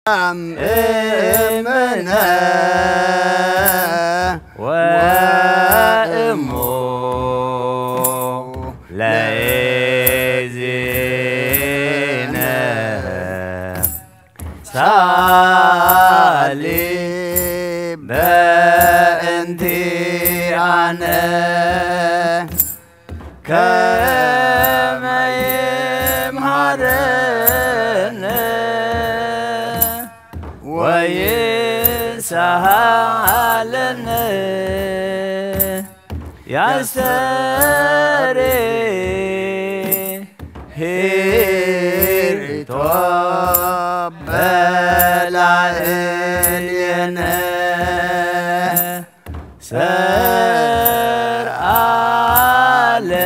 እምነ ወእሞ ለእግዚእነ ሳሊ በእንቲአነ ከመ ይምሃረነ ወይሳሃለነ ያስተሪ ሂሪቶ በላዕሌነ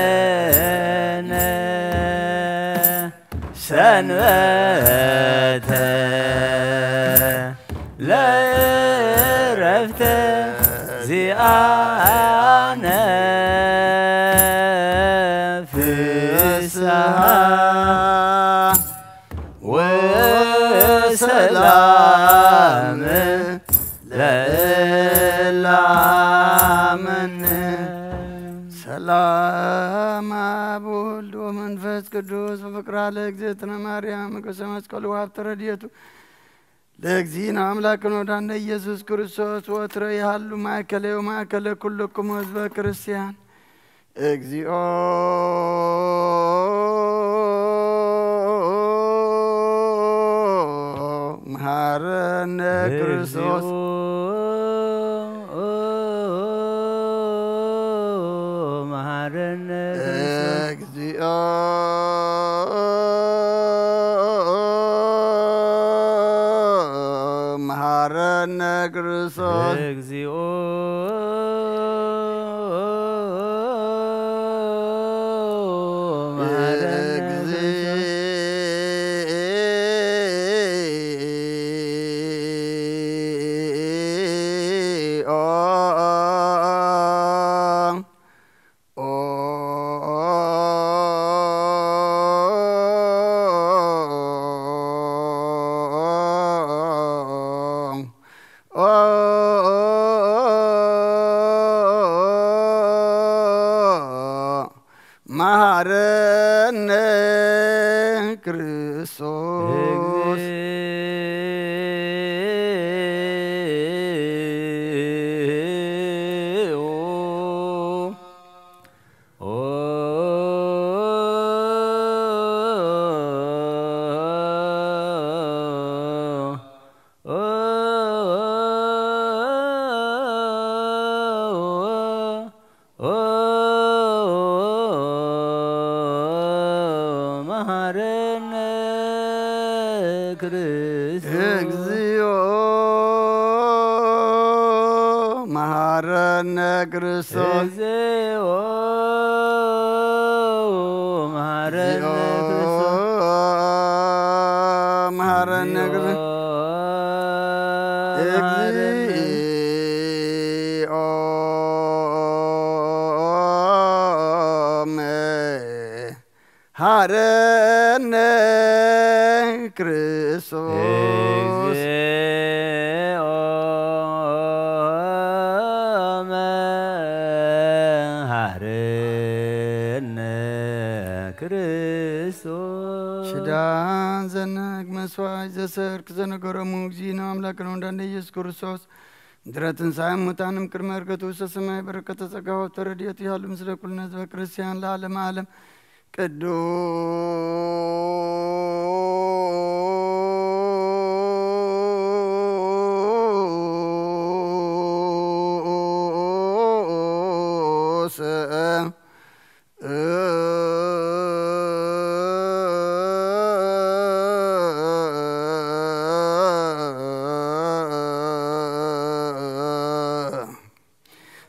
ሰርአለነ ሰንበተ ለእረፍተ ዚአነ ፍስሃ ወሰላም ለእለ አመነ። ሰላም አብ ወልድ ወመንፈስ ቅዱስ ፍቅራ ለእግዝእትነ ማርያም ቅዱስ መስቀሉ ሀብተ ረድኤቱ ለእግዚእነ አምላክነ ወዳነ ኢየሱስ ክርስቶስ ወትረ ይሃሉ ማእከለ ወማእከለ ኩልክሙ ህዝበ ክርስቲያን። እግዚኦ መሐረነ ክርስቶስ። መሐረነ ክርስቶስ። እግዚኦ መሐረነ ክርስቶስ። እግዚኦ መሐረነ ክርስቶስ። እግዚኦ መሐረነ ክርስቶስ። እግዚኦ መሐረነ ክርስቶስ። እግዚኦ መሐረነ ክርስቶስ። እግዚኦ መሐረነ እግዚኦ ክርስቶስ። መሐረነ ክርስቶስ። እግዚኦ መሐረነ። እግዚኦ መሐረነ ክርስቶስ። እግዚኦ መሐረነ ክርስቶስ። ሽዳን ዘነግ መስዋዕት ዘሰርክ ዘነገረሙ እግዚእነ አምላክነ ወመድኃኒነ ኢየሱስ ክርስቶስ ምድረ ትንሣኤ ሙታንም ቅድመ ዕርገቱ ውስተ ሰማይ በረከተ ጸጋ ወሀብተ ረድኤቱ ይሃሉ ምስለ ኩልነ ህዝበ ክርስቲያን ለዓለመ ዓለም። ቅዱስ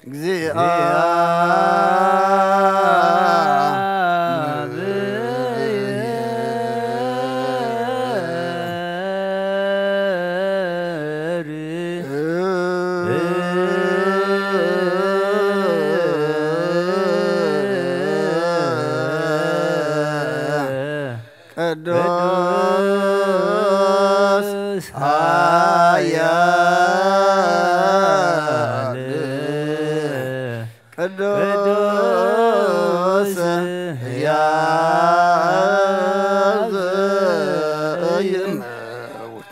እግዚአ ቅዱስ ኃያል ቅዱስ ሕያው ዘኢይመውት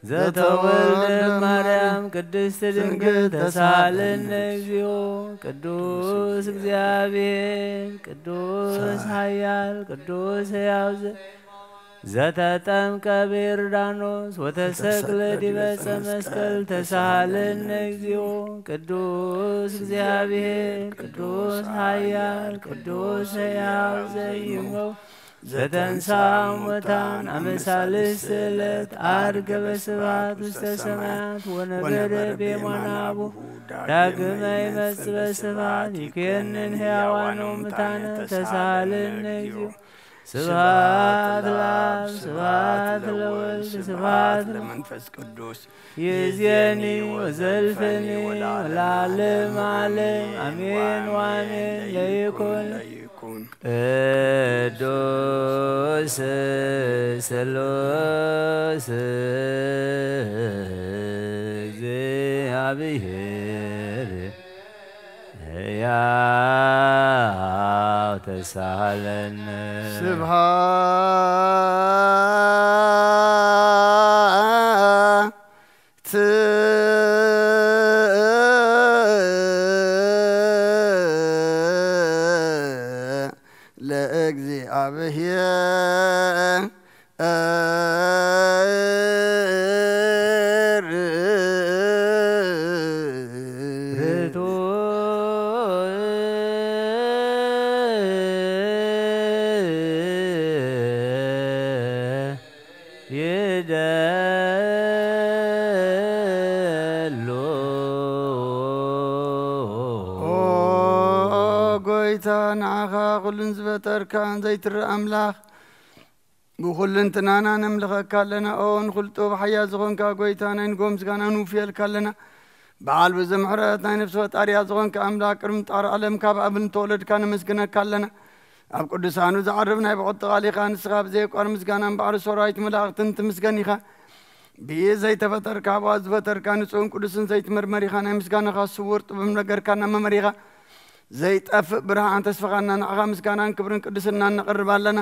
ዘተወልደ ማርያም ቅድስት ድንግል ተሳለነ እግዚኦ። ቅዱስ እግዚአብሔር ቅዱስ ኃያል ቅዱስ ሕያው ዘ ዘተጠምቀ በዮርዳኖስ ወተሰቅለ ዲበ ዕፀ መስቀል ተሳሃለነ እግዚኦ። ቅዱስ እግዚአብሔር ቅዱስ ኃያል ቅዱስ ሕያው ዘይመውት ዘተንሳ ሙታን አመ ሳልስት ዕለት አርገ በስብሐት ውስተ ሰማያት ወነበረ በየማነ አቡሁ ዳግመ ይመጽእ በስብሐት ይኩነን ሕያዋነ ወሙታነ ተሳሃለነ እግዚኦ። ስብሐት ለአብ ስብሐት ለወልድ ስብሐት ለመንፈስ ቅዱስ ይእዜኒ ወዘልፈኒ ወለዓለመ ዓለም አሜን ወአሜን። ለይኩን ለይኩን። ቅዱስ ስሉስ እግዚአብሔር ሕያው ተሳሃለነ። ስብሐት ለእግዚአብሔር። ይደሉ። ኦ ጎይታ፣ ንዓኻ ኩሉን ዝፈጠርካን ዘይትረእ ኣምላኽ፣ ብኹልንትናና ነምልኸካ ኣለና። ኦ ንኹሉ ጥበብ ሓያል ዝኾንካ ጎይታ፣ ናይ ንጎ ምስጋና ንውፍየልካ ኣለና። በዓል ብዙሕ ምሕረት፣ ናይ ነፍሲ ፈጣሪያ ዝኾንካ ኣምላኽ፣ ቅድሚ ምጣር ዓለም ካብ ኣብ ንተወለድካ ነመስግነካ ኣለና። ኣብ ቅዱሳኑ ዝዓርብ ናይ ብቕዕቲ ቃል ኢኻ። ንስኻ ብዘየቋር ምስጋናን ባሕሪ ሰራዊት መላእኽትን ትምስገን ኢኻ። ብኢድ ዘይተፈጠርካ፣ ብኣፍ ዝፈጠርካ፣ ንጹህን ቅዱስን ዘይትመርመር ኢኻ። ናይ ምስጋናኻ ስውር ጥበብ ነገርካና መመሪኻ። ዘይጠፍእ ብርሃን ተስፋኻና፣ ንዓኻ ምስጋናን ክብርን ቅድስናን ነቕርብ ኣለና።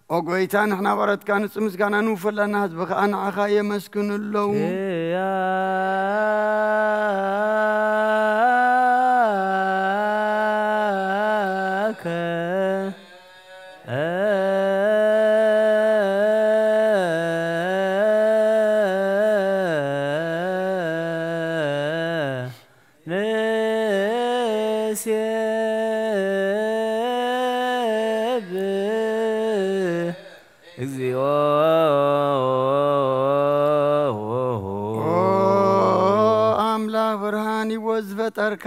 ኦ ጎይታ፣ ንሕና ባሮትካ ንጹህ ምስጋና ንውፍለና፣ ህዝቢ ኸኣ ንዓኻ የመስግኑ ኣለዉ። ኪያከ ንሴብህ እግዚኦ። ኦ ኣምላኽ ብርሃን ህይወት ዝፈጠርካ፣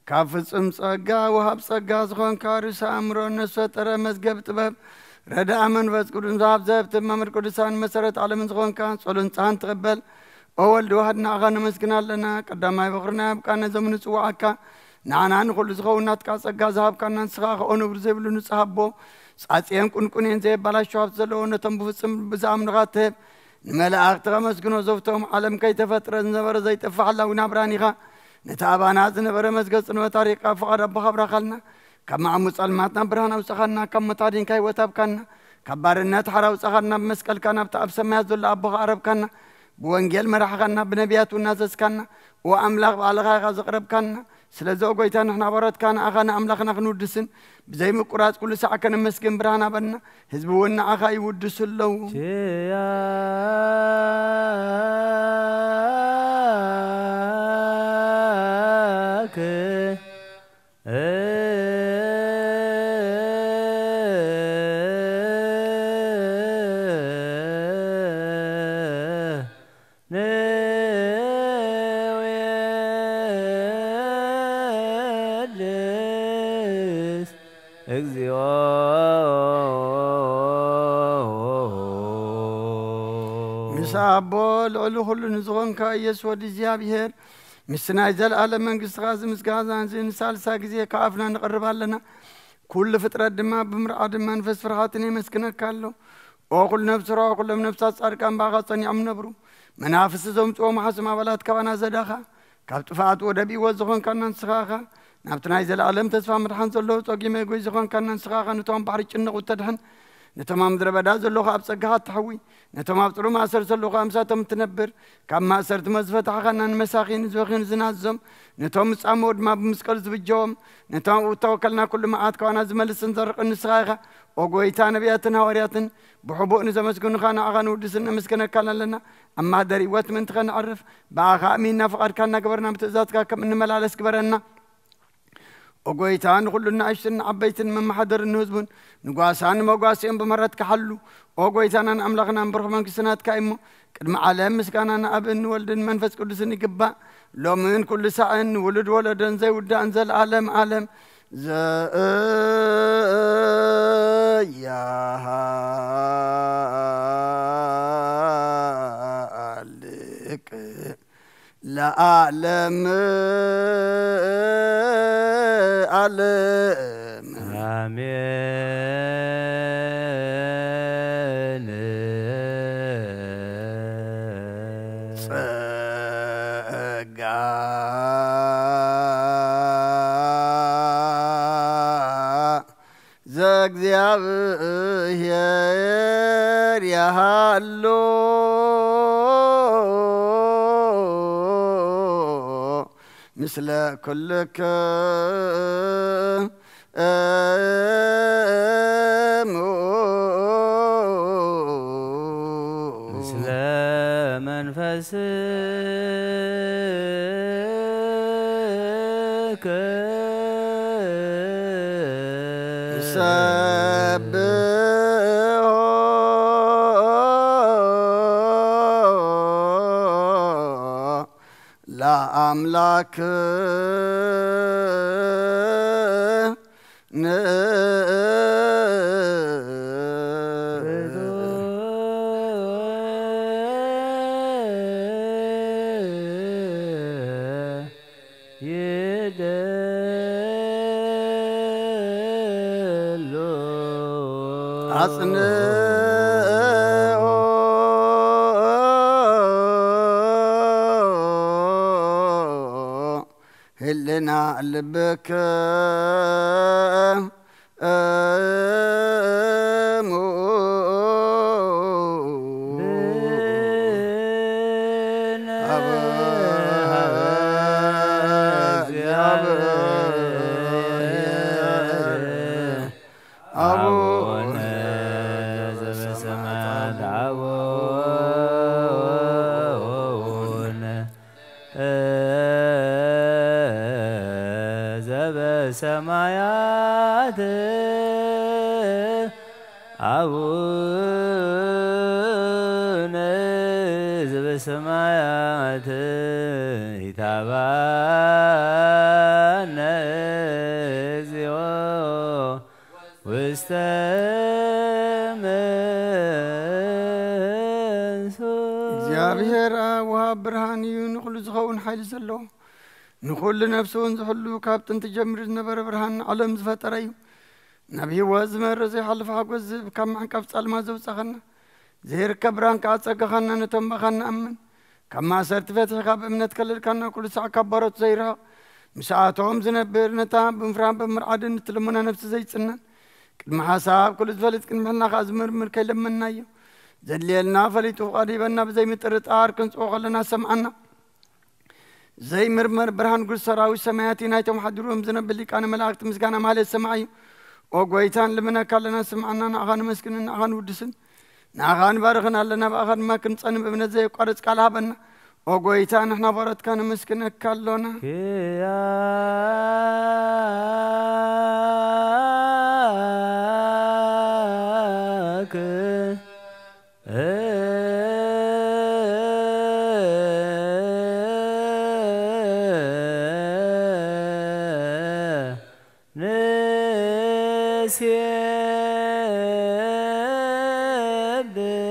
ካብ ፍጹም ጸጋ ወሃብ ጸጋ ዝኾንካ፣ ርእሰ ኣእምሮ፣ ነፍሰ ጠረ፣ መዝገብ ጥበብ፣ ረዳእ መንፈስ ቅዱስ፣ ወሃብ ዘህብቲ፣ መምህር ቅዱሳን፣ መሰረት ዓለምን ዝኾንካ፣ ጸሎን ጻን ትቕበል። ኦ ወልድ ዋህድ፣ ንዓኻ ነመስግን ኣለና። ቀዳማይ በኹርና ኣብ ቃና ዘመኑ ጽዋዓካ፣ ንዓና ንኹሉ ዝኸውን ናትካ ጸጋ ዝሃብካና፣ ንስኻ ከኦ ነብሪ ዘይብሉ ንጹሕ ኣቦ፣ ጻጽየን ቁንቁኔን ዘየባላሹ ሃብቲ ዘለዎ፣ ነቶም ብፍጹም ብዝኣምኑኻ ትህብ። ንመላእኽቲ ከመስግኖ ዘፍቶም፣ ዓለም ከይተፈጥረ ዝነበረ ዘይጠፍእ ሓላዊ ናብራን ኢኻ። ነቲ ኣባና ዝነበረ መዝገብ ጽንበት ኣሪቕካ፣ ፍቓድ ኣቦኻ ኣብራኻልና። ካብ ማዕሙቕ ጸልማት ናብ ብርሃን ኣውጻኻና፣ ካብ ሞት ኣዲንካ ህይወት ኣብካና፣ ካብ ባርነት ሓራ ኣውጻኻና፣ ብመስቀልካ ናብቲ ኣብ ሰማያት ዘሎ ኣቦኻ ኣረብካና። ብወንጌል መራሕኻና፣ ብነቢያት እውን ኣዘዝካና። ኦ ኣምላኽ፣ ባዕልኻ ኢኻ ዘቕረብካና። ስለዚ ኦ ጎይታ፣ ንሕና ባሮትካ ንኣኻ ንኣምላኽና ክንውድስን ብዘይምቁራጽ ኩሉ ሳዕ ከነመስግን ብርሃን ሃበና። ህዝቢ እውን ንዓኻ ይውድሱ ኣለዉ። ኪያከ ንውየድስ እግዚኦ። ምስ ኣቦ ልዕሊ ኩሉ ንዝኾንካ ኢየሱስ ወዲ እግዚኣብሔር፣ ምስቲ ናይ ዘለኣለም መንግስትኻ ዝምስጋና እዚ ንሳልሳ ግዜ ካብ ኣፍና ንቕርብ ኣለና። ኩሉ ፍጥረት ድማ ብምርዓድን መንፈስ ፍርሃትን የመስግነካ ኣሎ። ኦ ኩሉ ነፍሲ ርዋ፣ ኩሎም ነፍሳት ጻድቃን ብኣኻ ጸኒዖም ነብሩ። መናፍስቲ ዘምጽኦ መሓስም ኣባላት ካባና ዘዳኻ፣ ካብ ጥፍኣት ወደብ ህይወት ዝኾንካና ንስኻ ኢኻ። ናብቲ ናይ ዘለኣለም ተስፋ ምድሓን ዘለዎ ጸጊመ ጎይ ዝኾንካና ንስኻ ኢኻ። ነቶም ባሕሪ ጭንቕ እተድሕን፣ ነቶም ኣብ ምድረ በዳ ዘለኹ ኣብ ጸጋኻ እተሕዊ፣ ነቶም ኣብ ጽሩ ማእሰር ዘለኹ ኣምሳቶም እትነብር፣ ካብ ማእሰርቲ መዝፈታሕኻና ንመሳኺን ዝበኺን ዝናዞም፣ ነቶም ዝጻምኡ ድማ ብመስቀል ዝብጀዎም፣ ነቶም ኣብኡ እተወከልና ኩሉ መዓት ካባና ዝመልስን ዘርቕን ንስኻ ኢኻ። ኦ ጎይታ፣ ነቢያትን ሃዋርያትን ብሕቡእ ንዘመስግኑኻ ንዓኻ ንውድስን ነመስግነካን ኣለና። ኣብ ማህደር ህይወት ምእንቲ ኸነዕርፍ፣ ብኣኻ ኣሚንና ፍቓድካ እናገበርና ብትእዛዝካ ከም እንመላለስ ግበረና። ኦ ጎይታ፣ ንኹሉ ንኣሽቱን ንዓበይትን መመሓደርን ንህዝቡን ንጓሳን ንመጓስኦም ብምሕረትካ ሓሉ። ኦ ጎይታናን ኣምላኽናን ብሩኽ መንግስቲ ናትካ እዩ እሞ፣ ቅድሚ ዓለም ምስጋና ንኣብን ንወልድን መንፈስ ቅዱስን ይግባእ፣ ሎምን ኩሉ ሳዕን ንውሉድ ወለዶን ዘይውዳእን ዘለዓለም ዓለም። ዘያሃልቅ ለዓለም ዓለም። ኣሜን። ጸጋ ዘእግዚኣብሔር ያሃሉ ምስለ ኩልክሙ። ምስለ መንፈስከ። ንሰብሖ ለኣምላክ ን ይደሉ። ኣጽንኦ ህልና ልብክ እሙ። አቡነ ዘበሰማያት። አቡነ ዘበሰማያት። አቡነ ዘበሰማያት። ይትባነ እግዚኦ ውስተ መንሱ። እግዚኣብሔር ኣብ ወሃብ ብርሃን እዩ፣ ንኹሉ ዝኸውን ሓይሊ ዘለዎ፣ ንኹሉ ነፍሲ እውን ዝሕሉ፣ ካብ ጥንቲ ጀሚሩ ዝነበረ ብርሃን ዓለም ዝፈጠረ እዩ። ናብ ህይወት ዝመርሕ ዘይሓልፍ ሓጎስ ዝህብ፣ ካብ ምዕንቃፍ ጻልማ ዘውጻኸና፣ ዘይርከብ ብርሃን ከኣ ጸጋኻና ነቶም ባኻን ንኣምን። ካብ ማእሰርቲ ፈቲሕካ ብእምነት ከለልካና፣ ኩሉ ሳዕ ካብ ባሮት ዘይርሕቕ፣ ምስኣቶም ዝነብር፣ ነታ ብምፍራን ብምርዓድን እትልሙና ነፍሲ ዘይጽነን፣ ቅድሚ ሓሳብ ኩሉ ዝፈልጥ፣ ቅድሚ ሕልና ከኣ ዝምርምር ከይለመንናዮ፣ ዘድልየልና ፈሊጡ ፍቓድ ሂበና፣ ብዘይ ምጥርጣር ክንጽኦ ከለና ሰምዓና። ዘይምርመር ብርሃን ጉድ ሰራዊት ሰማያት እዩ። ናይቶም ሓዲሮም ዝነብር ሊቃነ መላእክት ምስጋና ማለት ሰማዕ እዩ። ኦ ጎይታ፣ ንልምነካ ኣለና፣ ስምዓና፣ ንኣኻ ነመስግንን ንኣኻ ንውድስን። ንኣኻ ንባርኽን ኣለና፣ ብኣኻ ድማ ክንጸን ብእምነት ዘየቋርጽ ቃል ሃበና። ኦ ጎይታ፣ ንሕና ባሮትካ ነመስግነካ ኣሎና። ክያክ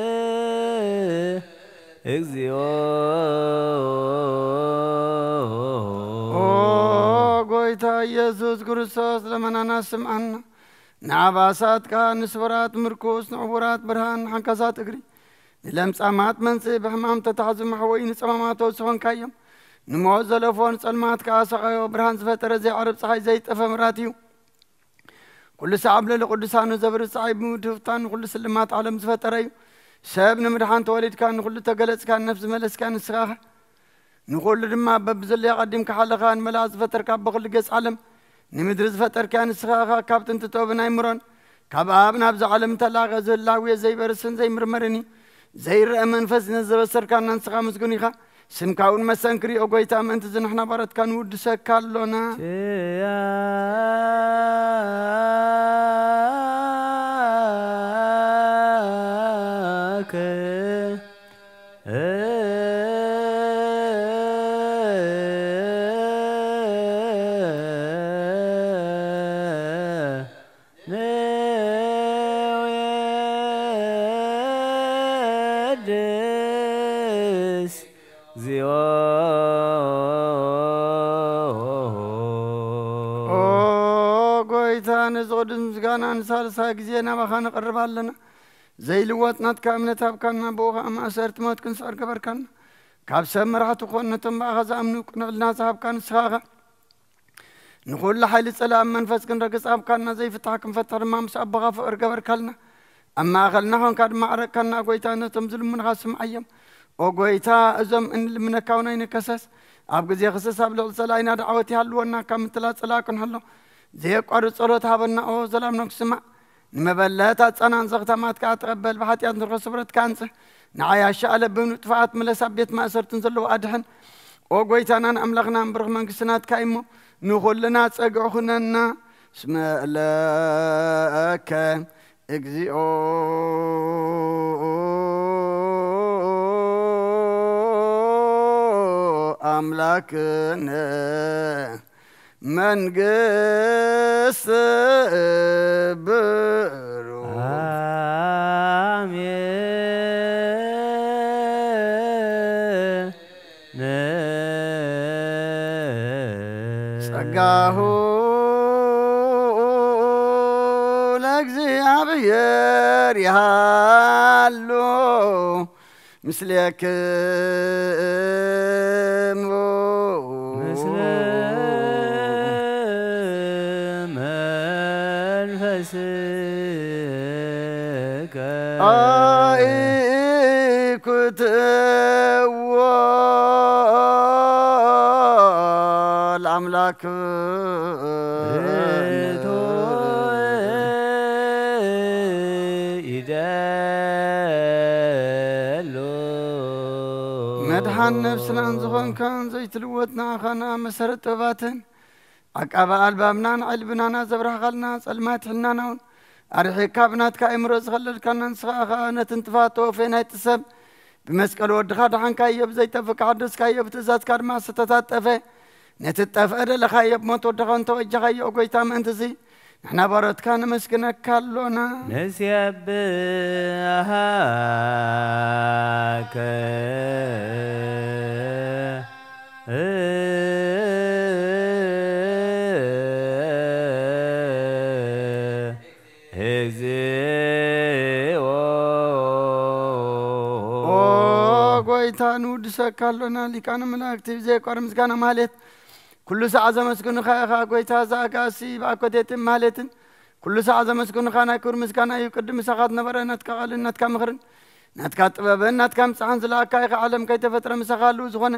ንሴብህ እግዚኦ። ኦ ጎይታ ኢየሱስ ክርስቶስ፣ ልመናና ስምዓና። ንዓባሳትካ፣ ንስቡራት ምርኩስ፣ ንዕቡራት ብርሃን፣ ንሓንካሳት እግሪ፣ ንለምጻማት መንጽእ ብሕማም ተታሕዙ መሕወዩ ንጸማማት ዝኾንካዮም። ንሞት ዘለፎ ንጸልማት ከኣ ሰቓዮ ብርሃን ዝፈጠረ ዘይዓርብ ጸሓይ ዘይጠፈ ምራት እዩ። ኩሉ ሰዓብ ልዕሊ ቅዱሳኑ ዘብርህ ጸሓይ ብምድፍታን ንኹሉ ስልማት ዓለም ዝፈጠረ እዩ። ሰብ ንምድሓን ተወሊድካ ንኹሉ ተገለጽካ ነፍሲ መለስካ ንስኻ ኢኻ። ንኹሉ ድማ በብዘለዮ ቀዲምካ ሓለኻ ንመላእ ዝፈጠርካ በኹሉ ገጽ ዓለም ንምድሪ ዝፈጠርካ ንስኻ ኢኻ። ካብ ጥንቲ ጦብን ኣይምሮን ካብ ኣብ ናብዚ ዓለም እንተላቐ ዝህላው ዘይበርስን ዘይምርመርን እዩ። ዘይረአ መንፈስ ነዘበሰርካና ንስኻ ምስጉን ኢኻ። ስምካ እውን መሰንክሪ ኦ ጎይታ ምእንቲ ዝንሕና ባረትካ ንውድሰካ ኣሎና። ምስጋና ንሳልሳይ ግዜ ናባኻ ንቐርብ ኣለና። ዘይልወጥ ናትካ እምነት ሃብካና፣ ብኡ ኸኣ ማእሰርቲ ሞት ክንስዕር ገበርካና። ካብ ሰብ መራሕቲ ኾን ነቶም ብኣኻ ዝኣምኑ ቅኑዕ ሕልና ዝሃብካ ንስኻ ኢኻ። ንኹሉ ሓይሊ ጸላእን መንፈስ ክንረግጽ ሃብካና፣ ዘይፍታሕ ክንፈትሕ ድማ ምስ ኣቦኻ ፍቕሪ ገበርካልና። ኣብ ማእኸልና ኾንካ ድማ ዓረቅካና፣ ጎይታ ነቶም ዝልምኑኻ ስምዓዮም። ኦ ጎይታ፣ እዞም እንልምነካ እውን ኣይንከሰስ። ኣብ ግዜ ክስስ ኣብ ልዕሊ ጸላኢና ዳዕወት ይሃልወና፣ ካብ ምትላል ጸላእ ክንሕሎ ዘየቋርጽ ጸሎት ሃበና። ኦ ዘላምኖም ክስማዕ ንመበለት ኣጻናን ዘኽታማት ከኣ ተቐበል። ብሓጢኣት ንርኸ ስብረትካ ኣንጽህ። ንዓያሻ ኣለብን ጥፍኣት ምለስ ኣብ ቤት ማእሰርትን ዘለዎ ኣድሕን። ኦ ጎይታናን ኣምላኽናን ብሩኽ መንግስቲ ናትካ እሞ ንኹልና ጸግዒ ኩነና። እስመ ለከ እግዚኣብ ኣምላክነ መንግስት ብሩ። ኣሜን። ጸጋሁ ለእግዚኣብሔር ይሃሉ ምስሌክሙ። ምስለ መንፈስከ። ኣይኩትዎ ለኣምላክ ርቱዕ ይደሉ። መድሓን ነፍስናን ዝኾንካን ዘይትልወጥ ንኣኻና መሰረት ጥበባትን ዓቃቢ ኣልባብናን ዕልብናና ዘብራህኻልና ጸልማት ሕልናና እውን ኣርሒቕካ ብናትካ ኣእምሮ ዝኸለልካና ንስኻ ኢኻ። ነቲ ንጥፋት ተወፌ ናይቲ ሰብ ብመስቀል ወድኻ ደሓንካዮ፣ ብዘይጠፍእ ሓደስካዮ፣ ብትእዛዝካ ድማ ዝተታጠፈ ነቲ ጠፍአ ደለኻዮ ብሞት ወድኻ እንተወጃኻዮ። ኦ ጎይታ፣ ምእንትዚ ንሕና ባሮትካ ነመስግነካ ኣሎና። ንስየብሃከ እግዚኦ። ኦ ጎይታ፣ ንውድሰካ ኣሎና። ሊቃነ መላእክቲ ብዘየቋርጽ ምስጋና ማለት ኩሉ ሰዓት ዘመስግኑኻ ኢኻ። ጎይታ፣ እዛ ኣጋእዝቲ ብኣኮቴትን ማህሌትን ኩሉ ሰዓት ዘመስግኑኻ ናይ ክብሪ ምስጋና እዩ። ቅድም ምሳኻ ዝነበረ ናትካ ቃልን ናትካ ምኽርን ናትካ ጥበብን ናትካ ምጽሓን ዝለኣካ ኢኻ። ዓለም ከይተፈጥረ ምሳኻ ህልው ዝኾነ፣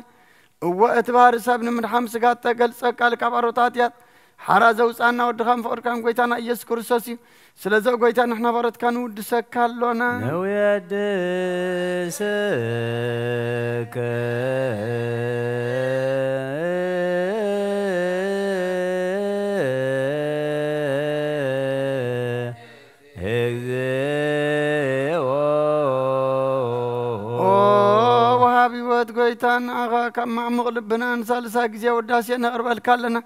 እወ፣ እቲ ባህሪ ሰብ ንምድሓን ስጋ እተገልጸ ቃል ካብ ኣሮታት እያት ሓራ ዘውጽኣና ወድኻን ፍቕርካን ጎይታና ኢየሱስ ክርስቶስ እዩ። ስለዚ ጎይታ፣ ንሕና ባሮትካ ንውድሰካ ኣሎና። ነውየድስከ እግዚኦ። ኦ ወሃቢ ህይወት ጎይታ፣ ንኣኻ ካብ ማዕሙቕ ልብና ንሳልሳይ ግዜ ውዳሴ ነቕርበልካ ኣለና።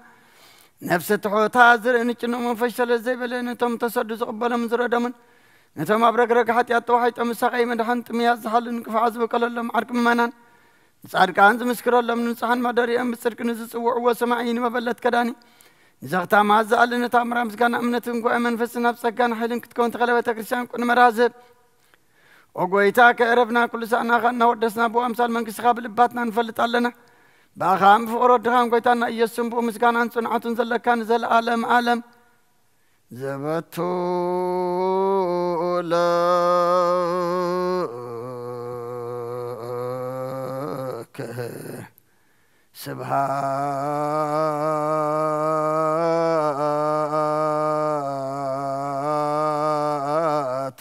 ነፍሲ ትሑታ ዝርኢ ንጭንቕ መንፈስ ሰለ ዘይበለ፣ ነቶም ተሰዱ ዝቕበሎም ዝረዶምን፣ ነቶም ኣብ ረግረግ ሓጢኣት ተዋሒጦም ዝሳቐዩ መድሓን ጥምያት ዝሓሉ ንክፍኣት ዝበቀለሎም ዓርቂ ምእመናን፣ ንጻድቃን ዝምስክረሎም ንንጹሓን ማደሪኦም ብጽድቂ ንዝጽውዕዎ ሰማዒ ንመበለት ከዳኒ ንዘኽታማት ዝኣሊ ነታ ምራ ምስጋና እምነትን ጉባኤ መንፈስን ኣብ ጸጋን ሓይልን ክትከውን ተኸለ ቤተ ክርስቲያን ቅኑዕ መርሃ ዝህብ። ኦ ጎይታ፣ ከዕረፍና ኩሉ ሳዕናኻ እናወደስና ብኡ ኣምሳል መንግስትኻ ብልባትና ንፈልጥ ኣለና። ብኣኻ ብፍቕሪ ወድኻን ጎይታና ኢየሱስን ብኡ ምስጋናን ጽንዓቱን ዘለካ ንዘለኣለም ኣለም። ዘበቱ ለከ ስብሃት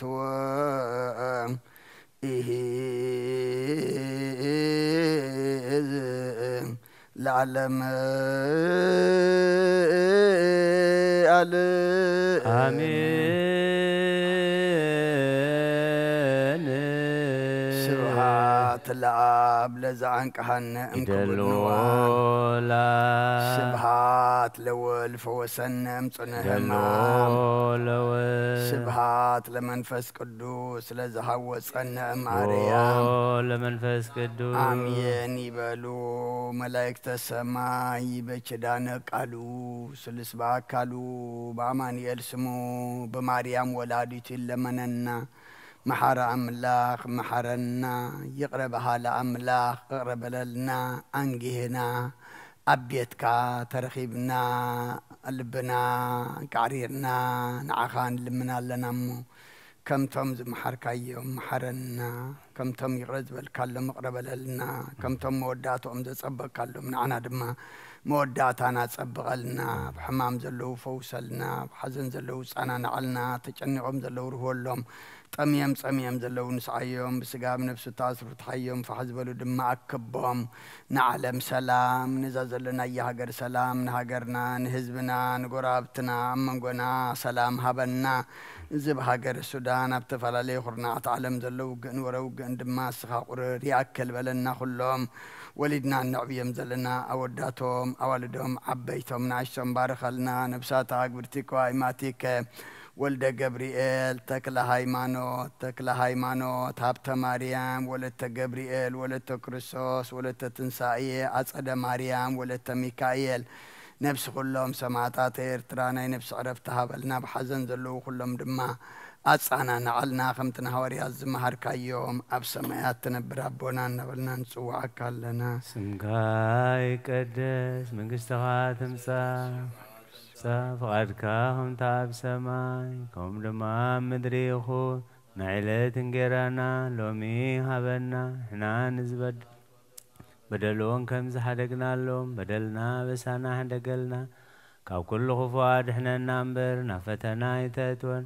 ወኢሂዝ ለዓለም ኣለም። ኣሜን። ስብሃት ለኣብ ለዘኣንቀሃነ እምክቡድ ይደሎ ንዋም። ላ ስብሃት ለወልድ ፈወሰነ እምጽነ ይደሎ ህማም። ለወልድ። ስብሃት ለመንፈስ ቅዱስ ለዘሃወጸነ እም ኦ ኣርያም። ለመንፈስ ቅዱስ። ኣሜን ይበሉ መላእክተ ሰማይ። በኪዳነ ቃሉ ስሉስ በአካሉ በአማኑኤል ስሙ በማርያም ወላዲቱ ይለመነና። መሓሪ ኣምላኽ መሓረና። ይቕረ በሃሊ ኣምላኽ ይቕረ በለልና። ኣንጊህና ኣብ ቤትካ ተረኺብና ልብና ቃዕሪርና ንዓኻ ንልምን ኣለና እሞ ከምቶም ዝመሓርካዮም መሓረና፣ ከምቶም ይቕረ ዝበልካሎም ይቕረ በለልና፣ ከምቶም መወዳእትኦም ዘጸበቕካሎም ንዓና ድማ መወዳእታና ጸብቐልና፣ ኣብ ሕማም ዘለዉ ፈውሰልና፣ ኣብ ሓዘን ዘለዉ ጸናናዕልና፣ ተጨኒቖም ዘለዉ ርህወሎም፣ ጠምዮም ጸምዮም ዘለዉ ንስዓዮም፣ ብስጋ ብነብሲ ተኣስሩ ፍትሓዮም፣ ፋሕ ዝበሉ ድማ ኣክቦም። ንዓለም ሰላም፣ ነዛ ዘለናያ ሃገር ሰላም፣ ንሃገርና፣ ንህዝብና፣ ንጎረባብትና፣ ኣብ መንጎና ሰላም ሃበና። እዚ ኣብ ሃገረ ሱዳን፣ ኣብ ተፈላለየ ኩርናዓት ዓለም ዘሎ ውግእን ወረ ውግእን ድማ እስኻ ቁርር ይኣክል በለና። ኩሎም ወሊድና እነዕብዮም ዘለና ኣወዳቶም፣ ኣዋልዶም፣ ዓበይቶም፣ ንኣሽቶም ባርኸልና። ነብሳታ ኣግብርቲ ከዋይማቲከ ወልደ ገብርኤል፣ ተክለ ሃይማኖት፣ ተክለ ሃይማኖት፣ ሃብተ ማርያም፣ ወለተ ገብርኤል፣ ወለተ ክርስቶስ፣ ወለተ ትንሳኤ፣ ኣጸደ ማርያም፣ ወለተ ሚካኤል፣ ነብሲ ኩሎም ሰማዕታት ኤርትራ ናይ ነብሲ ዕረፍቲ ሃበልና። ኣብ ሓዘን ዘለዉ ኩሎም ድማ ኣጻናንዓልና። ከምቲ ንሃዋርያት ዝመሃርካዮም፣ ኣብ ሰማያት ትነብር ኣቦና እናበልና ንጽውዓካ ኣለና። ስምካ ይቀደስ፣ መንግስትኻ ትምጻእ፣ ፍቓድካ ከምታ ኣብ ሰማይ፣ ከምኡ ድማ ኣብ ምድሪ ይኹን። ናይ ዕለት እንጌራና ሎሚ ሃበና፣ ንሕና ንዝበድ-፣ በደልዎን ከም ዝሓደግናሎም፣ በደልና ኣበሳና ሕደገልና፣ ካብ ኩሉ ክፉእ ኣድሕነና እምበር፣ ናብ ፈተና ኣይተእትወን።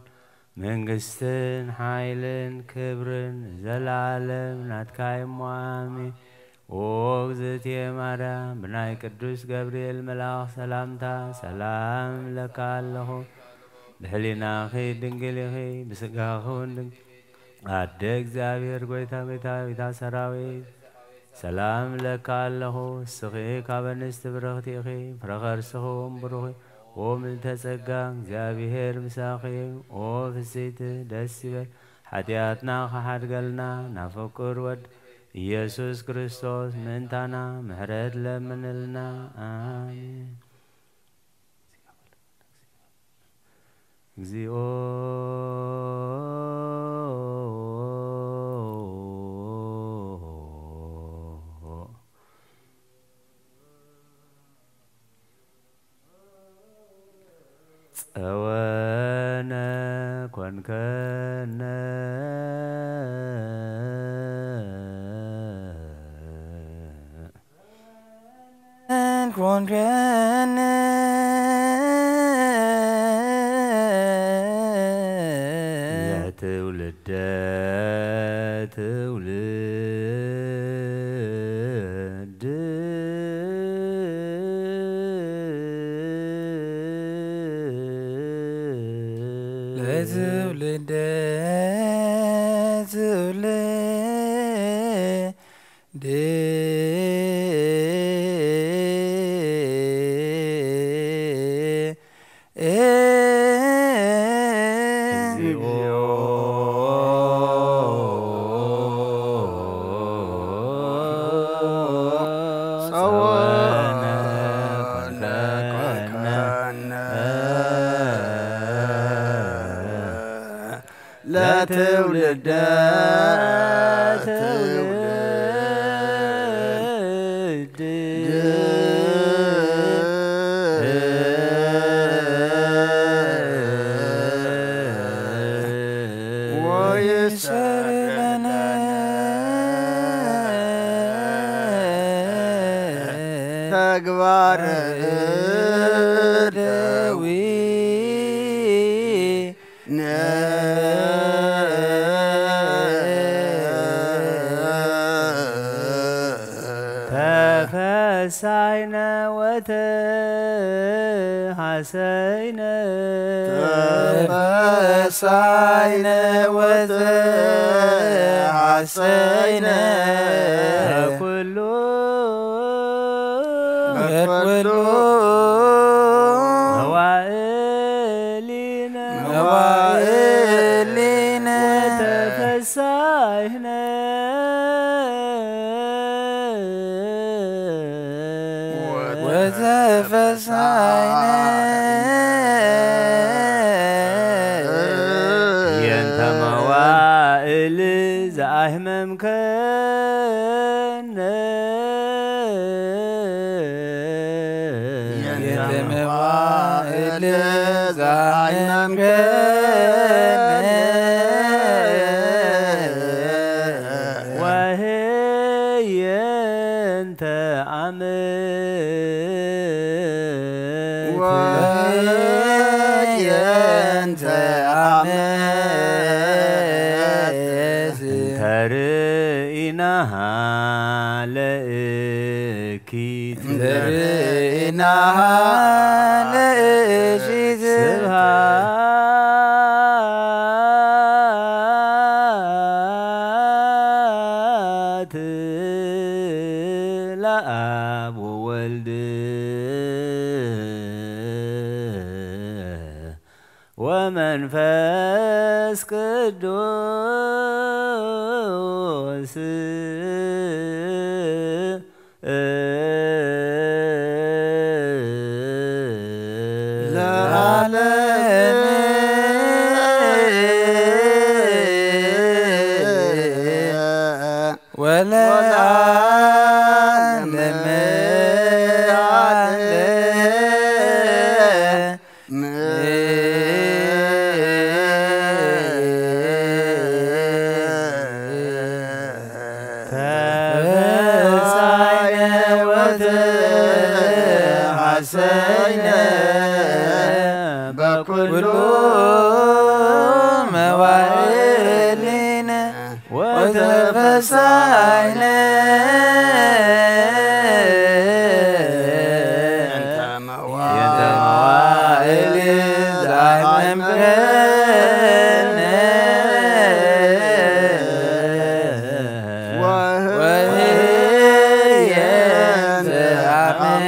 መንግስትን ሓይልን ክብርን ንዘለኣለም ናትካ እሞ ኣሜን። ኦ እግዝእትየ ማርያም፣ ብናይ ቅዱስ ገብርኤል መልኣኽ ሰላምታ ሰላም እብለካ ኣለኹ። ብሕሊናኺ ድንግል ኢኺ፣ ብስጋኺ እውን ድንግል። ኣደ እግዚኣብሔር፣ ጎይታ ጎይታ፣ ጎይታ ሰራዊት፣ ሰላም እብለካ ኣለኹ። እስኺ ካብ ኣንስቲ ብርኽቲ ኢኺ፣ ፍረ ከርስኺ እውን ብሩኽ እዩ። ኦ ምልዕተ ጸጋ፣ እግዚኣብሔር ምሳኺ እዩ። ኦ ፍስይቲ፣ ደስ ይበል፣ ሓጢኣትና ክሓድገልና፣ ናብ ፍቁር ወድ ኢየሱስ ክርስቶስ ምእንታና ምሕረት ለምንልና። ኣሜን። እግዚኦ። ጸወነ ኮንከነ። ኮንከነ። ለትውልደ ትውልድ። ለትውልደ ትውልድ። እግዚኦ። ጸወነ ኮንከነ። ትውልደ ትውልድ ወይሰር ለነ ተግባር እደዊ ተፈሳይነ ወተሐሰይነ ተፈሳይነ ወተሐሰይነ በኩሉ በኩሉ መዋእሊነ መዋእሊነ ወተፈሳይነ ወተፈሳይነ የንተ መዋእል ዘኣህመምከነ የንተ መዋእል ዘኣህመምከነ ወህየንተ ዓመት ወየንተ ዓመት እንተ ርኢናሃ ለእኪት እንተ ርኢናሃ ለእኪት ስብሃት ለአብ ወወልድ ወመንፈስ ቅዱስ ለዓለም ወለዓለመ ዓለም። ተፈሳይነ ወተሐሰይነ በኩሉ መዋዕሊነ ወተፈሳይነ የንተ መዋዕል ዘአይመምከነ ወህየንተ ዓመት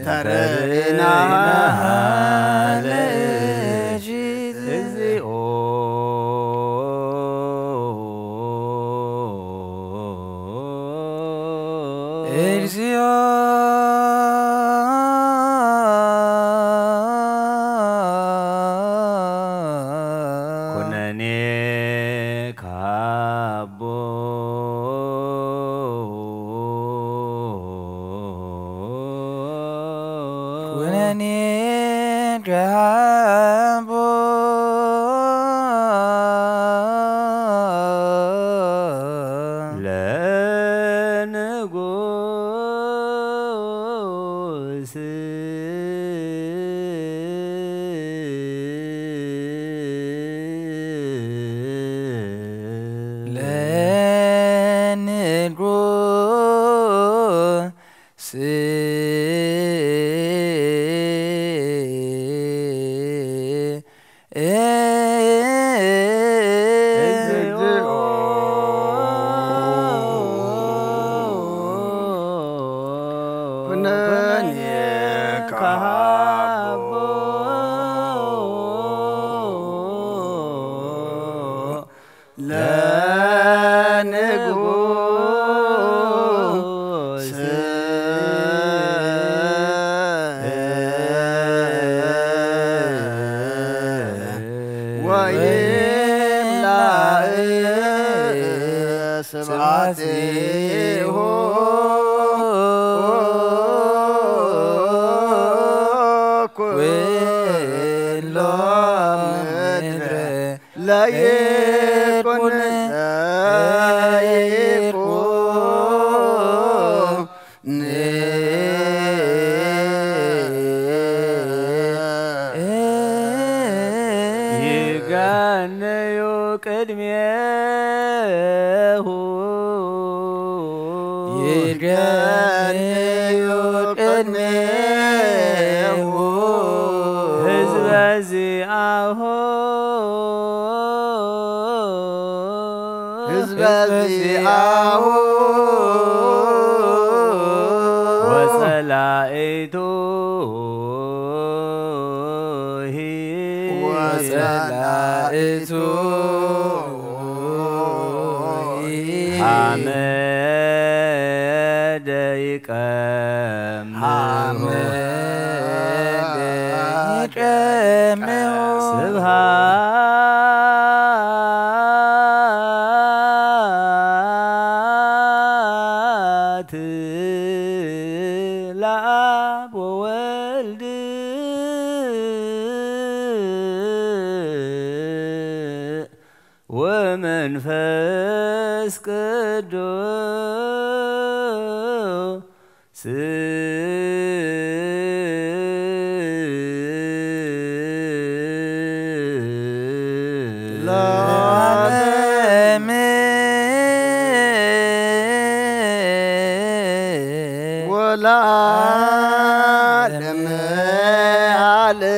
ተርእናሃ ለእግዚኦ። እግዚኦ። ኩነኔ ካቦ። ኩነኔ ካቦ። ለንጉስ። ለንጉስ። እግዚኦ። ኩነኔ ካቦ። ለንጉስ። ይኩን። ይጋነዩ ቅድሜሁ። ይጋነዩ ቅድሜሁ። ህዝበ ዚአሁ። ህዝበ ዚአሁ። ወጸላኢቱ። ወጸላኢቱ። ሐመደ ይቀምዑ። ሐመደ ይቀምዑ። ስብሐት ለአብ ወወልድ ወመንፈስ ቅዱስ። ለዓለመ ወለዓለመ ዓለም።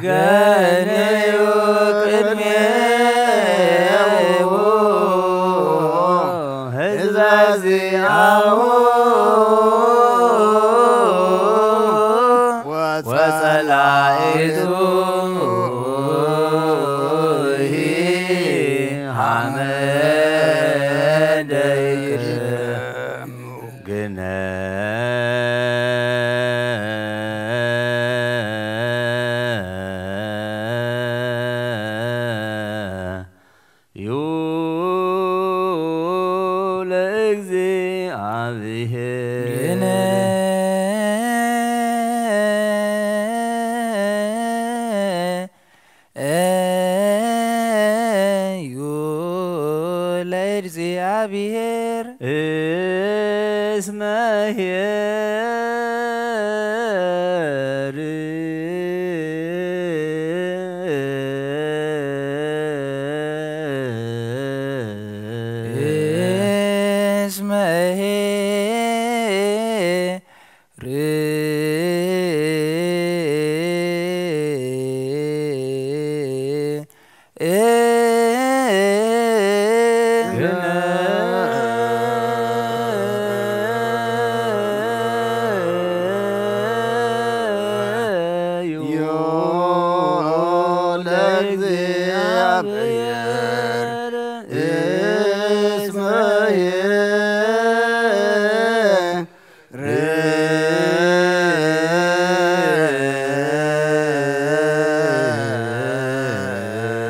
ይገነዩ ቅድሜሁ ህዝበ ዚአሁ ወጸላኢቱ። ሐመደ ይቀምዑ። ግነ ዩ ለእግዚአብሔር። ግነ ዩ ለእግዚአብሔር። እስመ ኄር። እስመ ኄር።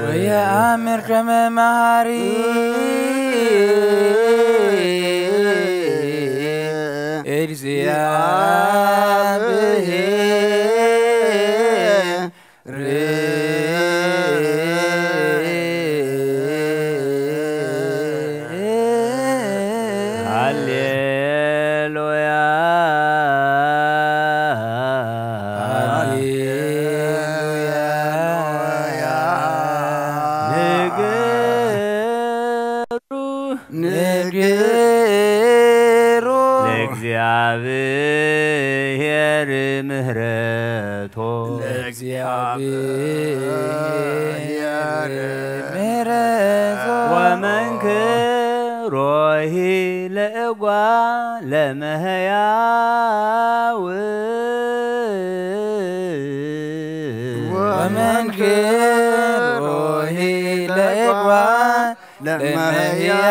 ወየአምር ከመ መሐሪ እግዚአብሔር። ሃሌሉያ። ሃሌሉያ። ንገሩ። ንገሩ። ለእግዚአብሔር ምህረቶ። ለእግዚአብሔር ምህረቶ። ወመንክሮሂ ለእጓ ለመህያው። ወመንክሮሂ ለእጓ ለመህያው።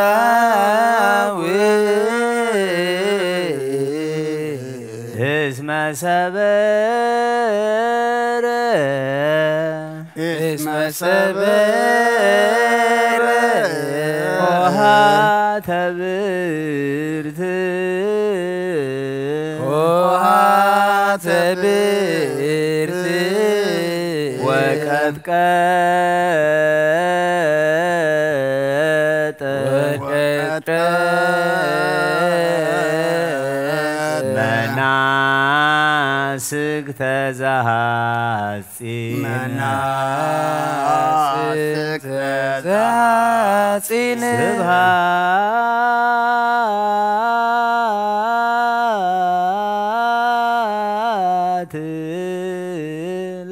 እስመ ሰበረ። እስመ ሰበረ። ኆኃተ ብእሲቱ። ሰብርት ወቀጥቀጠ መናስግተ ዘሃጺን መናስግተ ዘሃጺን ስብሃት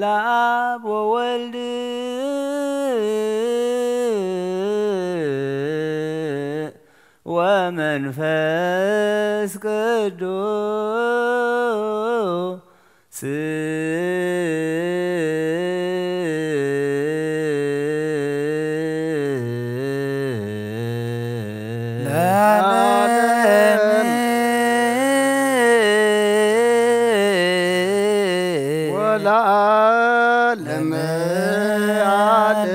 ለአብ ወወልድ ወመንፈስ ቅዱስ ለዓለም ወለዓለም ዓለም።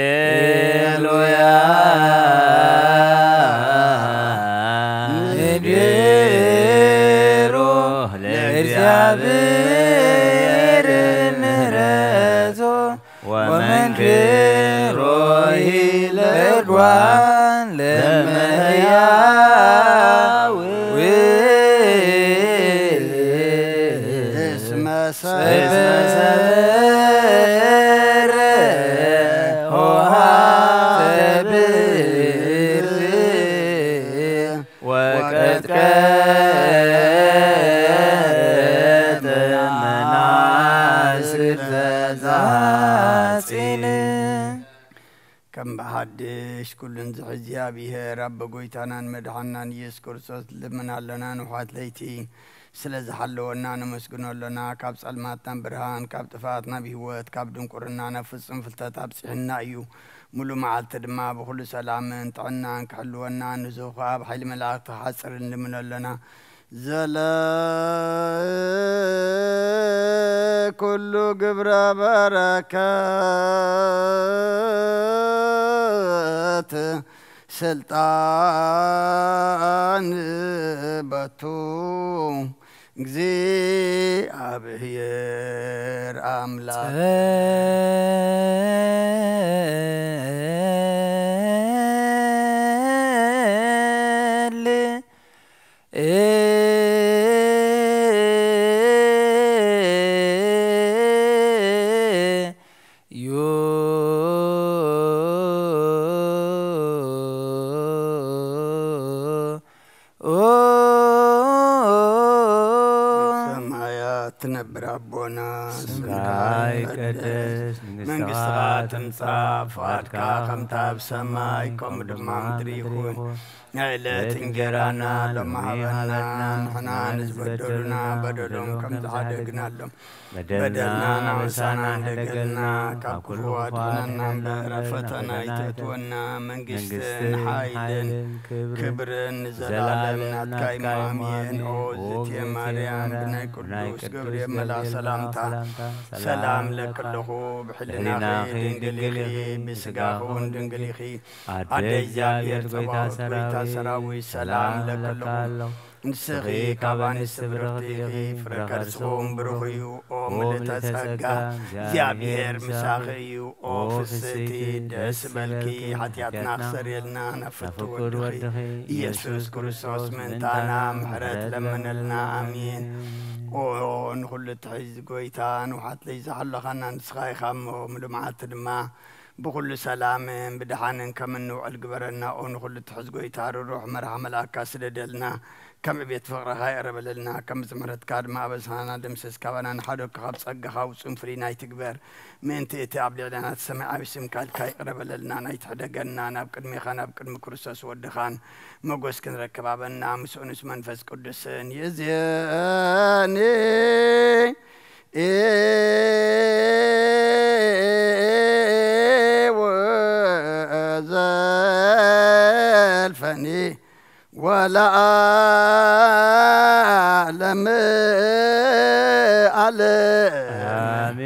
ሃሌሉያ ንቤሮ ለእግዚኣብሔር ምህረቶ ወመንክሮ ለጓን ለመያው እስመ ሰበረ ሆሃ ተብር ወቀጥቀጠ መናስግተ ዘሃጺን። ከም ብሓድሽ ኩሉን ዝሕዚ እግዚኣብሔር ኣብ ጎይታናን መድሓናን ኢየሱስ ክርስቶስ ልምን ኣለና። ንውሓት ለይቲ ስለ ዝሓለወና ነመስግኖ ኣሎና። ካብ ጸልማት ናብ ብርሃን፣ ካብ ጥፍኣት ናብ ህይወት፣ ካብ ድንቁርና ናብ ፍጹም ፍልጠት ኣብጺሕና እዩ። ሙሉ መዓልቲ ድማ ብኹሉ ሰላምን ጥዕናን ክሕልወና፣ ንሱ ኸኣ ብሓይሊ መላእኽቲ ክሓጽር ንልምኖ ኣሎና። ዘለ ኩሉ ግብረ በረከት ስልጣን በቱ እግዚኣብሔር ኣምላኽ። ጸል ዩ ሰማያት ትነብር ኣቦና፣ ስምካ ይቀደስ፣ መንግስትኻ ትምጻእ፣ ፍቓድካ ከምታ ኣብ ሰማይ ከምኡ ድማ ምድሪ ይኹን። ናይ ዕለት እንጀራና ሎሚ ሃበና፣ ንሕና ንዝበደሉና በደሎም ከም ዝሓደግናሎም በደልና ናበሳና ሕደገልና፣ ካብ ክፉ ኣድሕነና እምበር፣ ኣብ ፈተና ኣይተእትወና። መንግስትን ሓይልን ክብርን ንዘለኣለም ናትካ እዩ። ኣሜን። ኦ እግዝእትየ ማርያም፣ ብናይ ቅዱስ ገብርኤል መልኣኽ ሰላምታ ሰላም እለኪ ኣለኹ። ብሕልናኺ ድንግል ኢኺ፣ ብስጋኺ እውን ድንግል ኢኺ። ኣደ እግዚኣብሔር ጸባኦት፣ ጎይታ ሰራዊት፣ ሰላም እለኪ ኣለኹ። ንስኺ ካብ ኣንስቲ ብርኽቲ ኢኺ፣ ፍረ ከርስኺ እውን ብሩኽ እዩ። ኦ ምልእተ ጸጋ፣ እግዚኣብሔር ምሳኺ እዩ። ኦ ፍስሕቲ፣ ደስ በልኪ፣ ሓጢኣትና ክሰርየልና ናብ ፍቱ ወድኺ ኢየሱስ ክርስቶስ ምእንታና ምሕረት ለምነልና። ኣሜን። ኦ ንኹሉ እትሕዝ ጎይታ፣ ንውሓት ለይ ዝሓለኻና ንስኻ ኢኻ እሞ፣ ምሉእ መዓልቲ ድማ ብኹሉ ሰላምን ብደሓንን ከም እንውዕል ግበረና። ኦ ንኹሉ እትሕዝ ጎይታ፣ ርሩሕ መርሓ መልኣካ ስደደልና። ከም ዕቤት ፍቕርኻ ይቕረ በለልና። ከም ምሕረትካ ድማ ኣበሳና ደምስስ፣ ካባና ንሓደግካ ካብ ጸጋኻ ውጹን ፍልይና ኣይትግበር። ምእንቲ እቲ ኣብ ልዕሌና እቲ ሰማይ ዓቢ ስምካ ኢልካ ይቕረ በለልና። ናይ ትሕደገና፣ ናብ ቅድሜኻን ኣብ ቅድሚ ክርስቶስ ወድኻን መጎስ ክንረክብ ሃበና። ምስኡ ምስ መንፈስ ቅዱስን ይእዜኒ ወዘልፈኒ ወለዓለመ ዓለም።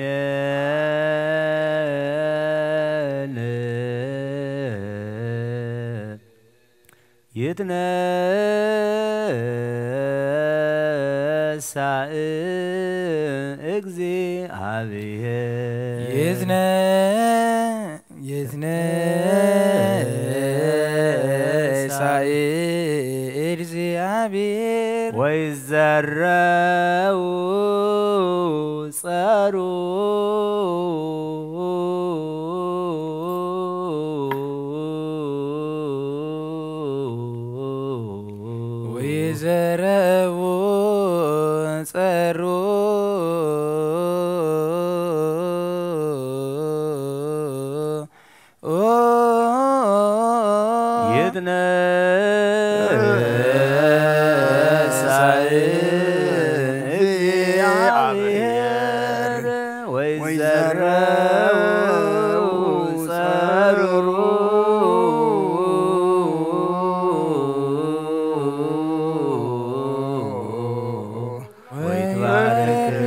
ኣሜን። ይትነሳእ እግዚኣብሔር። ይትነ-፣ ይትነሳእ እግዚኣብሔር። ወይዘረው ጸሩ። ወይዘረው ጸሩ። ኦ፣ ይትነሳእ እግዚኣብሔር ወይዘረው ጸሩ። ወይትባረክ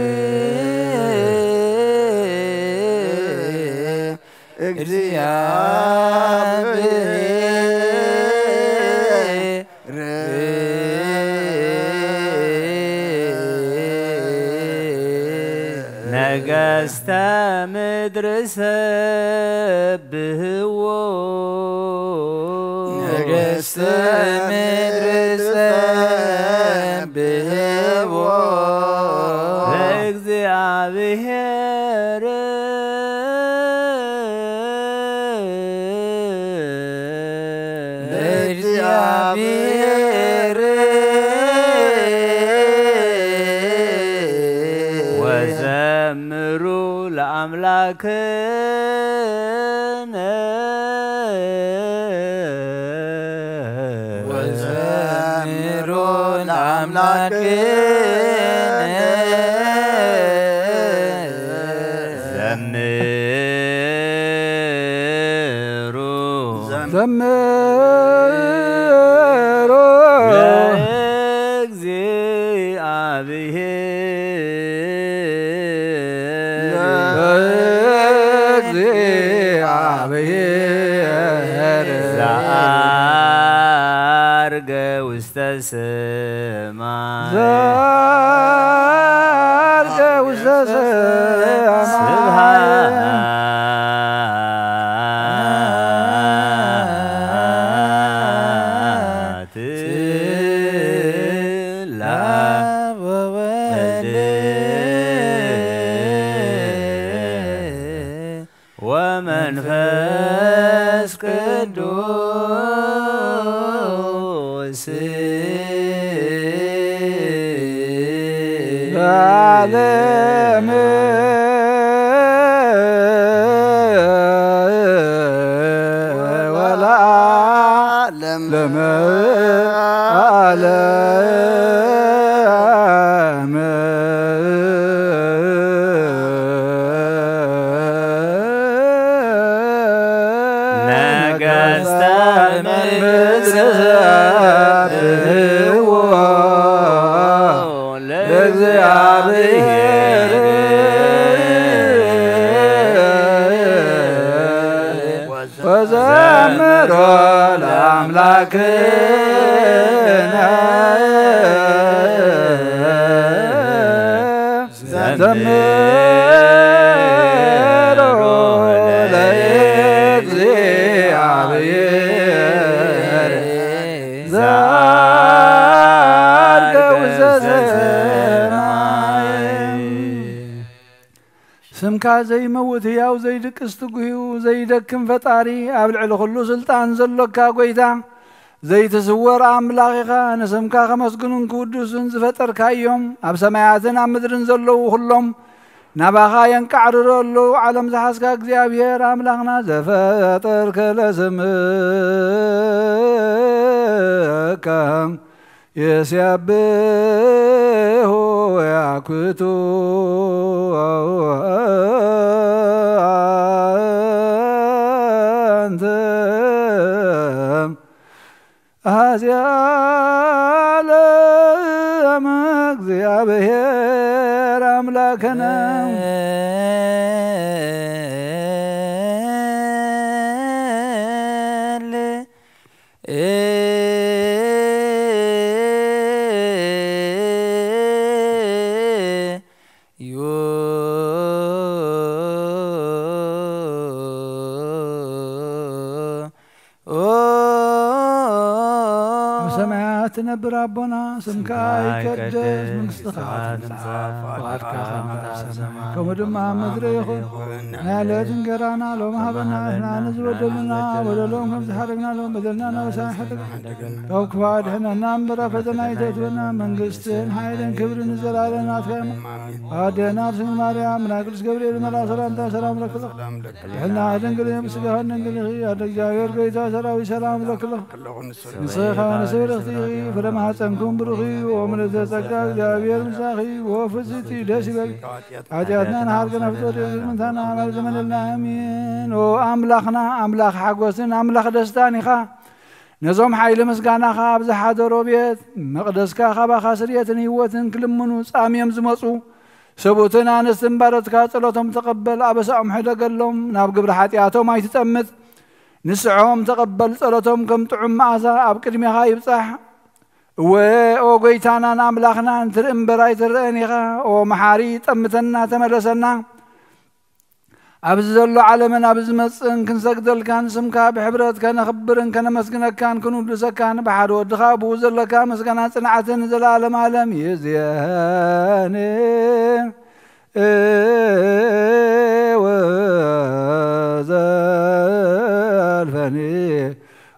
እግዚአብሔር። ነገስተ ምድር ሰብህዎ። ነገስተ ምድር ሰብህዎ። ለእግዚአብሔር። ለእግዚአብሔር። ወዘምሩ ለአምላክነ። ወዘምሩ ለአምላክነ። ዘምሩ። ዘምሩ። ለእግዚአብሔር። ለእግዚአብሔር። ዘዐርገ ውስተ ሰማይ። ዘዐርገ ውስተ ሰማይ። ስብሐት ለአብ ወወልድ ወመንፈስ ቅዱስ። ለዓለም ወለዓለም። ለዓለም። ነገስተ ምድር ሰብሕዎ ለእግዚአብሔር። ወዘምሮ ለአምላክነ። ዘምሮ ለእግዚአብሔር። ዘዐርገ ውስተ ሰማይ። ስምካ ዘይመውት ህያው ዘይድቅስ ትጉህዩ ዘይደክም ፈጣሪ ኣብ ልዕሊ ኩሉ ስልጣን ዘሎካ ጎይታ ዘይትስወር ኣምላኽ ኢኻ። ንስምካ ከመስግኑን ክውድሱን ዝፈጠርካዮም ኣብ ሰማያትን ኣብ ምድርን ዘለዉ ኩሎም ናባኻ የንቃዕርሩ ኣለዉ። ዓለም ዝሓዝካ እግዚኣብሔር ኣምላኽና ዘፈጠርከ ለስምከ የስያብሑ ወያኩቱ አንተ አዚ ዓለም እግዚአብሔር አምላክነ። ትነብር ኣቦና፣ ስምካ ይቀደስ፣ መንግስትኻ ትምጻእ፣ ፍቓድካ ከምቲ ኣብ ሰማይ ከምኡ ድማ ኣብ ምድሪ ይኹን። ናይ ዕለት እንጀራና ሎም ሃበና፣ ንሕና ንዝበደሉና በደሎም ከም ዝሓረግናሎም በደልና ናበሳና ሕደግ፣ ካብ ክፉእ ኣድሕነና እምበር ኣብ ፈተና ኣይተእትወና፣ መንግስትን ሓይልን ክብርን ንዘለኣለም ናትካ እዮም። ኣዴና ድንግል ማርያም፣ ናይ ቅዱስ ገብርኤል መልኣኽ ሰላምታ ሰላም ለክለኽ። ድሕና ድንግል እየ፣ ብስጋህን ድንግል ኢኺ፣ ኣደ እግዚኣብሔር ጎይታ ሰራዊት ሰላም ለክለኽ። ንስኻ ንስብር እኽትኺ፣ ፍረ ማህፀንኩም ብሩኽ እዩ። ኦምልእተ ጸጋ እግዚኣብሔር ምሳኺ፣ ወፍስቲ ደስ ይበል። ሓጢኣትና ንሓርገና ፍጥረት እዩ፣ ምንታና ማለት ዘመለልና። ኣሜን። ኦ ኣምላኽና፣ ኣምላኽ ሓጎስን ኣምላኽ ደስታን ኢኻ። ነዞም ሓይሊ ምስጋናኻ ኣብ ዝሓደሮ ቤት መቕደስካ ካባኻ ስርየትን ህይወትን ክልምኑ ጻምዮም ዝመጹ ሰብኡትን ኣንስትን ባሮትካ ጸሎቶም ተቐበል፣ ኣበሳኦም ሕደገሎም፣ ናብ ግብሪ ሓጢኣቶም ኣይትጠምት። ንስዖም ተቐበል፣ ጸሎቶም ከም ጥዑም መኣዛ ኣብ ቅድሜኻ ይብጻሕ። እወ፣ ኦ ጐይታናን ኣምላኽናን፣ ትርኢ እምበር ኣይትረአን ኢኻ። ኦ መሓሪ፣ ጠምተና፣ ተመለሰና። ኣብዚ ዘሎ ዓለምን ኣብዚ ዝመጽእን ክንሰግደልካን ስምካ ብሕብረት ከነኽብርን ከነመስግነካን ክንውድሰካን ብሓደ ወድኻ ብኡ ዘለካ ምስጋና ጽንዓትን ንዘለኣለም ዓለም ይእዝየኒ። ወዘልፈኒ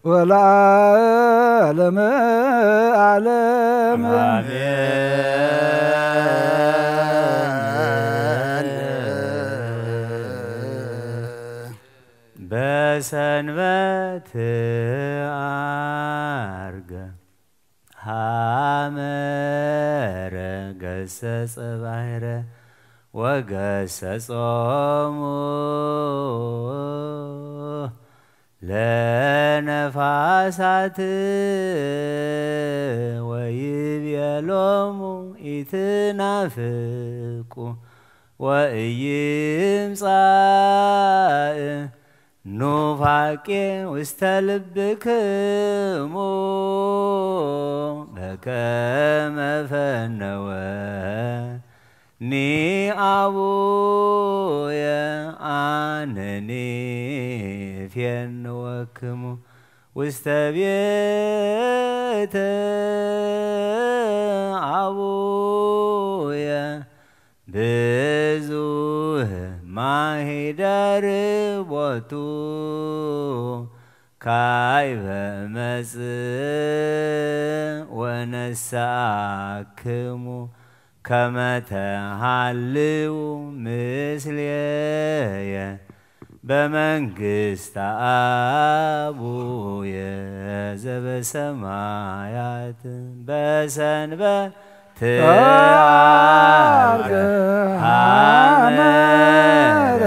ወለዓለመ ዓለም። ኣሜን። በሰንበት ዓርገ ሐመረ ገሰጸ ባሕረ ወገሰጾሙ ለነፋሳት ወይቤሎሙ ኢትናፍቁ ወኢይምጻእ ኑፋቄ ውስተ ልብክሙ በከመ ፈነወኒ አቡየ አነኒ ፌንወክሙ ውስተ ቤተ አቡየ ብዙህ ማሂደር ቦቱ ካይበ መጽእ ወነሳክሙ ከመ ተሃልዉ ምስሌየ በመንግስተ አቡየ ዘበሰማያት በሰንበት ዓርገ ሐመረ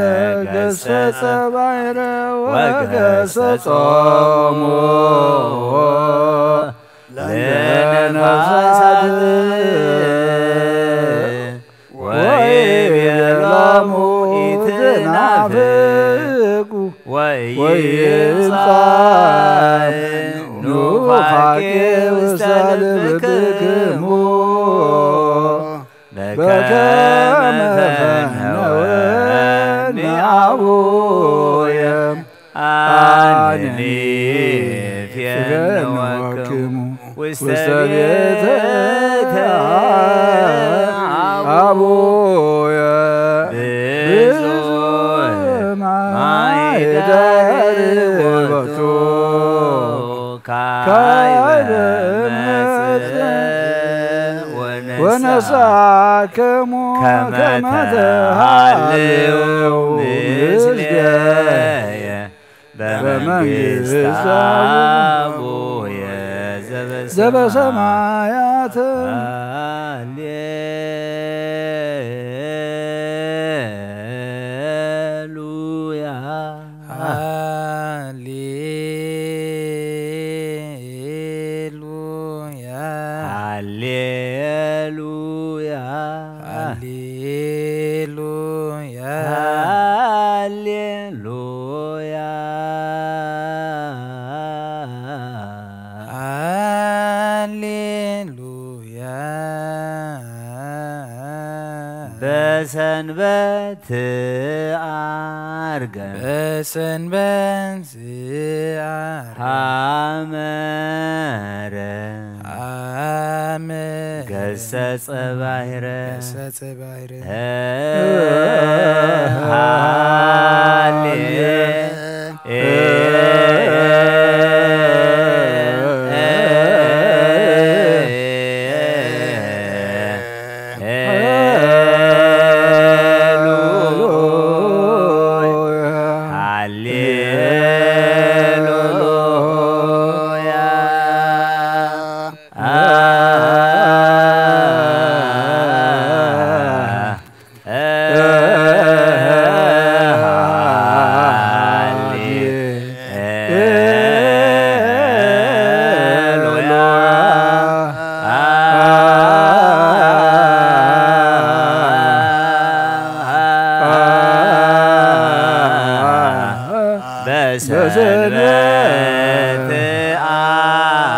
ገሰጸ ባሕረ ወገሰጾሙ ለነፋሳት ወይቤሎሙ ኢትናፍቁ ወይብጻሕ ኑፋቄ ውስተ ልብክሙ በከመ ፈነወኒ አቡየ አነኒ ፌንወክሙ ውስተ ቤተ አቡየ ብዙ ማይደር ቦቱ ካይበ መጽእ ወነሳክሙ ከመ ተሃልዉ ምስሌየ በመንግስተ አቡየ ዘበሰማያት። ሃሌሉያ። ሃሌሉያ። ሃሌሉያ። ሃሌሉያ። ሃሌሉያ። ሃሌሉያ። በሰንበት ዓርገ በሰንበት ዓርገ ሐመረ ጸባይረ ገሰጸ ባሕረ ሃሌ በሰንበት ዓርገ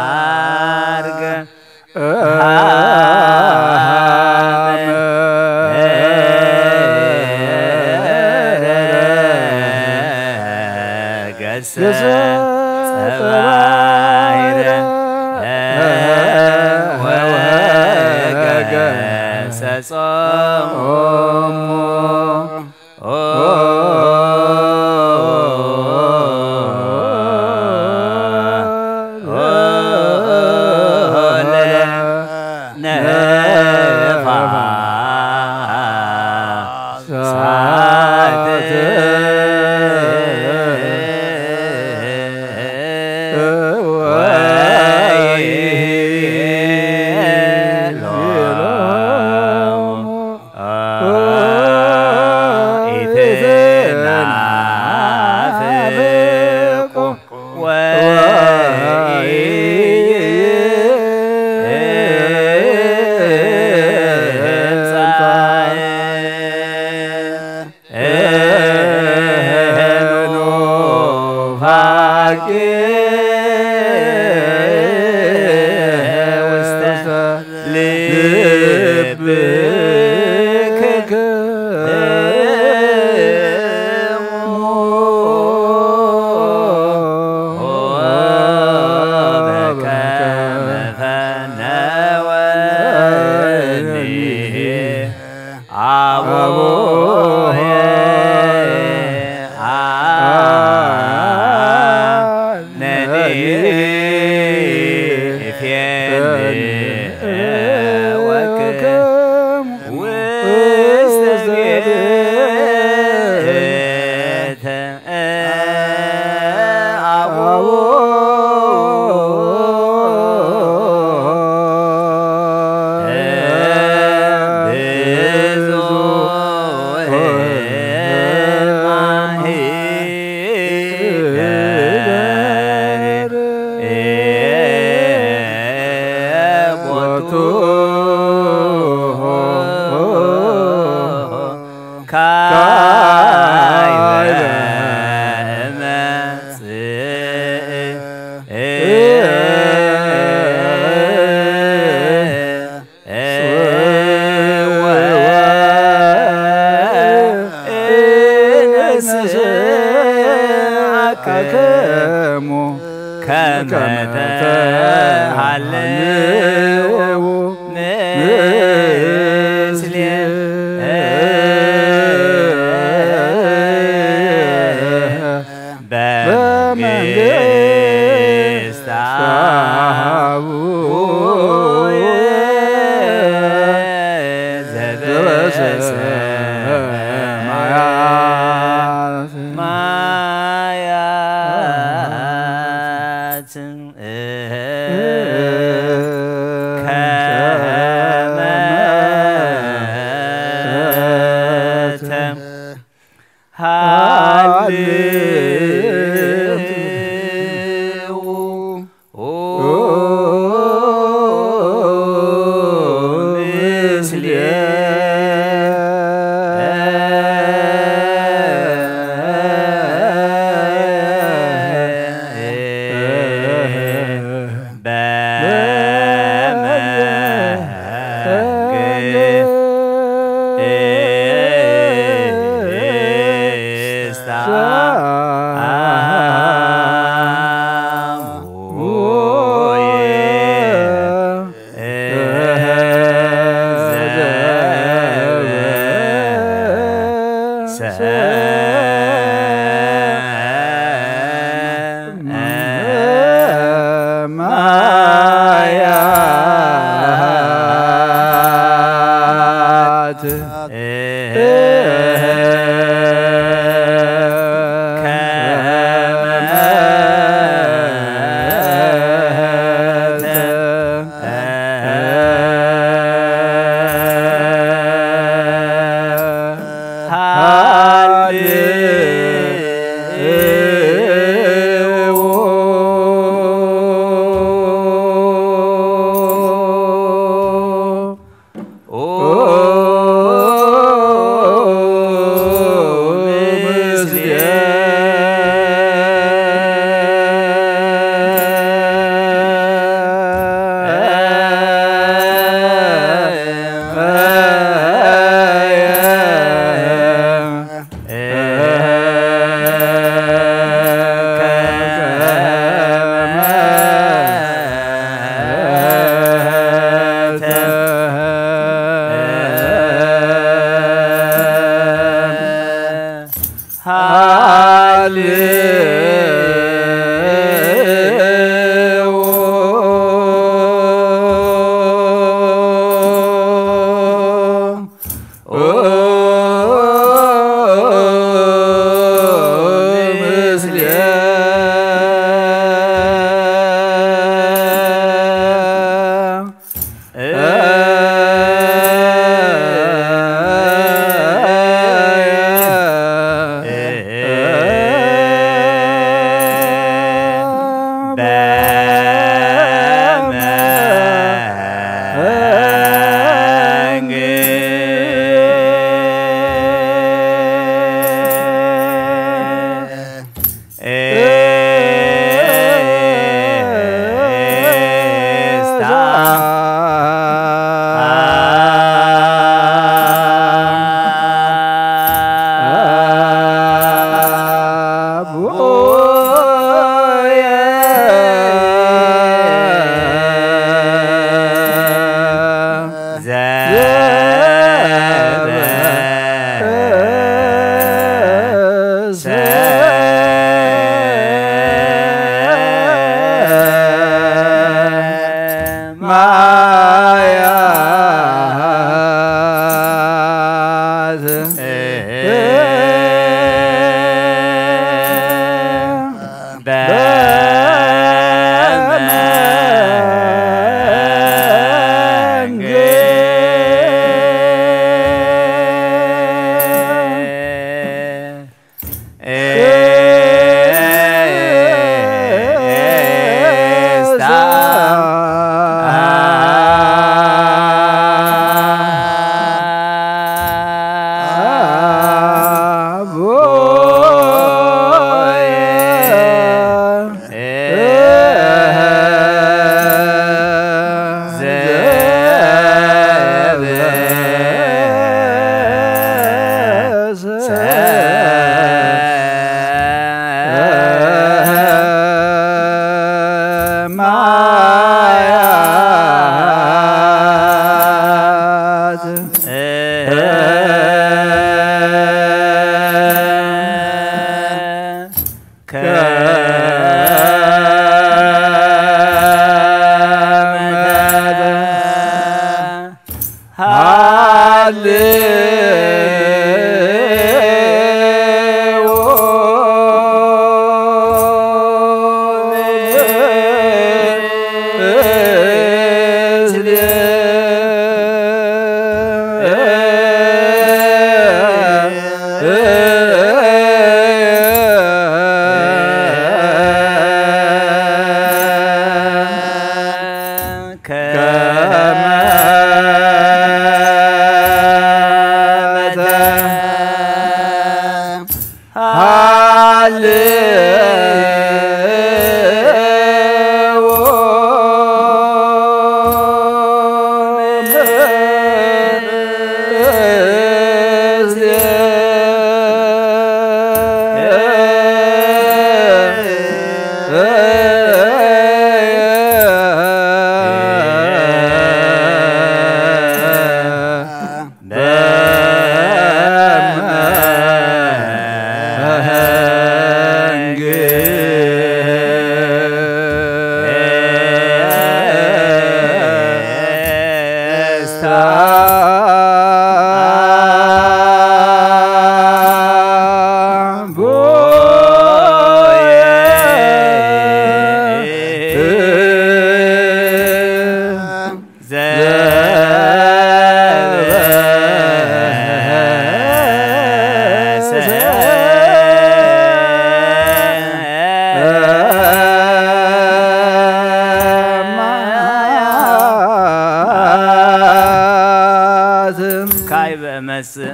ካይበ መጽእ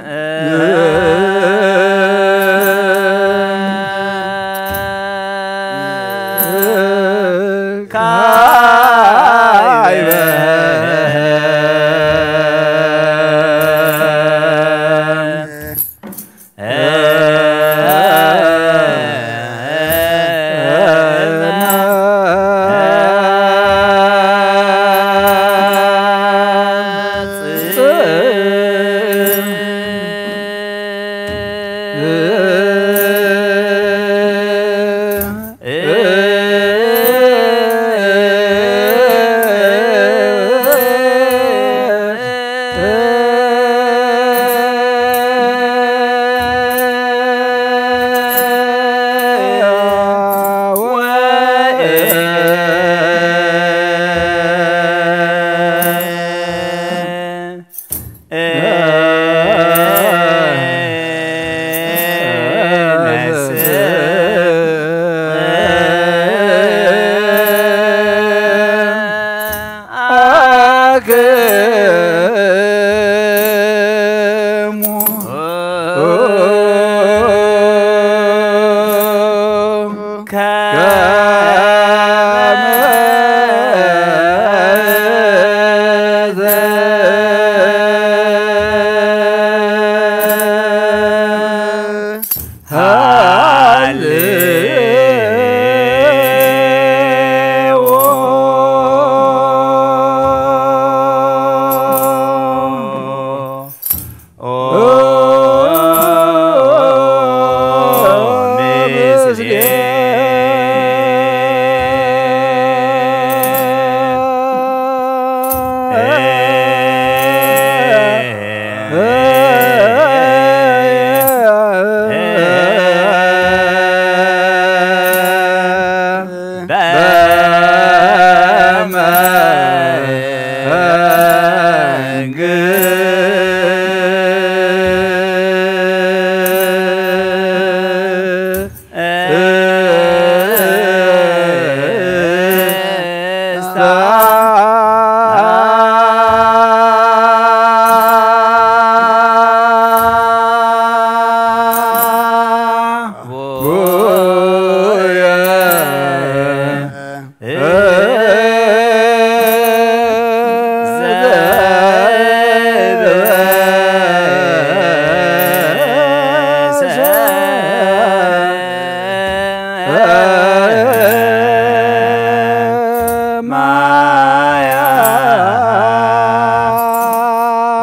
ካይበ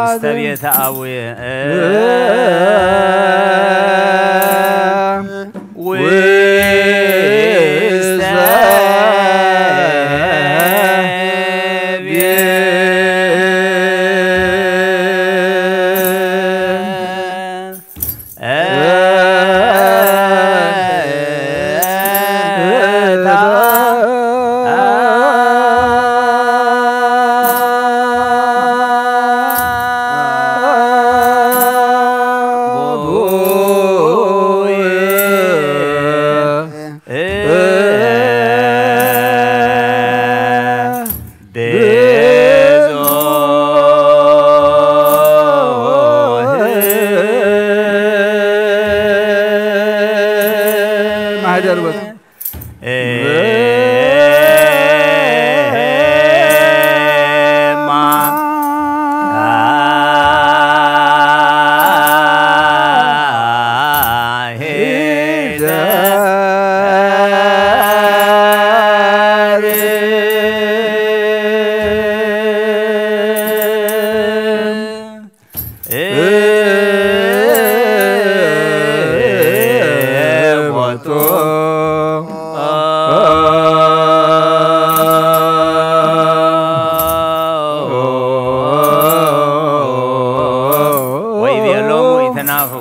ውስተ ቤተ አቡየ ውስተ ማህደር በል። ወይቤሎሙ ኢትናፉ።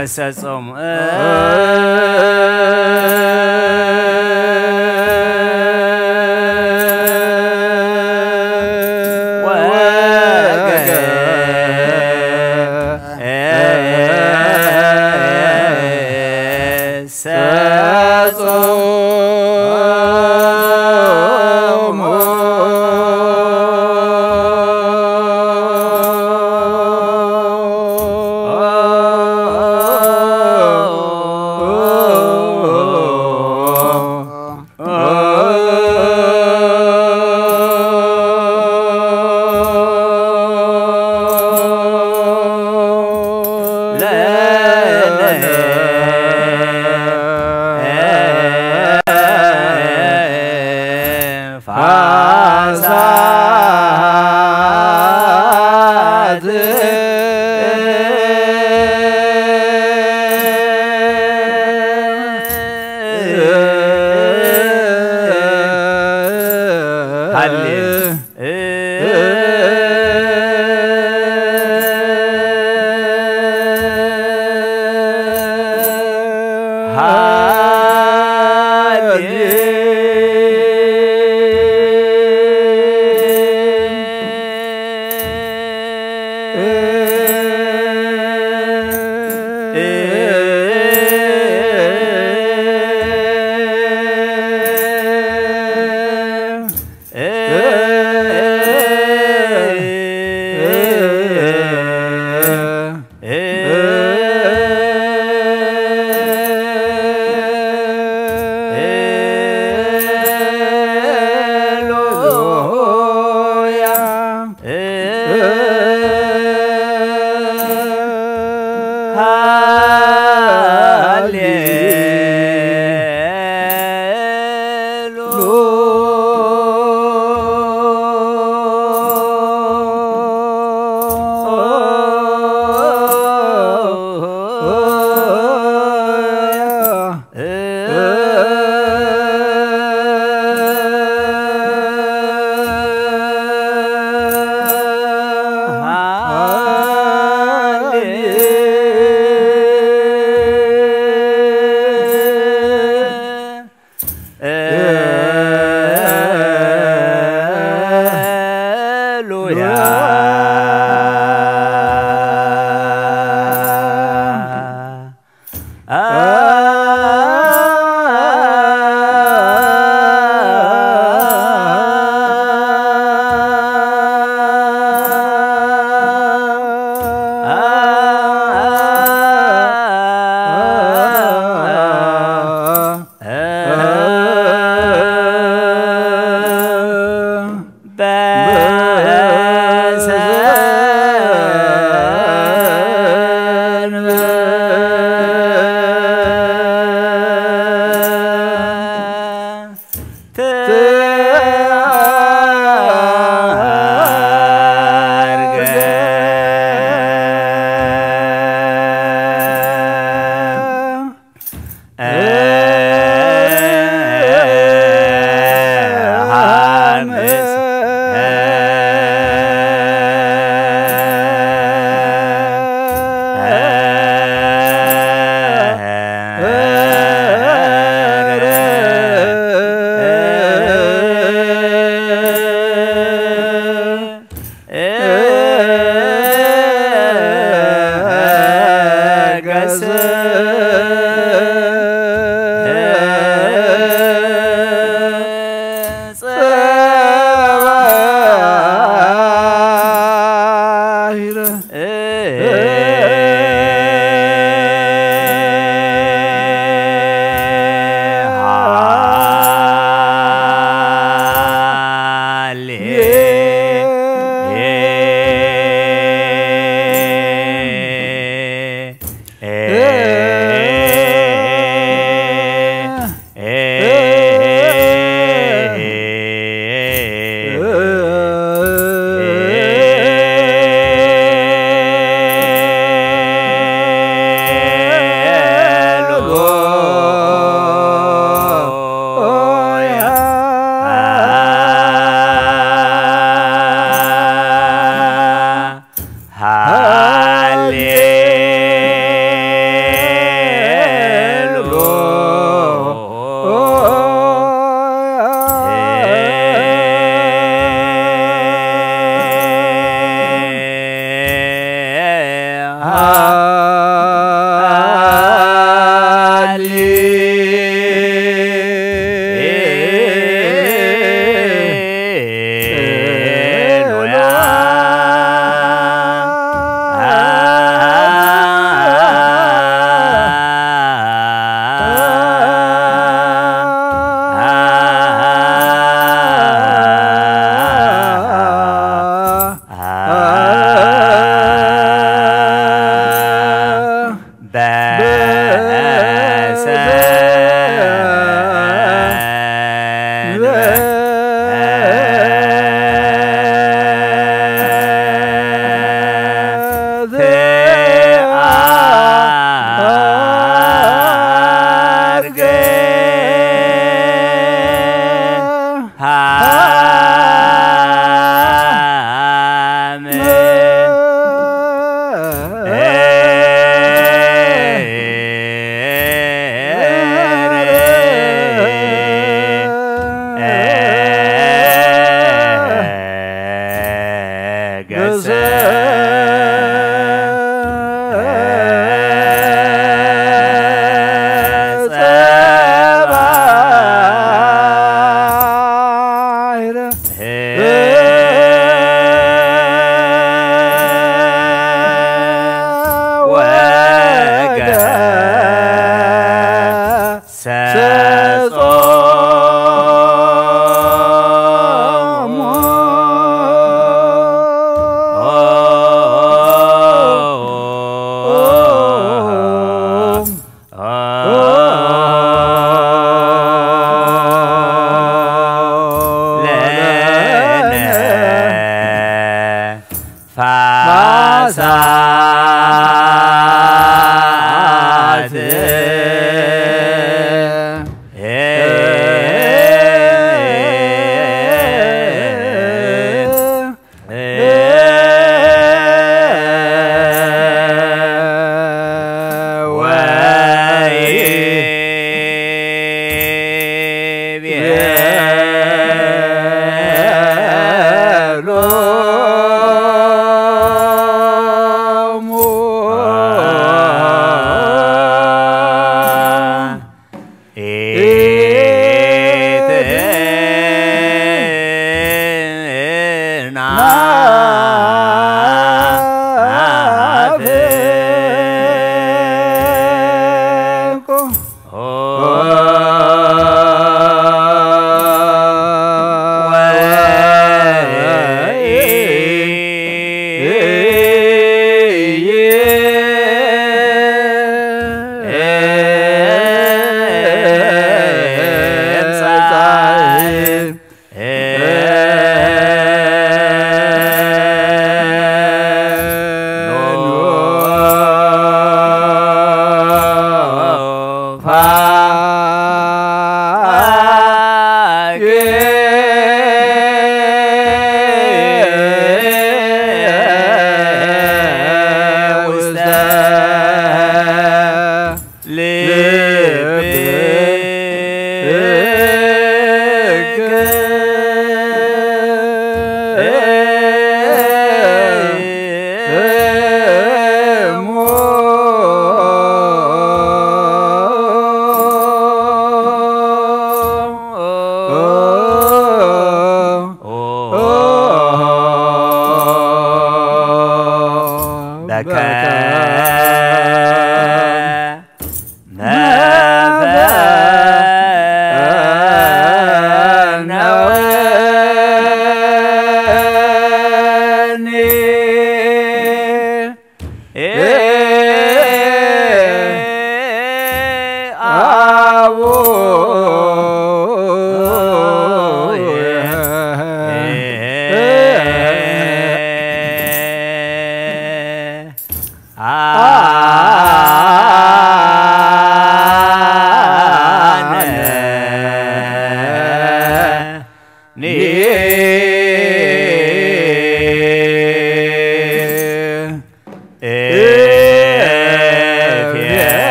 መሰጾሙ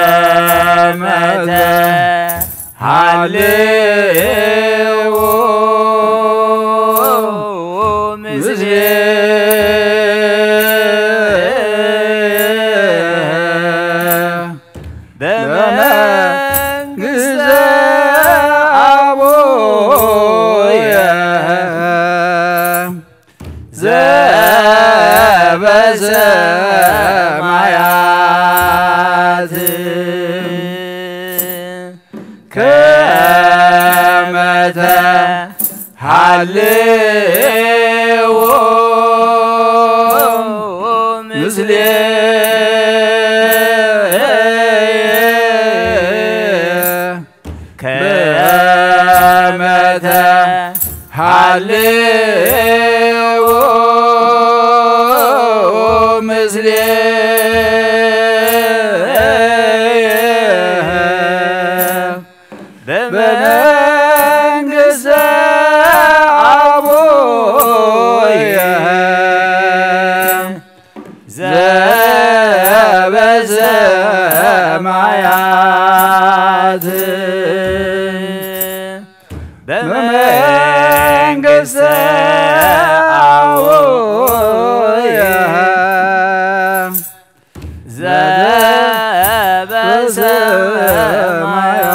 ከመ ተሃልዎ ምስሌ በመንግስተ አቡየ ዘበሰማያት ከመ ተሃልዎ ምስሌ ከመ ተሃልዎ ምስሌ በመንግስተ አቡየ ዘበሰማያት በመንግስተ አቡየ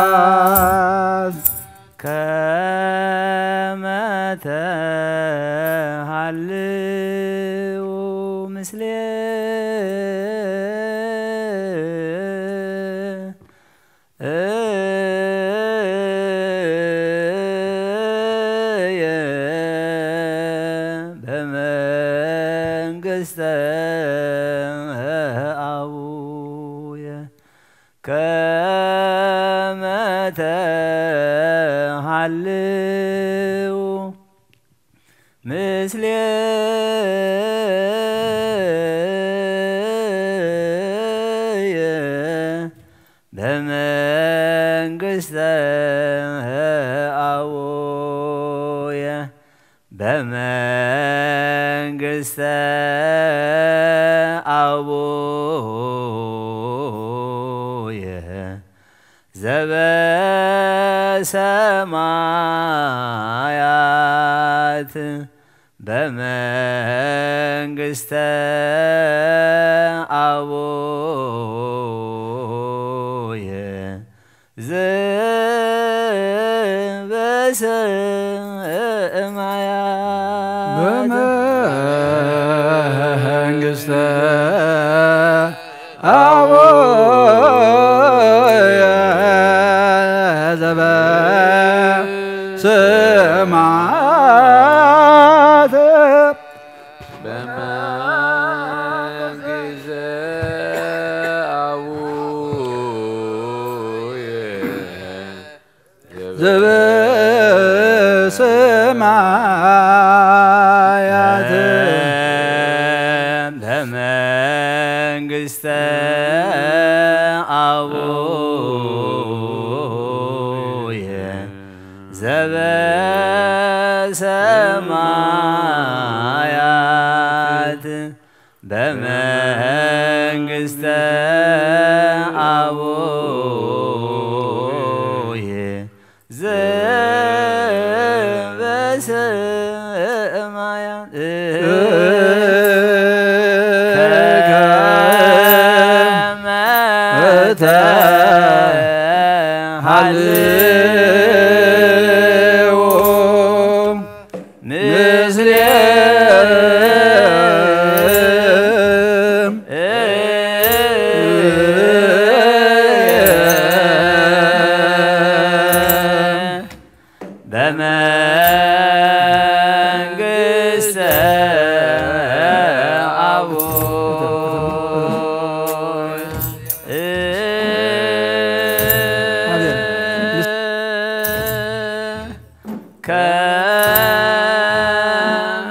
ዘበሰማያት ከመ ተሃልው ምስሌ በመንግስተ አቡየ ከመ ተሃልው ምስሌ በመንግስተ አቡየ በመንግስተ አቡየ ዘበሰማያት በመንግስተ አቡየ ዘበሰማያት በመንግስተ አቡየ ዘበሰማያት በመንግስተ አቡየ ዘበሰማያት ከመ ተሃልው ምስሌ በመንግስተ አቡይ ከመ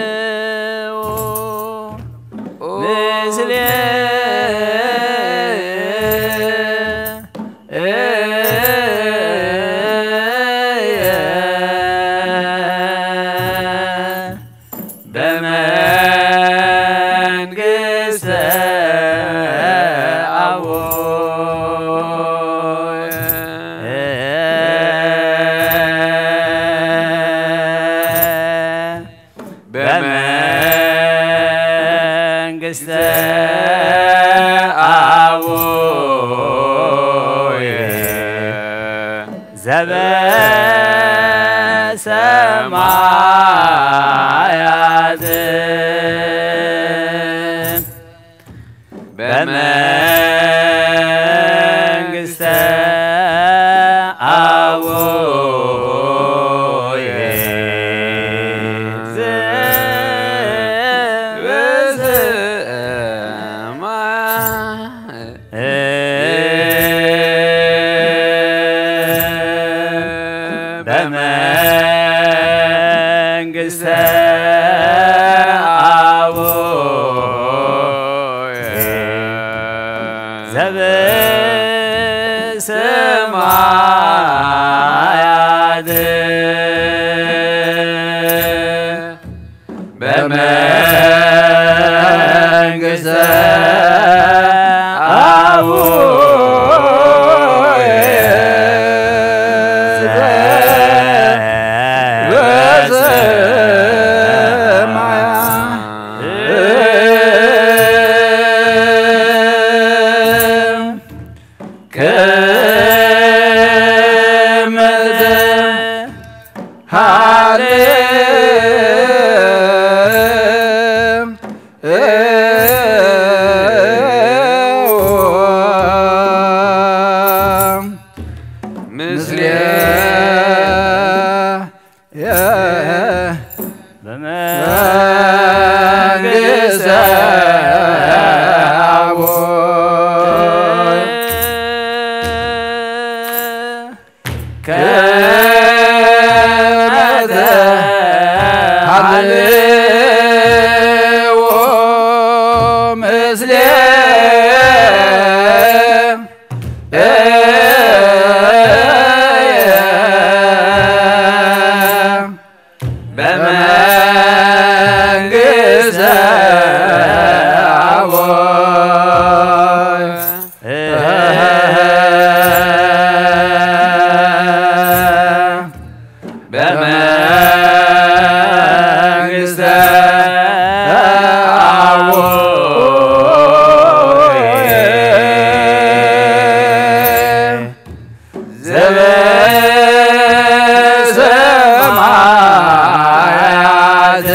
ተሃልው ምስሌ በመንግስተ አቡይ በመንግስተ አቡይ ዘበሰማያት በመንግስተ አቡይ ዘበሰማያት በመንግስተ አቡይ ዘበሰማያት በመንግስተ አቡይ በሰማያት ከመ ተሃልው ምስሌ በመንግስተ አቡይ ከመ ተሃልው ምስሌ በመንግስተ አቡይ በመንግስተ አቡይ ዘበሰማያት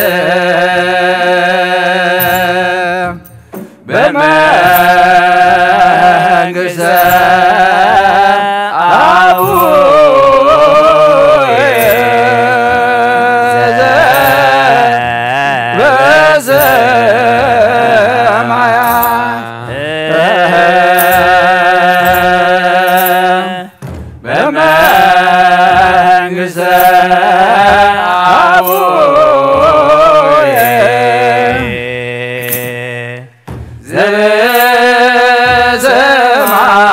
በመንግስተ አቡየ ዘበሰማያት በመንግስተ አቡየ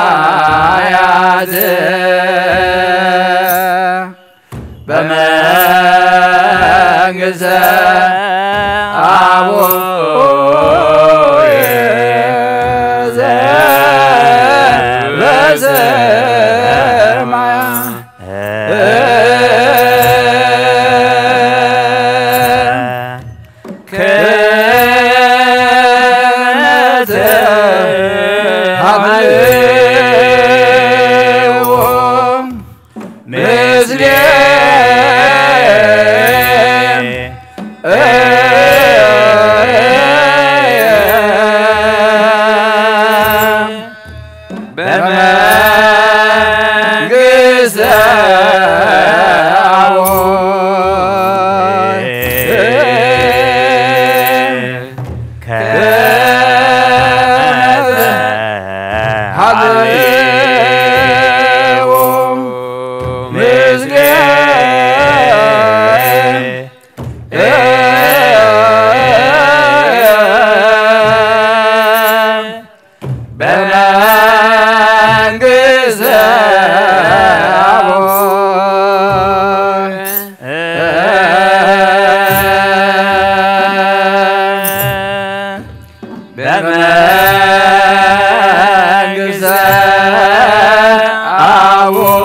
ዘበሰማያት በመንግስተ አቡየ ዘበሰማያት ምስሌ በመንግስተ አቡነ ከመ ሀልዎ ምስሌ በመንግስተ አቡነ በመንግስተ አቡነ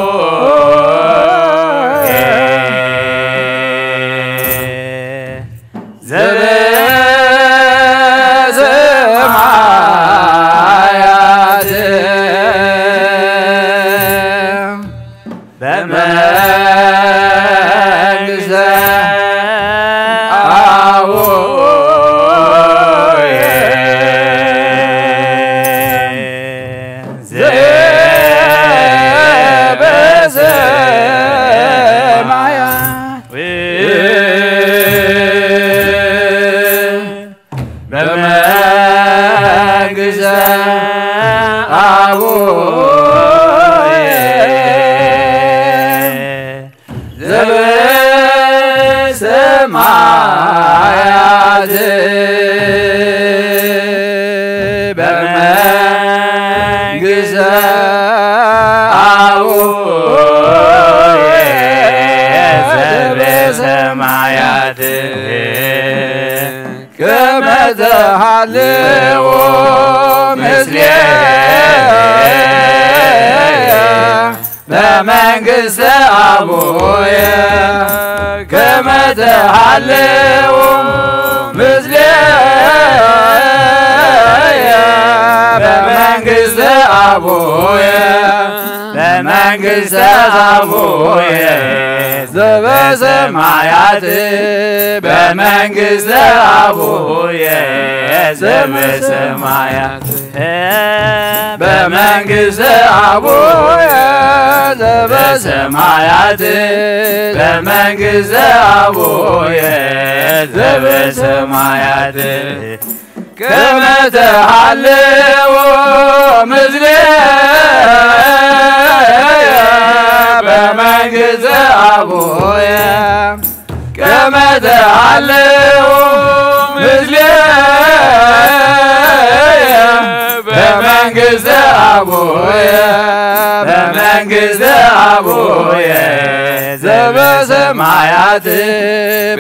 ዘበሰማያት በመንግስተ አቡነ ዘበሰማያት በመንግስተ አቡነ ዘበሰማያት በመንግስተ አቡነ ዘበሰማያት ከመ ተሃልዎ ምስሌየ በመንግስተ አቡየ ከመ ተሃልዎ ምስሌየ በመንግስተ አቡየ በመንግስተ አቡየ ዘበሰማያት በመንግስተ አቡየ ዘበሰማያት በመንግስተ አቡየ ዘበሰማያት በመንግስተ አቡየ ዘበሰማያት ከመ ተሃልዎ ምስሌየ በመንግስተ አቡየ ከመ ተሃልዎ ምስሌየ በመንግስተ አቡየ በመንግስተ አቡየ ዘበሰማያት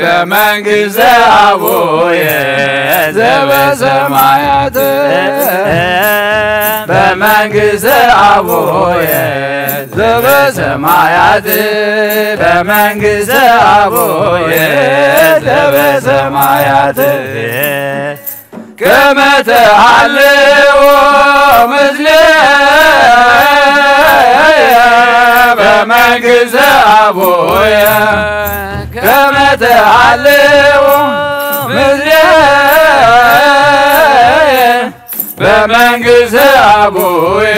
በመንግስተ አቡየ ዘበሰማያት በመንግስተ አቡየ ዘበሰማያት በመንግስተ አቡየ ዘበሰማያት ከመ ተሃልዎ ምስሌየ በመንግስተ አቡየ ከመ ተሃልዎ ምስሌየ በመንግስተ አቡየ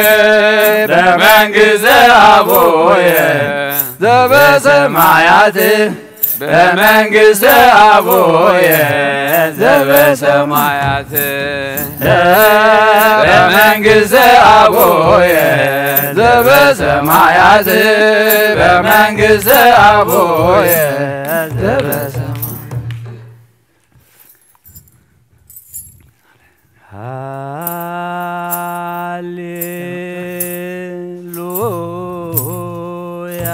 በመንግስተ አቡየ ዘበሰማያት በመንግስተ አቡየ ዘበሰማያት በመንግስተ አቡየ ዘበሰማያት በመንግስተ አቡየ ዘበሰማያት ሃሌሉያ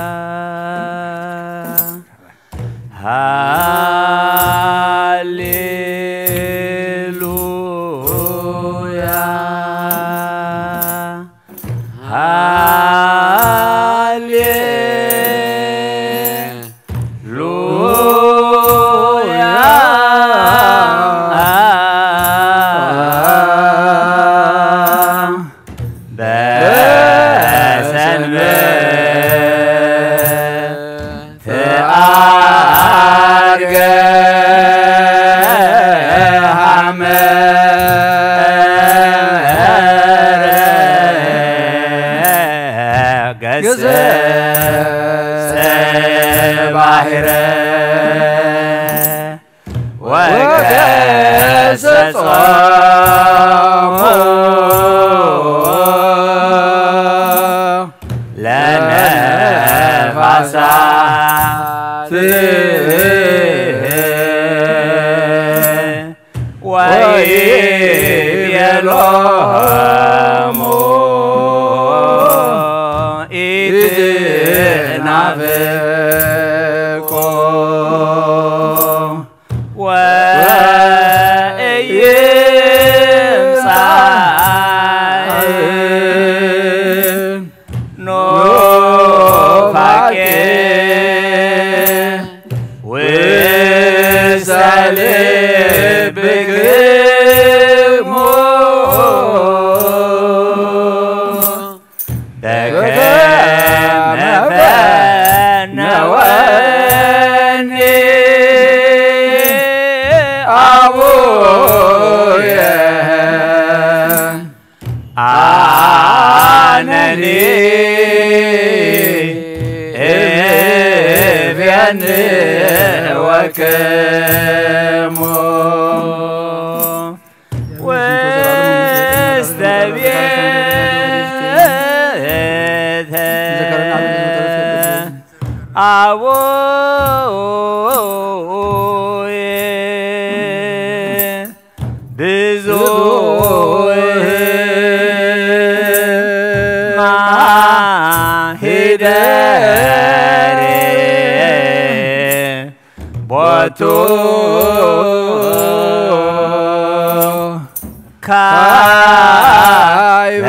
ሃሌሉያ ሃሌ ሉያ በሰንበት ባሕረ ወገሰጾሙ ለነፋሳት ወይቤሎሙ ኢትናፍቁ ወኢይምጻእ ኑፋቄ ውስተ ልብክሙ በከመ ፈነወኒ አቡየ አነኒ እቤን ወክሙ ውስተ ቤተ አቡየ ብዙህ ማህደሬ ቦቱ ካይበ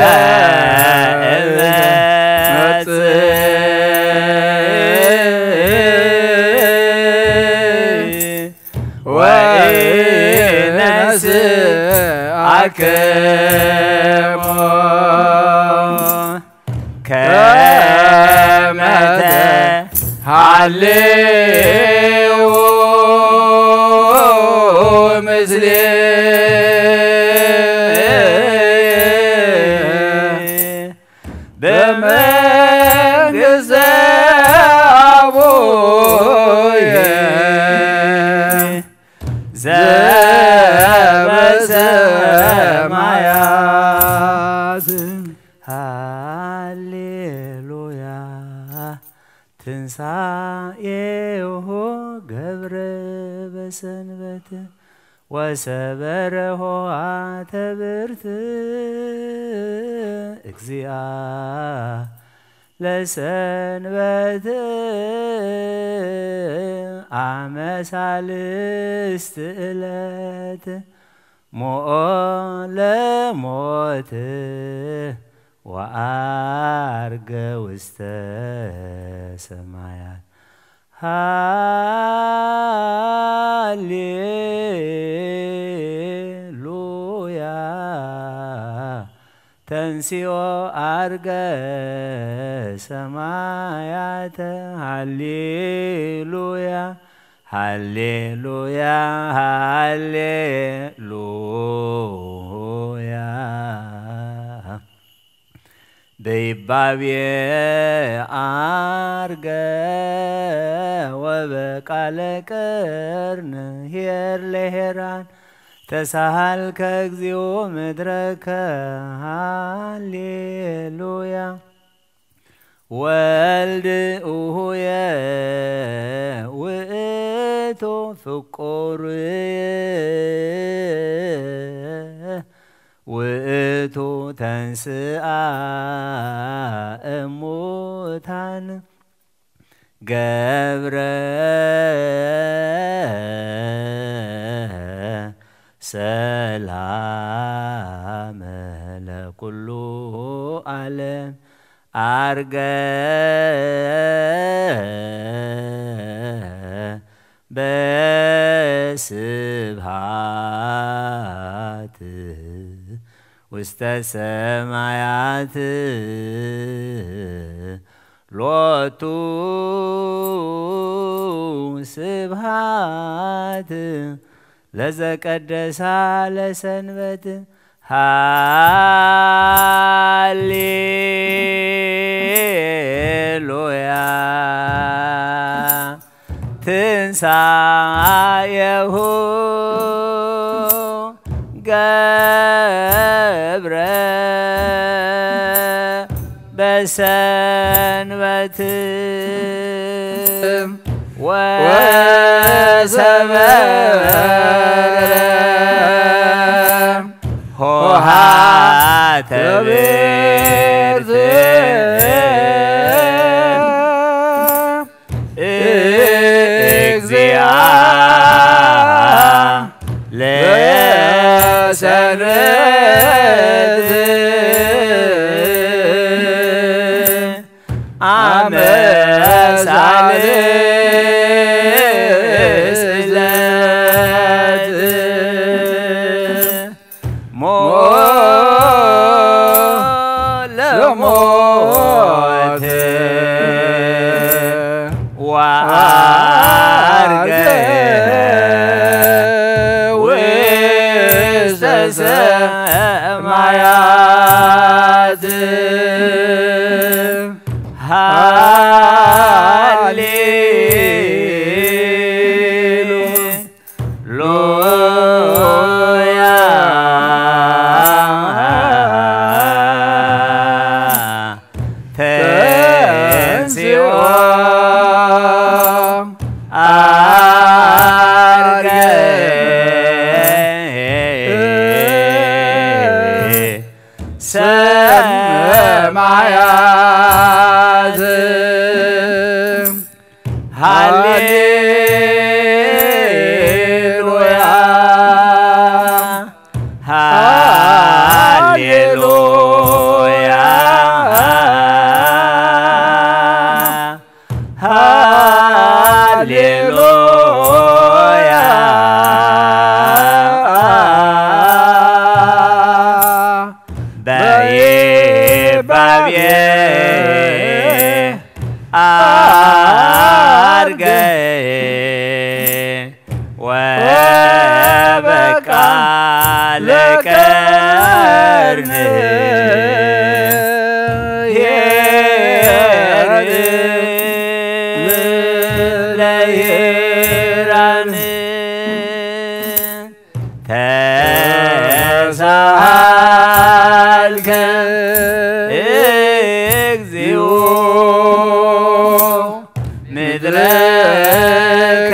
እመጽእ ወኢነስአክሙ ከመ ተሃልዉ ምስሌ በመንግስተ አቡየ ዘበሰማያት። ሃሌሉያ። ትንሣኤሁ ገብረ በሰንበት ወሰበረ ኆኃተ ብርት እግዚአ ለሰንበት አመ ሳልስት ዕለት ሞኦ ለሞት ወዐርገ ውስተ ሰማያት። ሃሌሉያ። ተንሲኦ ዐርገ ሰማያት። ሃሌሉያ፣ ሃሌሉያ፣ ሃሌሉያ። በይባቤ ዐርገ ወበቃለ ቅርን ኄር ለኄራን ተሳሃልከ እግዚኦ ምድረከ። ሃሌሉያ። ወልድ እሁየ ውእቱ ፍቁርየ ውእቱ ተንስአ እሙታን ገብረ ሰላመ ለኩሉ ዓለም ዐርገ በስብሐት ውስተ ሰማያት ሎቱ ስብሐት ለዘቀደሳ ለሰንበት። ሃሌሉያ። ትንሳኤሁ ገብረ በሰንበት ወሰበረ ኆኃተ ቤርት እግዚአ ለሰንበት አመሳልስለት ሞ ለሞት ወዐርገ ውስተ ሰማያት ሃሌ ሉያ ተንሥኦ ዐርገ ሰማያት ሃሌሉያ ሃሌሉያ ሃሌሉያ በይባቤ ዐርገ ወበቃ ለቀርንኄር ለሄራን ተሳሃልከ እግዚኦ ምድረከ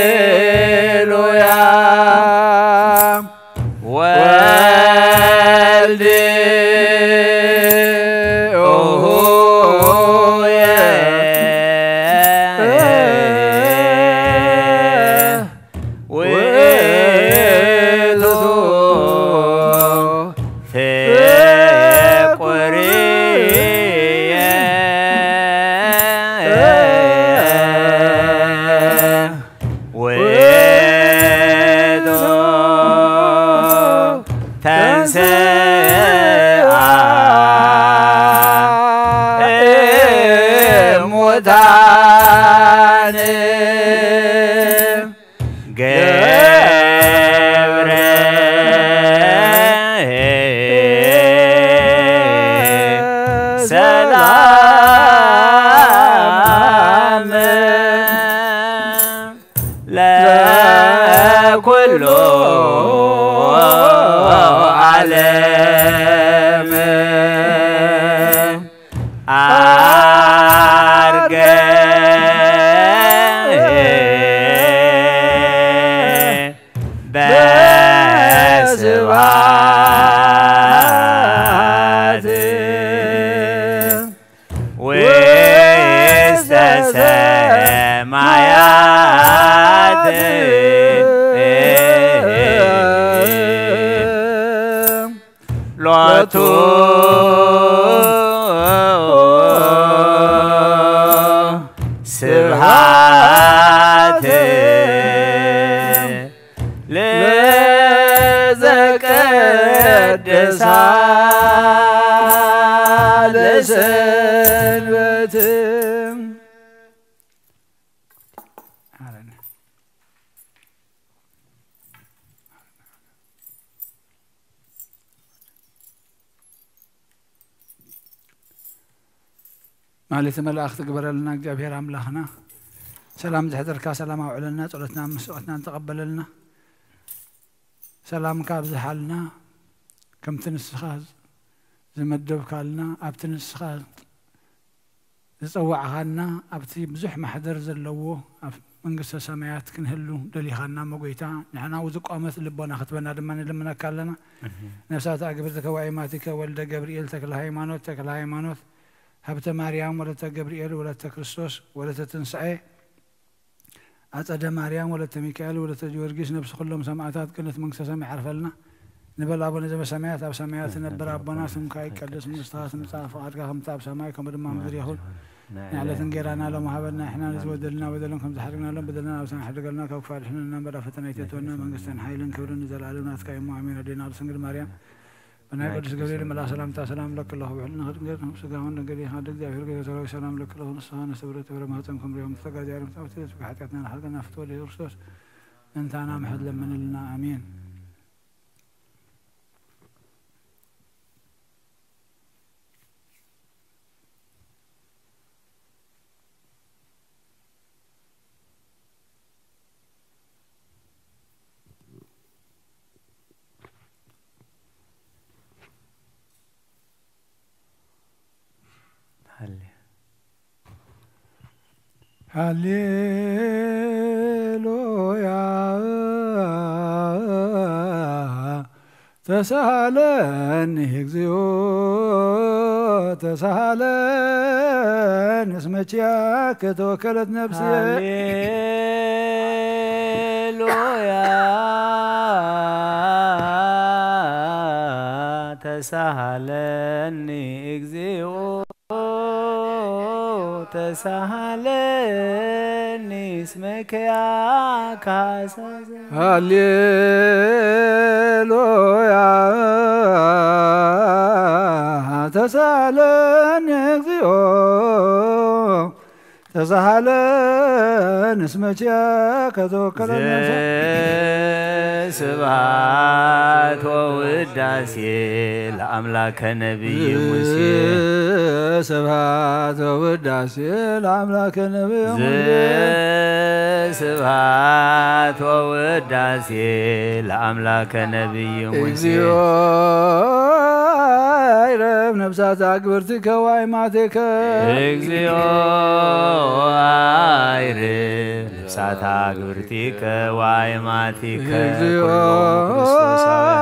ሃሌሉያ ወልድ ኦሆየ ውእቱ ፍቁርየ ውእቱ ተንሥአ እሙታን ገብረ ሰላም ለኩሉ ዓለም ዐርገ በስብሐት ውስተ ሰማያት ሎቱ ስብሐት ለዘቀደሳ ለሰንበት። ማሌተ መላእኽቲ ግበረልና እግዚኣብሔር ኣምላኽና። ሰላም ዘሕደርካ ሰላም ኣውዕለልና፣ ጸሎትና ምስዋዕትና ተቐበለልና። ሰላምካ ኣብዝሓልና፣ ከምቲ ንስኻ ዝመደብካልና፣ ኣብቲ ንስኻ ዝጸዋዕኻና፣ ኣብቲ ብዙሕ ማሕደር ዘለዎ ኣብ መንግስተ ሰማያት ክንህሉ ደሊኻና እሞ ጎይታ፣ ንሕና ዝቋመት ልቦና ክትበና ድማ ንልምነካ ኣለና። ነፍሳት ኣግብርትከ ዋይማቲከ ወልደ ገብርኤል ተክለ ሃይማኖት፣ ተክለ ሃይማኖት ሃብተ ማርያም ወለተ ገብርኤል ወለተ ክርስቶስ ወለተ ትንሳኤ ኣጸደ ማርያም ወለተ ሚካኤል ወለተ ጊዮርጊስ ነፍሲ ኩሎም ሰማዕታት ገነት መንግስተ ሰማይ ዓርፈልና። ንበል ኣቡነ ዘበሰማያት ኣብ ሰማያት ትነብር ኣቦና ስምካ ይቀደስ መንግስትኻ ትምጻእ ፍቓድካ ከምቲ ኣብ ሰማይ ከምኡ ድማ ኣብ ምድሪ ይኹን። ንዕለት እንጌራና ሎም ሃበና ንሕና ንዝበደልና በደሎም ከም ዝሓደግናሎም በደልና ኣብ ሰማይ ሓደገልና ካብ ክፋ ድሕነና እምበር ኣብ ፈተና ኣይተእትወና መንግስትን ሓይልን ክብርን ንዘለኣለም ናትካ እሞ ኣሜን። ኣዴና ቅድስት ድንግል ማርያም ብናይ ቅዱስ ገብርኤል መልኣክ ሰላምታ ሰላም ለኪ ኣለኹ ብሕልና ድንግል ስጋውን ድንግል ኢኻ ኣደ እግዚኣብሔር ገይረ ሰራዊት ሰላም ለኪ ኣለኹ ንስኻ ንስብረት ፍረ ማህፀን ከምሪኦም ተጋዚያርም ጣውቲ ስጋ ሓጢኣትና ንሓልቀና ፍትወ ኢየሱስ ክርስቶስ እንታና ምሕድ ለምንልና ኣሜን። ሃሌሉያ ተሳሃለኒ እግዚኦ ተሳሃለኒ እስመ ኪያከ ተወከለት ነፍስየ። ሃሌሉያ ተሳሃለኒ እግዚኦ ተሳሃለኒ እስመ ኪያከ ሃሌሉያ ተሳሃለኒ እግዚኦ ተሳሃለኒ እስመ ኪያከ ተወከለት ነፍስየ። ስብሐት ወውዳሴ ለአምላከ ነቢይ ሙሴ። ስብሐት ወውዳሴ ለአምላከ ነቢይ ሙሴ። ስብሐት ወውዳሴ ለአምላከ ነቢይ ሙሴ። እግዚኦ አይረብ ነፍሳት አግብርቲከ ዋይማቲከ። እግዚኦ አይርብ ነፍሳት አግብርቲከ ዋይማቲከ እግዚኦ ኩሎም ክርስቶሳውያን።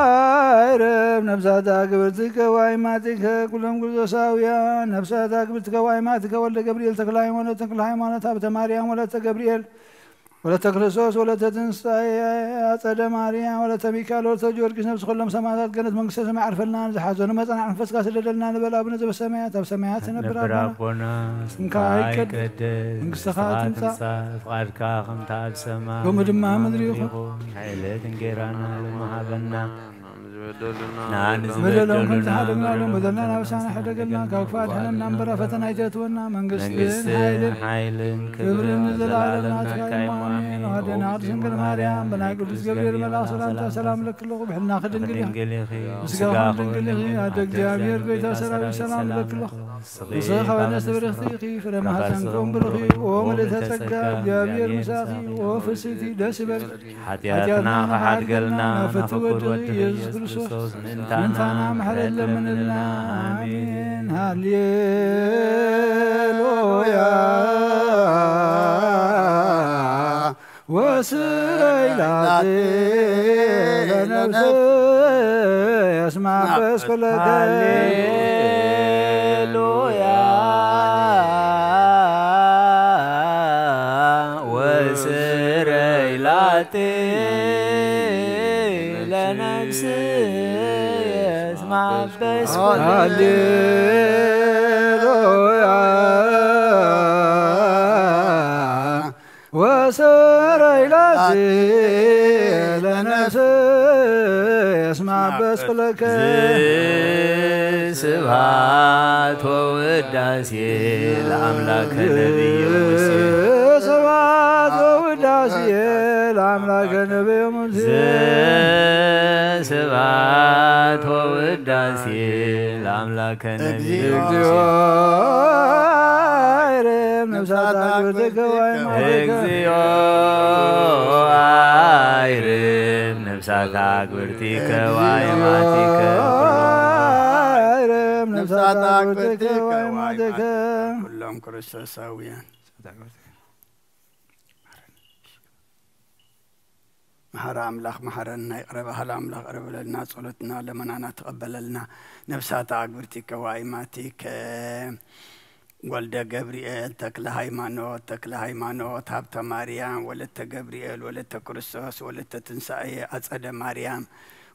አይረብ ነፍሳት አግብርቲከ ዋይማቲከ ኩሎም ክርስቶሳውያን ነፍሳት አግብርቲከ ዋይማቲከ ወልደ ገብርኤል ተክለ ሃይማኖት ተክለ ሃይማኖት ሀብተ ማርያም ወለተ ገብርኤል ወለተ ክርስቶስ ወለተ ትንሳኤ አጸደ ማርያም ወለተ ሚካኤል ወለተ ጊዮርጊስ ነፍሲ ኩሎም ሰማዕታት ገነት መንግስተ ሰማይ ዓርፈልና። ንዝሓዘኑ መጽናዕ መንፈስካ ስደደልና። ንበል ኣቡነ ዘበሰማያት ኣብ ሰማያት ትነብር ነብር ኣቦና ኣቦና ስምካ ስምካ ይቀደስ ይቀደስ መንግስትኻ መንግስትኻ ትምጻእ ትምጻእ ፍቓድካ ከምታ ኣብ ሰማይ ከምኡ ድማ ከምኡ ኣብ ምድሪ ምድሪ ይኹን። ይኹን። ዕለት እንጌራና ሎሚ ሃበና። ንዝበደሉና ንበደሎም ከም ዝበደሉና ዝሓደግናሎም በደልና ናብሳና ሕደገልና ካብ ክፉእ ኣድሕነና እምበር ኣብ ፈተና ኣይተእትወና መንግስትን መንግስትን ሓይልን ሓይልን ክብርን ክብርን ንዘለኣለም ንዘለኣለም ናትካ ናትካ እዩ እዩ። ኣሜን። ኣሜን። ኣዴና ቅድስት ድንግል ማርያም ብናይ ቅዱስ ገብርኤል መልኣኽ ሰላምታ ሰላም ለኪ ኣለኹ። ብሕልናኺ ድንግል ኢኺ። ድንግል ኢኺ። ብስጋኹም ድንግል ኢኺ። ኣደ እግዚኣብሔር ጎይታ ሰራዊት ሰላም ለኪ ኣለኹ። ንስኺ ካብ ኣንስቲ ብርኽቲ ኢኺ። ፍረ ማህፀንኩም ብሩኽ እዩ። ኦ ምልእተ ጸጋ እግዚኣብሔር ምሳኺ። ኦ ፍስሕቲ ደስ ይበልኪ። ሓጢኣትና ክሓድገልና ናብ ፍትው ወድኺ ኢየሱስ ክርስቶስ ምእንታና ምሕረት ለምንልና። ኣሜን። ሃሌሉያ ወስረይ ላቲ ለነፍስ የስማ በስኩለከ። ሃሌሉያ ወስረይ ላቲ ለነፍስ የስማ በስኩለከ። ሃሌሉያ ወሰረይ ላቲ ለነፍስ የስማ በስኩለከ። ስብሐት ወውዳሴ ለአምላከ ነቢይ ሙሴ። ስብሐት ወውዳሴ ለአምላከ ነቢይ ሙሴ። ስብሐት ወውዳሴ ለአምላከ ነቢይ እግዚኦ ሙሴ። ነፍሳት ኣግብርቲከ ወአይማቲከ። እግዚኦ አይርም ነፍሳት አግብርቲከ ወአይማቲከ። አይርም ነፍሳት አግብርቲከ ወአይማቲከ። ኩሎም ክርስቶሳውያን። መሓሪ ኣምላኽ መሓረና፣ ይቕረ በሃሊ ኣምላኽ ይቕረ በለልና፣ ጸሎትና ለመናና ተቐበለልና። ነፍሳት ኣግብርቲከ ወአይማቲከ። ወልደ ገብርኤል፣ ተክለ ሃይማኖት፣ ተክለ ሃይማኖት፣ ሃብተ ማርያም፣ ወለተ ገብርኤል፣ ወለተ ክርስቶስ፣ ወለተ ትንሳኤ፣ ኣጸደ ማርያም፣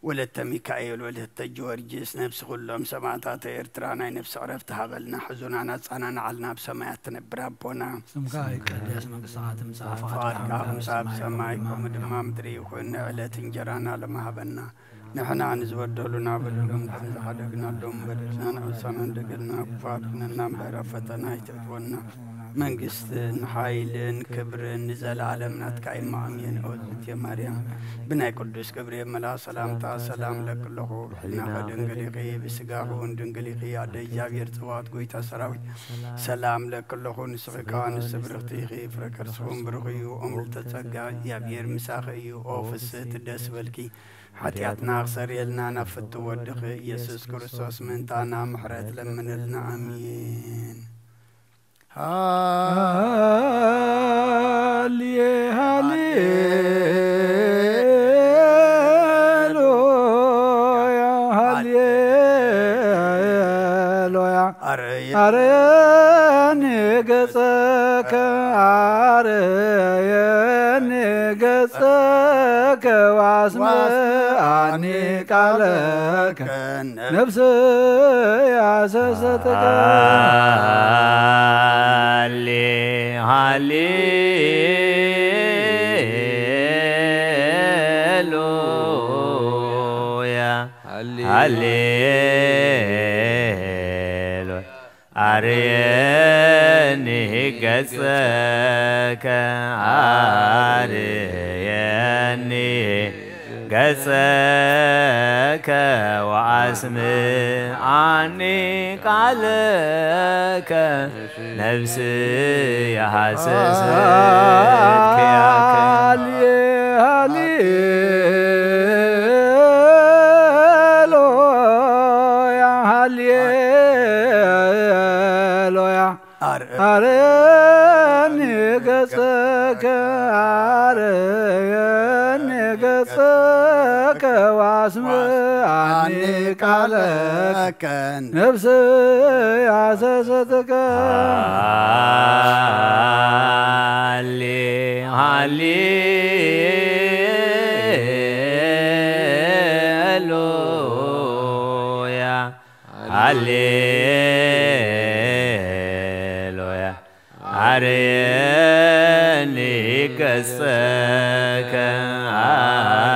ወለተ ሚካኤል፣ ወለተ ጊዮርጊስ፣ ነፍሲ ኩሎም ሰማእታተ ኤርትራ ናይ ነፍሲ ዕረፍቲ ሃበልና። ሕዙናን ኣጻናንዓልና፣ ኣብ ሰማያት ትነብር ኣቦና። ስምካ ይቀደስ፣ መንግስትኻ ትምጻእ፣ ፍቓድካ ፍቓድካ ከም ከምቲ ኣብ ኣብ ሰማይ ሰማይ ከምኡ ከምኡ ድማ ድማ ኣብ ምድሪ ይኹን። ንዕለት እንጀራና ሎሚ ሃበና። ንሕና ንዝበደሉና በደሎም ከም ዝሓደግናሎም በደልናን ዓሳናን ደገልና፣ ክፉኣት ኩነና እምበር ኣብ ፈተና ኣይተእትወና። መንግስትን ሓይልን ክብርን ንዘለኣለም ናትካ እዩ። ኣሜን። ኦ ዝንቴ ማርያም፣ ብናይ ቅዱስ ገብርኤል መልኣኽ ሰላምታ ሰላም ለኪ ኣለኹ። ብሕሊናኺ ድንግል ኢኺ፣ ብስጋኺ እውን ድንግል ኢኺ። ኣደ እግዚኣብሔር ጸባኦት፣ ጎይታ ሰራዊት፣ ሰላም ለኪ ኣለኹ። ንስኺ ከኣ ንስቲ ብርኽቲ ኢኺ፣ ፍረ ከርስኺ እውን ብሩኽ እዩ። ኦም ልዕልተ ጸጋ፣ እግዚኣብሔር ምሳኺ እዩ። ኦ ፍስሕቲ፣ ደስ በልኪ፣ ሓጢኣትና ክሰርየልና ናብ ፍቱ ወድኺ ኢየሱስ ክርስቶስ ምእንታና ምሕረት ለምንልና። ኣሜን። ሃሌ፣ ሃሌሉያ፣ ሃሌሉያ። ኣርየ- ኣርየኒ ገጸከ፣ ኣርየኒ ገጸከ፣ ወአስምዓኒ ቃለከ፣ ነፍስ ያሰሰትከ። ሃሌ፣ ሃሌሉያ፣ ሃሌ- ሃሌሉያ። አርየኒ ገጸከ፣ አርየኒ ገጸከ፣ ወአስምዓኒ ቃለከ፣ ነፍስየ ሃሰሰት ኪያከ። ሃሌ፣ ሃሌሉያ፣ ሃሌሉያ። አርየኒ ገጸከ፣ አርየኒ ገጸከ፣ ወአስምዓኒ ቃለከ፣ ነፍስየ ሃሰሰትከ። ሃሌ፣ ሃሌሉያ፣ ሃሌሉያ። አርየኒ ገጸከ፣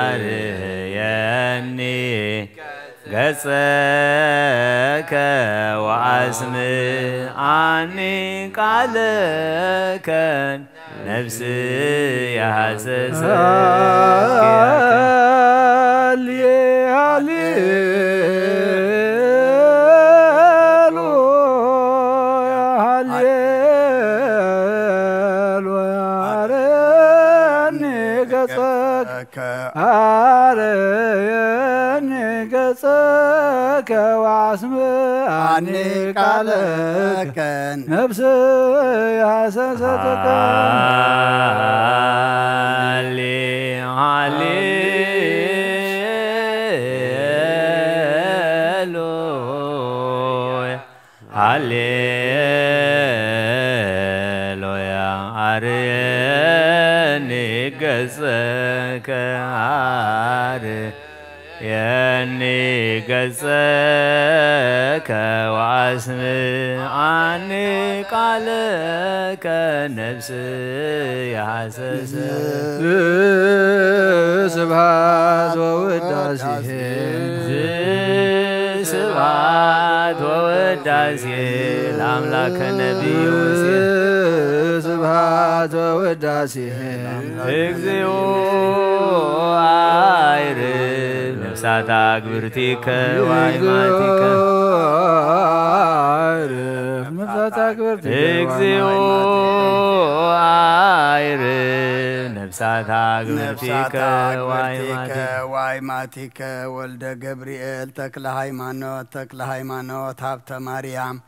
አርየኒ ገጸከ፣ ወአስምዓኒ ቃለከ፣ ነፍስየ ሃሰሰት ኪያከ። ሃሌ፣ ሃሌሉያ፣ ሃሌሉያ። አርየኒ ገጸከ፣ አርየኒ ገጸከ፣ ወአስምዓኒ ቃለከ፣ ነፍስየ ሃሰሰትከ። ሃሌ፣ ሃሌሉያ፣ ሃሌሉያ። አርየኒ ገጸከ፣ አርየኒ ገጸከ፣ ወአስምዓኒ ቃለከ፣ ነፍስየ ሃሰሰት። ስብሐት ወውዳሴ። ስብሐት ወውዳሴ ለአምላከ ነቢዩ ሙሴ። ስብሐት ተወዳሴ እግዚኦ አይርፍ ነፍሳታ ግብርቲከ ዋይማቲከ አይርፍ ነፍሳታ ግብርቲከ እግዚኦ አይርፍ ነፍሳታ ግብርቲከ ዋይማቲከ ዋይማቲከ ወልደ ገብርኤል ተክለ ሃይማኖት ተክለ ሃይማኖት ሃብተ ማርያም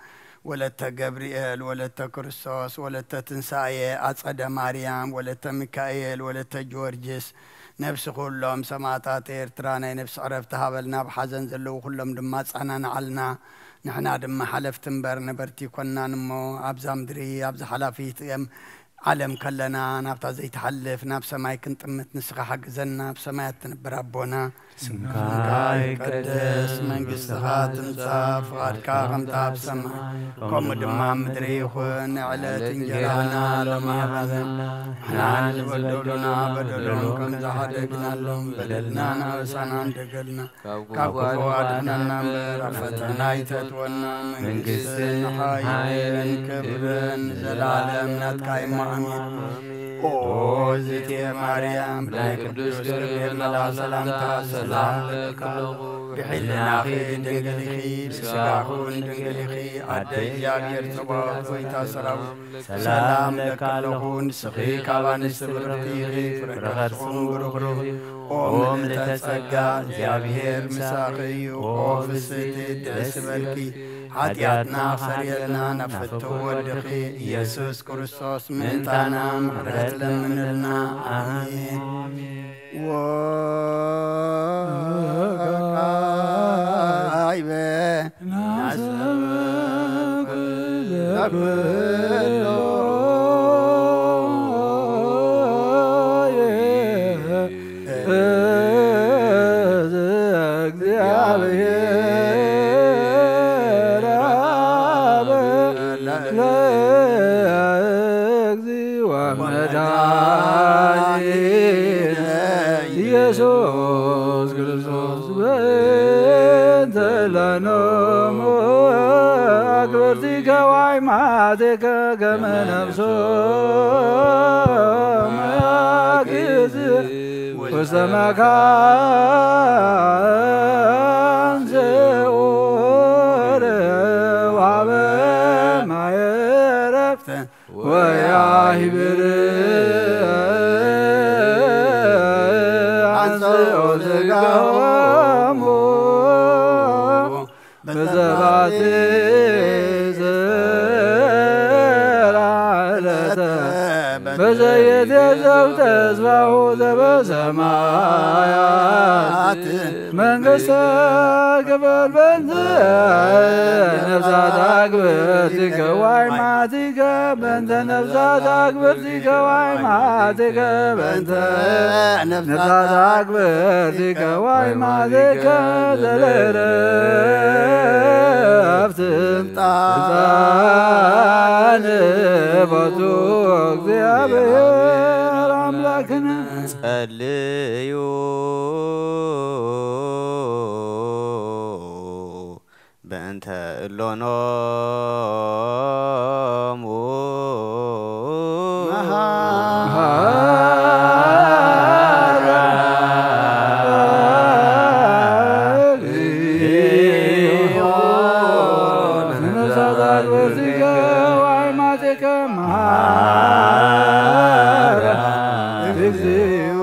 ወለተ ገብርኤል ወለተ ክርስቶስ ወለተ ትንሳኤ ኣጸደ ማርያም ወለተ ሚካኤል ወለተ ጊዮርጊስ ነብሲ ኩሎም ሰማእታት ኤርትራ ናይ ነብሲ ዕረፍቲ ሃበልና። ኣብ ሓዘን ዘለዉ ኩሎም ድማ ኣጸናንዓልና። ንሕና ድማ ሓለፍቲ እምበር ነበርቲ ኣይኮናን እሞ ኣብዛ ምድሪ ኣብዛ ሓላፊት እም ዓለም ከለና ናብታ ዘይትሓልፍ ናብ ሰማይ ክንጥምት ንስኻ ሓግዘና። ኣብ ሰማያት ትነብር ኣቦና ስምካ ይቀደስ፣ መንግስትኻ ትምጻእ፣ ፍቓድካ ከምታ ኣብ ሰማይ ከምኡ ድማ ኣብ ምድሪ ይኹን። ንዕለት እንጀራና ሎሚ ሃበና። ንሕና ንዝበደሉና በደሎም ከም ዝሓደግናሎም በደልናን ኣበሳናን ደገልና ካብ ክፉ ኣድሕነና እምበር ኣብ ፈተና ኣይተእትወና። መንግስትን ሓይልን ክብርን ንዘለኣለም ናትካ እዩ። ኣሜን። ኦ እግዝእትየ ማርያም፣ ናይ ቅዱስ ገብርኤል መልኣኽ ሰላምታ ሰላም እብለኪ ኣለኹ። ብሕልናኺ ድንግል ኢኺ፣ ብስጋኺ እውን ድንግል ኢኺ። ኣደ እግዚኣብሔር ጸባኦት፣ ጎይታ ሰራዊት፣ ሰላም እብለኪ ኣለኹ። ንስኺ ካብ ኣንስቲ ብርኽቲ ኢኺ፣ ፍረ ከርስኺ እውን ብሩኽ እዩ። ኦ ምልእተ ጸጋ፣ እግዚኣብሔር ምሳኺ እዩ። ኦ ፍስሕቲ፣ ደስ ይበልኪ፣ ሓጢኣትና ክሰርየልና ናብ ፍትው ወድኺ ኢየሱስ ክርስቶስ ምእንታና ምሕረት ለምንልና። ኣሜን። ወካዕበ ናሰብክ ለኩሉ እግዚኦ መድኃኒነ ኢየሱስ ክርስቶስ በእንተ ለኖሙ አክብርቲከ ዋይማቴከ ከመ ነፍሶ መያግዝ ውስተ መካን ስዑር ወሀበ ማየ ዕረፍት ወያሂብር አንጽኦ ስጋሆሙ በዘባቲ ስራ ዕለተ በዘየትየዘው ተስፋሁ ዘበሰማያት መንግስተ ክብር በንተ ነፍሳት አክብርቲከ ዋይማቲከ በንተ ነፍሳት አክብርቲከ ዋይማቲከ በንተ ነፍሳት አክብርቲከ ዋይማቲከ ዘለረፍት ስልጣን ቦቱ እግዚአብሔር አምላክነ ጸልዩ በእንተ እሎኖሙ መሃራ እግዚኦ ነፍሳት አክብርቲከ ወአይማቲከ መሃራ እግዚኦ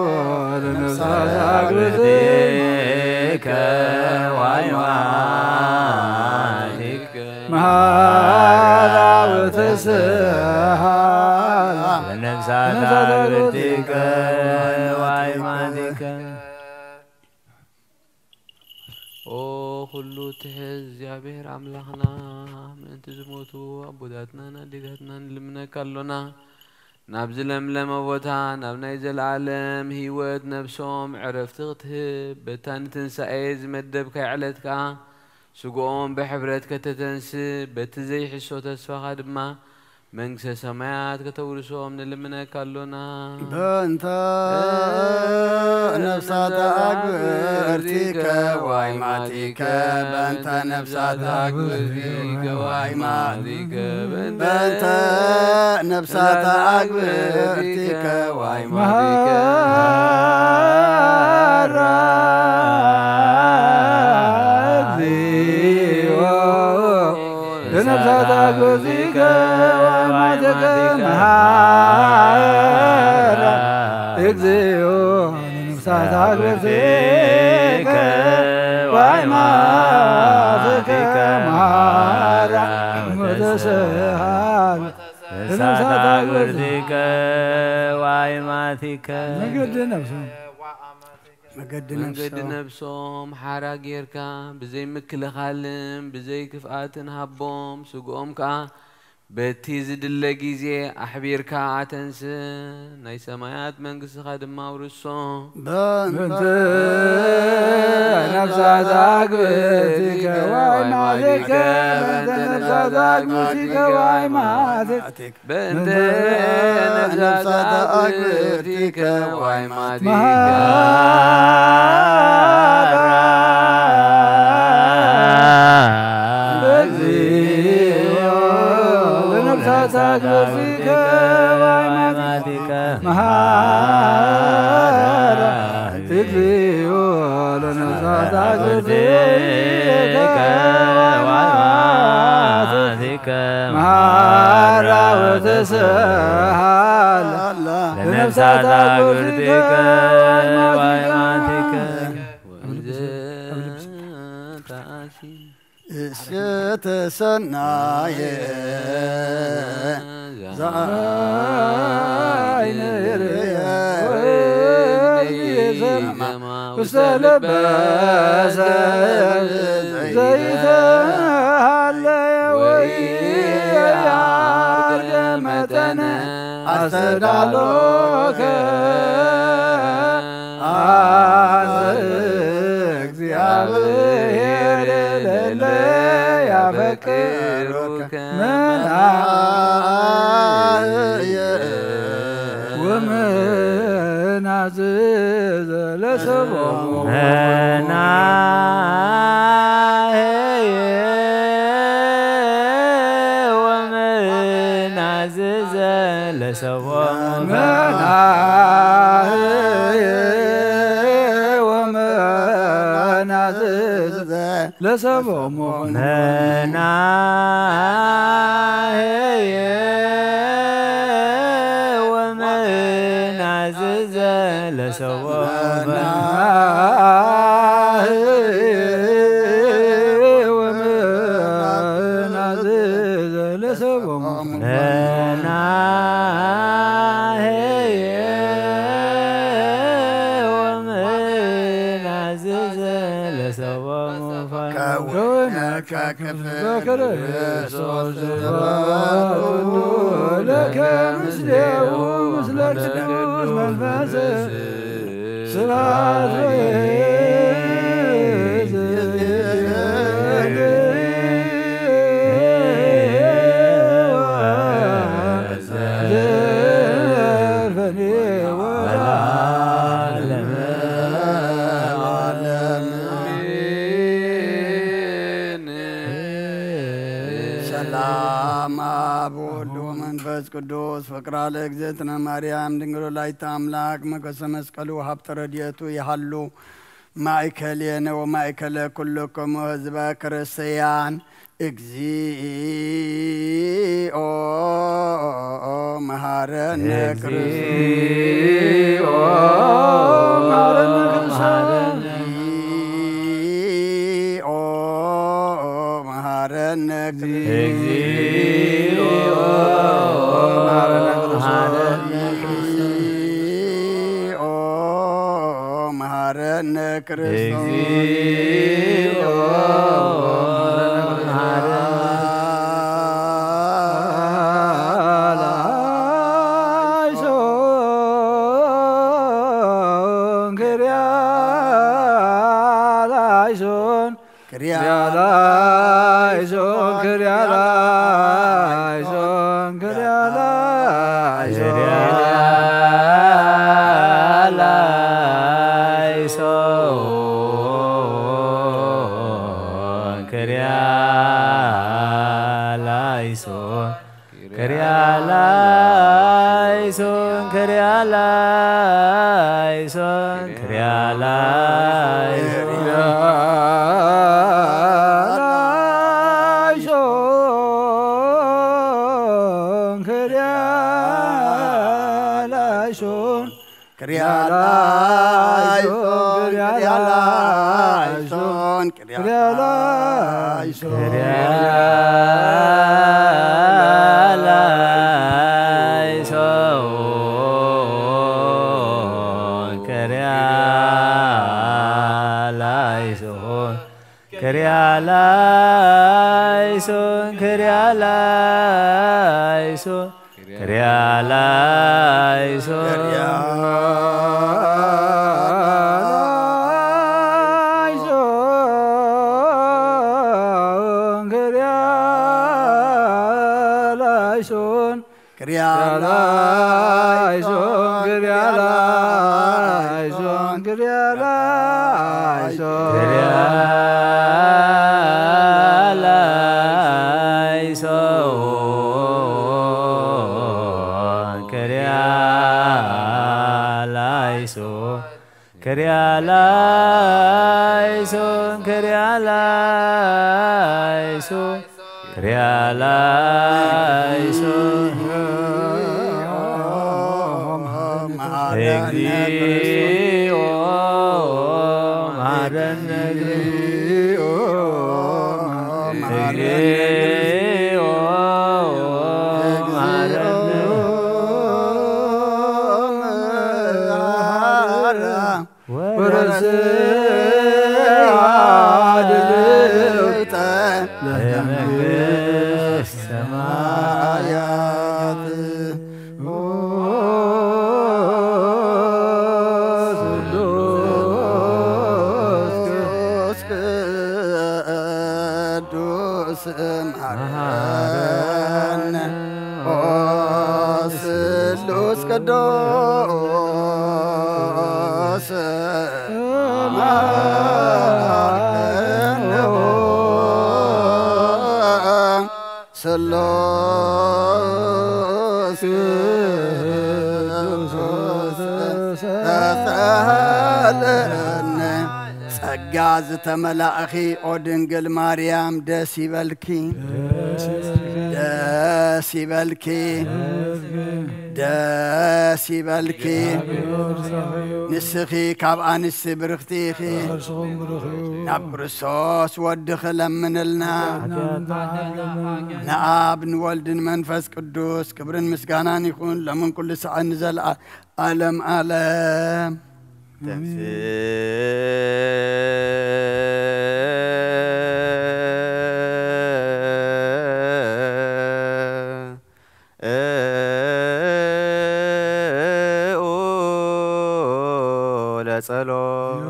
ለነፍሳት አክብርቲከ ወአይማቲከ መሃራ ወተስሃ ለነፍሳት አክብርቲከ ወአይማቲከ። ኦ ኩሉ ትሕዝ እግዚኣብሔር ኣምላኽና፣ ምእንቲ ዝሞቱ ኣቦታትናን ኣዴታትናን ንልምነካ ኣሎና። ናብዚ ለምለመ ቦታ፣ ናብ ናይ ዘለኣለም ህይወት ነብሶም ዕረፍቲ ክትህብ፣ በታ ንትንሳኤ ዝመደብካይ ዕለት ከኣ፣ ስግኦም ብሕብረት ከተተንስእ፣ በቲ ዘይሕሶ ተስፋኻ ድማ፣ መንግስተ ሰማያት ከተውርሶም ንልምነካ ኣሎና። በእንተ ነፍሳተ ኣግብርቲከ ዋይማቲከ በእንተ ነፍሳተ ኣግብርቲከ ዋይማቲከ በእንተ ነፍሳተ ኣግብርቲከ ዋይማቲከ ለነፍሳት ኣግብርቲከ ዋይማቲከ መሃራ። እግዚኦ ለነፍሳት ኣግብርቲከ ዋይማቲከ መሃራ። ወተሰሃል ለነፍሳት ኣግብርቲከ ዋይማቲከ መገዲ ነፍሶም መገዲ መንገዲ ነፍሶም ነፍሶም ሓራ ጌርካ ብዘይ ምክልኻልን ብዘይ ክፍኣትን ሃቦም። ስግኦም ከኣ በቲ ዝድለ ግዜ ኣሕቢርካ ኣተንስ፣ ናይ ሰማያት መንግስትኻ ድማ ኣውርሶም። በእንተ ነፍሳት ኣግብርቲከ ዋይማቲከ በእንተ ነፍሳት ኣግብርቲከ ዋይማቲከ በእንተ ነፍሳት ኣግብርቲከ ዋይማቲከ መሃራ። እግዚኦ ለነፍሳት ኣግብርቲከ ዋይማቲከ መሃራ። እግዚኦ ለነፍሳት ኣግብርቲከ ዋይማቲከ መሃራ ወተሰሃል ለነፍሳት ኣግብርቲከ ዋይማቲከ ወዘተኣሲ እሸተ ሰናየ ዛይነ የርያ ወይኒ ዘማ ውስተ ልበ ሰብ ዘይተሃለየ ወይ ያርገ መጠነ ኣስተዳሎከ ኣንተ እግዚአብሔር ለለ ያፈቅሩከ መናህየ ወመናዝዘ ለሰቦሙ መናህየ ወመናዝዘ ለሰቦሙ መናህየ ወመናዝዘ ለሰቦሙ መናህየ ወመናዝዘ ለሰቦሙ መናህየ ወመናዝዘ ለሰቦሙ መናህየ ወመናዝዘ ለሰቦሙ ፈንወነ በክርስቶስ ለከ ምስሌሁ ምስለ ቅዱስ መንፈስ ስብሐት ሰላም አብ ወወልድ ወመንፈስ ቅዱስ ፍቅራ ለእግዝእትነ ማርያም ድንግል ወላዲተ አምላክ መከሰ መስቀሉ ሀብተ ረድኤቱ ይሃሉ ማእከሌነ ወማእከለ ኩልክሙ ህዝበ ክርስቲያን። እግዚኦ መሐረነ ክርስቶስ። እግዚኦ መሐረነ ክርስቶስ። እግዚኦ መሐረነ ክርስቶስ። እግዚኦ መሐረነ ክርስቶስ። እግዚኦ መሐረነ ክርስቶስ። እግዚኦ መሐረነ ላይሶን ክሪያ ላይሶን ክሪያ ላይሶን ክሪያ ላይሶን ክሪያ ክርያ ላይሶን፣ ክርያ ላይሶን፣ ክርያ ላይሶን፣ ክርያ ላይሶን። ላይሶን፣ ክርያ ላይሶን፣ ክርያ ላይሶን፣ ክርያ ላይሶን። ክርያ ላይሶን፣ ክርያ ላይሶን፣ ክርያ ላይሶን፣ ክርያ ላይሶን፣ ክርያ ላይሶን። ክርያ ላይሶን፣ ክርያ ላይሶን፣ ክርያ ላይሶን፣ ክርያ ላይሶን። ክርያ ላይሶን፣ ክርያ ላይሶን፣ ክርያ ላይሶን፣ ክርያ ላይሶን፣ ክርያ ላይሶን። እግዚኦ መሐረነ፣ እግዚኦ መሐረነ፣ እግዚኦ መሐረነ። ወረስዓ ድልውተ ለመንግስት ሰማያት። ስሉስ ቅዱስ መሐረነ። ኦ ስሉስ ቅዱስ መሐረነ። ስሉስ ቅዱስ ተሳሃለነ። ጸጋ ዝተመላእኺ ኦ ድንግል ማርያም ደስ ይበልኪ፣ ደስ ይበልኪ፣ ደስ ይበልኪ። ንስኺ ካብ ኣንስቲ ብርኽቲ ኢኺ፣ ናብ ክርስቶስ ወድኺ ለምንልና። ንኣብ ንወልድን መንፈስ ቅዱስ ክብርን ምስጋናን ይኹን፣ ሎምን ኩሉ ሰዓት ንዘለኣለም ዓለም። ተንሥኡ ለጸሎት።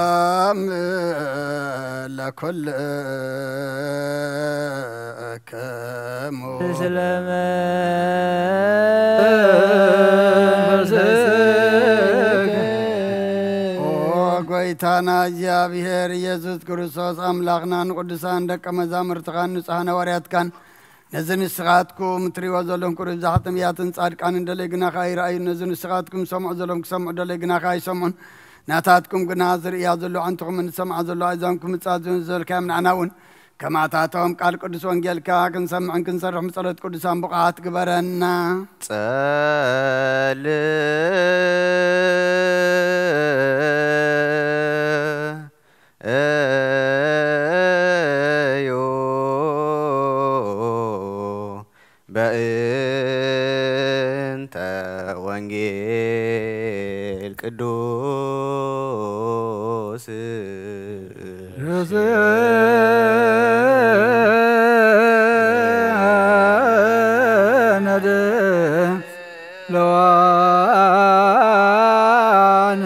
ሰላም ለኩልክሙ። ስለመ ኦ ጎይታና እግዚኣብሔር ኢየሱስ ክርስቶስ ኣምላኽና፣ ንቅዱሳን ደቀ መዛሙርትኻን ንጹሓን ሃዋርያትካን፣ ነዚ ንስኻትኩም እትሪእዎ ዘለኹም ቁሩብ ብዛዕባ ነቢያትን ጻድቃንን ደለይ ግናኻ ኣይረኣዩን። ነዚ ንስኻትኩም ሰምዑ ዘለኹም ክሰምዑ ደለይ ግናኻ ኣይሰምዑን። ናታትኩም ግና ዝርእያ ዘሎ ኣዕንትኹምን ዝሰምዓ ዘሎ ኣእዛንኩም ምጻት ዝበልካዮም ንዓና እውን ከማታቶም ቃል ቅዱስ ወንጌልካ ክንሰምዕን ክንሰርሕ ብጸሎት ቅዱሳን ብቑዓት ግበረና። ጸል እዩ በእንተ ወንጌል ቅዱስ ነድ ለዋን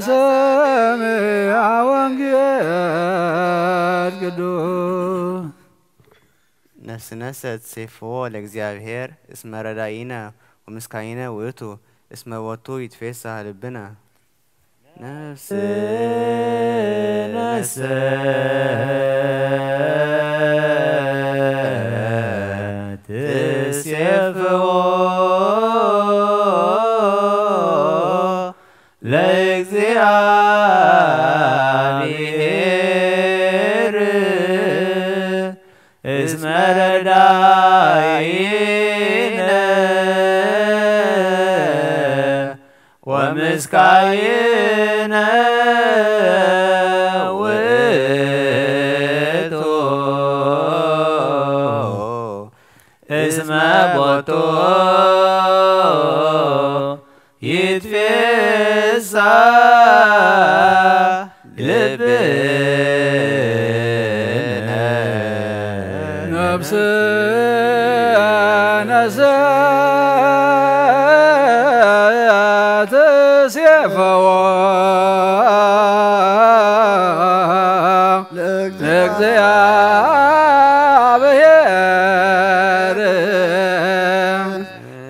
ሰምያ ወንጌል ቅዱስ። ነፍስነሰ ትሴፍዎ ለእግዚኣብሔር እስመ ረዳኢነ ወምስካይነ ውእቱ፣ እስመ ቦቱ ይትፌሳህ ልብነ። ነፍስነሰ ትሴፍዎ ለእግዚኣብሔር እስመ ረዳኢነ ወምስካይነ ውእቱ፣ እስመ ቦቱ ይትፌሳ ልብነ። ነፍስነሰ ትሴፈዎ ለእግዚኣብሔር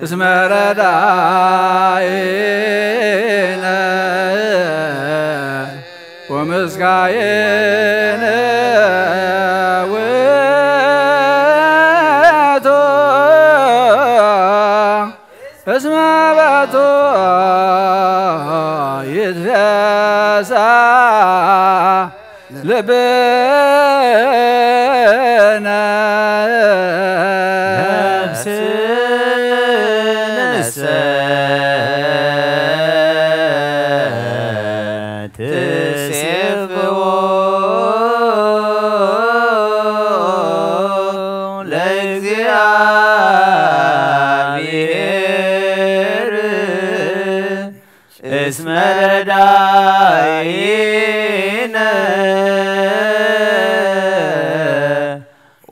እስመ ረዳኢነ ወምስካይነ ውእቱ፣ እስመ በቱ ይትፌሳ ልብነ። ነፍስነሰ ትሴፍዎ ለእግዚኣብሔር እስመ ረዳኢነ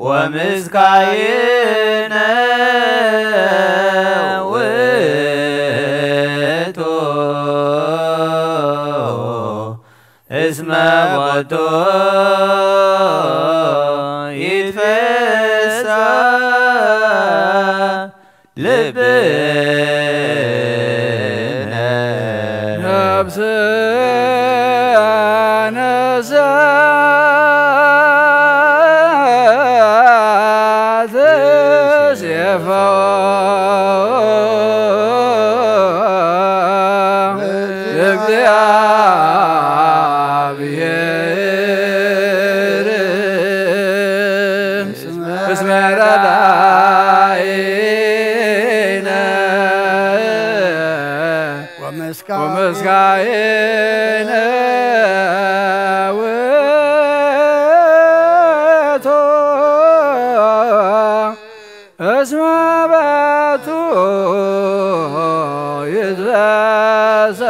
ወምስካይነ ውእቱ፣ እስመ ቦቱ ይትፌሳ ልብነ። ነፍስነሰ ትሴፈዎ ለእግዚኣብሔር እስመ ረዳኢነ ወምስካይነ ውእቱ፣ እስመ በቱ ይትፌሳ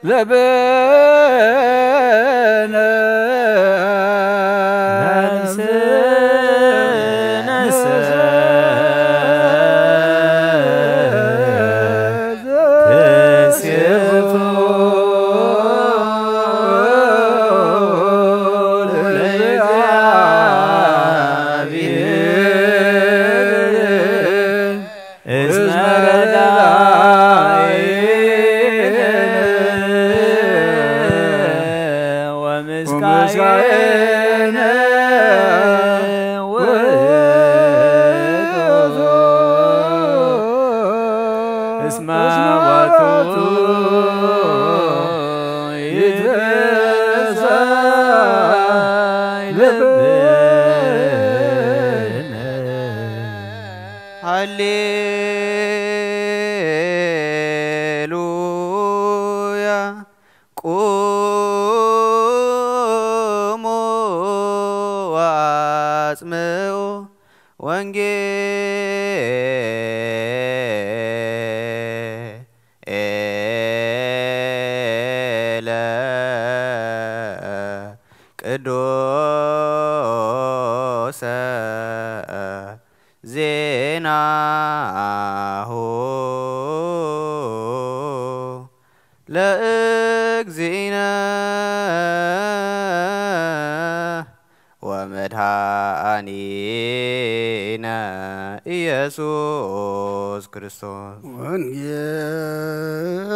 ልብነ። ነፍስነሰ ትሴፍዎ ለእግዚኣብሔር እስመ ረዳኢነ ወምስካየነ ውእቱ እስመ ወቱ ይትፌሳህ ልብነ። ሃሌሉያ። ቁሙ ወአጽምዑ ወንጌለ ቅዱሰ ዜናሁ ለእግዚእነ ወመድኃኒነ ኢየሱስ ክርስቶስ። ወንጌል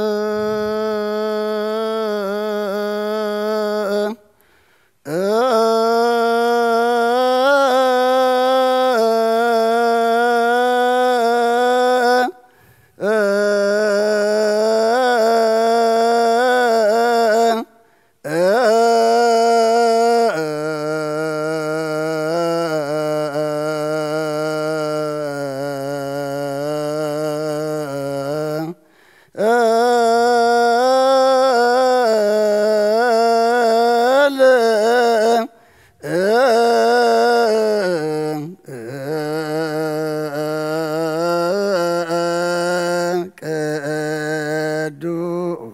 ቅዱስ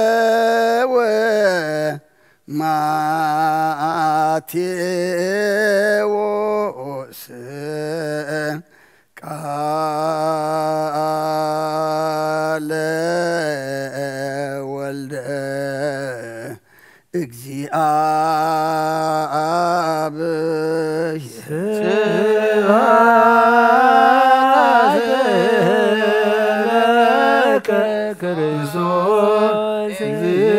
ዘዜነወ ማቴዎስ ቃለ ወልደ እግዚአብሔር። ስብሐት ለከ ክርስቶስ እግዚእ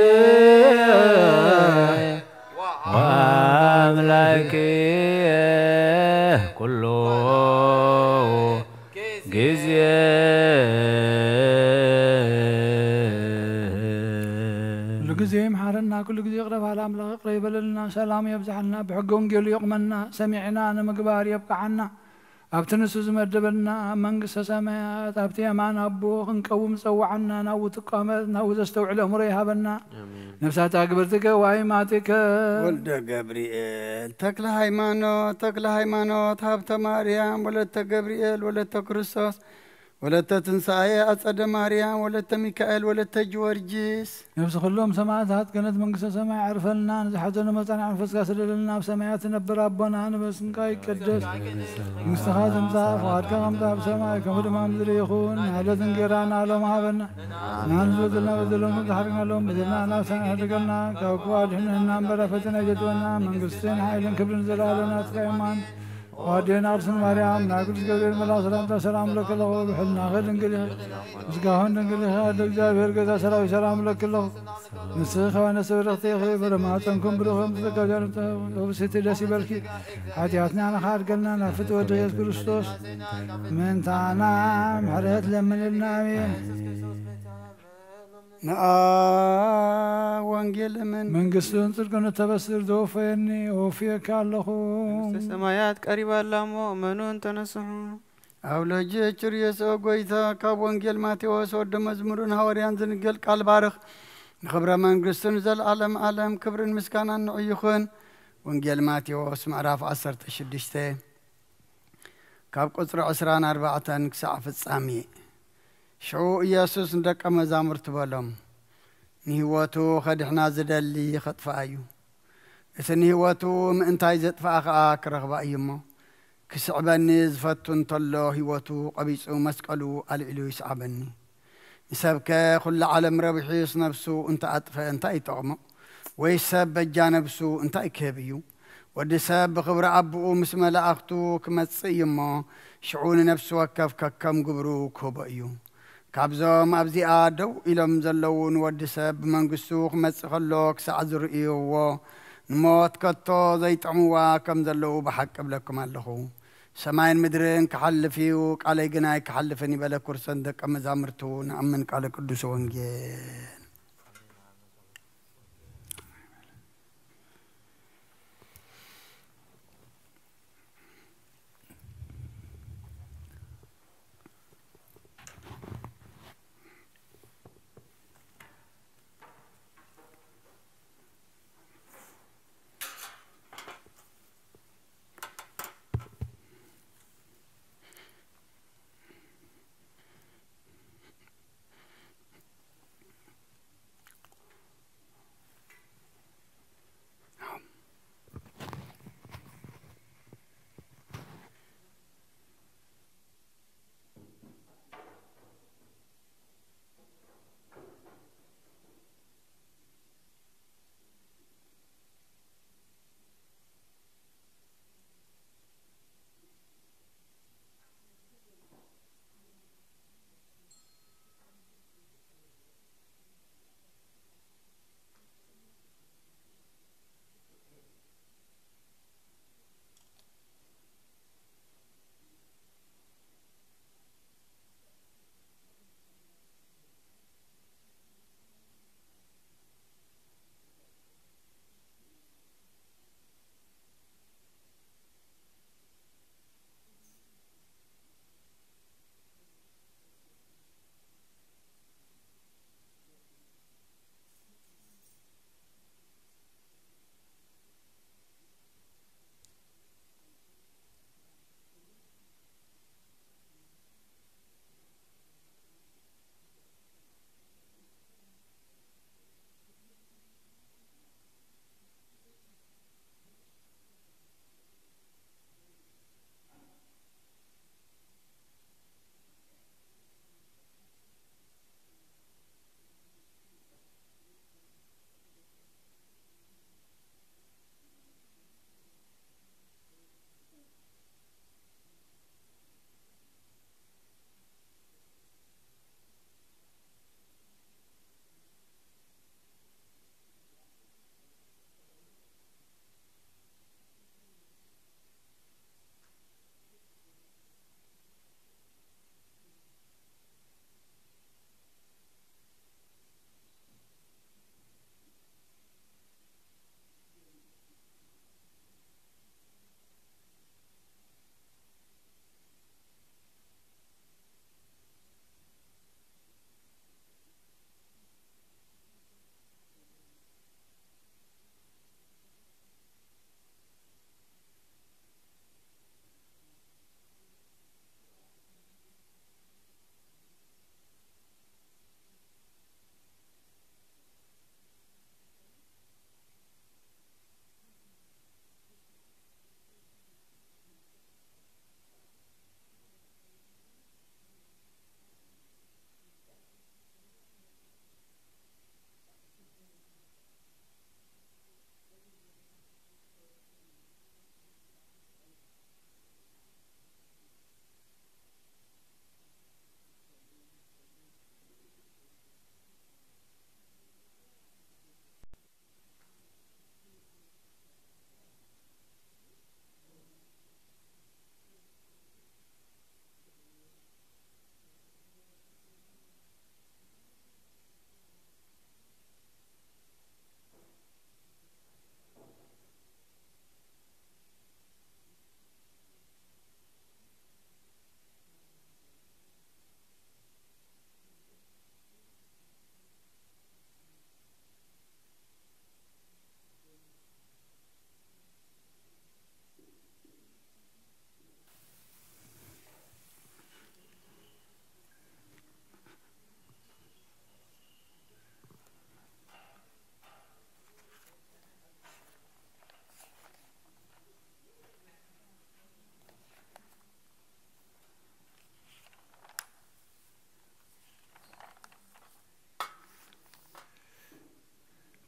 ወአምላክ ኩሉ ጊዜ። ኩሉ ጊዜ ይምሓረና፣ ኩሉ ጊዜ ይቕረ በሃል ኣምላኽ ይቕረ ይበለልና፣ ሰላም የብዝሓልና፣ ብሕገ ወንጌሉ የቑመና፣ ሰሚዕና ንምግባር የብቅዓና። ኣብቲ ንሱ ዝመደበና ኣብ መንግስተ ሰማያት ኣብቲ የማን ኣቦ ክንቀውም ዝጸውዓና ናብኡ ትቋመት፣ ናብኡ ዘስተውዕል ኣእምሮ ይሃበና። ኣሜን። ነፍሳታ ግብርትከ ዋይማትከ። ወልደ ገብርኤል ተክለ ሃይማኖት፣ ተክለ ሃይማኖት ሃብተ ማርያም፣ ወለተ ገብርኤል፣ ወለተ ክርስቶስ፣ ወለተ ትንሳኤ ኣጸደ ማርያም፣ ወለተ ሚካኤል፣ ወለተ ጊዮርጊስ። ነፍሲ ኩሎም ሰማዕታት ገነት መንግስተ ሰማይ ዕርፈልና፣ ንዝሓዘኑ መጻንዕ መንፈስካ ስደደልና፣ ኣብ ሰማያት ትነብር ኣቦና ንበስምካ ይቀደስ፣ መንግስትኻ ትምጻእ፣ ፍቓድካ ከምቲ ኣብ ሰማይ ከምኡ ድማ ምድሪ ይኹን። ዕለት እንጌራና ሎም ሃበና፣ ንሕና ንዝበደልና በደሎም ንዝሓርግና ሎም በደልና ናብሳን ሕድገልና፣ ካብ ክፉ ኣድሕነና እምበር ኣብ ፈተና ኣይተእትወና፣ መንግስትን ሓይልን ክብርን ዘለኣለም ናትካ እየማን። ኣዴና ቅድስት ማርያም፣ ናይ ቅዱስ ገብርኤል መልኣክ ሰላምታ ሰላም እብለኪ ኣለኹ። ብሕልናኺ ድንግል ኢኺ፣ ብስጋኺን ድንግል ኢኺ። ኣደ እግዚኣብሔር፣ ጌታ ሰራዊት፣ ሰላም እብለኪ ኣለኹ። ንስኺ ከበነ ሰበረኽቲ ኢኺ፣ ፍረ ማህፀንኩም ብሩኽ እዩ። ምስተጋጃሉ ተውስቲ ደስ ይበልኪ። ሓጢኣትና ንኻድገልና ናብ ፍትወ ወዲ ኢየሱስ ክርስቶስ ምእንታና ምሕረት ለምንልና። ኣሜን። ንኣ ወንጌል እመን። መንግስትን ጽድቅን እተበስር ዘወፈየኒ ወፍየካ ኣለኹ። መንግስተ ሰማያት ቀሪባ ኣላ እሞ እመኑን ተነስሑ። ኣብ ለጀ ችርየስ ኦ ጎይታ፣ ካብ ወንጌል ማቴዎስ ወደ መዝሙርን ሃዋርያን ዝንገል ቃል ባርኽ። ንኽብረ መንግስቱን ዘለዓለም ዓለም ክብርን ምስጋናን ንዑ ይኹን። ወንጌል ማቴዎስ ምዕራፍ ዓሰርተ ሽዱሽተ ካብ ቁጽሪ ዕስራን ኣርባዕተን ክሳዕ ፍጻሜ። ሽዑ ኢየሱስ ንደቀ መዛሙርቱ በሎም፣ ንህይወቱ ኸድሕና ዝደሊ ኸጥፍኣ እዩ። እቲ ንህይወቱ ምእንታይ ዘጥፍኣ ኸኣ ክረኽባ እዩ እሞ፣ ክስዕበኒ ዝፈቱ እንተሎ ህይወቱ ቐቢጹ መስቀሉ ኣልዒሉ ይስዓበኒ። ንሰብከ ኹሉ ዓለም ረቢሑስ ነብሱ እንተ ኣጥፈ እንታይ ይጠቕሞ? ወይ ሰብ በጃ ነብሱ እንታይ ክህብ እዩ? ወዲ ሰብ ብኽብሪ ኣቦኡ ምስ መላእኽቱ ክመጽእ እዩ እሞ፣ ሽዑ ንነፍሲ ወከፍ ከከም ግብሩ ክህቦ እዩ። ካብዞም ኣብዚኣ ደው ኢሎም ዘለዉ ንወዲ ሰብ ብመንግስቱ ክመጽእ ከሎ ክሳዕ ዝርእይዎ፣ ንሞት ከቶ ዘይጥዕምዋ ከም ዘለዉ ብሓቂ እብለኩም ኣለኹ። ሰማይን ምድርን ክሓልፍ እዩ፣ ቃለይ ግን ኣይክሓልፍን እዩ በለ። ኩርሰን ደቀ መዛሙርቱ ንኣምን ቃለ ቅዱስ ወንጌል።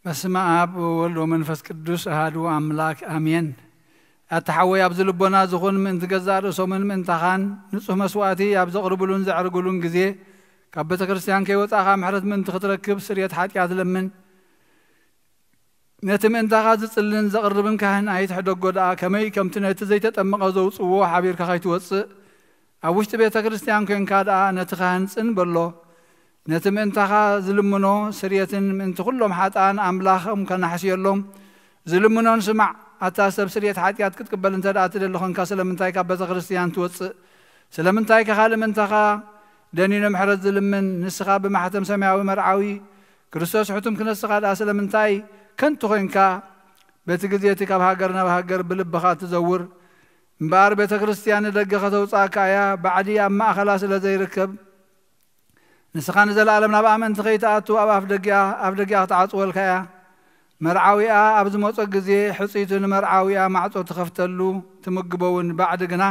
በስመ ኣብ ወወልድ ወመንፈስ ቅዱስ ኣሃዱ ኣምላክ ኣሜን። ኣታ ሓወይ፣ ኣብዚ ልቦና ዝኹን ምእንቲ ገዛእ ርእሶምን ምእንታኻን ንጹህ መስዋእቲ ኣብ ዘቕርብሉን ዘዕርግሉን ግዜ፣ ካብ ቤተ ክርስቲያን ከይወጻእኻ ምሕረት ምእንቲ ክትረክብ ስርየት ሓጢኣት ለምን። ነቲ ምእንታኻ ዝጽልን ዘቕርብን ካህን ኣይትሕደጎ ደኣ፣ ከመይ ከምቲ ነቲ ዘይተጠመቐ ዘውጽዎ ሓቢርካ ከይትወጽእ፣ ኣብ ውሽጢ ቤተ ክርስቲያን ኮንካ ደኣ ነቲ ካህን ጽን በሎ። ነቲ ምእንታኻ ዝልምኖ ስርየትን ምእንቲ ኩሎም ሓጥኣን ኣምላኽም ከናሕስየሎም ዝልምኖን ስማዕ። ኣታ ሰብ፣ ስርየት ሓጢኣት ክትቅበል እንተ ደኣ ትደሊ ኾንካ፣ ስለምንታይ ካብ ቤተ ክርስቲያን ትወጽእ? ስለምንታይ ከ ካልእ ምእንታኻ ደኒኑ ምሕረት ዝልምን? ንስኻ ብማሕተም ሰማያዊ መርዓዊ ክርስቶስ ሕቱም ክነስኻ ደኣ ስለምንታይ ከንቱ ኾንካ? በቲ ግዜ እቲ ካብ ሃገር ናብ ሃገር ብልብኻ ትዘውር። እምበኣር ቤተ ክርስቲያን ንደገ ከተውጽኣካ እያ፣ ባዕዲ ኣብ ማእኸላ ስለ ዘይርከብ። ንስኻ ንዘለኣለም ናብ ኣመንቲ ከይትኣቱ ኣብ ኣፍ ደጊኣ፣ ኣፍ ደጊኣ ክትዓጽወልካ እያ። መርዓዊኣ ኣብ ዝመጾ ግዜ ሕጽይቱ ንመርዓዊኣ ማዕጾ ትኸፍተሉ፣ ትምግቦ እውን፣ ባዕዲ ግና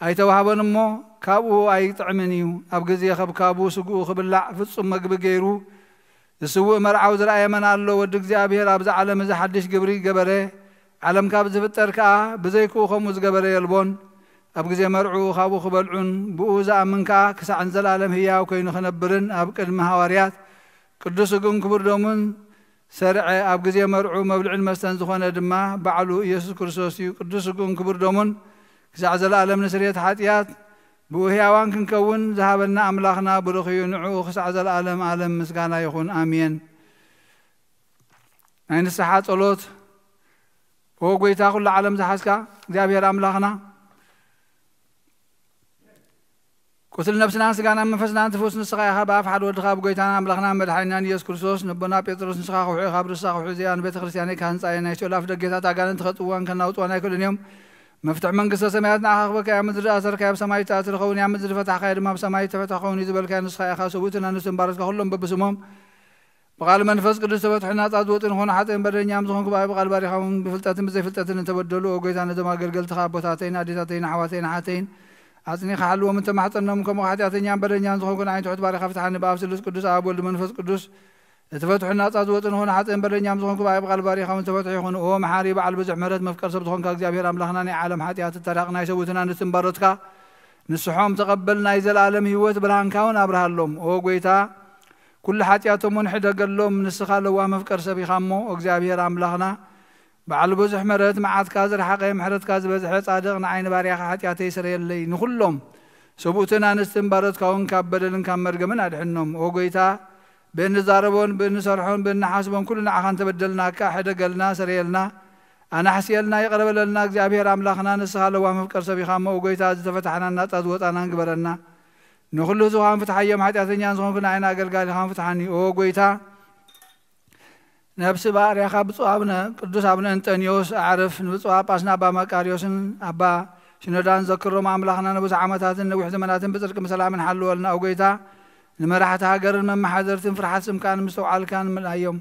ኣይተዋህቦን እሞ ካብኡ ኣይጥዕምን እዩ። ኣብ ግዜ ከብካቡ ስግኡ ክብላዕ ፍጹም መግቢ ገይሩ ዝስውእ መርዓዊ ዝረኣየ መን ኣሎ? ወዲ እግዚኣብሔር ኣብዚ ዓለም እዚ ሓድሽ ግብሪ ገበረ። ዓለም ካብ ዝፍጠር ከኣ ብዘይክኡ ከምኡ ዝገበረ የልቦን። ኣብ ግዜ መርዕኡ ካብኡ ክበልዑን ብኡ ዝኣምን ከኣ ክሳዕ ንዘለኣለም ህያው ኮይኑ ክነብርን ኣብ ቅድሚ ሃዋርያት ቅዱስ ስግኡን ክቡር ደሙን ሰርዐ። ኣብ ግዜ መርዑ መብልዕን መስተን ዝኾነ ድማ ባዕሉ ኢየሱስ ክርስቶስ እዩ። ቅዱስ ስግኡን ክቡር ደሙን ክሳዕ ዘለኣለም ንስርየት ሓጢኣት ብኡ ህያዋን ክንከውን ዝሃበና ኣምላኽና ብሩኽ እዩ። ንዕኡ ክሳዕ ዘለኣለም ዓለም ምስጋና ይኹን፣ ኣሜን። ናይ ንስሓ ጸሎት። ኦ ጐይታ፣ ኩሉ ዓለም ዝሓዝካ እግዚኣብሔር ኣምላኽና፣ ቁስል ነብስናን ስጋናን መንፈስናን ትፍውስ ንስኻ ኢኻ። ብኣፍ ሓደ ወድኻ፣ ብጐይታና ኣምላኽናን መድሓኒናን ኢየሱስ ክርስቶስ፣ ነቦና ጴጥሮስ ንስኻ ክውሑ ኢኻ፣ ብርሳ ክውሑ እዚኣ ንቤተ ክርስቲያነይ ክሃንጻ እየ። ናይ ሲኦል ኣፍ ደጌታት ኣጋንንቲ ከጥውዋን ከናውጥዋን ኣይክእሉን እዮም። መፍትሕ መንግስተ ሰማያት ንዓኻ ክበካ እያ። ምድሪ ዝኣሰርካዮ ኣብ ሰማይ ትኣስር ኸውን እያ፣ ምድሪ ዝፈታሕካዮ ድማ ኣብ ሰማይ ተፈትሐ ኸውን እዩ ዝበልካዮ ንስኻ ኢኻ። ሰብኡትን ኣንስትን ባሮትካ ኩሎም በብስሞም ብቓል መንፈስ ቅዱስ ተፈትሑ ናጻ ዝወጡ ንኾኑ ሓጥእን በደለኛም ዝኾንኩ ብኣይ ብቓል ባሪኻውን ብፍልጠትን ብዘይፍልጠትን እንተበደሉ፣ ኦ ጐይታ፣ ነዞም ኣገልገልትኻ ኣቦታተይን ኣዴታተይን ኣሕዋተይን ኣሓተይን ኣጽኒኻ ሓልዎም እንተማሕጸኖም፣ ከምኡ ሓጢኣተኛን በደለኛን ዝኾንኩ ንዓይ ትሑት ባሪኻ ፍትሓኒ። ብኣብ ስሉስ ቅዱስ ኣብ ወልድ መንፈስ ቅዱስ እትፈትሑ ናጻ ዝወጡ ንኾኑ ሓጥእን በደለኛም ዝኾንኩ ብኣይ ብቓል ባሪኻውን ተፈትሑ ይኹኑ። ኦ መሓሪ በዓል ብዙሕ ምሕረት መፍቀር ሰብ ዝኾንካ እግዚኣብሔር ኣምላኽና፣ ናይ ዓለም ሓጢኣት እተራቕ ናይ ሰብኡትን ኣንስትን ባሮትካ ንስሖም ተቐበል። ናይ ዘለኣለም ህይወት ብርሃንካ እውን ኣብርሃሎም። ኦ ጐይታ፣ ኩሉ ሓጢኣቶም እውን ሕደገሎም። ንስኻ ለዋህ መፍቀር ሰብ ኢኻ እሞ፣ እግዚኣብሔር ኣምላኽና፣ በዓል ብዙሕ ምሕረት፣ መዓትካ ዝረሓቐ፣ ምሕረትካ ዝበዝሐ ጻድቕ፣ ንዓይ ንባርያኻ ሓጢኣተይ ስረየለይ። ንኹሎም ሰብኡትን ኣንስትን ባሮትካ እውን ካብ በደልን ካብ መርገምን ኣድሕኖም። ኦ ጐይታ፣ ብእንዛረቦን ብእንሰርሖን ብእንሓስቦን ኩሉ ንዓኻ እንተበደልናካ፣ ሕደገልና፣ ስረየልና፣ ኣናሕስየልና፣ ይቕረ በለልና። እግዚኣብሔር ኣምላኽና፣ ንስኻ ለዋህ መፍቀር ሰብ ኢኻ እሞ፣ ኦ ጐይታ፣ ዝተፈታሕናን ናጻ ዝወጻናን ግበረና። ንኹሉ ህዝብኻን ፍትሓዮም፣ ሓጢኣተኛን ዝኾንኩ ንዓይን ኣገልጋሊኻን ፍትሓኒ። ኦ ጐይታ፣ ነብሲ ባርያኻ ብፁዕ ኣቡነ፣ ቅዱስ ኣቡነ እንጠንዮስ ኣዕርፍ፣ ንብፁዕ ጳጳስና ኣባ መቃርዮስን ኣባ ሽኖዳን ዘክሮም። ኣምላኽና ንብዙሕ ዓመታትን ነዊሕ ዘመናትን ብጽድቂ ብሰላምን ሓልወልና። ኦ ጐይታ፣ ንመራሕቲ ሃገርን መመሓደርትን ፍርሓት ስምካን ምስትውዓልካን ምልኣዮም።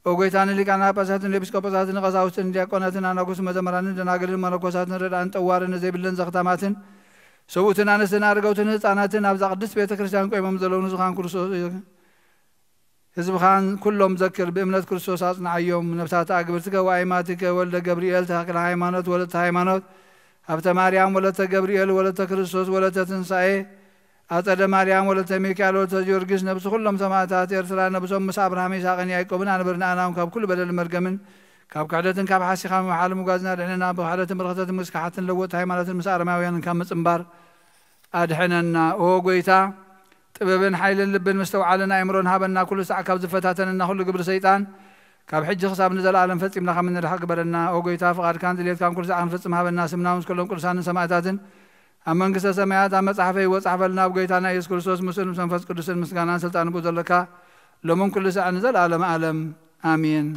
ኦ ጐይታ፣ ንሊቃነ ጳጳሳትን ንኤጲስቆጶሳትን ንቀሳውስትን ንዲያቆናትን ኣናጉስ መዘምራንን ደናግልን መነኮሳትን ረድኣን ጠዋርን ንዘይብለን ዘኽታማትን ሰብኡትን ኣንስትን ኣረገውትን ህፃናትን ኣብዛ ቅድስት ቤተ ክርስቲያን ቆይሞም ዘለዉ ንዝኻን ክርስቶስ ህዝብኻን ኩሎም ዘክር፣ ብእምነት ክርስቶስ ኣጽንዓዮም። ነፍሳት ኣግብርትከ ወኣይማትከ ወልደ ገብርኤል ተክለ ሃይማኖት ወለተ ሃይማኖት ሃብተ ማርያም ወለተ ገብርኤል ወለተ ክርስቶስ ወለተ ትንሳኤ ኣጸደ ማርያም ወለተ ሚካኤል ወለተ ጊዮርጊስ፣ ነብሲ ኩሎም ሰማእታት ኤርትራ፣ ነብሶም ምስ ኣብርሃም ይስሐቅን ያዕቆብን ኣንብርናኣናም ካብ ኩሉ በደልን መርገምን ካብ ክሕደትን ካብ ሓሲኻን ወሓል ምጓዝን ኣድሕነና። ብክሕደትን ብርኽተትን ምስክሓትን ለወጥቲ ሃይማኖትን ምስ ኣረማውያንን ካብ ምጽንባር ኣድሕነና። ኦ ጐይታ፣ ጥበብን ሓይልን ልብን ምስተውዓልን ኣእምሮን ሃበና። ኩሉ ሳዕ ካብ ዝፈታተነና ኩሉ ግብሪ ሰይጣን ካብ ሕጂ ክሳብ ንዘለኣለም ፈጺምና ከም እንድሕን ግበረና። ኦ ጐይታ፣ ፍቓድካን ድሌትካን ኩሉ ሳዕ ክንፍጽም ሃበና። ስምና ምስ ኩሎም ቅዱሳንን ሰማእታትን ኣብ መንግስተ ሰማያት ኣብ መጽሓፈ ህይወት ጻሕፈልና። ኣብ ጐይታና ኢየሱስ ክርስቶስ ምስኡን ምስ መንፈስ ቅዱስን ምስጋናን ስልጣን ብኡ ዘለካ ሎምን ኩሉ ሳዕ ንዘለኣለም ኣለም ኣሜን።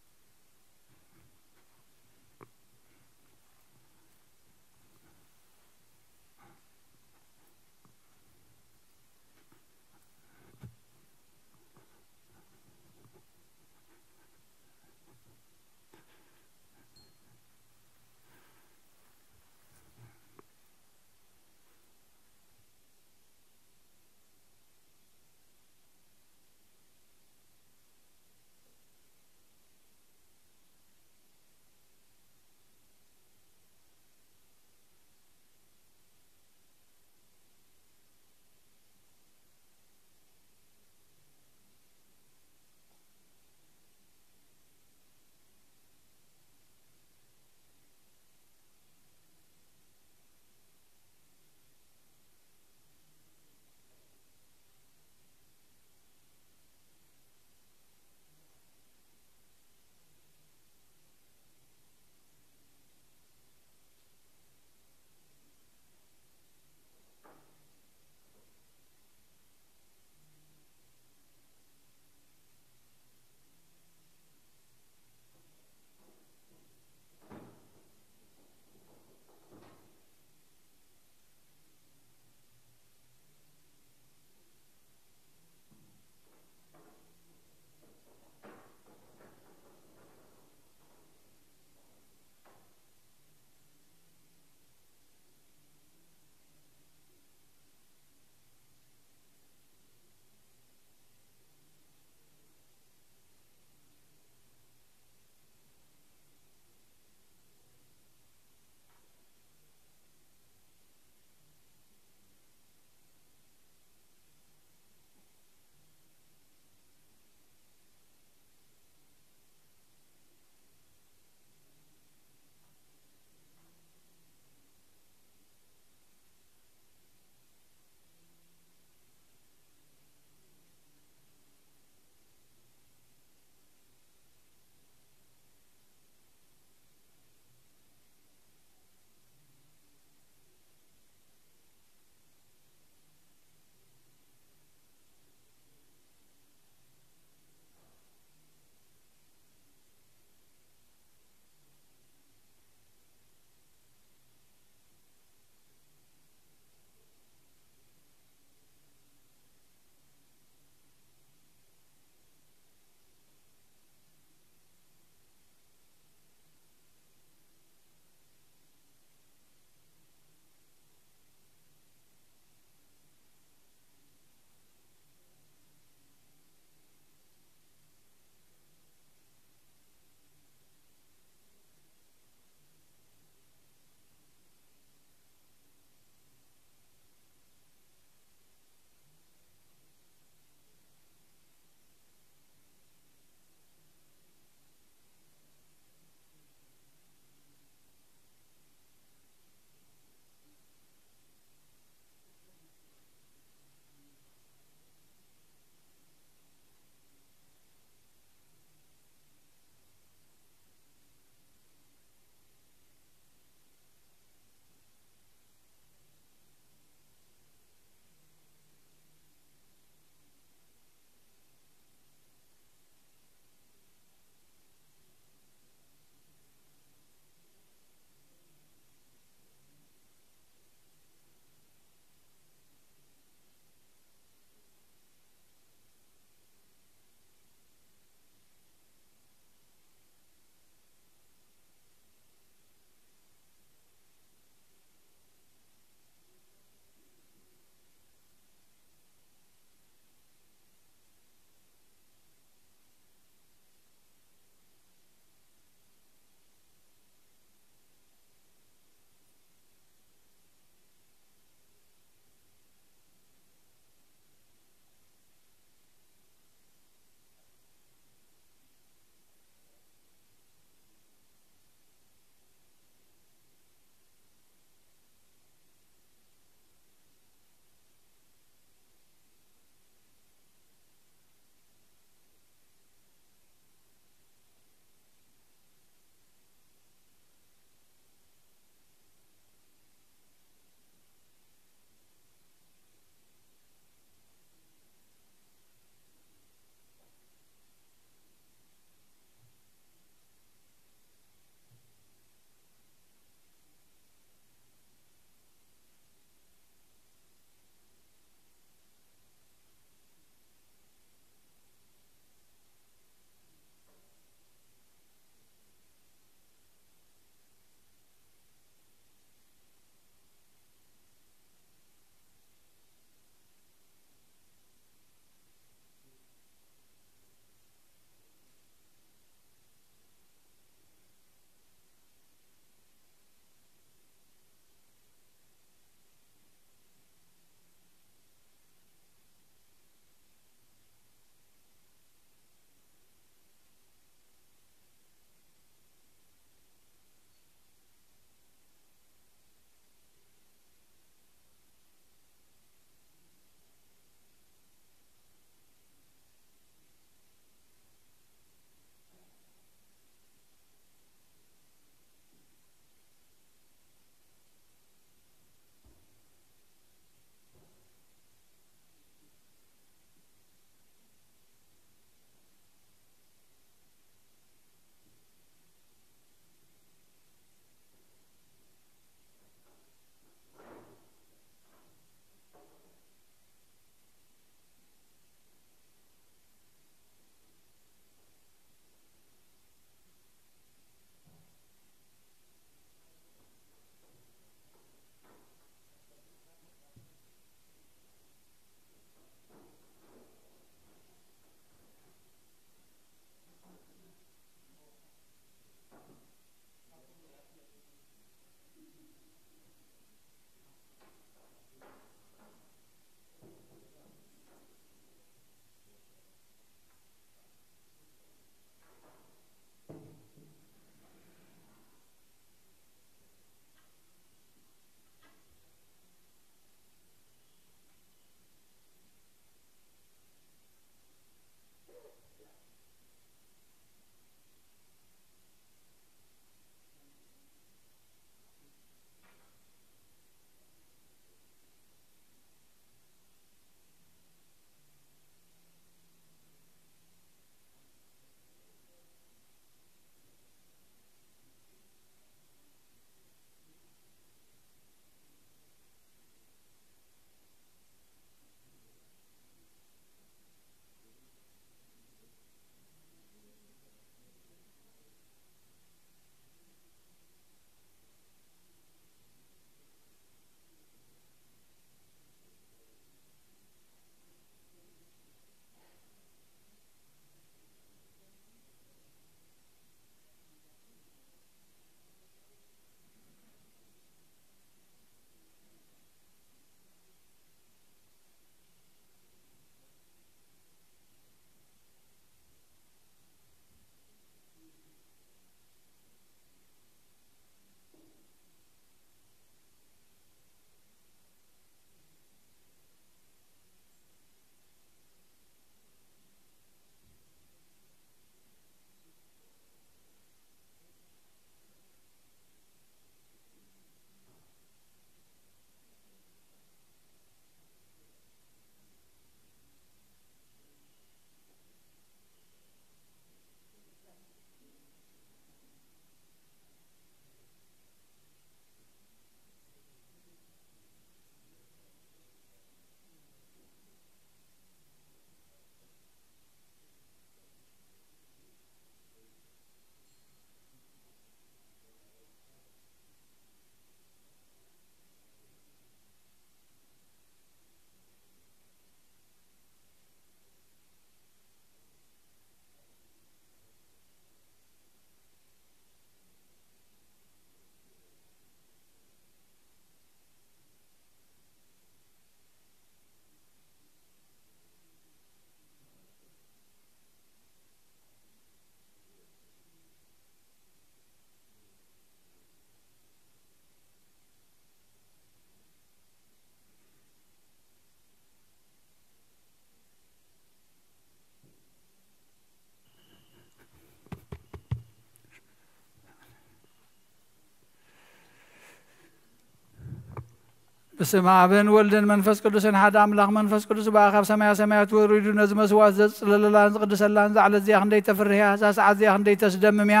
በስመ ኣብን ወልድን መንፈስ ቅዱስን ሓደ ኣምላኽ። መንፈስ ቅዱስ ብኣ ካብ ሰማያ ሰማያት ወሪዱ ነዚ መስዋዕት ዘጽለለላን ዝቕድሰላን እዛ ዕለት እዚኣ ክንደይ ተፍርህ እያ! እዛ ሰዓት እዚኣ ክንደይ ተስደምም እያ!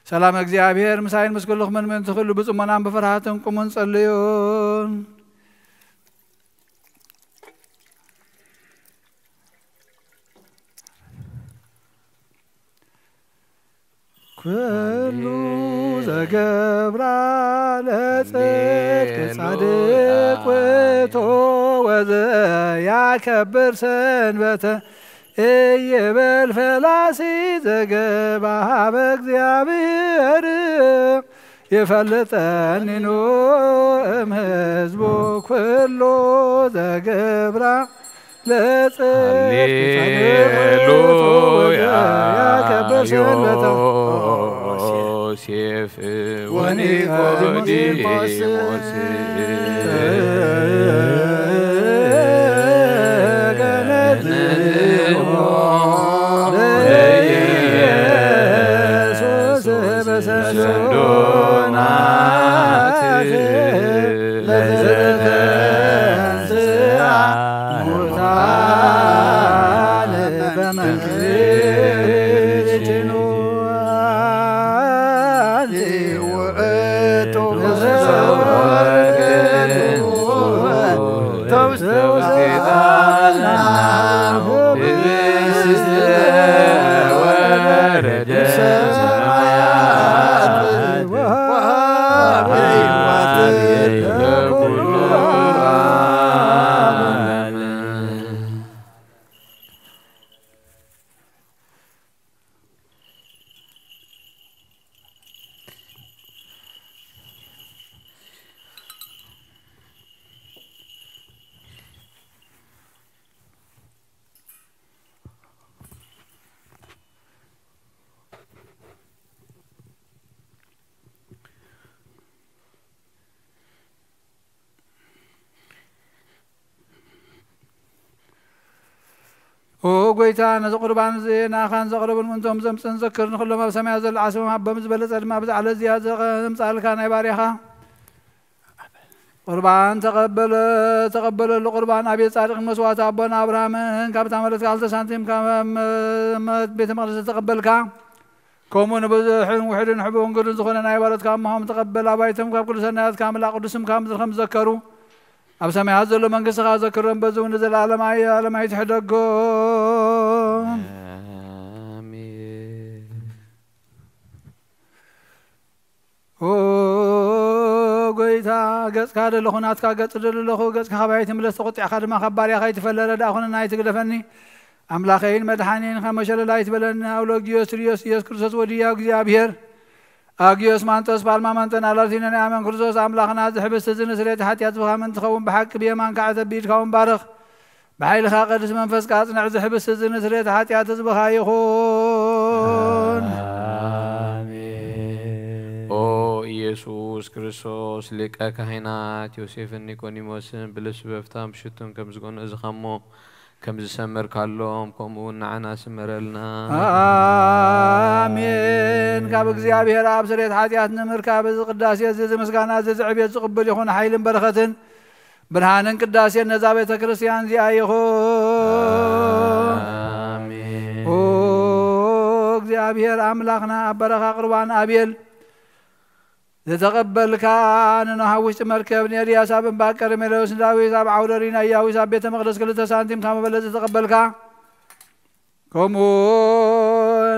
ሰላም እግዚኣብሔር ምሳይን ምስ ኩልኹምን ምእንቲ ኩሉ ብጽሞናን ብፍርሃትን ቁሙን ጸልዩን። ኩሉ ዘገብራ ለጽድቅ ሃሌሉያ። ጻድቅ ውእቱ ወዘያከብር ሰንበተ ኢይበል ፈላሲ ዘገባ ሀበ እግዚኣብሔር። ይፈልጠኒኑ እምሕዝቡ ኩሉ ዘገብራ ለጽድቅ ጻድቅ ውእቱ ሃሌሉያ። ወዘያከብር ሰንበተ ዮሴፍ ወኒቆዲሞስ ኦ ጎይታ፣ ነዚ ቁርባን እዚ ንኣኻን ዘቕረቡ ምእንቶም ዘምጽእን ዘክር፣ ንኹሎም ኣብ ሰማያት ዘሎ ዓስቦም ሃቦም፣ ዝበለጸ ድማ ብዛ ዕለት እዚኣ ዘምጻልካ ናይ ባርያኻ ቁርባን ተቐበለ፣ ተቐበለሉ። ቁርባን ኣቤት ጻድቕ መስዋዕቲ ኣቦና ኣብርሃምን ካብታ መለት ክልተ ሳንቲም ካብ መ-፣ መ-፣ ቤተ መቕደስ ዝተቐበልካ፣ ከምኡ ንብዙሕን ውሕድን ሕቡን ግዱን ዝኾነ ናይ ባሮትካ እምሆም ተቐበል። ኣባይቶም ካብ ኩሉ ሰናያትካ ምልኣ ቅዱስ ስምካ ምድሪ ከም ዝዘከሩ፣ ኣብ ሰማያት ዘሎ መንግስትኻ ዘክሮም፣ በዚ እውን ንዘለኣለም ኣይ-፣ ኣለም ኣይትሕደጎም። ኣሜን። ኦ ጎይታ፣ ገጽካ ደለኹ፣ ናትካ ገጽ ደለኹ፣ ገጽካ ካባይ ትምለስ፣ ተቖጢዕካ ድማ ካብ ባርያኻ ኣይትፈለ፣ ረዳእ ኩነና ኣይትግደፈኒ። ኣምላኸይን መድሓኒን ካብ መሸለል ኣይትበለኒ። ኣውሎጊዮስ ርዮስ ኢየሱስ ክርስቶስ ወድያ እግዚኣብሔር፣ ኣጊዮስ ማንጦስ ፓልማ መንጠን ኣላልቲኖን ኣመን ክርስቶስ ኣምላኽና፣ ዝሕብስቲ እዚ ንስርየት ሓጢኣት ዝብኻ ምእንቲ ኸውን ብሓቂ ብየማንካ ዕተብ ብኢድካ እውን ባርኽ። ብሓይልኻ ቅዱስ መንፈስካ ኣጽንዕ፣ ዝሕብስቲ እዚ ንስርየት ሓጢኣት ህዝብኻ ይኹን። ኣሜን። ኦ ኢየሱስ ክርስቶስ ሊቀ ካህናት ዮሴፍን ኒቆዲሞስን ብልብሲ በፍታን ብሽቱን ከም ዝጎነእዝኻሞ ከም ዝሰመርካሎም፣ ከምኡ እውን ንዓና ስመረልና። ኣሜን። ካብ እግዚኣብሔር ኣብ ስርየት ሓጢኣት ንምርካብ እዚ ቅዳሴ እዚ፣ እዚ ምስጋና እዚ፣ እዚ ዕቤት ዝቕብል ይኹን። ሓይልን በረኸትን ብርሃንን ቅዳሴን ነዛ ቤተ ክርስቲያን እዚኣ ይኹን። ኣሜን። ኦ እግዚኣብሔር ኣምላኽና፣ ኣብ በረኻ ቁርባን ኣቤል ዝተቐበልካ፣ ንኖህ ኣብ ውሽጢ መርከብ፣ ንኤልያስ ኣብ እምባ ቀርሜሎስ፣ ንዳዊት ኣብ ዓውደ ሪና ኢያቡስ ኣብ ቤተ መቕደስ ክልተ ሳንቲም ካብ መበለት ዝተቐበልካ፣ ከምኡ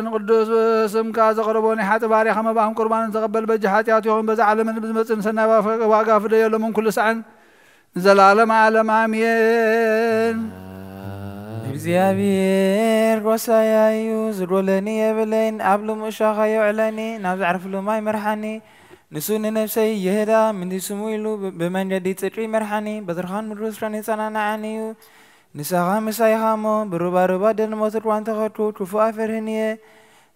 ንቅዱስ ስምካ ዘቕረቦ ናይ ሓጢ ባርያኻ መባእን ቁርባንን ተቐበል። በጃ ሓጢኣት ይኹን፣ በዛ ዓለምን ብዝመጽእ ንሰናይ ዋጋ ፍደየሎምን ኩሉ ሳዕን ንዘለዓለም ዓለም ኣሜን። እግዚኣብሔር ጎሳያ እዩ፣ ዝጎለኒ የብለይን። ኣብ ልሙእ ሻኻ የውዕለኒ፣ ናብ ዘዕርፍሉ ማይ መርሓኒ። ንሱ ንነፍሰይ ይህዳ፣ ምንዲ ስሙ ኢሉ ብ-፣ ብመንገዲ ጽድቂ ይመርሓኒ። በትርኻን ምድሪ ስራን የጸናንዓኒ እዩ። ንስኻ ምሳይ ኢኻ እሞ፣ ብሩባሩባ ደንሞት እኳ እንተኸድኩ፣ ክፉእ ኣፈርህን እየ።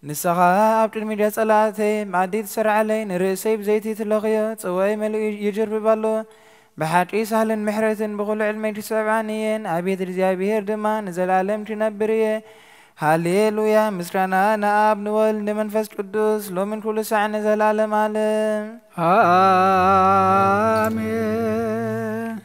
ንስኻ ኣብ ቅድሚ ጸላእተይ መኣዲ ትሰርዓለይ፣ ንርእሰይ ብዘይቲ ትለኽዮ፣ ጽዋይ መሊኡ ይጅርብብ ኣሎ። ብሓቂ ሳህልን ምሕረትን ብኹሉ ዕድመይ ክሰብዓኒ እየን፣ ኣብ ቤት እግዚኣብሔር ድማ ንዘለኣለም ክነብር እየ። ሃሌሉያ! ምስጋና ንኣብ ንወልድ ንመንፈስ ቅዱስ ሎምን ኩሉ ሳዕ ንዘለኣለም ኣለም። ኣሜን።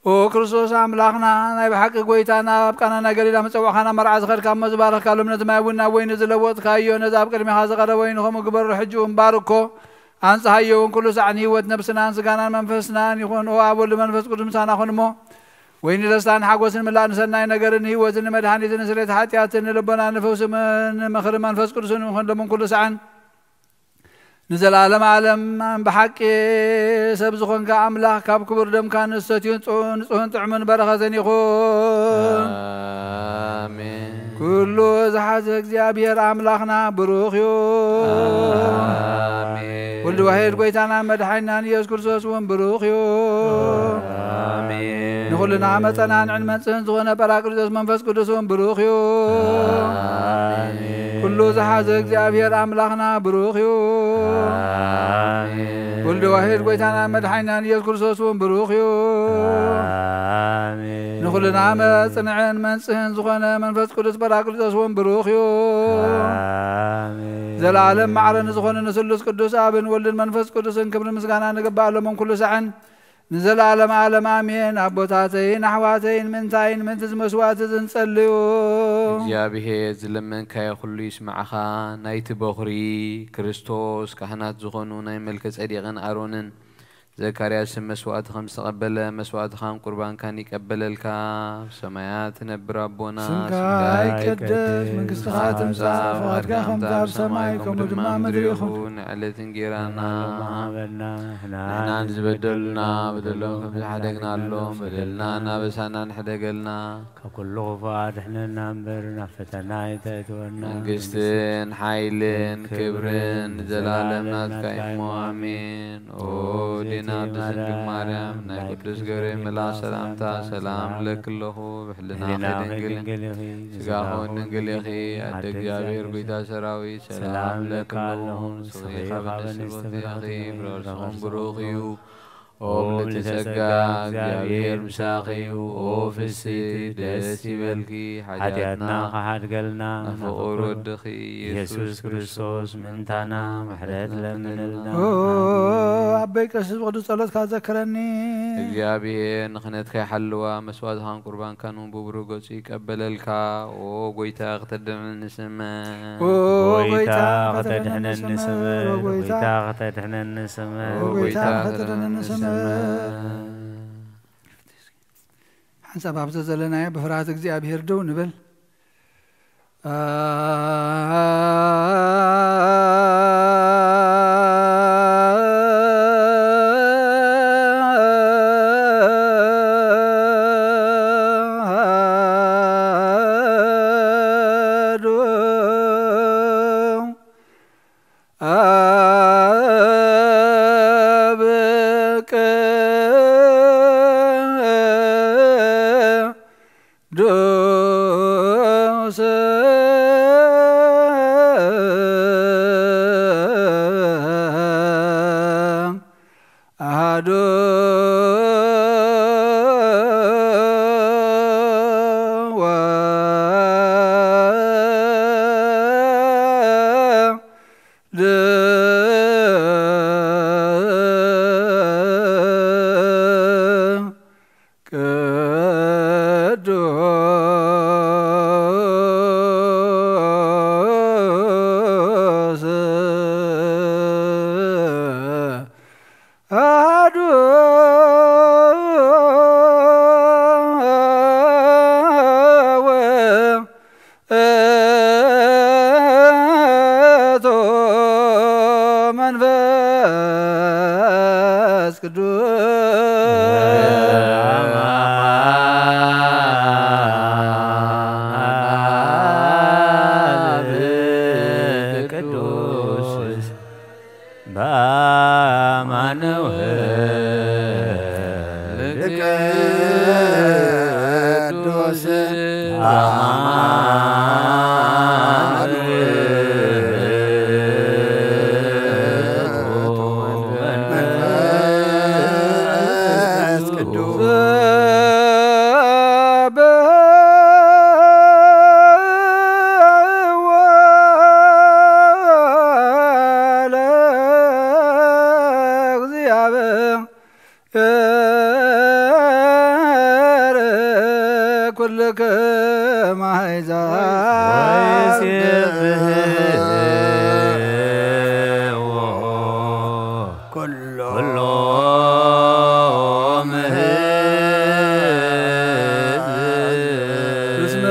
ኦ ክርስቶስ ኣምላኽና፣ ናይ ብሓቂ ጎይታና፣ ኣብ ቃና ናይ ገሊላ ምጸውዕኻና መርዓ ዝኸድካ እሞ ዝባረኽካሉ እምነት ማይ እውን ናብ ወይኒ ዝለወጥካዮ፣ ነዚ ኣብ ቅድሜኻ ዝቐረበ ወይኒ ከምኡ ግበሮ፣ ሕጂ እውን ባርኮ፣ ኣንጽሃዮ እውን ኩሉ ሳዕ ንህይወት ነብስናን ስጋናን መንፈስናን ይኹን። ኦ ኣብ ወልድ መንፈስ ቅዱስ ምሳና ኩን እሞ፣ ወይኒ ደስታን ሓጎስን ምላእ ንሰናይ ነገርን ንህይወትን ንመድሃኒትን ንስሬት ሓጢኣትን ንልቦና ንፈውሲ ም-፣ ንምኽሪ መንፈስ ቅዱስን ይኹን ሎምን ኩሉ ሳዕን። ንዘለዓለም ዓለም ብሓቂ ሰብ ዝኾንካ ኣምላኽ፣ ካብ ክቡር ደምካ ንሰትዩ ንጹ-፣ ንጹህን ጥዑምን በረኸትን ይኹን። ኣሜን። ኩሉ ዝሓዘ እግዚኣብሔር ኣምላኽና ብሩኽ እዩ። ኣሜን። ወልድ ዋሕድ ጎይታና መድሓኒናን ኢየሱስ ክርስቶስ እውን ብሩኽ እዩ። ኣሜን። ንኹልና መጸናንዕን መንጽህን ዝኾነ ጳራቅሊጦስ መንፈስ ቅዱስ እውን ብሩኽ እዩ። ኣሜን። ኩሉ ዝሓዘ እግዚኣብሔር ኣምላኽና ብሩኽ እዩ። ኣሜን። ወልድ ዋሕድ ጎይታና መድሓኒናን ኢየሱስ ክርስቶስ እውን ብሩኽ እዩ። ኣሜን። ንኹልና መጽንዕን መንጽህን ዝኾነ መንፈስ ቅዱስ ጳራቅሊጦስ እውን ብሩኽ እዩ። ኣሜን። ዘለዓለም ማዕረ ንዝኾነ ንስሉስ ቅዱስ ኣብን ወልድን መንፈስ ቅዱስን ክብሪ ምስጋና ንግባእ ሎምን ኩሉ ሳዕን ንዘለዓለም ዓለም ኣሜን። ኣቦታተይን ኣሕዋተይን ምእንታይን ምእንቲ ዝመስዋእቲ ዝንጸልዩ። እግዚኣብሔር ዝለመንካዮ ኩሉ ይስማዕኻ። ናይቲ በኹሪ ክርስቶስ ካህናት ዝኾኑ ናይ መልከ ጸዴቅን ኣሮንን ዘካርያስን መስዋእቲ ከም ዝተቐበለ መስዋእትኻን ቁርባንካን ይቀበለልካ። ኣብ ሰማያት ትነብር ኣቦና፣ ስምካ ስምካ ይቀደስ፣ ይቀደስ፣ መንግስትኻ መንግስትኻ ትምጻእ፣ ትምጻእ፣ ፈቓድካ ፈቓድካ ከምታ ኣብ ሰማይ ከምኡ ድማ ኣብ ምድሪ ይኹን። ንዕለት እንጌራና ሃበና፣ ንሕና ንሕና ንዝበደሉና በደሎም ከም ዝሓደግናሎም በደልና እናበሳና ንሕደገልና። ካብ ኩሉ ክፉእ ኣድሕነና እምበር ናብ ፈተና ኣይተእትወና። መንግስትን ሓይልን ክብርን ንዘለዓለም ናትካ እዩ እሞ ኣሜን። ኦ ዜና ድንግል ማርያም ናይ ቅዱስ ገብርኤል መልኣክ ሰላምታ ሰላም እብለኪ ኣለኹ። ብሕልናኺ ድንግል፣ ስጋኺ እውን ድንግል ኢኺ። ኣደ እግዚኣብሔር ጎይታ ሰራዊት ሰላም እብለኪ ኣለኹ። ንስኺ ካብ ኣንስቲ ብሩኽቲ ኢኺ፣ ፍረ ከርስኺ እውን ብሩኽ እዩ። ኦ ምልዕተ ጸጋ፣ እግዚኣብሔር ምሳኺ እዩ። ኦ ፍስሕቲ ደስ ይበልኪ፣ ሓጢኣትና ክሓድገልና ንፍቑር ወድኺ ኢየሱስ ክርስቶስ ምእንታና ምሕረት ለምንልና። ኦ ኣበይ ቀሲስ ብቕዱስ ጸሎትካ ዘክረኒ። እግዚኣብሔር ንኽነትካ ይሓልዋ፣ መስዋእትኻን ቁርባንካን እውን ብብሩህ ገጹ ይቀበለልካ። ኦ ጎይታ ከተድሕነኒ ስመ። ኦ ጎይታ ከተድሕነኒ ስመ። ኦ ጎይታ ከተድሕነኒ ስመ። ኦ ጎይታ ከተድሕነኒ ስመ። ሓንሳብ ኣብቲ ዘለናዮ ብፍርሃት እግዚኣብሔር ደው ንበል። ቅዱስ አሐዱ ውእቱ መንፈስ ቅዱስ። ቅዱስ በአማኑኤል ቅዱስ በአማኑኤል መንፈስ ቅዱስ ከማይዛ ወይሴብሕዎ ኩሎ ኩሎም ህዝብ እስመ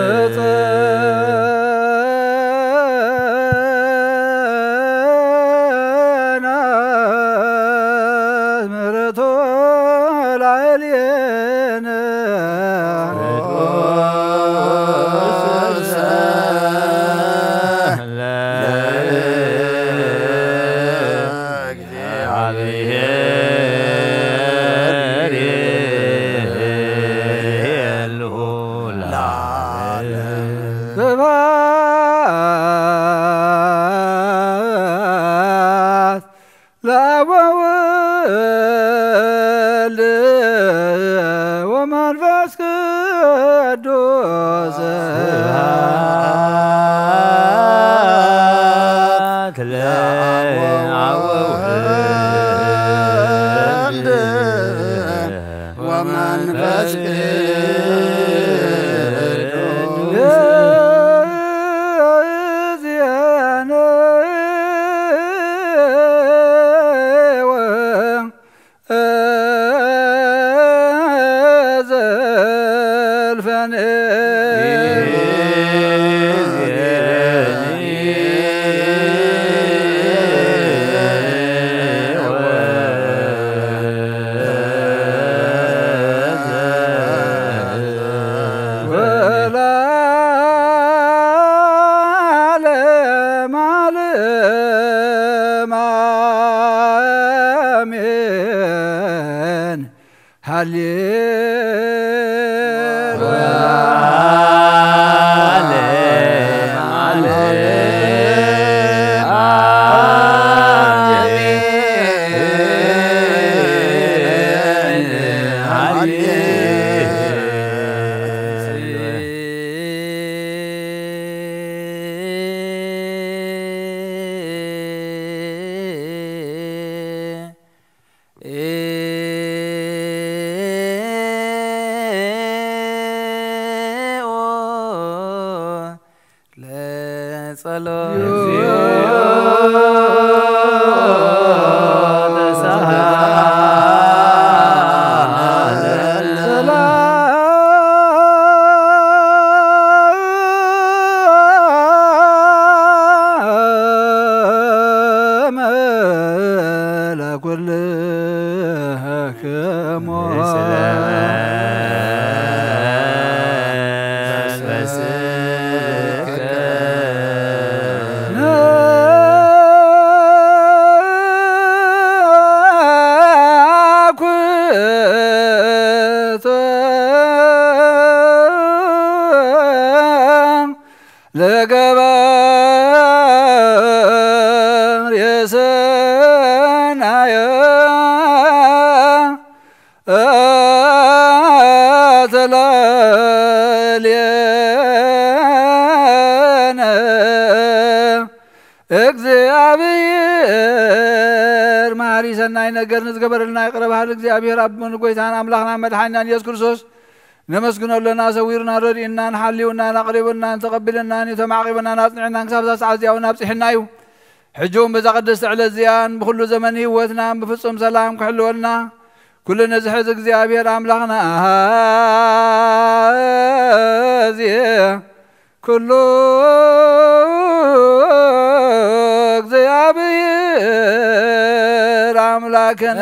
ጸናት ምሕረቱ ላዕሌነ። ስብሐት ለአብ ወወልድ ወመንፈስ ቅዱስ። ስብሐት ለአብ ወወልድ ወመንፈስ ቅዱስ። ወለዓለመ ዓለም አሜን። ሃሌሉያ። ለጸሎት። ለገባር የሰናየ ተለልየነ። እግዚኣብሔር መሃሪ ሰናይ ነገር ንዝገበረልና ይቕረ በሃሊ እግዚኣብሔር ኣቦን ጎይታን ኣምላኽና መድሓኒናን ኢየሱስ ክርስቶስ ነመስግኖ ኣለና። ሰዊሩና፣ ረድኡናን፣ ሓልዩናን፣ ኣቕሪቡናን፣ ተቐቢሉናን እዩ፣ ተማዕቂቡናን፣ ኣጽኒዑናን ክሳብ እዛ ሰዓት እዚኣ እውን ኣብጺሑና እዩ። ሕጂ እውን በዛ ቅድስቲ ዕለት እዚኣን ብኹሉ ዘመን ህይወትናን ብፍጹም ሰላም ክሕልወልና ኩሉ ንዝሕዝ እግዚኣብሔር ኣምላኽና ኣዝየ ኩሉ እግዚኣብሔር ኣምላክነ።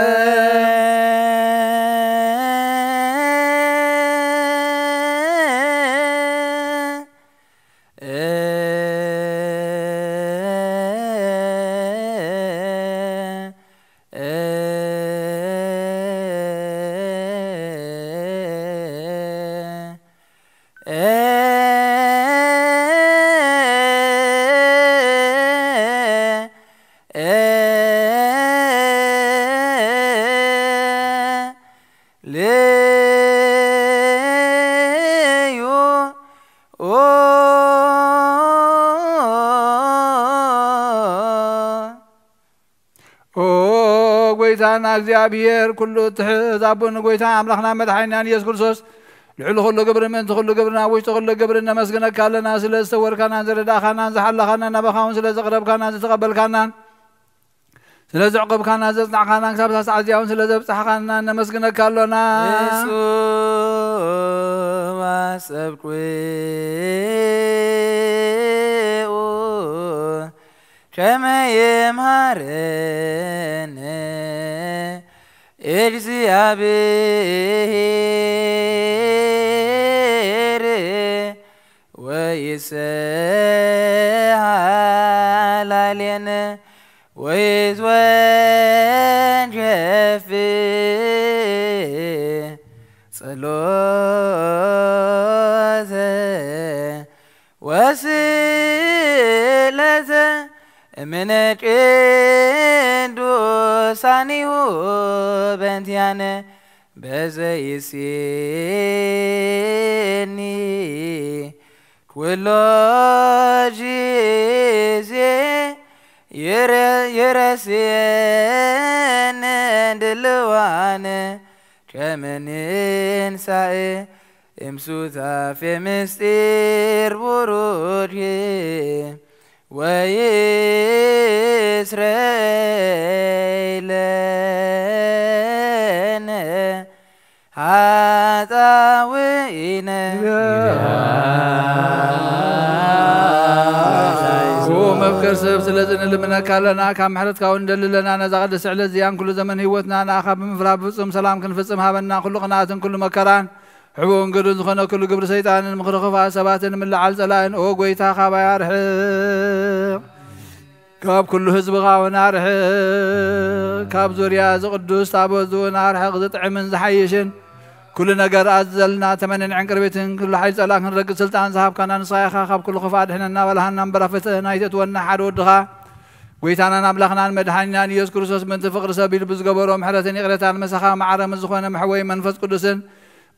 ኦ ጎይታና እግዚኣብሔር፣ ኩሉ እትሕዝ ኣቦን ጎይታ ኣምላኽና መድሓኒናን ኢየሱስ ክርስቶስ፣ ልዕሊ ኩሉ ግብሪ ምእንቲ ኩሉ ግብሪ ናብ ውሽጢ ኩሉ ግብሪ ነመስግነካ ኣለና። ስለ ዝተወርካናን ዝረዳእካናን ዝሓለኻናን ናባኻ እውን ስለ ዘቕረብካናን ዝተቐበልካናን ስለ ዘዕቆብካና ዘጽናዕካና ክሳብ ሳዕ እዚኣ እውን ስለ ዘብጻሕካና ነመስግነካ ኣሎና። እጹብ ኣሰብቁ ከመ ይምሃረነ እግዚአብሔር ወይሰሃላሌነ ወይትወንጀፍ ጸሎተ ወስእለተ እምነ ቅዱሳኒሁ በንቲያነ በዘይሴኒ ኩሎ ጊዜ ይረ- ይረስየኒ ድልዋነ ከመ ንንሳእ እምሱታፌ ምስጢር ቡሩኬ ወይስረይ ለነ ኃጣውኢነ። ኦ መፍቀር ሰብ፣ ስለዚ ንልምነካ ኣለና፣ ካብ ምሕረትካ እውን ንደሊ ኣለና። ነዛ ቅድስቲ ዕለት እዚኣን ኩሉ ዘመን ህይወትና ንኣኻ ብምፍራህ ብፍጹም ሰላም ክንፍጽም ሃበና። ኩሉ ቅንኣትን ኩሉ መከራን ሕቡእን ግዱን ዝኾነ ኩሉ ግብሪ ሰይጣንን ምኽሪ ክፉኣት ሰባትን ምልዓል ጸላእን፣ ኦ ጐይታ፣ ካባይ ኣርሕቕ። ካብ ኩሉ ህዝብኻ እውን ኣርሕቕ። ካብ ዙርያ እዚ ቅዱስ ታቦት እውን ኣርሕቕ። ዝጥዕምን ዝሓይሽን ኩሉ ነገር ኣዘልና ተመንን ዕንቅርቢትን ኩሉ ሓይሊ ጸላእ ክንረግጽ ስልጣን ዝሃብካና ንስኻ ኢኻ። ካብ ኩሉ ክፉእ ኣድሕነና፣ በላሃና እምበር ኣፍትሐና ኣይተእትወና። ሓደ ወድኻ ጐይታናን ኣምላኽናን መድሓኒናን ኢየሱስ ክርስቶስ ምእንቲ ፍቕሪ ሰብ ኢሉ ብዝገበሮ ምሕረትን ይቕሬታን ምሳኻ ማዕረ ምስ ዝኾነ መሕወይ መንፈስ ቅዱስን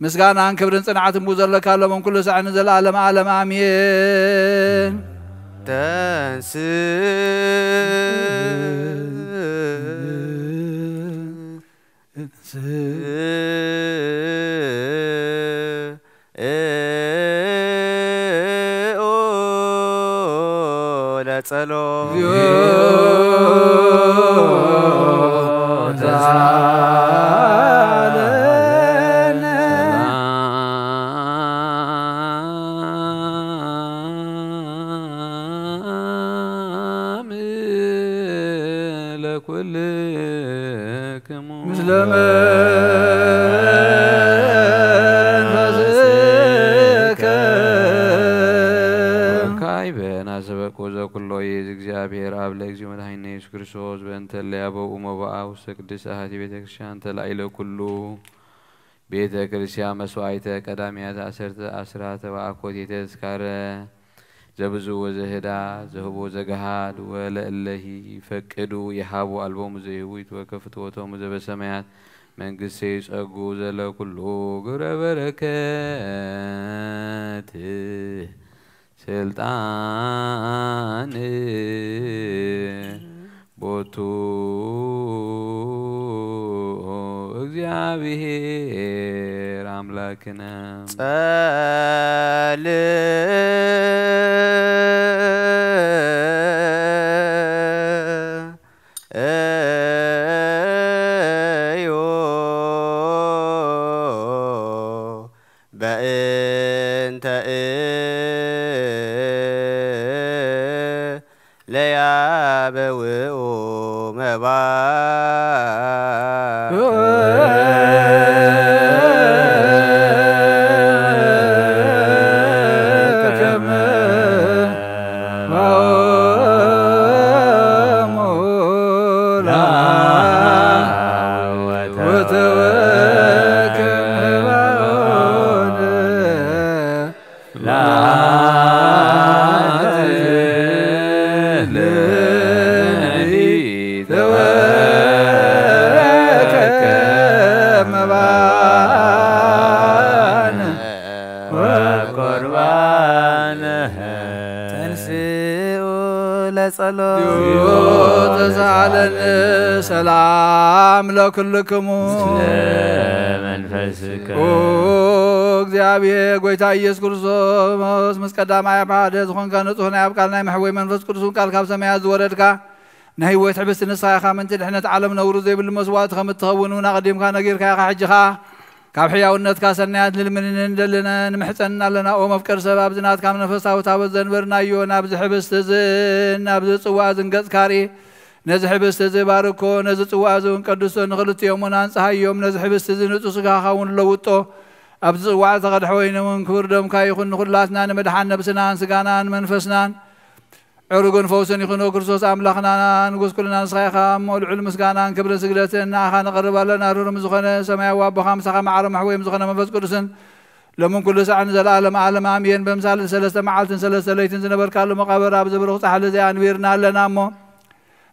ምስጋናን ክብርን ጽንዓትን ብኡ ዘለካ ሎምን ኩሉ ሳዕ ንዘለኣለም ዓለም ኣሜን። ተንስ ለጸሎት። ለኩልክሙ ምስለ መንፈስከ። ካይበ ናሰበቁ ዘኩሎ ይእዝ እግዚአብሔር አብ ለእግዚኦ መድኃኒነ ኢየሱስ ክርስቶስ በእንተ ለያበው መባአ ውስተ ቅድስት አሐቲ ቤተ ክርስቲያን ተላኢለ ኩሉ ቤተ ክርስቲያን መስዋዕተ ቀዳሚያት አሰርተ አስራተ ወአኮቴተ ተስካረ ዘብዙ ወዘህዳ ዘህቦ ዘገሃድ ወለእለሂ ፈቅዱ የሃቡ አልቦሙ ዘይህቡ ይትወከፍ ፍትወቶሙ ዘበሰማያት መንግስተ ይጸጉ ዘለኩሉ ግብረ በረከት ስልጣን ቦቱ እግዚአብሔር አምላክነ። ጸል እዩ በእንተ ለያበውኡ መባ ተንስኡ ለጸሎት። ተሳለን ሰላም ለኩልክሙ። ተስከ ኦ እግዚኣብሔር ጎይታ ኢየሱስ ክርስቶስ፣ ምስ ቀዳማይ ኣብ ሓደ ዝኾንካ ንጹሕ ናይ ኣብ ቃል ናይ መሕወይ መንፈስ ቅዱስ እውን ቃል ካብ ሰማያት ዝወረድካ፣ ናይ ህይወት ሕብስቲ ንስኻ ኢኻ። ምእንቲ ድሕነት ዓለም ነውሩ ዘይብሉ መስዋእቲ ከም እትኸውን እውን ኣቐዲምካ ነጊርካ ኢኻ። ሕጂ ኸኣ ካብ ሕያውነትካ ሰናያት ንልምንን ንደልን ንምሕጸንን ኣለና። ኦ መፍቀር ሰብ፣ ኣብዚ ናትካ መንፈሳዊ ታቦት ዘንበርናዮ፣ ናብዚ ሕብስቲ እዝን ናብዚ ጽዋእ እዝን ገጽካ ርኢ። ነዚ ሕብስቲ እዚ ባርኮ፣ ነዚ ጽዋእ እዚ እውን ቀድሶ፣ ንኽልቲኦም እውን ኣንጽሃዮም። ነዚ ሕብስቲ እዚ ንጹህ ስጋኻ እውን ለውጦ። ኣብዚ ጽዋዕ ዝተቐድሐ ወይኒ እውን ክቡር ደምካ ይኹን። ንኹላትና ንምድሓን ነብስናን ስጋናን መንፈስናን ዕሩግን ፈውስን ይኹን። ኦ ክርስቶስ ኣምላኽና ንጉስ ኩልና ንስኻ ኢኻ እሞ፣ ልዑል ምስጋናን ክብርን ስግደትን ንኣኻ ነቕርብ ኣለና። ርህሩም ዝኾነ ሰማያዊ ኣቦኻ ምሳኻ ማዕረ መሕወዮም ዝኾነ መንፈስ ቅዱስን ሎምን ኩሉ ሳዕን ንዘለኣለም ዓለም ኣሜን። በምሳሌ ሰለስተ መዓልትን ሰለስተ ለይትን ዝነበርካሉ መቓብር ኣብዚ ብሩኽ ጻሕሊ እዚ ኣንቢርና ኣለና እሞ፣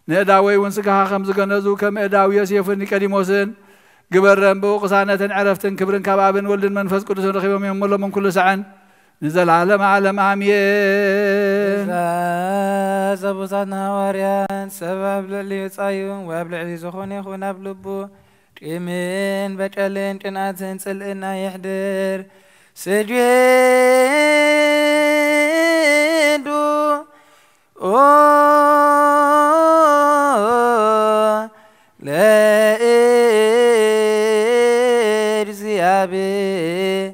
ንእዳወይ እውን ስጋኻ ከም ዝገነዙ ከም እዳው ዮሴፍን ኒቆዲሞስን ግበረን። ብኡ ቅሳነትን ዕረፍትን ክብርን ካብ ኣብን ወልድን መንፈስ ቅዱስን ረኺቦም እዮም እሞ፣ ሎምን ኩሉ ሳዕን ንዘለኣለም ዓለም ኣሜን። እዛ ዘቡታት ንሃዋርያት ሰብ ኣብ ልዕሊ ጻዩ ወይ ኣብ ልዕሊ ዝኾነ ይኹን ኣብ ልቡ ቂምን በቀልን ቅንኣትን ጽልእና የሕድር። ስግዱ ኦ ለእግዚአብሔር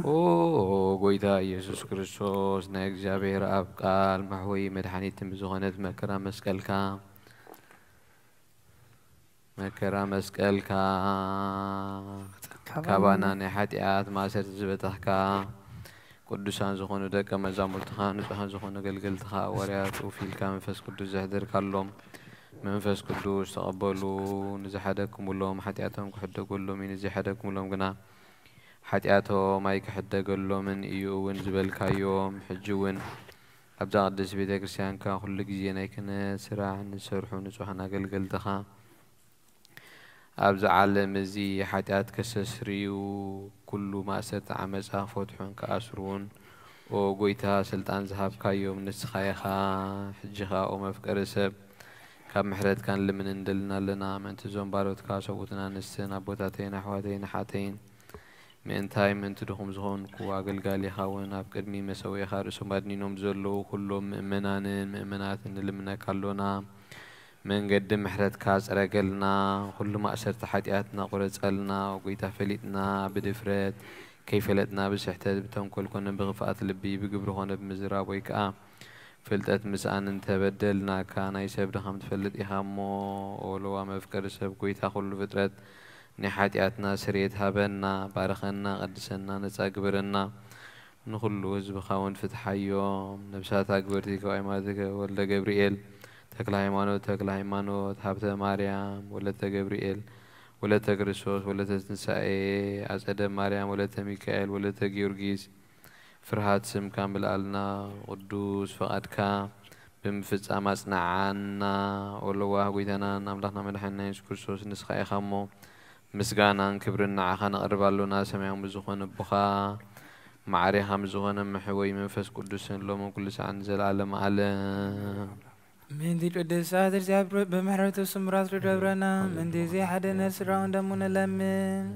ኦ ጎይታ ኢየሱስ ክርስቶስ፣ ናይ እግዚኣብሔር ኣብ ቃል መሕወይ መድሓኒት ብዝኾነት መከራ መስቀልካ፣ መከራ መስቀልካ፣ ካባና ናይ ሓጢኣት ማእሰርቲ ዝበታሕካ፣ ቅዱሳን ዝኾኑ ደቀ መዛሙርትኻ፣ ንጹሃን ዝኾኑ ኣገልገልትኻ፣ ሃዋርያት፣ ውፊልካ መንፈስ ቅዱስ ዘሕደርካሎም፣ መንፈስ ቅዱስ ተቐበሉ። ንዝሓደግኩምሎም ሓጢኣቶም ክሕደገሎም እዩ፣ ንዘይሓደግኩምሎም ግና ሓጢኣቶም ኣይክሕደገሎምን እዩ እውን ዝበልካዮም። ሕጂ እውን ኣብዛ ቅድስት ቤተ ክርስቲያንካ ኩሉ ግዜ ናይ ክህነት ስራሕ ንዝሰርሑ ንጹሃን ኣገልገልትኻ፣ ኣብዚ ዓለም እዚ ሓጢኣት ከሰስርዩ፣ ኩሉ ማእሰርቲ ዓመጻ ክፈትሑን ክኣስሩን፣ ኦ ጎይታ፣ ስልጣን ዝሃብካዮም ንስኻ ኢኻ። ሕጂ ኸኣ ኦ መፍቀሪ ሰብ፣ ካብ ምሕረትካ ንልምን ንደልን ኣለና። ምእንቲ እዞም ባሮትካ ሰብኡትን ኣንስትን ኣቦታተይን ኣሕዋተይን ኣሓተይን፣ ምእንታይ ምእንቲ ድኹም ዝኾንኩ ኣገልጋሊኻ እውን ኣብ ቅድሚ መሰውኢኻ ርእሶም ኣድኒኖም ዘለዉ ኩሎም ምእመናንን ምእመናትን ንልምነካ ኣሎና። መንገዲ ምሕረትካ ጽረገልና፣ ኩሉ ማእሰርቲ ሓጢኣትና ቁረጸልና። ጎይታ፣ ፈሊጥና ብድፍረት፣ ከይፈለጥና ብስሕተት፣ ብተንኮል ኮነ ብኽፍኣት ልቢ፣ ብግብሪ ኮነ ብምዝራብ ወይ ከኣ ፍልጠት ምስኣን እንተበደልናካ፣ ናይ ሰብ ድኻም ትፈልጥ ኢኻ እሞ፣ ኦለዋ መፍቀሪ ሰብ፣ ጎይታ ኩሉ ፍጥረት፣ ናይ ሓጢኣትና ስርየት ሃበና፣ ባርኸና፣ ቀድሰና፣ ነጻ ግበረና። ንኹሉ ህዝብኻ እውን ፍትሓዮም። ነብሳት ኣግበርቲ ካብ ኣይማትከ ወልደ ገብርኤል፣ ተክለ ሃይማኖት፣ ተክለ ሃይማኖት፣ ሃብተ ማርያም፣ ወለተ ገብርኤል፣ ወለተ ክርስቶስ፣ ወለተ ትንሳኤ፣ ኣጸደ ማርያም፣ ወለተ ሚካኤል፣ ወለተ ጊዮርጊስ፣ ፍርሃት ስምካ ምልኣልና። ቅዱስ ፍቓድካ ብምፍጻም ኣጽንዓና። ኦ ለዋህ ጎይታናን ኣምላኽና መድሓኒና የሱስ ክርስቶስ፣ ንስኻ ኢኻ እሞ፣ ምስጋናን ክብርን ንዓኻ ነቕርብ ኣሎና። ሰማያዊ ዝኾነ ኣቦኻ፣ ማዕሬኻ ምስ ዝኾነ ምሕወይ መንፈስ ቅዱስን ሎምን ኩሉ ሰዓትን ንዘለኣለም ዓለም። ምእንቲ ቅድሳት እግዚኣብሔር ብምሕረቱ ስምራት ዝገብረና፣ ምእንቲ ዘይሓድነት ስጋውን ደሙ ንለምን።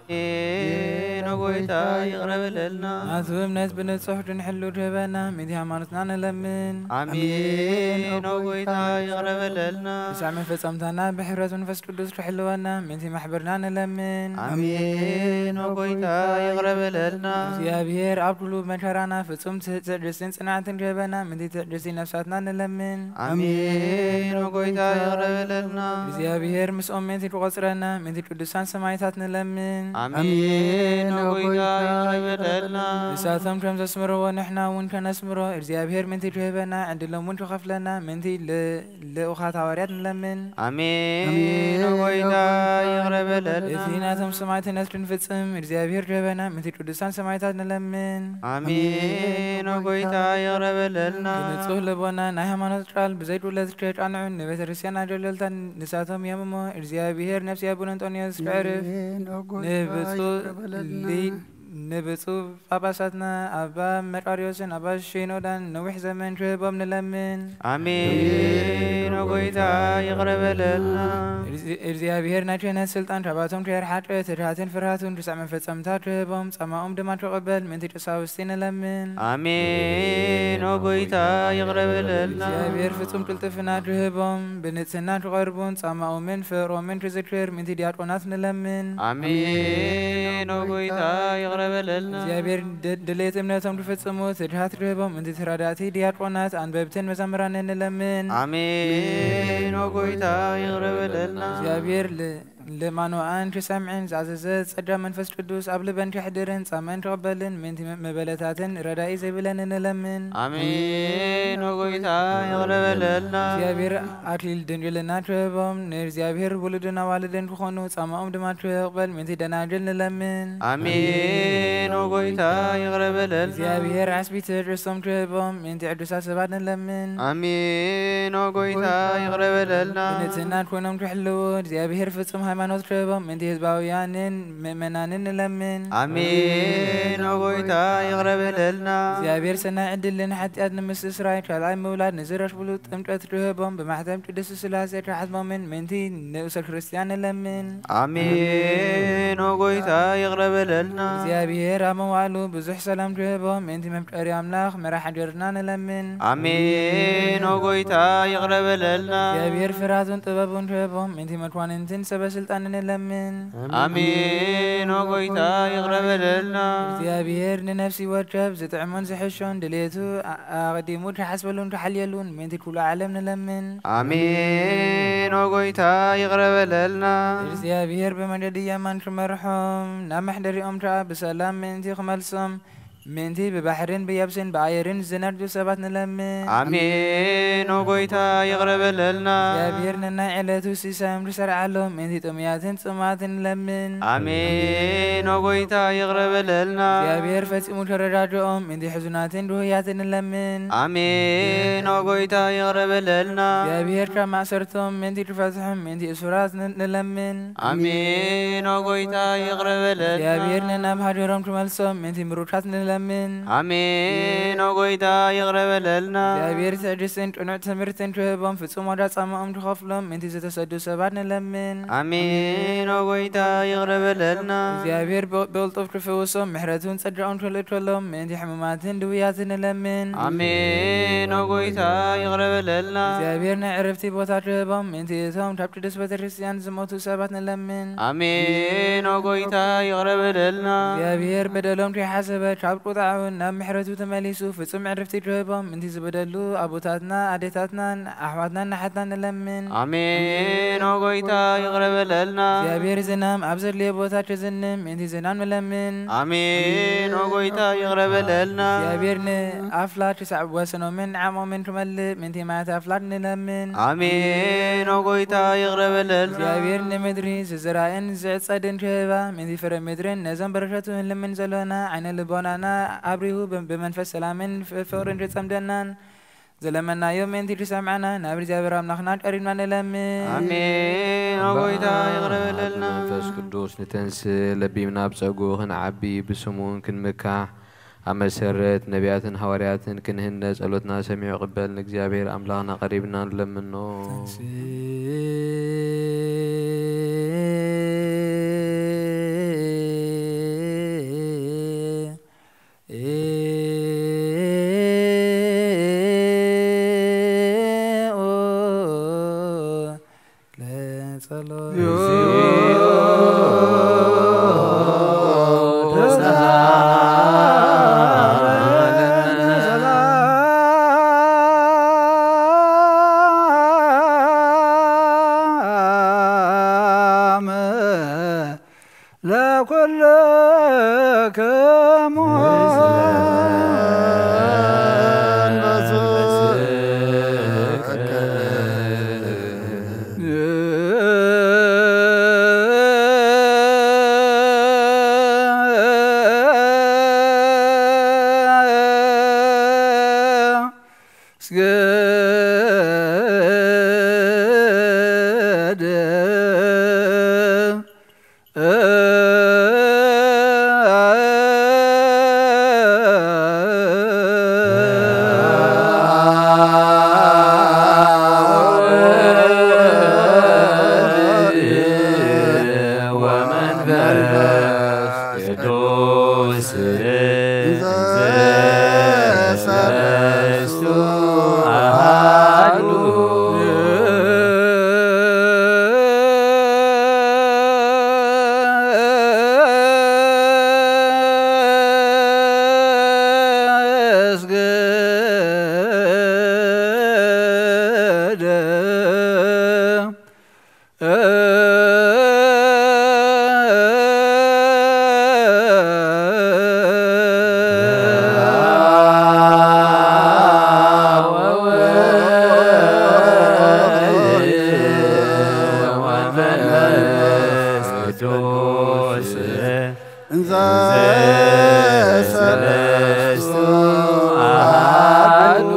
ኣሜን። ኦ ጎይታ ይቕረ በለልና። ናቱ እምነት ብንጹሕ ክንሕሉ ድህበና፣ ምእንቲ ሃይማኖትና ንለምን። ኣሜን። ኦ ጎይታ ይቕረ በለልና። ክሳዕ መፈጸምታና ብሕብረት መንፈስ ቅዱስ ክሕልወና፣ ምእንቲ ማሕበርና ንለምን። ኣሜን። ኦ ጎይታ ይቕረ በለልና። እግዚኣብሔር ኣብ ኩሉ መከራና ፍጹም ትዕግስትን ጽንዓትን ክህበና፣ ምእንቲ ትዕግስቲ ነፍሳትና ንለምን። ኣሜን። ኦ ጎይታ ይቕረ በለልና። እግዚኣብሔር ምስኦም ምእንቲ ክቖጽረና፣ ምእንቲ ቅዱሳን ሰማዕታት ንለምን። ኣሜን። ኦ ጎይታ፣ ይቕረ በለልና። ንሳቶም ከም ዘስምርዎ ንሕና እውን ከነስምሮ እግዚኣብሔር ምእንቲ ትህበና፣ ዕድሎም እውን ትኸፍለና፣ ምእንቲ ል-፣ ልኡኻት ሃዋርያት ንለምን። ኣሜን። ኦ ጎይታ፣ ይቕረ በለልና። እቲ ናቶም ሰማዕትነት ክንፍጽም እግዚኣብሔር ትህበና፣ ምእንቲ ቅዱሳን ሰማዕታት ንለምን። ኣሜን። ኦ ጎይታ፣ ይቕረ በለልና። ብንጹህ ልቦና ናይ ሃይማኖት ቃል ብዘይድውለት ከየቃንዑ ንቤተ ክርስቲያን ኣገልገልታ ንሳቶም እዮም እሞ፣ እግዚኣብሔር ነፍሲ ኣቡነ እንጦንዮስ ከዕርፍ፣ ንብፁዕ ሊ-፣ ንብፁዕ ጳጳሳትና ኣባ መቃርዮስን ኣባ ሺኖዳን ነዊሕ ዘመን ክህቦም ንለምን። ኣሜን። ኦ ጎይታ፣ ይቕረ በለልና። እዚ-፣ እግዚኣብሔር ናይ ክህነት ስልጣን ካባቶም ከየርሓቀ፣ ትድሃትን ፍርሃትን ርሱዕ መፈጸምታ ክህቦም፣ ጻማኦም ድማ ክቕበል ምእንቲ ቀሳውስቲ ንለምን። ኣሜን። ኦ ጎይታ፣ ይቕረ በለልና። እግዚኣብሔር ፍጹም ቅልጥፍና ክህቦም፣ ብንጽህና ክቐርቡን ጻማኦምን ፍቕሮምን ክዝክር ምእንቲ ዲያቆናት ንለምን። ኣሜን። ኦ ጎይታ፣ ይቕረ በለልና። እግዚኣብሔር ድ-፣ ድሌት እምነቶም ክፍጽሙ ትድሃት ክህቦም፣ ምእንቲ ተረዳእቲ ዲያቆናት፣ ኣንበብትን መዘምራንን ንለምን። ኣሜን። ኦ ጎይታ፣ ይቕረ በለልና። እግዚኣብሔር ል-፣ ልማኖኣን ክሰምዕን ዝኣዘዘ ጸጋ መንፈስ ቅዱስ ኣብ ልበን ከሕድርን ጻመን ክቕበልን ምእንቲ መ-፣ መበለታትን ረዳኢ ዘይብለን ንለምን። ኣሜን። ኦ ጎይታ፣ ይቕረ በለልና። እግዚኣብሔር ኣክሊል ድንግልና ክህቦም፣ ንእግዚኣብሔር ውሉድን ኣዋልድን ክኾኑ ጻማኦም ድማ ክቕበል ምእንቲ ደናግል ንለምን። ኣሜን። ኦ ጎይታ፣ ይቕረ በለልና። እግዚኣብሔር ዓስቢ ትዕግስቶም ክህቦም ምእንቲ ዕዱሳት ሰባት ንለምን። ኣሜን። ኦ ጎይታ፣ ይቕረ በለልና። ብንጽህና ኮይኖም ክሕልዉ እግዚኣብሔር ፍጹም ሃይማኖት ክህቦም ምእንቲ ህዝባውያንን ምእመናንን ንለምን። ኣሜን። ኦ ጎይታ፣ ይቕረ በለልና። እግዚኣብሔር ሰናይ ዕድልን ሓጢኣት ንምስስራይ ካልኣይ ምውላድ ንዝረኽብሉ ጥምቀት ክህቦም ብማሕተም ቅድስት ስላሴ ክሓትሞምን ምእንቲ ንኡሰ ክርስቲያን ንለምን። ኣሜን። ኦ ጎይታ፣ ይቕረ በለልና። እግዚኣብሔር ኣብ መዋእሉ ብዙሕ ሰላም ክህቦም ምእንቲ መፍቀሪ ኣምላኽ መራሕ ሃገርና ንለምን። ኣሜን። ኦ ጎይታ፣ ይቕረ በለልና። እግዚኣብሔር ፍርሃቱን ጥበቡን ክህቦም ምእንቲ መኳንንትን ሰበ ስልጣንን ንለምን። ኣሜን። ኦ ጎይታ፣ ይቕረ በለልና። እግዚኣብሔር ንነፍሲ ወከፍ ዝጥዕሞን ዝሕሾን ድሌቱ ኣ-፣ ኣቐዲሙ ክሓስበሉን ክሓልየሉን ምእንቲ ኩሉ ዓለም ንለምን። ኣሜን። ኦ ጎይታ፣ ይቕረ በለልና። እግዚኣብሔር ብመንገዲ የማን ክመርሖም፣ ናብ መሕደሪኦም ከኣ ብሰላም ምእንቲ ክመልሶም፣ ምእንቲ ብባሕርን ብየብስን ብኣየርን ዝነግዱ ሰባት ንለምን። ኣሜን። ኦ ጎይታ፣ ይቕረ በለልና። እግዚኣብሔር ነናይ ዕለቱ ሲሳዮም ክሰርዓሎም፣ ምእንቲ ጥሙያትን ጽሙኣትን ንለምን። ኣሜን። ኦ ጎይታ፣ ይቕረ በለልና። እግዚኣብሔር ፈጺሙ ከረዳድኦም፣ ምእንቲ ሕዙናትን ድሁያትን ንለምን። ኣሜን። ኦ ጎይታ፣ ይቕረ በለልና። እግዚኣብሔር ካብ ማእሰርቶም ምእንቲ ክፈትሖም፣ ምእንቲ እሱራት ን-፣ ንለምን። ኣሜን። ኦ ጎይታ፣ ይቕረ በለልና። እግዚኣብሔር ንናብ ሃገሮም ክመልሶም፣ ምእንቲ ምሩካት ንለምን። ኣሜን። ኦ ጎይታ፣ ይቕረ በለልና። እግዚኣብሔር ትዕግስትን ቅኑዕ ትምህርትን ክህቦም፣ ፍጹም ዋጋ ጻማኦም ክኸፍሎም፣ ምእንቲ ዝተሰዱ ሰባት ንለምን። ኣሜን። ኦ ጎይታ፣ ይቕረ በለልና። እግዚኣብሔር ብ-፣ ብቕልጡፍ ክፍውሶም፣ ምሕረቱን ጸጋኡን ክልእከሎም፣ ምእንቲ ሕሙማትን ድውያትን ንለምን። ኣሜን። ኦ ጎይታ፣ ይቕረ በለልና። እግዚኣብሔር ናይ ዕረፍቲ ቦታ ክህቦም፣ ምእንቲ እቶም ካብ ቅድስት ቤተ ክርስቲያን ዝሞቱ ሰባት ንለምን። ኣሜን። ኦ ጎይታ፣ ይቕረ በለልና። እግዚኣብሔር በደሎም ከይሓሰበ፣ ካብ ቁጣዑ ናብ ምሕረቱ ተመሊሱ፣ ፍጹም ዕረፍቲ ክህቦም፣ ምእንቲ ዝበደሉ ኣቦታትና፣ ኣዴታትናን፣ ኣሕዋትናን፣ ኣሓትናን ንለምን። ኣሜን። ኦ ጎይታ፣ ይቕረ በለልና። እግዚኣብሔር ዝናም ኣብ ዘድልዮ ቦታ ክዝንም፣ ምእንቲ ዝናም ንለምን። ኣሜን። ኦ ጎይታ፣ ይቕረ በለልና። እግዚኣብሔር ንኣፍላክ ክሳዕ ወሰኖምን ዓቕሞምን ክመልእ፣ ምእንቲ ማያት ኣፍላክ ንለምን። ኣሜን። ኦ ጎይታ፣ ይቕረ በለልና። እግዚኣብሔር ንምድሪ ዝዝራእን ዝዕጸድን ክህባ፣ ምእንቲ ፍረ ምድርን ነዞም በረከቱ ንልምን ዘሎና፣ ዓይነ ልቦናና ኣብሪሁ ብ-፣ ብመንፈስ ሰላምን ፍ-፣ ፍቕርን ክጸምደናን፣ ዝለመናዮ ምእንቲ ክሰምዓና ናብ እግዚኣብሔር ኣምላኽና ቀሪብና ንለምን። ኣሜን። ኦ ጎይታ፣ ይቕረ በለልና። መንፈስ ቅዱስ ንተንስእ፣ ለቢምና ብጸጉ ክንዓቢ፣ ብስሙ እውን ክንምካሕ፣ ኣብ መሰረት ነቢያትን ሃዋርያትን ክንህነ ጸሎትና ሰሚዑ ቅበል፣ ንእግዚኣብሔር ኣምላኽና ቀሪብና ንለምኖ። ለኩልክሙ ስገደ ወመንፈስ ቅዱስ ሰለስቱ አሐዱ። እንዘ ሰለስቱ አሐዱ።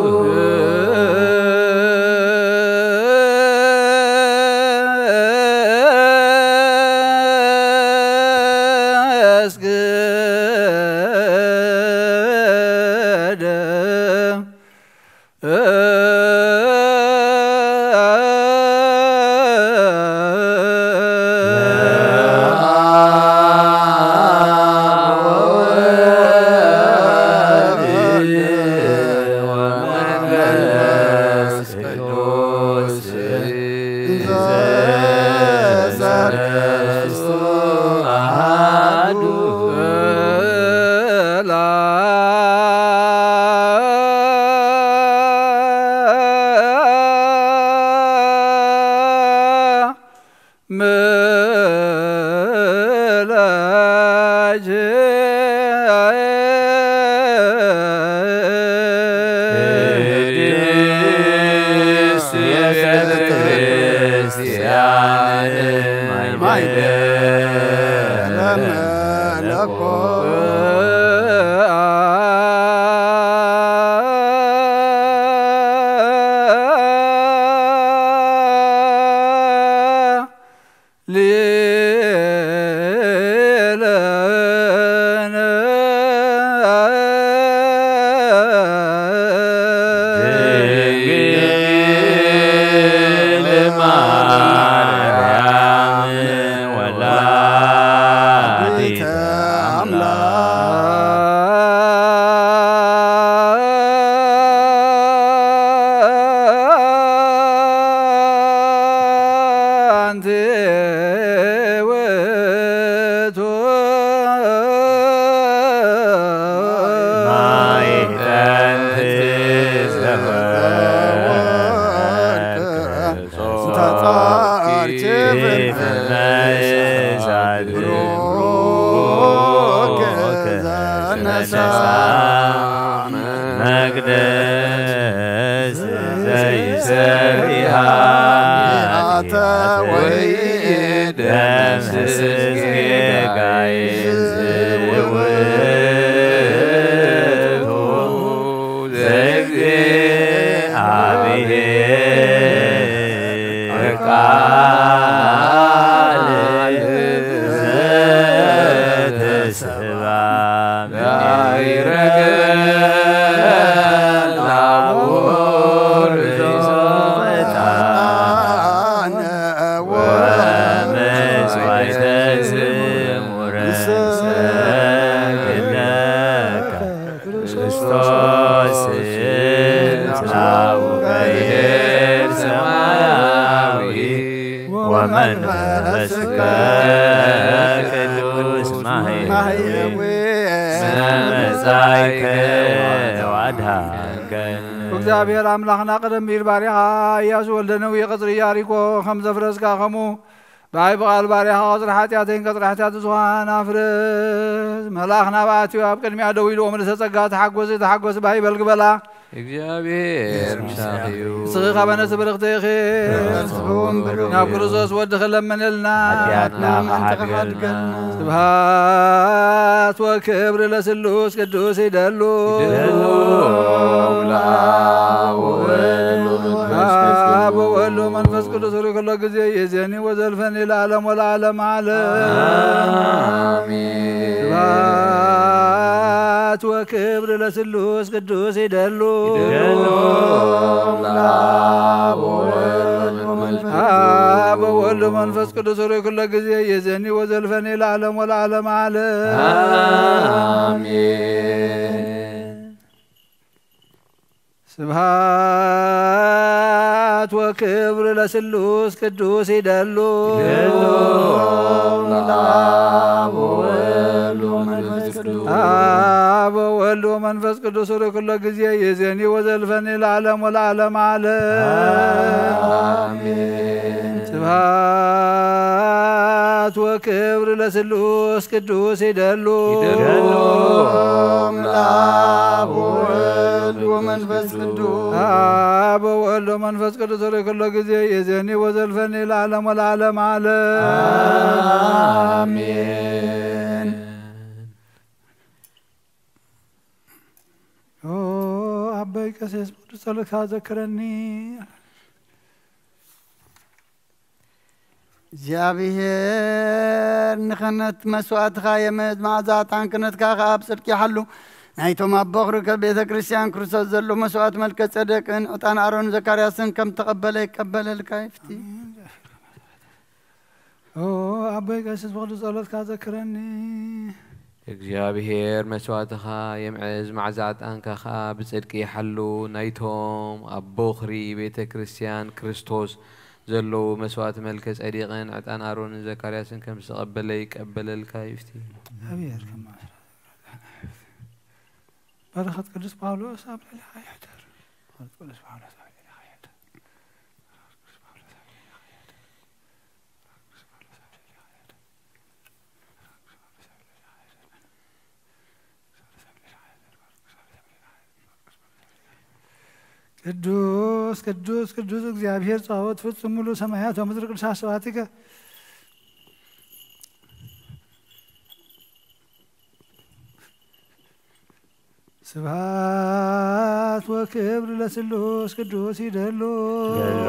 መቅደስ ዘይሰሪሃ እግዚኣብሔር ኣምላኽና፣ ቀደም ቢል ባሪኻ ኢያሱ ወልደ ነዊ ቅጽሪ ኢያሪኮ ከም ዘፍረስካ፣ ከምኡ ባይ ብቓል ባርያኻ ቐጽሪ ሓጢኣተይን ቀጽሪ ሓጢኣት ዝኾን ኣፍርስ። መልኣኽ ናብ ኣትዩ ኣብ ቅድሚያ ደው ኢሉ ወምልሰ ጸጋ ተሓጎሲ ተሓጎሲ ባይ በል ግበላ። እግዚኣብሔር ምሳኺ እዩ። ንስኺ ካባነ ትብርኽቲ ኢኺ። እውን ብሩኽ ናብ እዩ። ክርስቶስ ወድኺ ለምንልና። ሓጢኣትና ምእንቲ ክሓድገልና። ክሓድገልና። ስብሃት ወክብሪ ለስሉስ ቅዱስ ይደሉ። ይደሉ። ለአብ ወወልድ ወመንፈስ ቅዱስ። አብ ወወልድ ወመንፈስ ቅዱስ ሩይ ኩሎ ጊዜ ይእዜኒ ወዘልፈኒ ለዓለም ወለዓለም ዓለም። አሜን። ስብሐት ወክብር ለስሉስ ቅዱስ ይደሉ። ይደሉ። ለአብ ወወልድ ወመንፈስ ቅዱስ። አብ ወወልድ ወመንፈስ ቅዱስ ሩይ ኩሎ ጊዜ ይእዜኒ ወዘልፈኒ ለዓለም ወለዓለም ዓለም። አሜን። ስብሐት ወክብር ለስሉስ ቅዱስ ይደሉ። ይደሉ። ለአብ ወወልድ ወመንፈስ ቅዱስ። አብ ወወልድ ወመንፈስ ቅዱስ ሩይ ኩሎ ጊዜ ይእዜኒ ወዘልፈኒ ለዓለም ወለዓለም ዓለም። አሜን። ስብሐት ወክብር ለስሉስ ቅዱስ ይደሉ። ይደሉ። ለአብ ወወልድ ወመንፈስ ቅዱስ። አብ ወወልድ ወመንፈስ ቅዱስ ሩይ ኩሎ ጊዜ ይእዜኒ ወዘልፈኒ ለዓለም ወለዓለም ዓለም። አሜን። ኦ አበይ ቀሲስ ብቅዱስ ጸሎትካ ዘክረኒ። እግዚኣብሔር ንኽህነት መስዋእትኻ የምእዝ፣ መዓዛ ዕጣን ክህነትካ ኸዓ ብጽድቂ ይሓሉ። ናይቶም ኣቦ ኽርከብ ቤተ ክርስቲያን ክርስቶስ ዘሎ መስዋእት መልከ ጸደቅን ዕጣን ኣሮን ዘካርያስን ከም ተቐበለ ይቀበለልካ ይፍቲ። ኦ ኣቦይ ቀሲስ ብቕዱስ ጸሎትካ ዘክረኒ። እግዚኣብሔር መስዋእትኻ የምዕዝ፣ መዓዛ ዕጣንካ ኸዓ ብጽድቂ ይሓሉ። ናይቶም ኣብ ቦኽሪ ቤተ ክርስቲያን ክርስቶስ ዘለዉ መስዋእቲ መልከ ጸዲቕን ዕጣን ኣሮንን ዘካርያስን ከም ዝተቐበለ ይቀበለልካ ይፍቲ። እግዚኣብሔር ከማስራ በረኸት ቅዱስ ጳውሎስ ኣብ ልዕሊኻ ይሕደር። በረኸት ቅዱስ ጳውሎስ ኣብ ልዕሊኻ ይሕደር። በረኸት ቅዱስ ጳውሎስ ኣብ ልዕሊኻ ይሕደር። ቅዱስ ቅዱስ ቅዱስ እግዚኣብሔር ጸባኦት ፍጹም ሙሉ ሰማያት ወምድር ቅዱሳት ስብሐቲከ። ስብሐት ወክብር ለስሉስ ቅዱስ ይደሉ። ይደሉ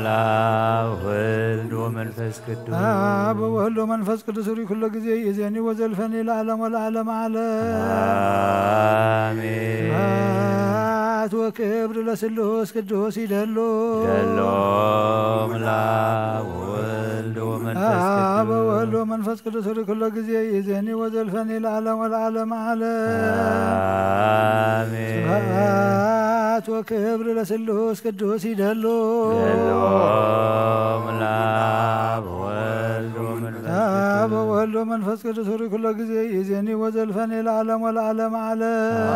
ለአብ ወልድ ወመንፈስ ቅዱስ። አብ ወወልድ ወመንፈስ ቅዱስ ሩይ ኩሎ ጊዜ ይእዜኒ ወዘልፈኒ ለዓለም ወለዓለም ዓለም። አሜን። ስብሐት ወክብር ለስሉስ ቅዱስ ይደሉ። ይደሉ ለአብ ወወልድ ወመንፈስ አብ ቅዱስ። ወወልድ ወመንፈስ ቅዱስ ሩይ ኩሎ ጊዜ ይእዜኒ ወዘልፈኒ ለዓለም ወለዓለም ዓለም። አሜን። ስብሐት ወክብር ለስሉስ ቅዱስ ይደሉ። ይደሉ ለአብ ወወልድ ወመንፈስ አብ ቅዱስ። ወወልድ ወመንፈስ ቅዱስ ሩይ ኩሎ ጊዜ ይእዜኒ ወዘልፈኒ ለዓለም ወለዓለም ዓለም።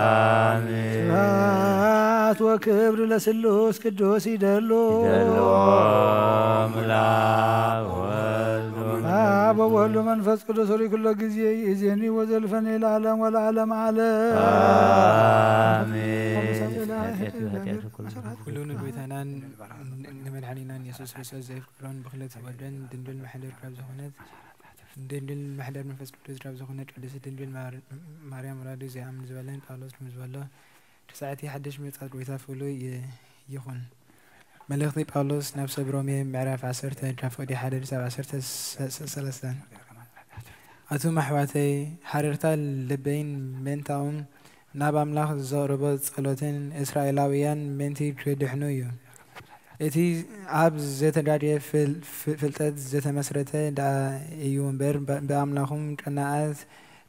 አሜን። ስብሐት ወክብር ለስሉስ ቅዱስ ይደሉ። ይደሉ ለአብ ወወልድ ወመንፈስ አብ ወወልድ ወመንፈስ ቅዱስ ሩይ ኩሎ ጊዜ ይእዜኒ ወዘልፈኒ ለዓለም ወለዓለም ዓለም። አሜን። ኃጢአት ኃጢአት ኩሉ ንጎይታናን ንመድኃኒናን ኢየሱስ ክርስቶስ ዘይፍቅሮን ብኽለት ወደን ድንግል መሕደር ካብ ዝኾነት ድንግል መሕደር መንፈስ ቅዱስ ካብ ዝኾነት ቅድስት ድንግል ማር-፣ ማርያም ወላዲት ዘይኣምን ዝበለን ጳውሎስ ከም ዝበሎ ተሳዕቲ ሓድሽ ምጻት ጎይታ ፍሉይ ይ-፣ ይኹን። መልእኽቲ ጳውሎስ ናብ ሰብ ሮሜ ምዕራፍ ዓሰርተ ካብ ፍቕዲ ሓደ ክሳብ ዓሰርተ ሰ-፣ ሰ-፣ ሰለስተ። ኣቱም ኣሕዋተይ፣ ሓረርታ ልበይን ምእንታኦም ናብ ኣምላኽ ዘቕርቦ ጸሎትን እስራኤላውያን ምእንቲ ክድሕኑ እዩ። እቲ ኣብ ዘይተጋደየ ፍል-፣ ፍ-፣ ፍልጠት ዝተመስረተ ደኣ እዩ እምበር፣ ብ-፣ ብኣምላኹም ቀናኣት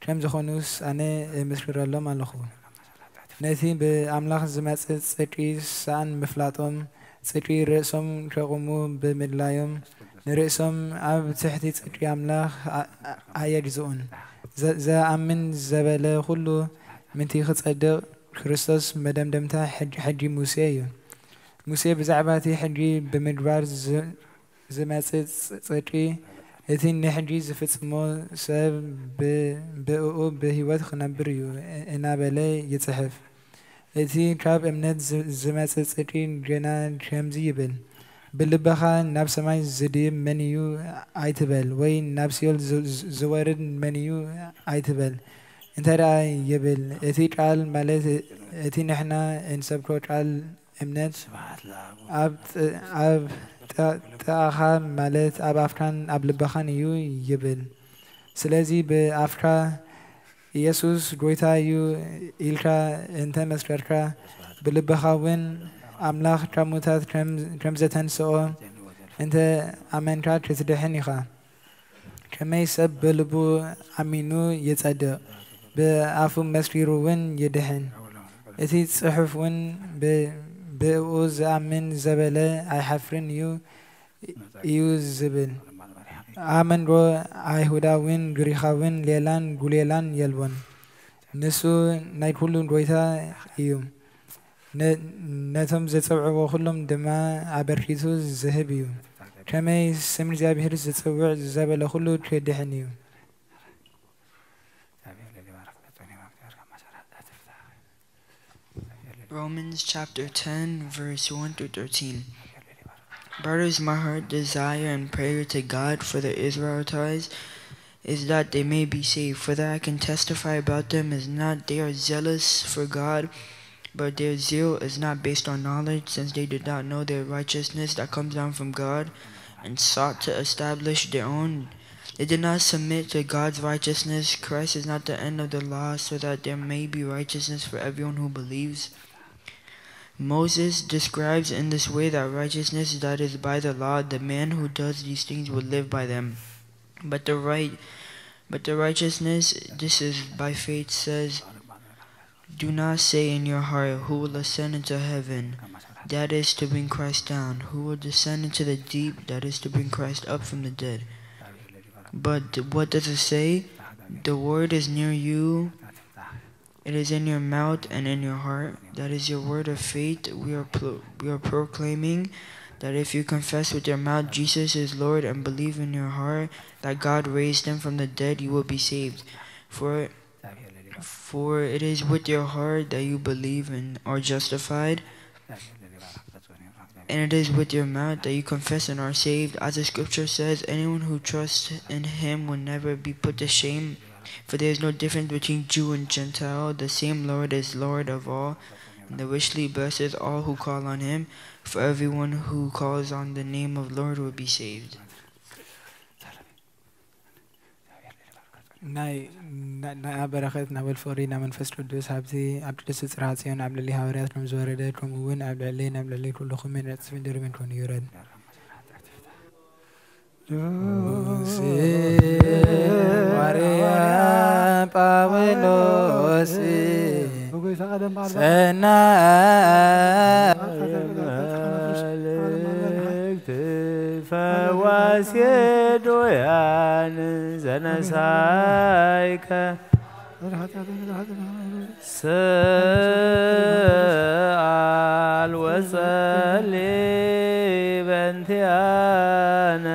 ከም ዝኾኑስ ኣነ እምስክረሎም ኣለኹ። ነቲ ብኣምላኽ ዝመጽእ ጽድቂ ሰኣን ምፍላጦም፣ ጽድቂ ርእሶም ከቑሙ ብምድላዮም፣ ንርእሶም ኣብ ትሕቲ ጽድቂ ኣምላኽ ኣ-፣ ኣ-፣ ኣየግዝኡን። ዘ-፣ ዘኣምን ዘበለ ኩሉ ምእንቲ ክጸድቕ፣ ክርስቶስ መደምደምታ ሕጊ፣ ሕጊ ሙሴ እዩ። ሙሴ ብዛዕባ እቲ ሕጊ ብምግባር ዝ-፣ ዝመጽእ ጽ-፣ ጽድቂ፣ እቲ ንሕጂ ዝፍጽሞ ሰብ ብ-፣ ብእኡ ብህይወት ክነብር እዩ እናበለ ይጽሕፍ። እቲ ካብ እምነት ዝ-፣ ዝመጽእ ጽድቂ ግና ከምዚ ይብል፣ ብልብኻ ናብ ሰማይ ዝድይብ መን እዩ ኣይትበል፣ ወይ ናብ ሲኦል ዝ-፣ ዝ-፣ ዝወርድ መን እዩ ኣይትበል። እንተ ደኣ ይብል፣ እቲ ቃል ማለት እቲ ንሕና እንሰብኮ ቃል እምነት ኣብ ጥ-፣ ኣብ ጥ-፣ ጥቓኻ ማለት ኣብ ኣፍካን ኣብ ልብኻን እዩ ይብል። ስለዚ ብኣፍካ ኢየሱስ ጐይታ እዩ ኢልካ እንተ መስከርካ፣ ብልብኻ እውን ኣምላኽ ካብ ሙታት ከም፣ ከም ዘተንስኦ እንተ ኣመንካ ክትድሕን ኢኻ። ከመይ ሰብ ብልቡ ኣሚኑ ይጸድቕ፣ ብኣፉ መስኪሩ እውን ይድሕን። እቲ ጽሑፍ እውን ብ-፣ ብእኡ ዝኣምን ዘበለ ኣይሓፍርን እዩ፣ እዩ ዝብል። ኣብ መንጎ ኣይሁዳውን ግሪኻውን ሌላን ጉሌላን የልቦን። ንሱ ናይ ኩሉ ጐይታ እዩ። ነ-፣ ነቶም ዘጸውዕዎ ኩሎም ድማ ኣበርኪቱ ዝህብ እዩ። ከመይ ስም እግዚኣብሔር ዝጽውዕ ዘበለ ኩሉ ክድሕን እዩ። Romans chapter ten, verse one through thirteen. Brothers, my heart desire and prayer to God for the Israelites is that they may be saved. For that I can testify about them is not they are zealous for God, but their zeal is not based on knowledge, since they did not know their righteousness that comes down from God, and sought to establish their own. They did not submit to God's righteousness. Christ is not the end of the law, so that there may be righteousness for everyone who believes. Moses describes in this way that righteousness that is by the law, the man who does these things will live by them. But the right, but the righteousness, this is by faith, says, "Do not say in your heart, 'Who will ascend into heaven?' That is to bring Christ down. 'Who will descend into the deep?' That is to bring Christ up from the dead." But what does it say? The word is near you. It is in your mouth and in your heart. That is your word of faith. We are pro-, we are proclaiming that if you confess with your mouth Jesus is Lord and believe in your heart that God raised him from the dead, you will be saved. For, for it is with your heart that you believe and are justified, and it is with your mouth that you confess and are saved. As the scripture says, "Anyone who trusts in him will never be put to shame." For there is no difference between Jew and Gentile. The same Lord is Lord of all, and the richly blesses all who call on him. For everyone who calls on the name of Lord will be saved. ናይ፣ ናይ፣ ናይ ኣብ በረኸት፣ ናይ ወልድ ፍቕሪ፣ ናይ መንፈስ ቅዱስ ሃብቲ ኣብ ቅድስቲ ጽርሐ ጽዮን ኣብ ልዕሊ ሃዋርያት ከም ዝወረደ፣ ከምኡ እውን ኣብ ልዕለይን ኣብ ልዕሊ ኩልኹምን ዕጽፍን ድርብን ኮይኑ ይውረድ። ሙሴ ዋርያ ጳውሎስ ሰናይ መልእክት ፈዋሴ ዶያን ዘነሳይከ ስኣል ወጸሊ በንቲኣነ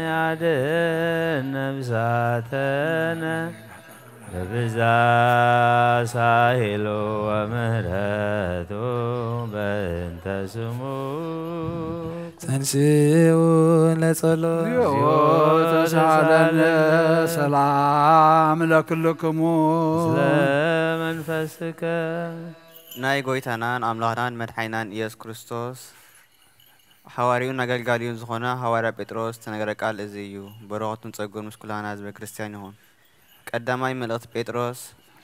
ያድን ነብሳተነ በብዛ ሳሂሉ ወምህረቱ በእንተ ስሙ። ተንስኡ ለጸሎት። እግዚኦ ተሳለነ። ሰላም ለክልክሙ። ስለመንፈስከ። ናይ ጎይታናን ኣምላኽናን መድሓኒናን ኢየሱስ ክርስቶስ ሓዋርዩን ኣገልጋሊኡን ዝኾነ ሃዋርያ ጴጥሮስ ዝተነገረ ቃል እዚ እዩ። በረኸቱን ጸጉን ምስ ኩላና ህዝበ ክርስቲያን ይኹን። ቀዳማይ መልእኽቲ ጴጥሮስ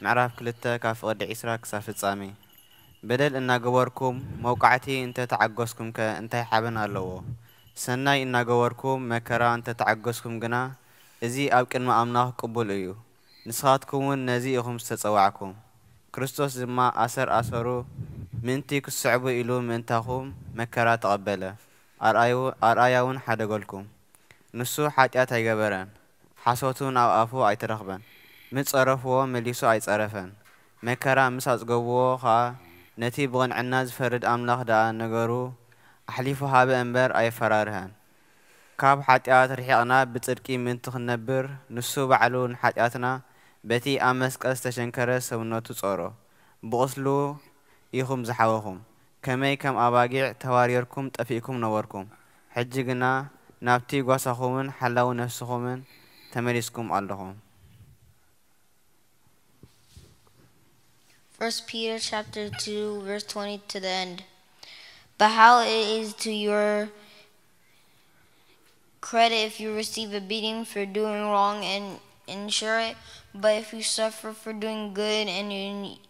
ምዕራፍ ክልተ ካብ ፍቕዲ ዒስራ ክሳብ ፍጻሜ። በደል እናገበርኩም መውቃዕቲ እንተ ተዓገስኩምከ እንታይ ሓበን ኣለዎ? ሰናይ እናገበርኩም መከራ እንተ ተዓገስኩም ግና፣ እዚ ኣብ ቅድሚ ኣምላኽ ቅቡል እዩ። ንስኻትኩም እውን ነዚ ኢኹም ዝተጸዋዕኩም። ክርስቶስ ድማ ኣሰር ኣሰሩ ምእንቲ ክትስዕቡ ኢሉ ምእንታኹም መከራ ተቐበለ፣ ኣርኣዩ-፣ ኣርኣያ እውን ሓደገልኩም። ንሱ ሓጢኣት ኣይገበረን፣ ሓሶት እውን ኣብ ኣፉ ኣይተረኽበን። ምስ ጸረፍዎ መሊሱ ኣይጸረፈን። መከራ ምስ ኣጽገብዎ ኸኣ ነቲ ብቕንዕና ዝፈርድ ኣምላኽ ደኣ ነገሩ ኣሕሊፉ ሃበ እምበር ኣየፈራርሀን። ካብ ሓጢኣት ርሒቕና ብጽድቂ ምእንቲ ክንነብር፣ ንሱ ባዕሉ ንሓጢኣትና በቲ ኣብ መስቀል ዝተሸንከረ ሰብነቱ ጾሮ። ብቑስሉ ኢኹም ዝሓወኹም። ከመይ ከም ኣባጊዕ ተዋሪርኩም ጠፊእኩም ነበርኩም። ሕጂ ግና ናብቲ ጓሳኹምን ሓላዊ ነፍስኹምን ተመሊስኩም ኣለኹም። First Peter chapter two, verse twenty to the end. But how it is to your credit if you receive a beating for doing wrong and ensure it, but if you suffer for doing good and you,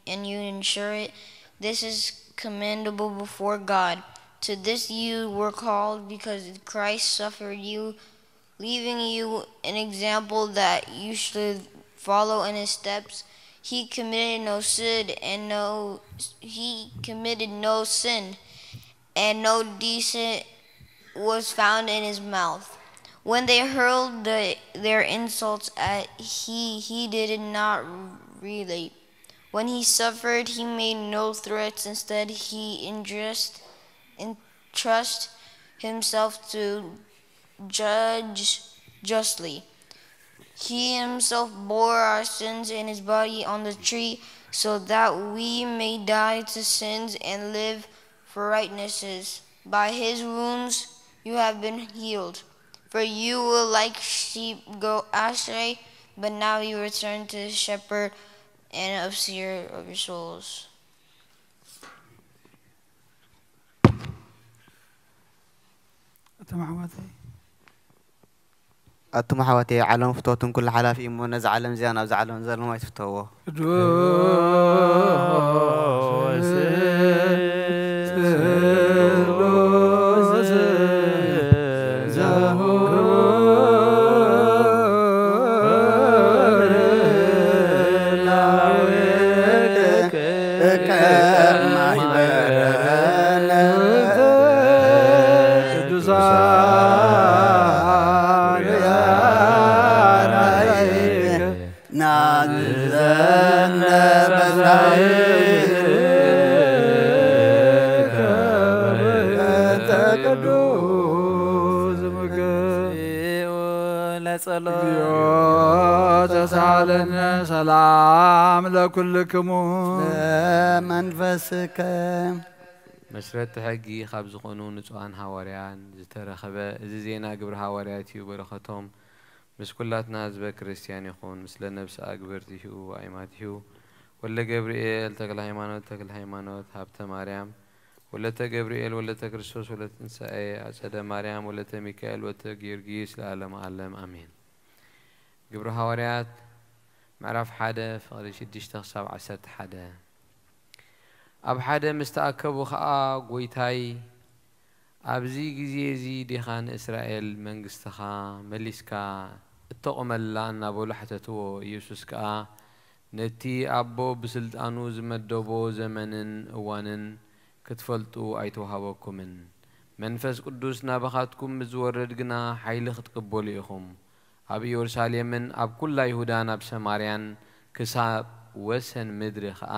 and you ensure it, this is commendable before God. To this you were called because Christ suffered you, leaving you an example that you should follow in his steps. He committed no sin and no he committed no sin, and no deceit was found in his mouth. When they hurled the, their insults at he, he did not relate. When he suffered, he made no threats. Instead, he entrust, entrust himself to judge justly. He himself bore our sins in his body on the tree, so that we may die to sins and live for righteousness. By his wounds you have been healed. For you were like sheep go astray, but now you return to the shepherd and overseer of your souls. ኣቶም ኣሕዋተይ ኣቱም ኣሕዋተይ፣ ዓለም ፍቶትን ኩሉ ሓላፊ እዩ እሞ፣ ነዚ ዓለም እዚኣ ናብዚ ዓለም ዘለኹም ኣይትፍተውዎ። ቅዱስ ተሳለነ ሰላም ለኩልክሙ ለመንፈስከ። መስረቲ ሕጊ ካብ ዝኾኑ ንጹሃን ሃዋርያን ዝተረኸበ እዚ ዜና ግብሪ ሃዋርያት እዩ። በረኸቶም ምስ ኩላትና ህዝበ ክርስትያን ይኹን። ምስለ ነብሲ ኣግብርቲሁ ኣይማቲሁ ወልደ ገብርኤል ተክለ ሃይማኖት ተክለ ሃይማኖት ሃብተ ማርያም ወለተ ገብርኤል ወለተ ክርስቶስ ወለተ ትንሳኤ ኣጸደ ማርያም ወለተ ሚካኤል ወለተ ጊዮርጊስ ለዓለመ ዓለም ኣሜን። ግብሪ ሃዋርያት ምዕራፍ ሓደ ፍቕዲ ሽዱሽተ ክሳብ ዓሰርተ ሓደ። ኣብ ሓደ ምስ ተኣከቡ ኸኣ ጐይታይ ኣብዚ ግዜ እዚ ዲኻ ንእስራኤል መንግስትኻ መሊስካ እተቑመላ እናበሉ ሓተትዎ። ኢየሱስ ከኣ ነቲ ኣቦ ብስልጣኑ ዝመደቦ ዘመንን እዋንን ክትፈልጡ ኣይተዋህበኩምን። መንፈስ ቅዱስ ናባኻትኩም ምስ ዝወርድ ግና ሓይሊ ክትቅበሉ ኢኹም። ኣብ ኢየሩሳሌምን ኣብ ኩላ ይሁዳን ኣብ ሰማርያን ክሳብ ወሰን ምድሪ ኸኣ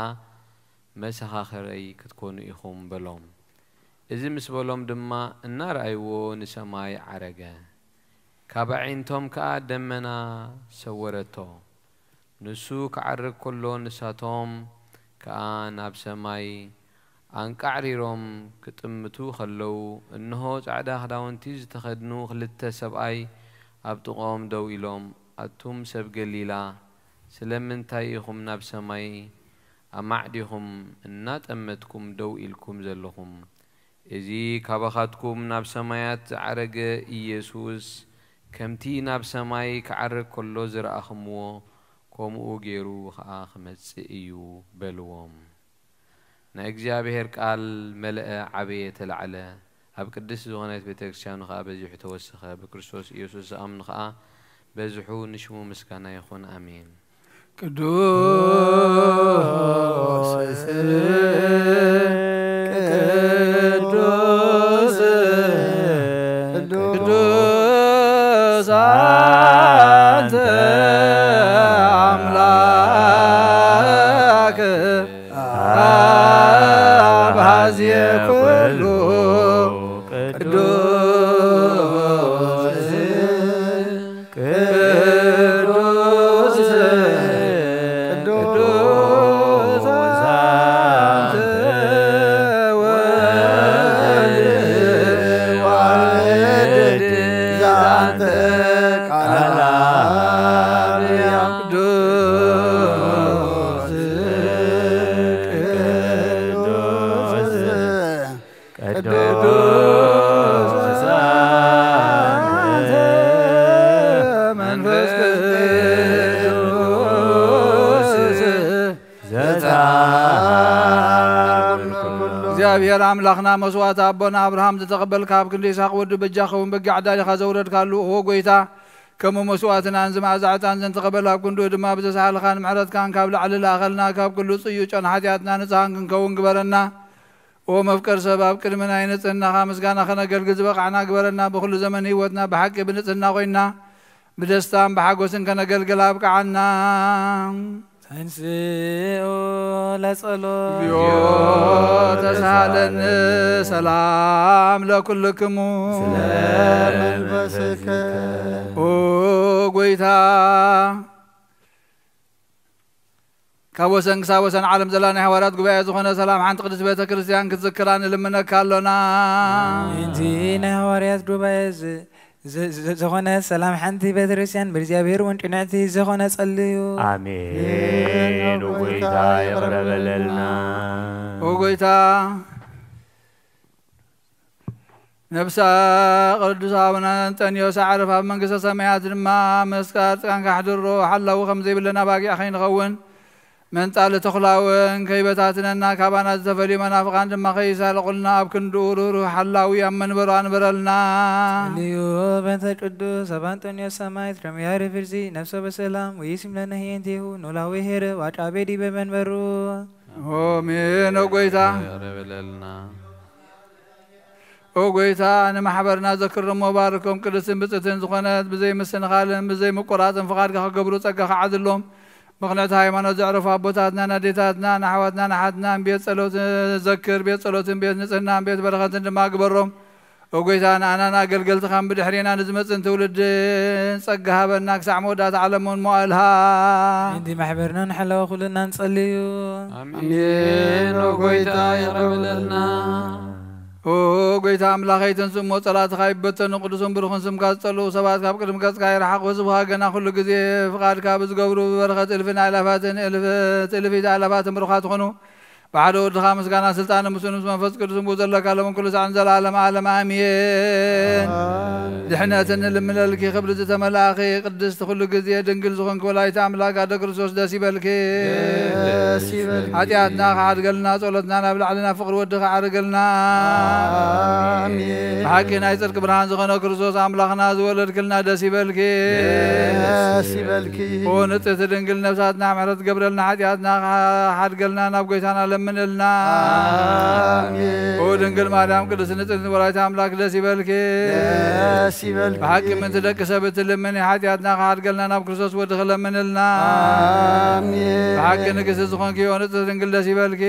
መሰኻኽረይ ክትኮኑ ኢኹም በሎም። እዚ ምስ በሎም ድማ እናረኣይዎ ንሰማይ ዓረገ። ካብ ኣዒንቶም ከኣ ደመና ሰወረቶ። ንሱ ክዓርግ ከሎ ንሳቶም ከኣ ናብ ሰማይ ኣንቃዕሪሮም ክጥምቱ ከለዉ፣ እንሆ ጻዕዳ ክዳውንቲ ዝተኸድኑ ክልተ ሰብኣይ ኣብ ጥቕኦም ደው ኢሎም፣ ኣቱም ሰብ ገሊላ፣ ስለምንታይ ኢኹም ናብ ሰማይ ኣማዕዲኹም እናጠመትኩም ደው ኢልኩም ዘለኹም? እዚ ካባኻትኩም ናብ ሰማያት ዝዓረገ ኢየሱስ፣ ከምቲ ናብ ሰማይ ክዓርግ ከሎ ዝረኣኽምዎ፣ ከምኡ ገይሩ ኸኣ ክመጽእ እዩ በልዎም። ናይ እግዚኣብሔር ቃል መለአ፣ ዓበየ፣ ተላዕለ፣ ኣብ ቅድስቲ ዝኾነት ቤተ ክርስቲያኑ ኸኣ በዚሑ ተወሰኸ። ብክርስቶስ ኢየሱስ ዝኣምኑ ኸኣ በዝሑ ንሽሙ ምስጋና ይኹን። ኣሜን። ቅዱስ ቅዱስ ቅዱስ ኣንተ ኣምላክ ኣባዜ ኩሉ ቅዱስ ቅዱስ መንፈስ ቅዱስ ዘተአምር ኩሉ። እግዚኣብሔር ኣምላኽና መስዋዕቲ ኣቦና ኣብርሃም ዝተቐበልካ፣ ኣብ ክንዲ ይስሐቅ ወዱ በጃ ኸውን በጊዕ ኣዳሊኻ ዘውረድካሉ፣ ኦ ጎይታ፣ ከምኡ መስዋዕትና እንዚ መኣዛ ዕጣን ዘንተቐበል፣ ኣብ ክንድኡ ድማ ብዘሰኣልካን ምሕረትካን ካብ ላዕሊ ለኣኸልና፣ ካብ ኩሉ ጽዩጨን ሓጢኣትና ንጽሃን ክንከውን ግበረና። ኦ መፍቀር ሰብ፣ ኣብ ቅድሚ ናይ ንጽህናኻ ምስጋና ከነገልግል ዝበቓዕና ግበረና። ብኹሉ ዘመን ህይወትና ብሓቂ ብንጽህና ኮይንና ብደስታን ብሓጎስን ከነገልግል ኣብቅዓና። ተንስኡ ለጸሎት። እግዚኦ ተሳሃለኒ። ሰላም ለኩልክሙ። ስለ መንፈስከ። ኦ ጎይታ፣ ካብ ወሰን ክሳብ ወሰን ዓለም ዘላ ናይ ሃዋርያት ጉባኤ ዝኾነ ሰላም ሓንቲ ቅድስት ቤተ ክርስቲያን ክትዝክራ ንልምነካ ኣሎና። እንቲ ናይ ሃዋርያት ጉባኤ ዝ-፣ ዝ-፣ ዝ-፣ ዝኾነ ሰላም ሓንቲ ቤተ ክርስቲያን ብእግዚኣብሔር እውን ቅንዕቲ ዝኾነ ጸልዩ። ኣሜን። ኦ ጎይታ ይቕረ በለልና። ኦ ጎይታ፣ ነፍሳ ቅዱስ ኣቡነ እንጠንዮስ ኣዕርፍ ኣብ መንግስተ ሰማያት ድማ ምስ ጻድቃን ካሕድሮ ሓላዊ ከም ዘይብለና ባጊዕ ከይንኸውን፣ መንጻሊ ተኹላውን ከይበታትነና፣ ካባና ዝተፈልዩ መናፍቓን ድማ ከይሳልቑልና፣ ኣብ ክንድኡ ርህሩህ ሓላዊ ኣብ መንበሩ ኣንብረልና። ልዩ በእንተ ቅዱስ ኣባ እንጠንዮስ ሰማዕት ረምያሪ ፍርዚ ነፍሶ በሰላም ወይሲም ለነ ህየንቴሁ ኖላዊ ሄረ ዋጫቤ ዲበ መንበሩ። ኦሜን። ኦ ጎይታ፣ ይቕረ በለልና። ኦ ጎይታ፣ ንማሕበርና ዘክሮሞ ባርኮም። ቅድስትን ብጽእትን ዝኾነት ብዘይ ምስንኻልን ብዘይ ምቁራጽን ፍቓድካ ክገብሩ ጸጋኻ ዓድሎም። ምኽንያት ሃይማኖት ዘዕረፉ ኣቦታትናን ኣዴታትናን ኣሕዋትናን ኣሓትናን ቤት ጸሎት ዘክር፣ ቤት ጸሎትን ቤት ንጽህናን ቤት በረኸትን ድማ ግበሮም። ኦ ጎይታ፣ ንኣናን ኣገልገልትኻን ብድሕሬና ንዝመጽእን ትውልድን ጸጋ ሃበና፣ ክሳዕ መወዳእታ ዓለም እውን መዋእልሃ። እንቲ ማሕበርናን ሓላዊ ኩልና ንጸልዩ። ኣሜን። ኦ ጎይታ፣ ይቕረ በለልና። ኦ ጎይታ ኣምላኸይ፣ ተንስእ እሞ ጸላእትኻ ይበተኑ፣ ቅዱስን ብሩኽን ስምካ ዝጸልኡ ሰባት ካብ ቅድሚ ገጽካ ይርሓቑ። ህዝብኻ ገና ኩሉ ግዜ ፍቓድካ ብዝገብሩ ብበረኸት እልፍን ኣእላፋትን እልፍ-፣ እልፊት ኣእላፋትን ብሩኻት ይኹኑ። ብሓደ ወድኻ ምስጋና ስልጣን ምስኡን ምስ መንፈስ ቅዱስን ብኡ ዘለካ ሎምን ኩሉ ሳዕን ዘለዓለም ዓለም ኣሜን። ኣሜን። ድሕነትን ንልምነልኪ ክብሪ ዝተመላእኺ ቅድስቲ ኩሉ ግዜ ድንግል ዝኾንኪ ወላዲተ ኣምላክ ኣደ ክርስቶስ ደስ ይበልኪ። ደስ ይበልኪ። ሓጢኣትና ክሓድገልና ጸሎትና ናብ ላዕሊ ናብ ፍቕሪ ወድኻ ዓርገልና። ኣሜን። ብሓቂ ናይ ጽድቂ ብርሃን ዝኾነ ክርስቶስ ኣምላኽና ዝወለድክልና ደስ ይበልኪ። ደስ ይበልኪ። ኦ ንጽሕቲ ድንግል ነፍሳትና ምሕረት ገብረልና ሓጢኣትና ሓድገልና ናብ ጎይታና ለምንልና። ኣሜን። ኦ ድንግል ማርያም ቅድስት ንጽሕቲ ወላዲተ ኣምላክ ደስ ይበልኪ። ደስ ይበልኪ። ብሓቂ ምንቲ ደቂ ሰብ እትልምኒ ሓጢኣትና ክሓድገልና ናብ ክርስቶስ ወድኺ ለምንልና። ኣሜን። ብሓቂ ንግስቲ ዝኾንኪ ኦ ንጽሕቲ ድንግል ደስ ይበልኪ።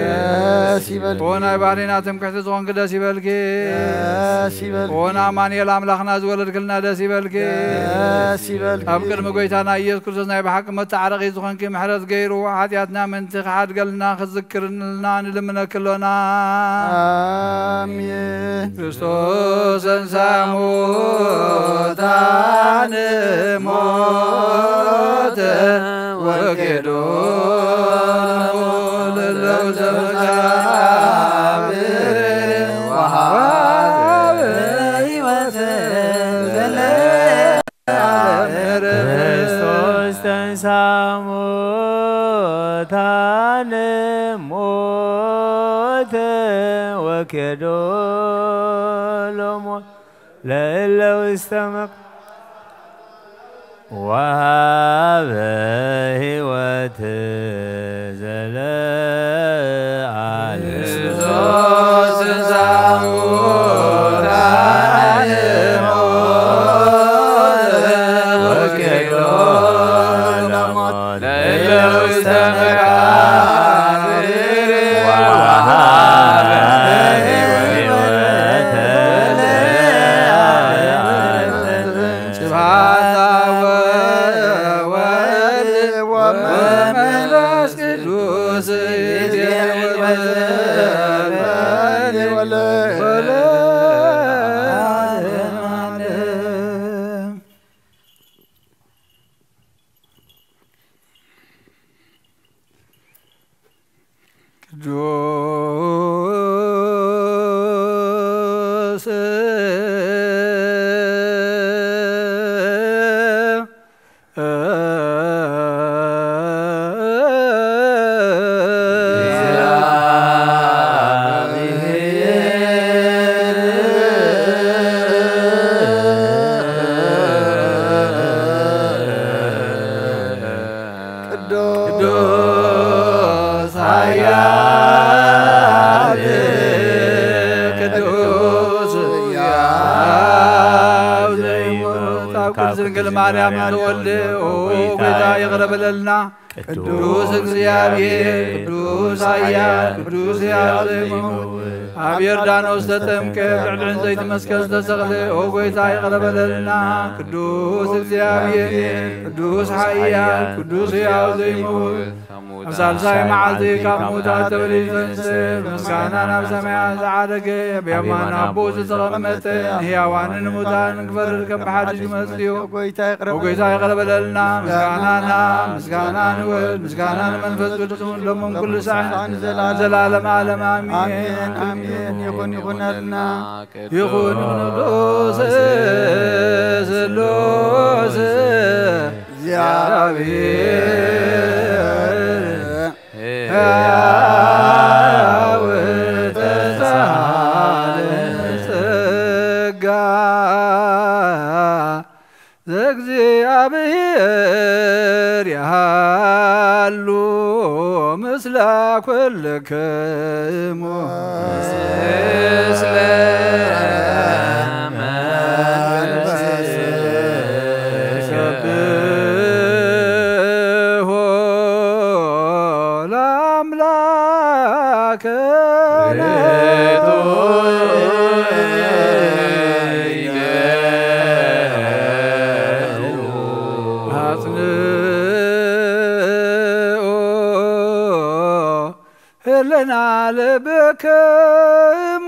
ደስ ይበልኪ። ኦ ናይ ባህሪና ትምክሕቲ ዝኾንኪ ደስ ይበልኪ። ደስ ይበልኪ። ኦ ንኣማኑኤል ኣምላኽና ዝወለድክልና ደስ ይበልኪ። ደስ ይበልኪ። ኣብ ቅድሚ ጎይታና ኢየሱስ ክርስቶስ ናይ ብሓቂ መተዓረቒ ዝኾንኪ ምሕረት ገይሩ ሓጢኣትና ምንቲ ክሓድገልና ክዝክርልና ንልምነኪ ኣሎና። ኣሜን። ክርስቶስ ተንሥአ እሙታን ሞተ ወኬዶ ለለውዘ መቃብር ወሃበ ሕይወት ዘለዓለም። ክርስቶስ ተንሥአ እሙታን ሞተ ወኬዶ ለሞት ለእለ ውስተ መቃብር ወሃበ ሕይወት ዘለዓለም። ክርስቶስ ተንሥአ እሙታን ሞተ ወኬዶ ለሞት ለእለ ውስተ መቃብር ወሃበ ሕይወተ ለዓለም። ስብሐት ለወልድ ወመንፈስ ቅዱስ። ቅዱስ ድንግል ማርያም ተወልደ። ኦ ጎይታ ይቕረ በለልና። ቅዱስ እግዚኣብሔር፣ ቅዱስ ኃያል፣ ቅዱስ ሕያው ዘይመውት፣ ኣብ ዮርዳኖስ ተጠምቀ፣ ልዕሊ ዕንፀይቲ መስቀል ዝተሰቕለ። ኦ ጎይታ ይቕረ በለልና። ቅዱስ እግዚኣብሔር፣ ቅዱስ ኃያል፣ ቅዱስ ሕያው ዘይመውት፣ ኣብ ሳልሳይ መዓልቲ ካብ ሙታት ተወሊዱ ዝተንስእ፣ ምስጋና ናብ ሰማያት ዝዓረገ፣ ኣብ የማን ኣቦኡ ዝተቐመጠ፣ ንሕያዋንን ንሙታንን ክፈርድ ከም ብሓድሽ ዝመጽእ እዩ። ጎይታ ይቕረ በለልና። ምስጋናና ምስጋና ንወልድ፣ ምስጋና ንመንፈስ ቅዱስ እውን ሎምን ኩሉ ሳዕን ዘላለም ዓለም ኣሜን። ኣሜን፣ ኣሜን። ይኹን፣ ይኹነልና። ይኹን ቅዱስ ስሉስ እግዚአብሔር ሕያው ተሳለ ጸጋ ዘእግዚኣብሔር ያሃሉ ምስለ ኩልክሙ። ምስለ መንፈስከ። ለአምላክነ አጽንዑ ህልና ልብክሙ።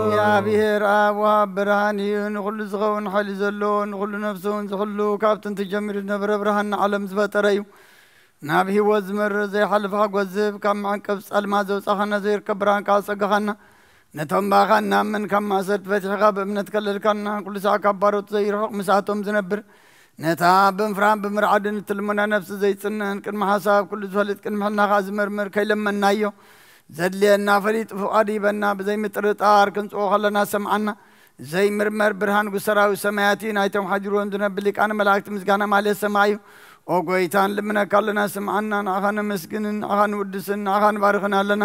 እግዚኣብሔር ኣብ ወሃብ ብርሃን እዩ። ንኹሉ ዝኸውን ሓይሊ ዘለዎ፣ ንኹሉ ነፍሲ እውን ዝሕሉ፣ ካብ ጥንቲ ጀሚሩ ዝነበረ ብርሃን ንዓለም ዝፈጠረ እዩ። ናብ ህይወት ዝመርህ ዘይሓልፍ ሓጎስ ዝህብ፣ ካብ መዕቀብ ጸልማት ዘውጻኻና፣ ዘይርከብ ብርሃን ከኣ ዘጸጋኻና፣ ነቶም ብኣኻ እናኣመን ካብ ማእሰርቲ ፈቲሕኻ ብእምነት ከለልካና፣ ኩሉ ሳዕ ካብ ባሮት ዘይርሕቕ ምስኣቶም ዝነብር፣ ነታ ብምፍራህን ብምርዓድን እትልሙና ነፍሲ ዘይጽነን፣ ቅድሚ ሓሳብ ኩሉ ዝፈልጥ፣ ቅድሚ ሕልና ከኣ ዝምርምር፣ ከይለመንናዮ ዘድልየና ፈሊጡ ፍቓዱ ይበና። ብዘይምጥርጣር ክንጽዎ ከለና ሰምዓና። ዘይምርመር ብርሃን ንጉስ ሰራዊት ሰማያት እዩ። ናይቶም ሓዲርዎም ዝነብር ሊቃነ መላእክት ምስጋና ማለት ሰማይ እዩ። ኦ ጎይታ፣ ንልምነካ ኣለና፣ ስምዓና። ንዓኻ ነመስግንን ንዓኻ ንውድስን ንዓኻ ንባርኽን ኣለና።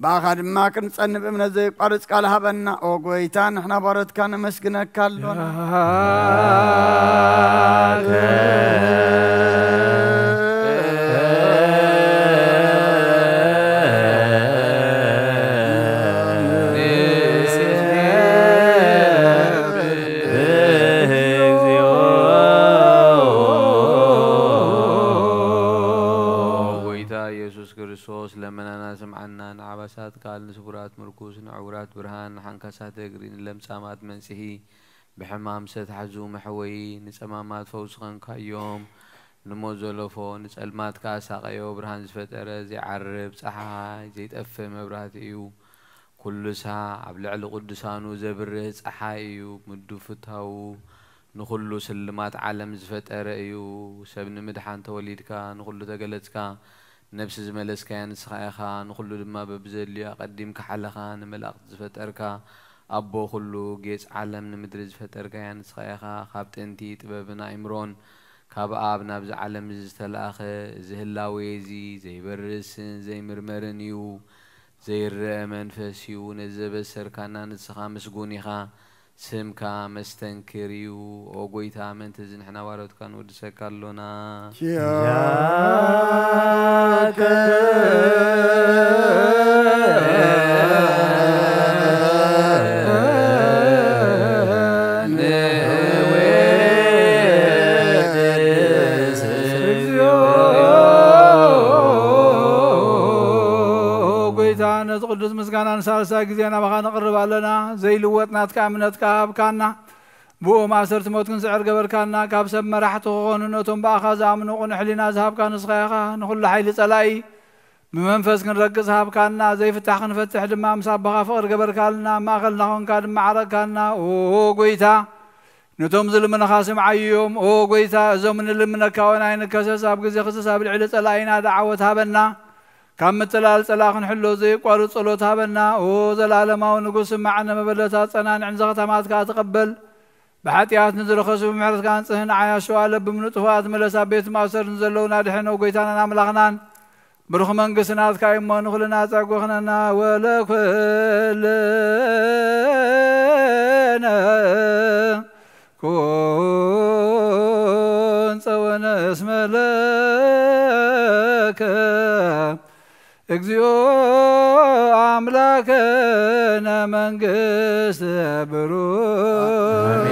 ብኣኻ ድማ ክንጸንብ እምነት ዘየቋርጽ ቃል ሃበና። ኦ ጎይታ፣ ንሕና ባሮትካ ነመስግነካ ኣሎና። ጎይታ ኢየሱስ ክርስቶስ ለመናና ስምዓና። ንዓባሳት ቃል፣ ንስቡራት ምርኩስ፣ ንዕውራት ብርሃን፣ ንሓንካሳት እግሪ፣ ንለምጻማት መንጽሂ፣ ብሕማም ዝተታሕዙ መሕወዪ፣ ንጸማማት ፈውሲ ኾንካዮም፣ ንሞት ዘለፎ፣ ንጸልማት ከኣ ሳቐዮ። ብርሃን ዝፈጠረ ዘይዓርብ ጸሓይ፣ ዘይጠፍእ መብራህቲ እዩ። ኩሉ ሳዕ ኣብ ልዕሊ ቅዱሳኑ ዘብርህ ጸሓይ እዩ። ምዱፍታዉ ንኹሉ ስልማት ዓለም ዝፈጠረ እዩ። ሰብ ንምድሓን ተወሊድካ፣ ንኹሉ ተገለጽካ፣ ነብሲ ዝመለስካያ ንስኻ ኢኻ። ንኹሉ ድማ በብዘድልዮ ኣቐዲምካ ሓለኻ። ንመላእኽቲ ዝፈጠርካ፣ ኣቦ ኩሉ ጌጽ ዓለም ንምድሪ ዝፈጠርካያ ንስኻ ኢኻ። ካብ ጥንቲ ጥበብን ኣእምሮን ካብ ኣብ ናብዚ ዓለም እዚ ዝተላእኸ፣ እዚ ህላዌ እዚ ዘይበርስን ዘይምርመርን እዩ። ዘይረአ መንፈስ እዩ። ነዚ ዘበሰርካና ንስኻ ምስጉን ኢኻ። ስምካ መስተንክር እዩ። ኦ ጎይታ፣ ምእንቲ እዚ ንሕና ባሮትካ ንውድሰካ ኣሎና። ኪያከ ንዌድስ እግዚኦ። ጎይታ፣ ነዚ ቅዱስ ምስጋና ንሳልሳይ ግዜ ናባኻ ነቕርብ ኣለና። ዘይልወጥ ናትካ እምነትካ ሃብካና። ብኡ ማእሰርቲ ሞት ክንስዕር ገበርካና። ካብ ሰብ መራሕቲ ክኾኑ ነቶም ብኣኻ ዝኣምኑ ቅኑዕ ሕሊና ዝሃብካ ንስኻ ኢኻ። ንኹሉ ሓይሊ ጸላኢ ብመንፈስ ክንረግጽ ሃብካና። ዘይፍታሕ ክንፈትሕ ድማ ምስ ኣቦኻ ፍቕሪ ገበርካልና። ኣብ ማእከልና ኾንካ ድማ ዓረቕካና። ኦ ጎይታ፣ ነቶም ዝልምንኻ ስምዓዮም። ኦ ጎይታ፣ እዞም እንልምነካ እውን ኣይንከሰስ። ኣብ ግዜ ክስስ ኣብ ልዕሊ ጸላኢና ደዓወት ሃበና። ካብ ምጥላል ጸላእ ክንሕሎ ዘየቋርጽ ጸሎት ሃበና። ኦ ዘላለማዊ ንጉስ፣ ስማዕነ፣ መበለታት ጸናንዕን ዘኽታማት ከኣ ተቐበል። ብሓጢኣት ንዝረኸሱ ብምሕረትካ ኣንጽህን ዓያሾ ኣለብም ንጥፉኣት ምለስ። ኣብ ቤት ማእሰር ንዘለዉ ናድሕን ኦ ጎይታናን ኣምላኽናን። ብሩኽ መንግስቲ ናትካ እዩ እሞ ንኹልና ጸጉ ኽነና። ወለኩልነ ኩን ጸወነ እስመ ለከ እግዚኦ ኣምላከነ መንግስት ብሩክ።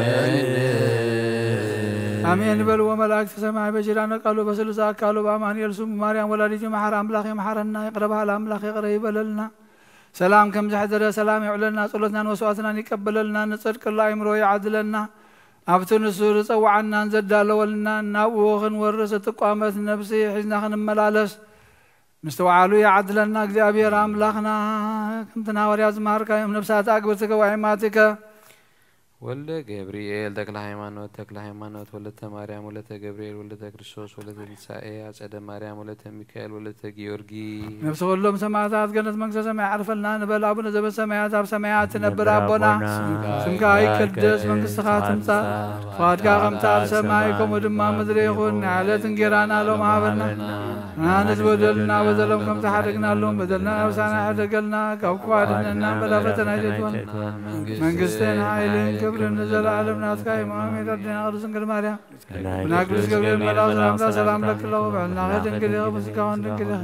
ኣሜን። ኣሜን በልዎ መላእክት ሰማይ በጅራነ ቃሉ በስሉሰ አካሉ በአማኑኤል ስሙ ማርያም ወላዲቱ መሐር አምላክ የመሐረና። ይቅረ በሃል አምላክ ይቅረ ይበለልና። ሰላም ከም ዘሕደረ ሰላም የውዕለልና። ጸሎትናን መስዋዕትናን ይቀበለልና። ንጽድቅሉ ኣእምሮ ይዓድለና። ኣብቲ ንሱ ዝጸውዓናን ዘዳለወልናን ናብኡ ክንወርስ እትቋመት ነብሲ ሒዝና ክንመላለስ ምስትውዓሉ ይዓድለና። እግዚኣብሔር ኣምላኽና፣ ከምቲ ንሃዋርያት ዝመሃርካዮም ነፍሳት ኣግብርቲ ገባኤማትከ። ወልደ ገብርኤል ተክለ ሃይማኖት፣ ተክለ ሃይማኖት ወለተ ማርያም፣ ወለተ ገብርኤል፣ ወለተ ክርስቶስ፣ ወለተ ትንሳኤ፣ ኣጸደ ማርያም፣ ወለተ ሚካኤል፣ ወለተ ጊዮርጊስ። ነፍሲ ኩሎም ሰማዕታት ገነት መንግስተ ሰማይ ዓርፈልና ንበል። ኣቡነ ዘበሰማያት፣ ኣብ ሰማያት ትነብር ኣቦና፣ ስምካ ይቀደስ፣ መንግስትኻ ትምጻእ፣ ፍቓድካ ከምቲ ኣብ ሰማይ ከምኡ ድማ ኣብ ምድሪ ይኹን። ናይ ዕለት እንጌራና ሎም ሃበና። ንሕና ንዝበደሉና በደሎም ከም ዝሓደግናሎም በደልና ኣበሳና ይሕደገልና፣ ካብ ክፉ ኣድሕነና፣ እምበላ ፈተና ኣይተእትወና። መንግስትን ሓይልን ክብርን ንዘለኣለም ናትካ እዩ። ኣሜን። ኣዴና ቅድስት ድንግል ማርያም፣ ብናይ ቅዱስ ገብርኤል መልኣክ ሰላምታ ሰላም ለኪ ኣለኹ፣ ብሕልናኺ ድንግል ኢኺ፣ ብስጋኺ እውን ድንግል ኢኺ።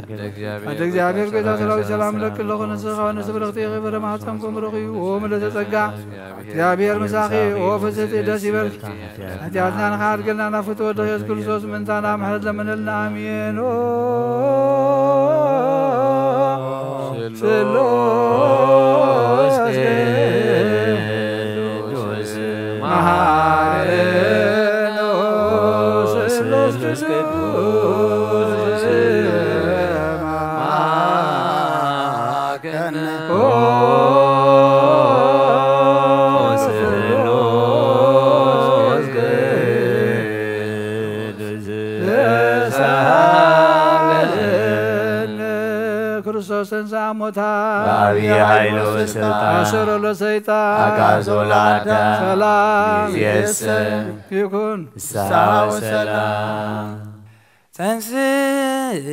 ኣደ እግዚኣብሔር ጎይታ ሰራዊት ሰላም ለኪ ኣለኹ፣ ንስኺ ከወንስ ብርኽቲ ኢኺ፣ ፍረ ማህፀንኩም ብሩኽ እዩ። ኦ ምልዕተ ጸጋ፣ እግዚኣብሔር ምሳኺ፣ ኦ ፍስሕቲ ደስ ይበልኪ። ሓጢኣትና ንኽሓድገልና ናብ ፍትወ ወድኺ የሱስ ክርስቶስ ምእንታና ምሕረት ለምንልና። ኣሜን። ኦ ስሉስ ቅዱስ መሐረነ። ኦ ስሉስ ቅዱስ መሐረነ። ኦ ስሉስ ቅዱስ ተሳለነ። ክርስቶስ ተንሥአ እሙታን በአቢይ ኃይሉ ወስልጣን አሰሮ ለሰይጣን አግዓዞ ለአዳም ሰላም ይእዜሰ ይኩን። ፍስሐ ወሰላም። ተንሥእ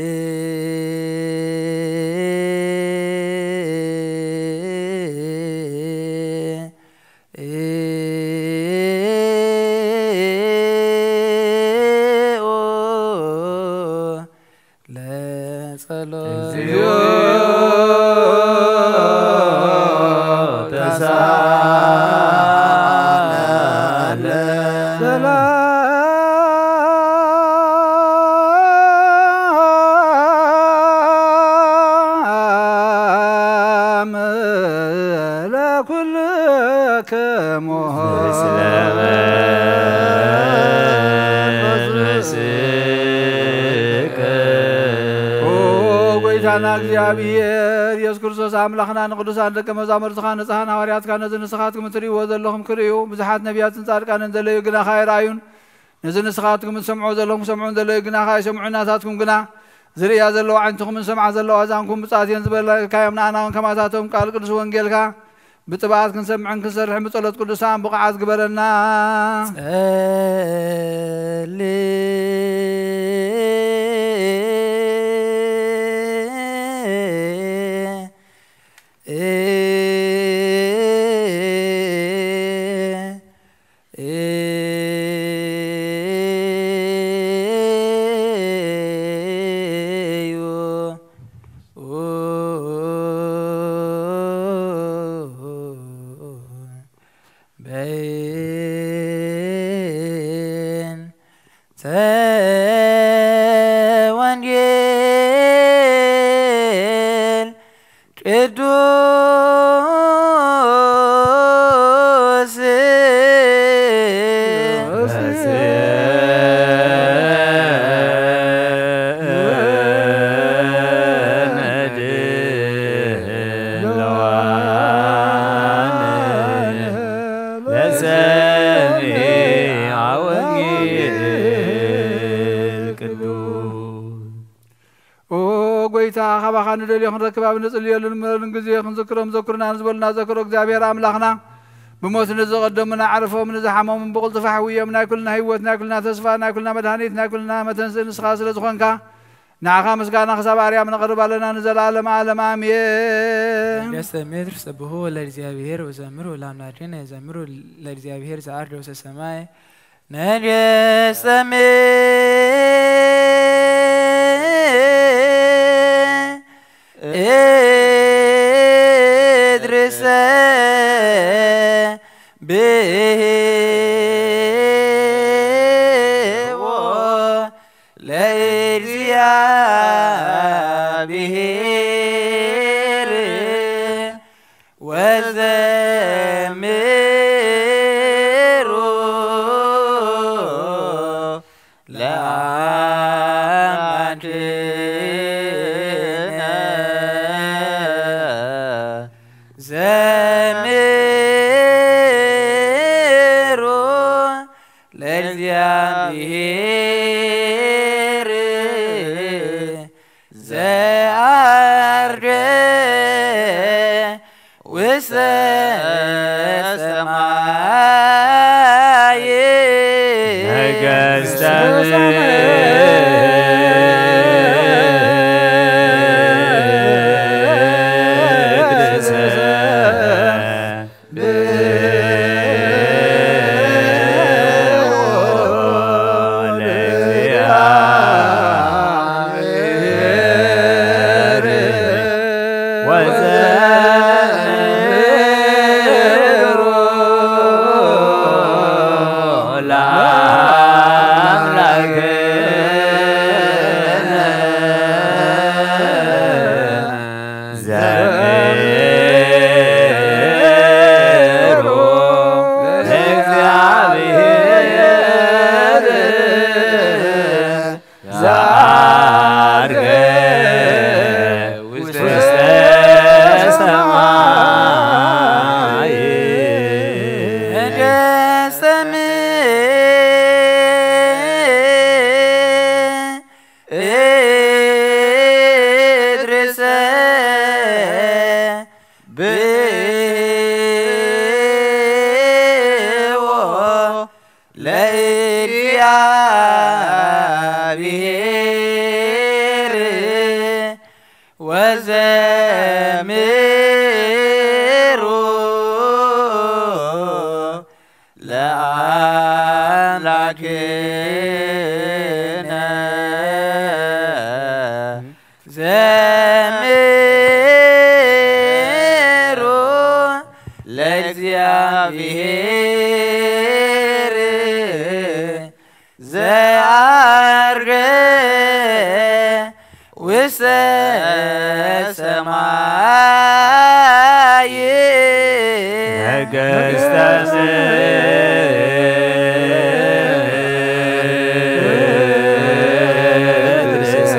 ለጸሎት። እግዚኦ ተሳለነ። ሰላም ለኩልክሙ። ኦ ጎይታና እግዚኣብሔር ኢየሱስ ክርስቶስ ኣምላኽና፣ ንቅዱሳን ደቀ መዛሙርትኻ ንጽሓን ሃዋርያትካ ነዚ ንስኻትኩም እትርእይዎ ዘለኹም ክርእዩ፣ ብዙሓት ነቢያትን ጻድቃንን ዘለዩ ግናኻ ኣይረኣዩን። ነዚ ንስኻትኩም እትሰምዑ ዘለኹም ክሰምዑ ዘለዩ ግናኻ ኣይሰምዑን። ናታትኩም ግና ዝርእያ ዘለዋ ኣዒንትኹምን ዝሰምዓ ዘለዋ ኣእዛንኩም ብጻት እየን ዝበልካዮም፣ ንኣና እውን ከማታቶም ቃል ቅዱስ ወንጌልካ ብጥብዓት ክንሰምዕን ክንሰርሕን ብጸሎት ቅዱሳን ብቑዓት ግበረና። ጸሊ እዩ። በይን ተወንጌል ቅዱስ ኣባኻ ንደልዮ ክንረክብ ኣብ ንጽልየሉ ንምረሉን ግዜ ክንዝክሮም ዘኩርና ንዝበሉና ዘክሮ እግዚኣብሔር ኣምላኽና ብሞት ንዝቐደሙና ኣዕርፎም ንዝሓመሙን ብቕልጡፍ ኣሕውዮም ናይ ኩልና ህይወት ናይ ኩልና ተስፋ ናይ ኩልና መድሃኒት ናይ ኩልና መተንስእ ንስኻ ስለ ዝኾንካ ንዓኻ ምስጋና ክሳብ ኣርያም ነቕርብ ኣለና ንዘለኣለም ኣለም ኣሜን። ደስተ ምድር ስብሑ ለእግዚኣብሔር ወዘምሩ ለአምላክነ ዘምሩ ለእግዚኣብሔር ዘአርገ ውስተ ሰማይ። ነገስተ ምድርሰ ብህዎ ለእግዚኣብሔር ወዘምሩ ለአምላክነ ዘምሩ ለእግዚኣብሔር ዘዐርገ ውስተ ሰማይ። ነገስተ ምድርሰ ዘምሩ ለእግዚኣብሔር ዘዐርገ ውስተ ሰማይ። ደስተ ምድርሰ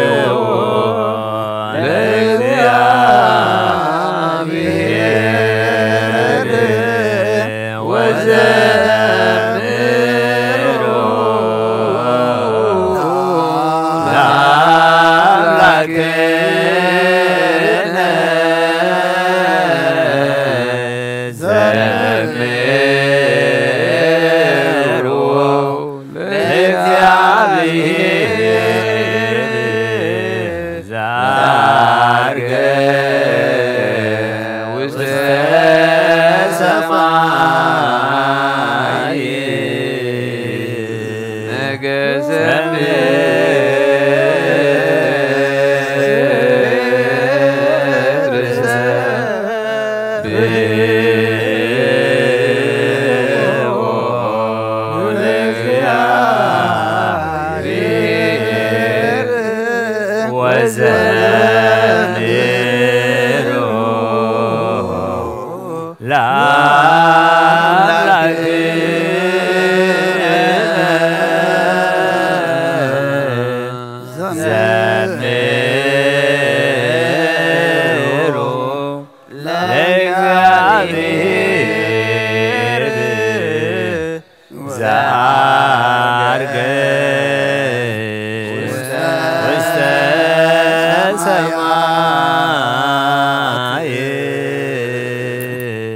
ብዎ ለእግዚኣብሔር ወዘምሩ ለአምላክነ ዘምሩ ለእግዚኣብሔር ዘዐርገ ውስተ ሰማይ። ነገስተ ምድር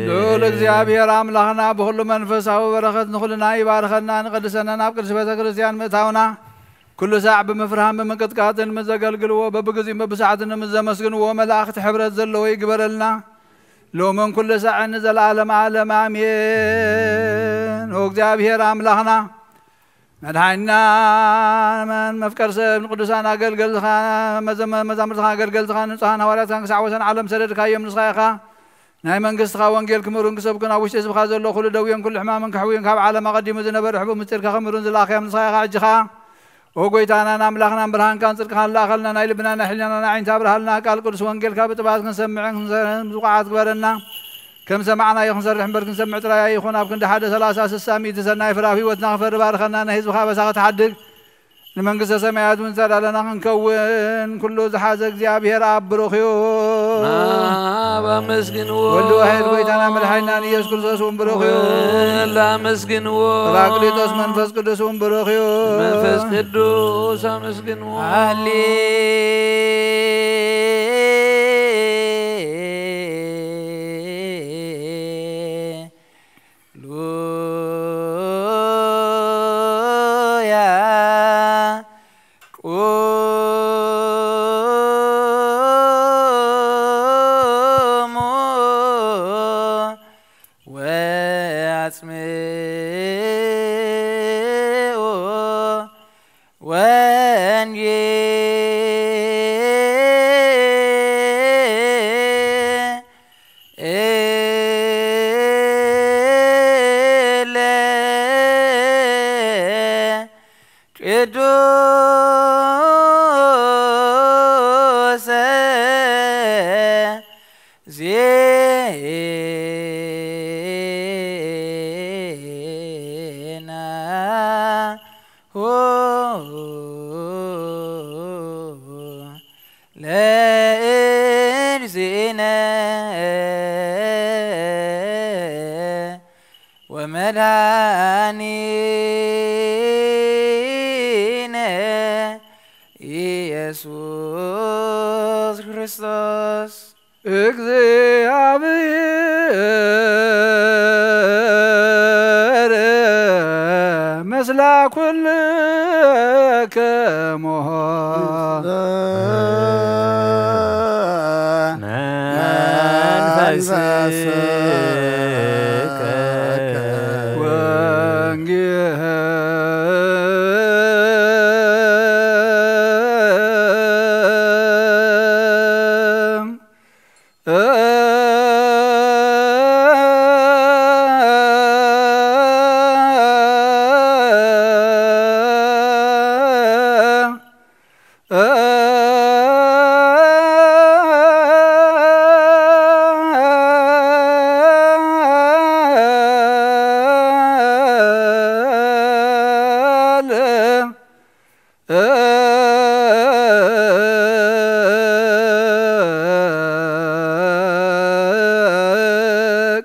ልዑል እግዚኣብሔር ኣምላኽና ብኹሉ መንፈሳዊ በረኸት ንኹልና ይባርኸና፣ ንቐድሰና፣ ናብ ቅድስቲ ቤተ ክርስቲያን ምእታውና፣ ኩሉ ሳዕ ብምፍርሃን ብምንቅጥቃጥን ምስ ዘገልግልዎ፣ በብግዚኡን በብሰዓትን ምስ ዘመስግንዎ መላእኽቲ ሕብረት ዘለዎ ይግበረልና። ሎምን ኩሉ ሳዕን ንዘለዓለም ዓለም ኣሜን። ኦ እግዚኣብሔር ኣምላኽና፣ መድሓኒና መን መፍቀር ሰብ ንቅዱሳን ኣገልገልትኻ፣ መዘመ-፣ መዛምርትኻ ኣገልገልትኻ፣ ንጹሃን ሃዋርያትካን ክሳዕ ወሰን ዓለም ሰደድካዮም ንስኻ ኢኻ። ናይ መንግስትኻ ወንጌል ክምህሩን ክሰብኩን ኣብ ውሽጢ ህዝብኻ ዘሎ ኩሉ ደውዮን ኩሉ ሕማምን ከሕውዩን ካብ ዓለም ኣቐዲሙ ዝነበረ ሕቡእ ምስጢርካ ክምህሩን ዝለኣኽዮም ንስኻ ኢኻ። ሕጂ ኸኣ ኦ ጎይታናን ኣምላኽናን ብርሃንካን ጽድቅኻን ለኣኸልና፣ ናይ ልብና ናይ ሕሊናና ናይ ዓይንታ ኣብርሃልና፣ ቃል ቅዱስ ወንጌልካ ብጥባት ክንሰምዕን ክንሰርሕን ብቑዓት ግበረና። ከም ሰማዕናዮ ክንሰርሕ እምበር ክንሰምዕ ጥራይ ኣይኹን። ኣብ ክንዲ ሓደ ሰላሳ ስሳ ሚእቲ ሰናይ ፍረ ኣብ ህይወትና ክፈሪ ባርኸና፣ ናይ ህዝብኻ ኣበሳ ክትሓድግ ንመንግስተ ሰማያት እውን ዝተዳለና ክንከውን ኩሉ ዝሓዘ እግዚኣብሔር ኣብ ብሩኽ እዩ። ኣብ ኣመስግንዎ። ወልድ ዋሕድ ጎይታና መድሓኒናን ኢየሱስ ክርስቶስ እውን ብሩኽ እዩ። ወልድ ኣመስግንዎ። ጳራቅሊጦስ መንፈስ ቅዱስ እውን ብሩኽ እዩ። መንፈስ ቅዱስ ኣመስግንዎ። ሃሌ ሉያ። ቁሙ ወአጽምዑ ወንጌ እለ ቅዱሰ ዜና ሆ ለእግዚእነ ወመድኃኒነ ኢየሱስ ክርስቶስ። እግዚኣብሔር ምስላ ኩልክሙ። መንፈስከ ወንጌል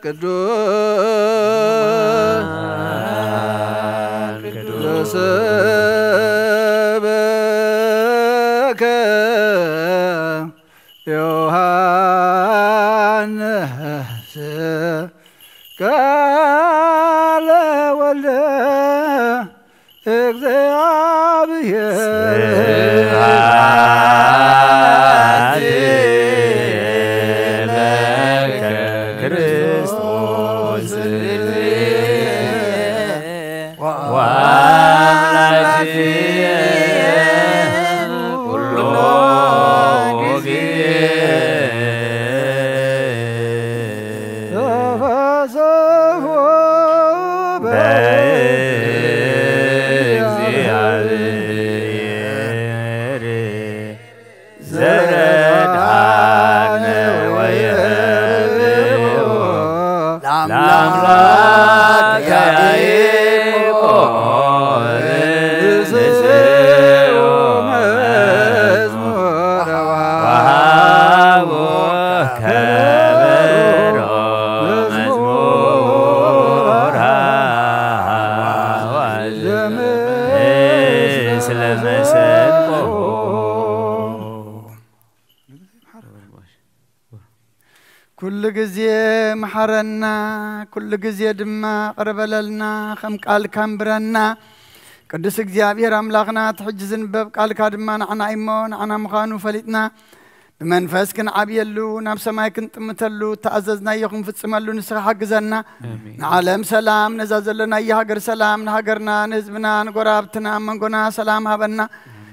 ቅዱስ ዘሰበከ ዮሐንስ ቃለ ወልደ ስብሐት ለከ ክርስቶስ ወአምላክየ ኩሎ ጊዜ። ተፈስሑ በእግዚአብሔር ዘረድአነ ወየብልዎ ለአምላክ ያዕቆብ ንስኡ መዝሙር ወሃቡ ኩሉ ግዜ መሓረና፣ ኩሉ ግዜ ድማ ቅርበለልና፣ ከም ቃልካ ንብረና። ቅዱስ እግዚኣብሔር ኣምላኽና፣ እቲ ሕጂ ዝንበብ ቃልካ ድማ ንዓና እሞ ንዓና ምዃኑ ፈሊጥና፣ ብመንፈስ ክንዓብየሉ፣ ናብ ሰማይ ክንጥምተሉ፣ እተኣዘዝናዮ ክንፍጽመሉ ንስኻ ሓግዘና። ኣሜን። ንዓለም ሰላም፣ ነዛ ዘለናያ ሃገር ሰላም፣ ንሃገርና፣ ንህዝብና፣ ንጎረባብትና፣ ኣብ መንጎና ሰላም ሃበና።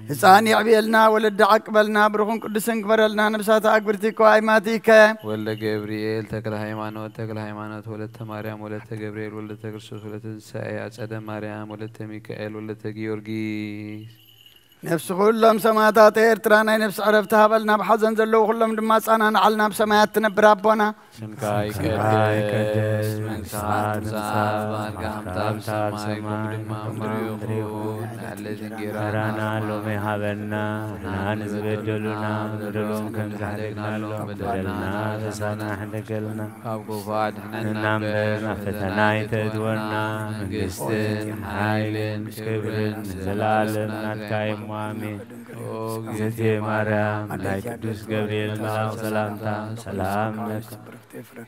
ህፃን የዕብየልና፣ ወለዲ ዓቅበልና፣ ብሩኽን ቅዱስን ግበረልና። ነብሳት ኣግብርቲ እኮ ኣይማቲከ። ወልደ ገብርኤል ተክለ ሃይማኖት፣ ተክለ ሃይማኖት ወለተ ማርያም፣ ወለተ ገብርኤል፣ ወለተ ክርስቶስ፣ ወለተ ትንሳኤ፣ ኣጸደ ማርያም፣ ወለተ ሚካኤል፣ ወለተ ጊዮርጊስ። ነፍሲ ኩሎም ሰማዕታት ኤርትራ ናይ ነፍሲ ዕረፍቲ ሃበልና። ኣብ ሓዘን ዘለዉ ኩሎም ድማ ኣጸናንዓልና። ኣብ ሰማያት ትነብር ኣቦና፣ ስምካ ስምካ ይቀደስ፣ ይቀደስ፣ መንግስትኻ መንግስትኻ ትምጻእ፣ ትምጻእ፣ ፍቓድካ ፍቓድካ ኣብ ኣብ ሰማይ ሰማይ ከምኡ ድማ ከምኡ ኣብ ምድሪ ምድሪ ይኹን። ይኹን። ንዕለት እንጀራና ንዕለትና ሎሚ ሃበና፣ ንሕና ንዝበደሉና ንበድሎም ከም ዝሓደግናሎም፣ በደልና በደልና ተሳና ሕደገልና። ካብ ክፉ ኣድሕነና እምበር፣ ናብ ፈተና ኣይተእትወና፣ መንግስትን ሓይልን ክብርን ንዘለኣለም ናትካ እዩ እሞ፣ ኣሜን። ኦ እግዝእትየ ማርያም፣ ናይ ቅዱስ ገብርኤል መልኣኽ ሰላምታ ሰላም ለኪ።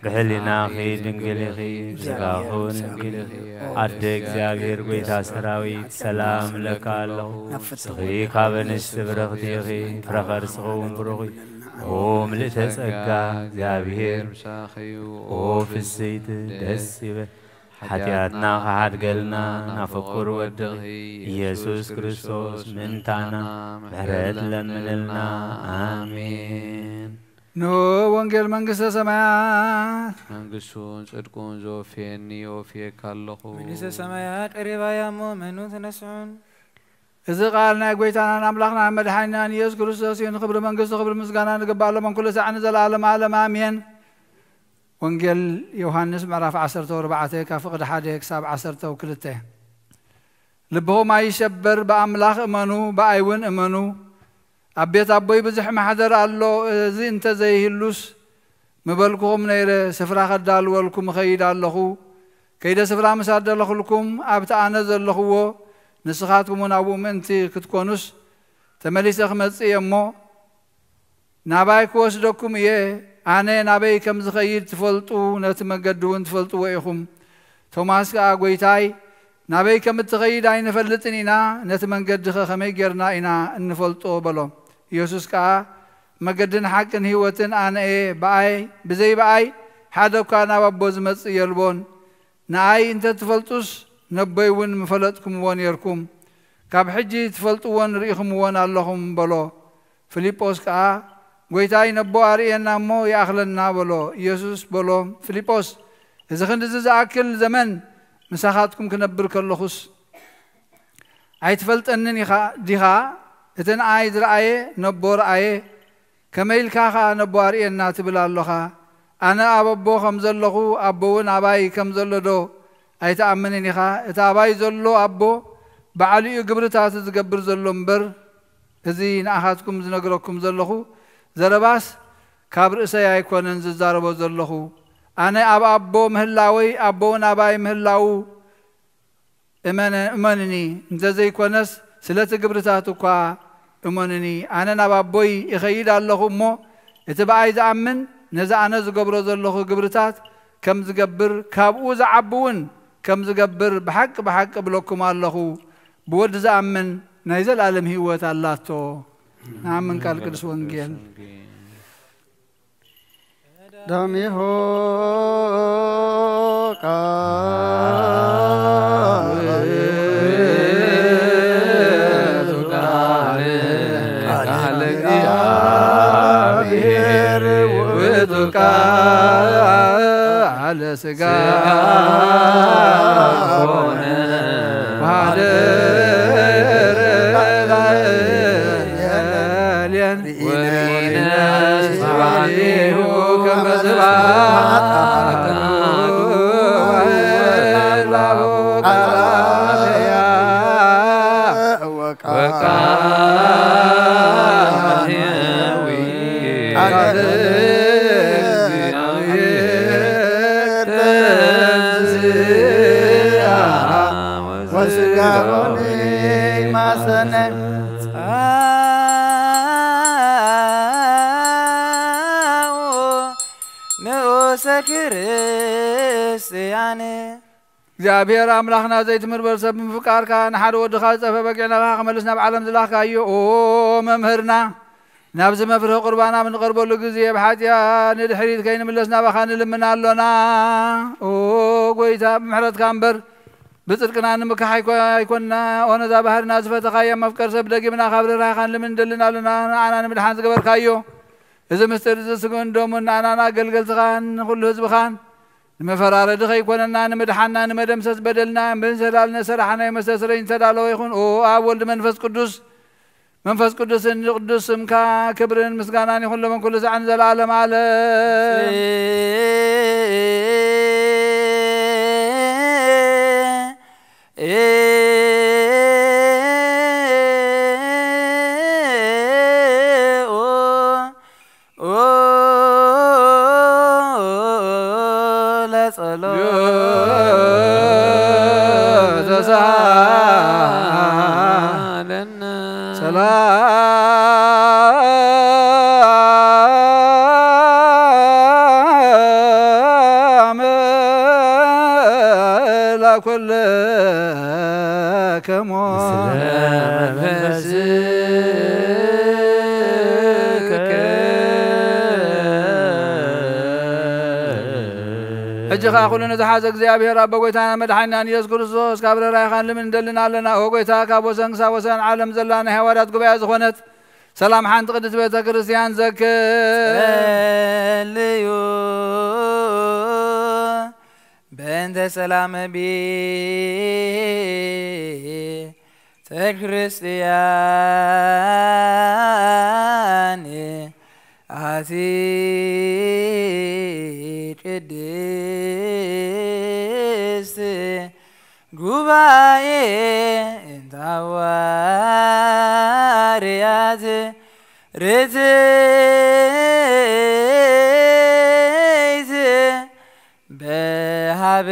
ብሕሊናኺ ድንግል ኢኺ፣ ብስጋኺ እውን ድንግል ኢኺ። ኣደ እግዚኣብሔር፣ ጎይታ ሰራዊት፣ ሰላም እብለካ ኣለኹ። ንስኺ ካብ ኣንስቲ ብርኽቲ ኢኺ፣ ፍረ ከርስኺ እውን ብሩኽ እዩ። ኦ ምልእተ ጸጋ፣ እግዚኣብሔር ምሳኺ እዩ። ኦ ፍስይቲ፣ ደስ ይበል። ሓጢኣትና ክሓድገልና ናብ ፍቁር ወድኺ ኢየሱስ ክርስቶስ ምእንታና ምሕረት ለምንልና። ኣሜን። ንዑ ወንጌል መንግስተ ሰማያት። መንግስቱን ጽድቁን ዘወፍየኒ የወፍየካ ኣለኹ። መንግስተ ሰማያት ቀሪባ እያ እሞ መኑ ተነስሑን። እዚ ቃል ናይ ጎይታናን ኣምላኽናን መድሓኒናን ኢየሱስ ክርስቶስ እዩ። ንክብሪ መንግስቱ ክብሪ ምስጋና ንግባእ፣ ሎምን ኩሉ ሳዕ ንዘለኣለም ዓለም ኣሜን። ወንጌል ዮሃንስ ምዕራፍ ዓሰርተ ኣርባዕተ ካብ ፍቕዲ ሓደ ክሳብ ዓሰርተ ክልተ። ልብኹም ኣይሸበር፣ ብኣምላኽ እመኑ፣ ብኣይ እውን እመኑ። ኣብ ቤት ኣቦይ ብዙሕ ማሕደር ኣሎ፣ እዚ እንተዘይህሉስ ምበልኩኹም ነይረ። ስፍራ ከዳልወልኩም እኸይድ ኣለኹ። ከይደ ስፍራ ምስ ኣደለኹልኩም፣ ኣብቲ ኣነ ዘለኹዎ ንስኻትኩም እውን ኣብኡ ምእንቲ ክትኮኑስ ተመሊሰ ክመጽእ እየ እሞ፣ ናባይ ክወስደኩም እየ። ኣነ ናበይ ከም ዝኸይድ ትፈልጡ፣ ነቲ መንገዲ እውን ትፈልጥዎ ኢኹም። ቶማስ ከኣ፣ ጐይታይ፣ ናበይ ከም እትኸይድ ኣይንፈልጥን ኢና፣ ነቲ መንገዲኸ ከመይ ጌርና ኢና እንፈልጦ? በሎ። ኢየሱስ ከኣ፣ መገድን ሓቅን ህይወትን ኣነ እየ፣ ብኣይ፣ ብዘይ ብኣይ ሓደ እኳ ናብ ኣቦ ዝመጽእ የልቦን። ንኣይ እንተ ትፈልጡስ፣ ነቦይ እውን ምፈለጥኩምዎ ኔርኩም። ካብ ሕጂ ትፈልጥዎን ርኢኹምዎን ኣለኹም፣ በሎ። ፊልጶስ ከኣ፣ ጐይታይ፣ ነቦ ኣርእየና እሞ ይኣኽለና፣ በሎ። ኢየሱስ በሎ፣ ፊልጶስ፣ እዚ ክንድዚ ዝኣክል ዘመን ምሳኻትኩም ክነብር ከለኹስ ኣይትፈልጠንን ኢኻ፣ ዲኻ? እቲ ንኣይ ዝረኣየ ነቦ ረኣየ። ከመይ ኢልካ ኸኣ ነቦ ኣርእየና ትብል ኣሎኻ? ኣነ ኣብ ኣቦ ከም ዘለኹ፣ ኣቦ እውን ኣባይ ከም ዘሎ ዶ ኣይትኣምንን ኢኻ? እቲ ኣባይ ዘሎ ኣቦ ባዕሉ እዩ ግብርታቱ ዝገብር ዘሎ እምበር፣ እዚ ንኣኻትኩም ዝነግረኩም ዘለኹ ዘረባስ ካብ ርእሰይ ኣይኮነን ዝዛረቦ ዘለኹ። ኣነ ኣብ ኣቦ ምህላወይ፣ ኣቦ እውን ኣባይ ምህላዉ እመነ-፣ እመንኒ፣ እንተዘይኮነስ ስለቲ ግብርታት እኳ እመኑኒ። ኣነ ናብ ኣቦይ እኸይድ ኣለኹ እሞ፣ እቲ ብኣይ ዝኣምን ነዚ ኣነ ዝገብሮ ዘለኹ ግብርታት ከም ዝገብር፣ ካብኡ ዝዓቢ እውን ከም ዝገብር ብሓቂ ብሓቂ እብለኩም ኣለኹ። ብወዲ ዝኣምን ናይ ዘለኣለም ህይወት ኣላቶ። ንኣምን ቃል ቅዱስ ወንጌል። ዳሜሆ ቃል ቃል እግዚአብሔር ውእቱ ቃል ሥጋ ሆነ ወሐደረ ላዕሌነ ወርኢነ ስብሐቲሁ ከመ ስብሐት አሐዱ ወህላው ቃል ወቃል ሕያዊ ቃል እግዚአብሔር ተንሥአ ወስጋሆ ማሰነ። ሰክርስቲያን እግዚኣብሔር ኣምላኽና ዘይትምርበር ሰብ ብምፍቃርካ ንሓደ ወድኻ ዝጠፍአ በጊዕ ናባኻ ክመልስ ናብ ዓለም ዝላኽካዮ ኦ መምህርና፣ ናብዚ መፍርሂ ቁርባን ኣብ እንቐርበሉ ግዜ ብሓጢኣ ንድሕሪት ከይንምለስ ናባኻ ንልምን ኣሎና። ኦ ጎይታ፣ ብምሕረትካ እምበር ብጽድቅና ንምካሕ ኣይኮ-፣ ኣይኮንና። ኦ ነዛ ባህርና ዝፈተኻያ መፍቀር ሰብ ደጊምና ካብ ርህራሄኻ ንልምን ንደልን ኣሎና። ንዓና ንምድሓን ዝገበርካዮ እዚ ምስጢር እዚ ስግኡን ደሙን ንኣናን ኣገልገልትኻን ንኹሉ ህዝብኻን ንመፈራረዲ ከይኮነና፣ ንምድሓንና፣ ንመደምሰስ በደልና፣ ብንሰላል ነሰራሕናዮ መስተስረይ ዝተዳለወ ይኹን። ኦ ኣብ ወልድ መንፈስ ቅዱስ፣ መንፈስ ቅዱስን ንቅዱስ ስምካ ክብርን ምስጋናን ይኹን ሎምን ኩሉ ሳዕን ዘለዓለም ዓለም። ሰላም ለኩልክሙ። ሕጂ ኸኣ ኩሉ ንዝሓዘ እግዚኣብሔር ኣቦ ጎይታና መድሓኒናን ኢየሱስ ክርስቶስ ካብ ርህራሄኻ ንልምን ንደልን ኣለና። ኦ ጎይታ፣ ካብ ወሰን ክሳብ ወሰን ዓለም ዘላ ናይ ሃዋርያት ጉባኤ ዝኾነት ሰላም ሓንቲ ቅድስት ቤተ ክርስቲያን ዘክር። ጸልዩ በእንተ ሰላም ቤተ ክርስቲያን ኣቲ ቅድስት ጉባኤ እንተ ሃዋርያት ርትዕት በሃበ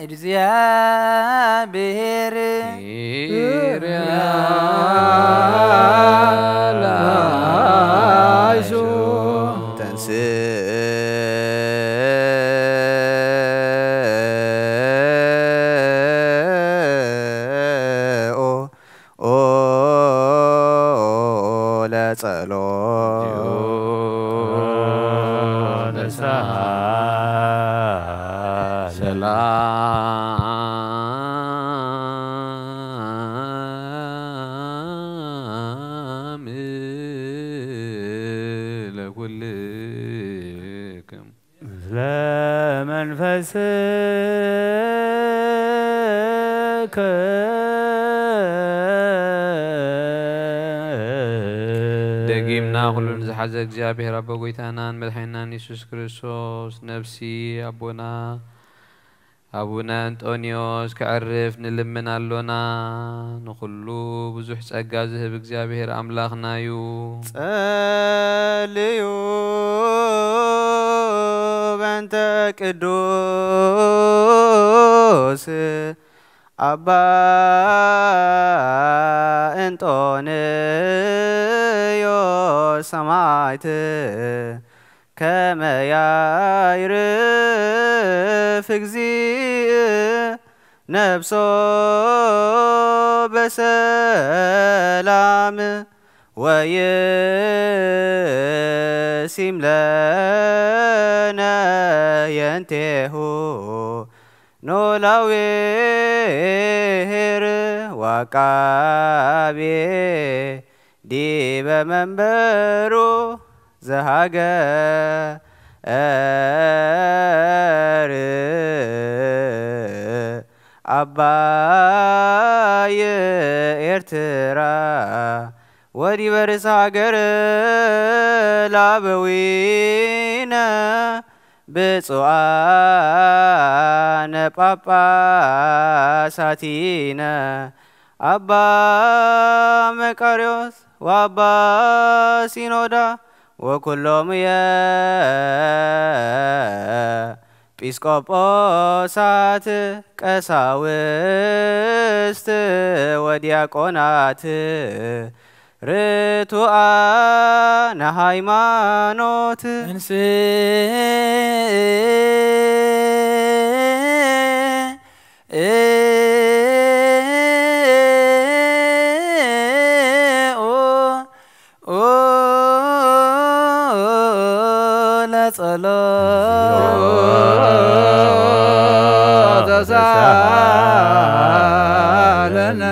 እግዚኣብሔር ኪርያ ላይሶ። ተንስእ ኦ ለጸሎት። ሰላም ለኩልክም። ለመንፈስከ። ደጊምና ኩሉን ዝሓዘ እግዚኣብሔር ኣቦ ጎይታናን መድሓኒናን የሱስ ክርስቶስ ነፍሲ ኣቦና ኣቡነ እንጦንዮስ ከዕርፍ ንልምን ኣሎና። ንኹሉ ብዙሕ ጸጋ ዝህብ እግዚኣብሔር ኣምላኽና እዩ። ጸልዩ በእንተ ቅዱስ ኣባ እንጦንዮስ ሰማዕት ከመ ያዕርፍ እግዚእ ነፍሶ በሰላም ወይሲም ለነ የንቴሁ ኖላዊ ኄር ወዐቃቤ ዲበ መንበሩ ዘሃገር አባይ ኤርትራ ወዲበ ርእሰ ሃገር ለአበዊነ ብፁዓነ ጳጳሳቲነ አባ መቃርዮስ ወአባ ሲኖዳ ወኩሎም የጲስቆጶሳት ቀሳውስት ወዲያቆናት ርቱዓነ ሃይማኖት። እንስእ ለጸሎት ተሳለነ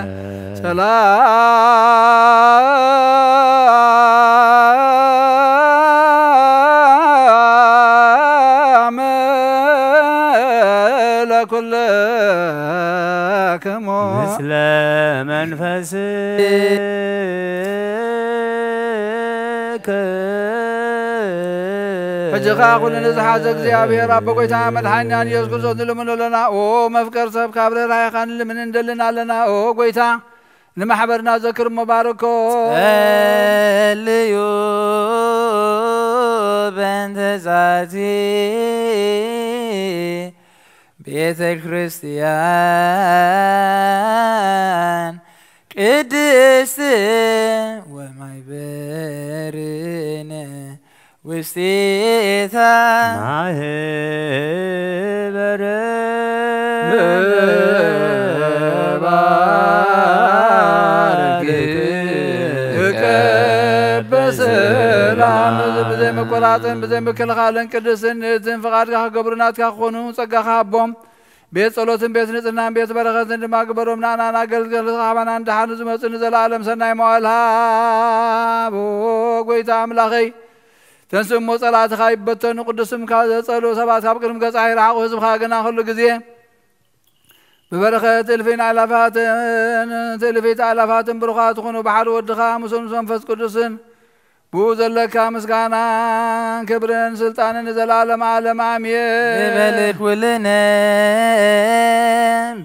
ሰላም ለኩልክሙ። ምስለ መንፈስከ። ሕጂ ኸኣ ኩሉ ንዝሓዘ እግዚኣብሔር ኣቦ ጐይታ መድሓኒና ንየሱስ ክርስቶስ ንልምኖ ኣለና። ኦ መፍቀር ሰብ፣ ካብ ርህራሄኻ ንልምን እንደልን ኣለና። ኦ ጐይታ፣ ንማሕበርና ዘክር እሞ ባርኮ። ጸልዩ በእንተ ዛቲ ቤተ ክርስቲያን ቅድስት ወማይበርን ውስቴታ ማህበረ ንባርክከ በሰላም። ብዘይ ምቁራጽን ብዘይ ምክልኻልን ቅድስትን ንእትን ፍቓድካ ክገብሩ ናትካ ክኾኑ ጸጋኻ ሃቦም። ቤት ጸሎትን ቤት ንጽህናን ቤት በረኸትን ድማ ግበሮም። ንኣናን ኣገልገልትኻ ካባና ንደሓር ንዝመጹ ንዘለኣለም ሰናይ መዋእል ሃብ። ኦ ጐይታ ኣምላኸይ፣ ተንስእ እሞ ጸላእትኻ ይበተኑ፣ ቅዱስ ስምካ ዘጸልኡ ሰባት ካብ ቅድሚ ገጽካ ይርሓቑ። ህዝብኻ ግና ኩሉ ግዜ ብበረኸት እልፊን ኣእላፋትን ትእልፊት ኣእላፋትን ብሩኻት ይኹኑ። ብሓደ ወድኻ ምስኡን ምስ መንፈስ ቅዱስን ብኡ ዘለካ ምስጋናን ክብርን ስልጣንን ንዘለኣለም ዓለም ኣሜን። ንበልክ ውልነ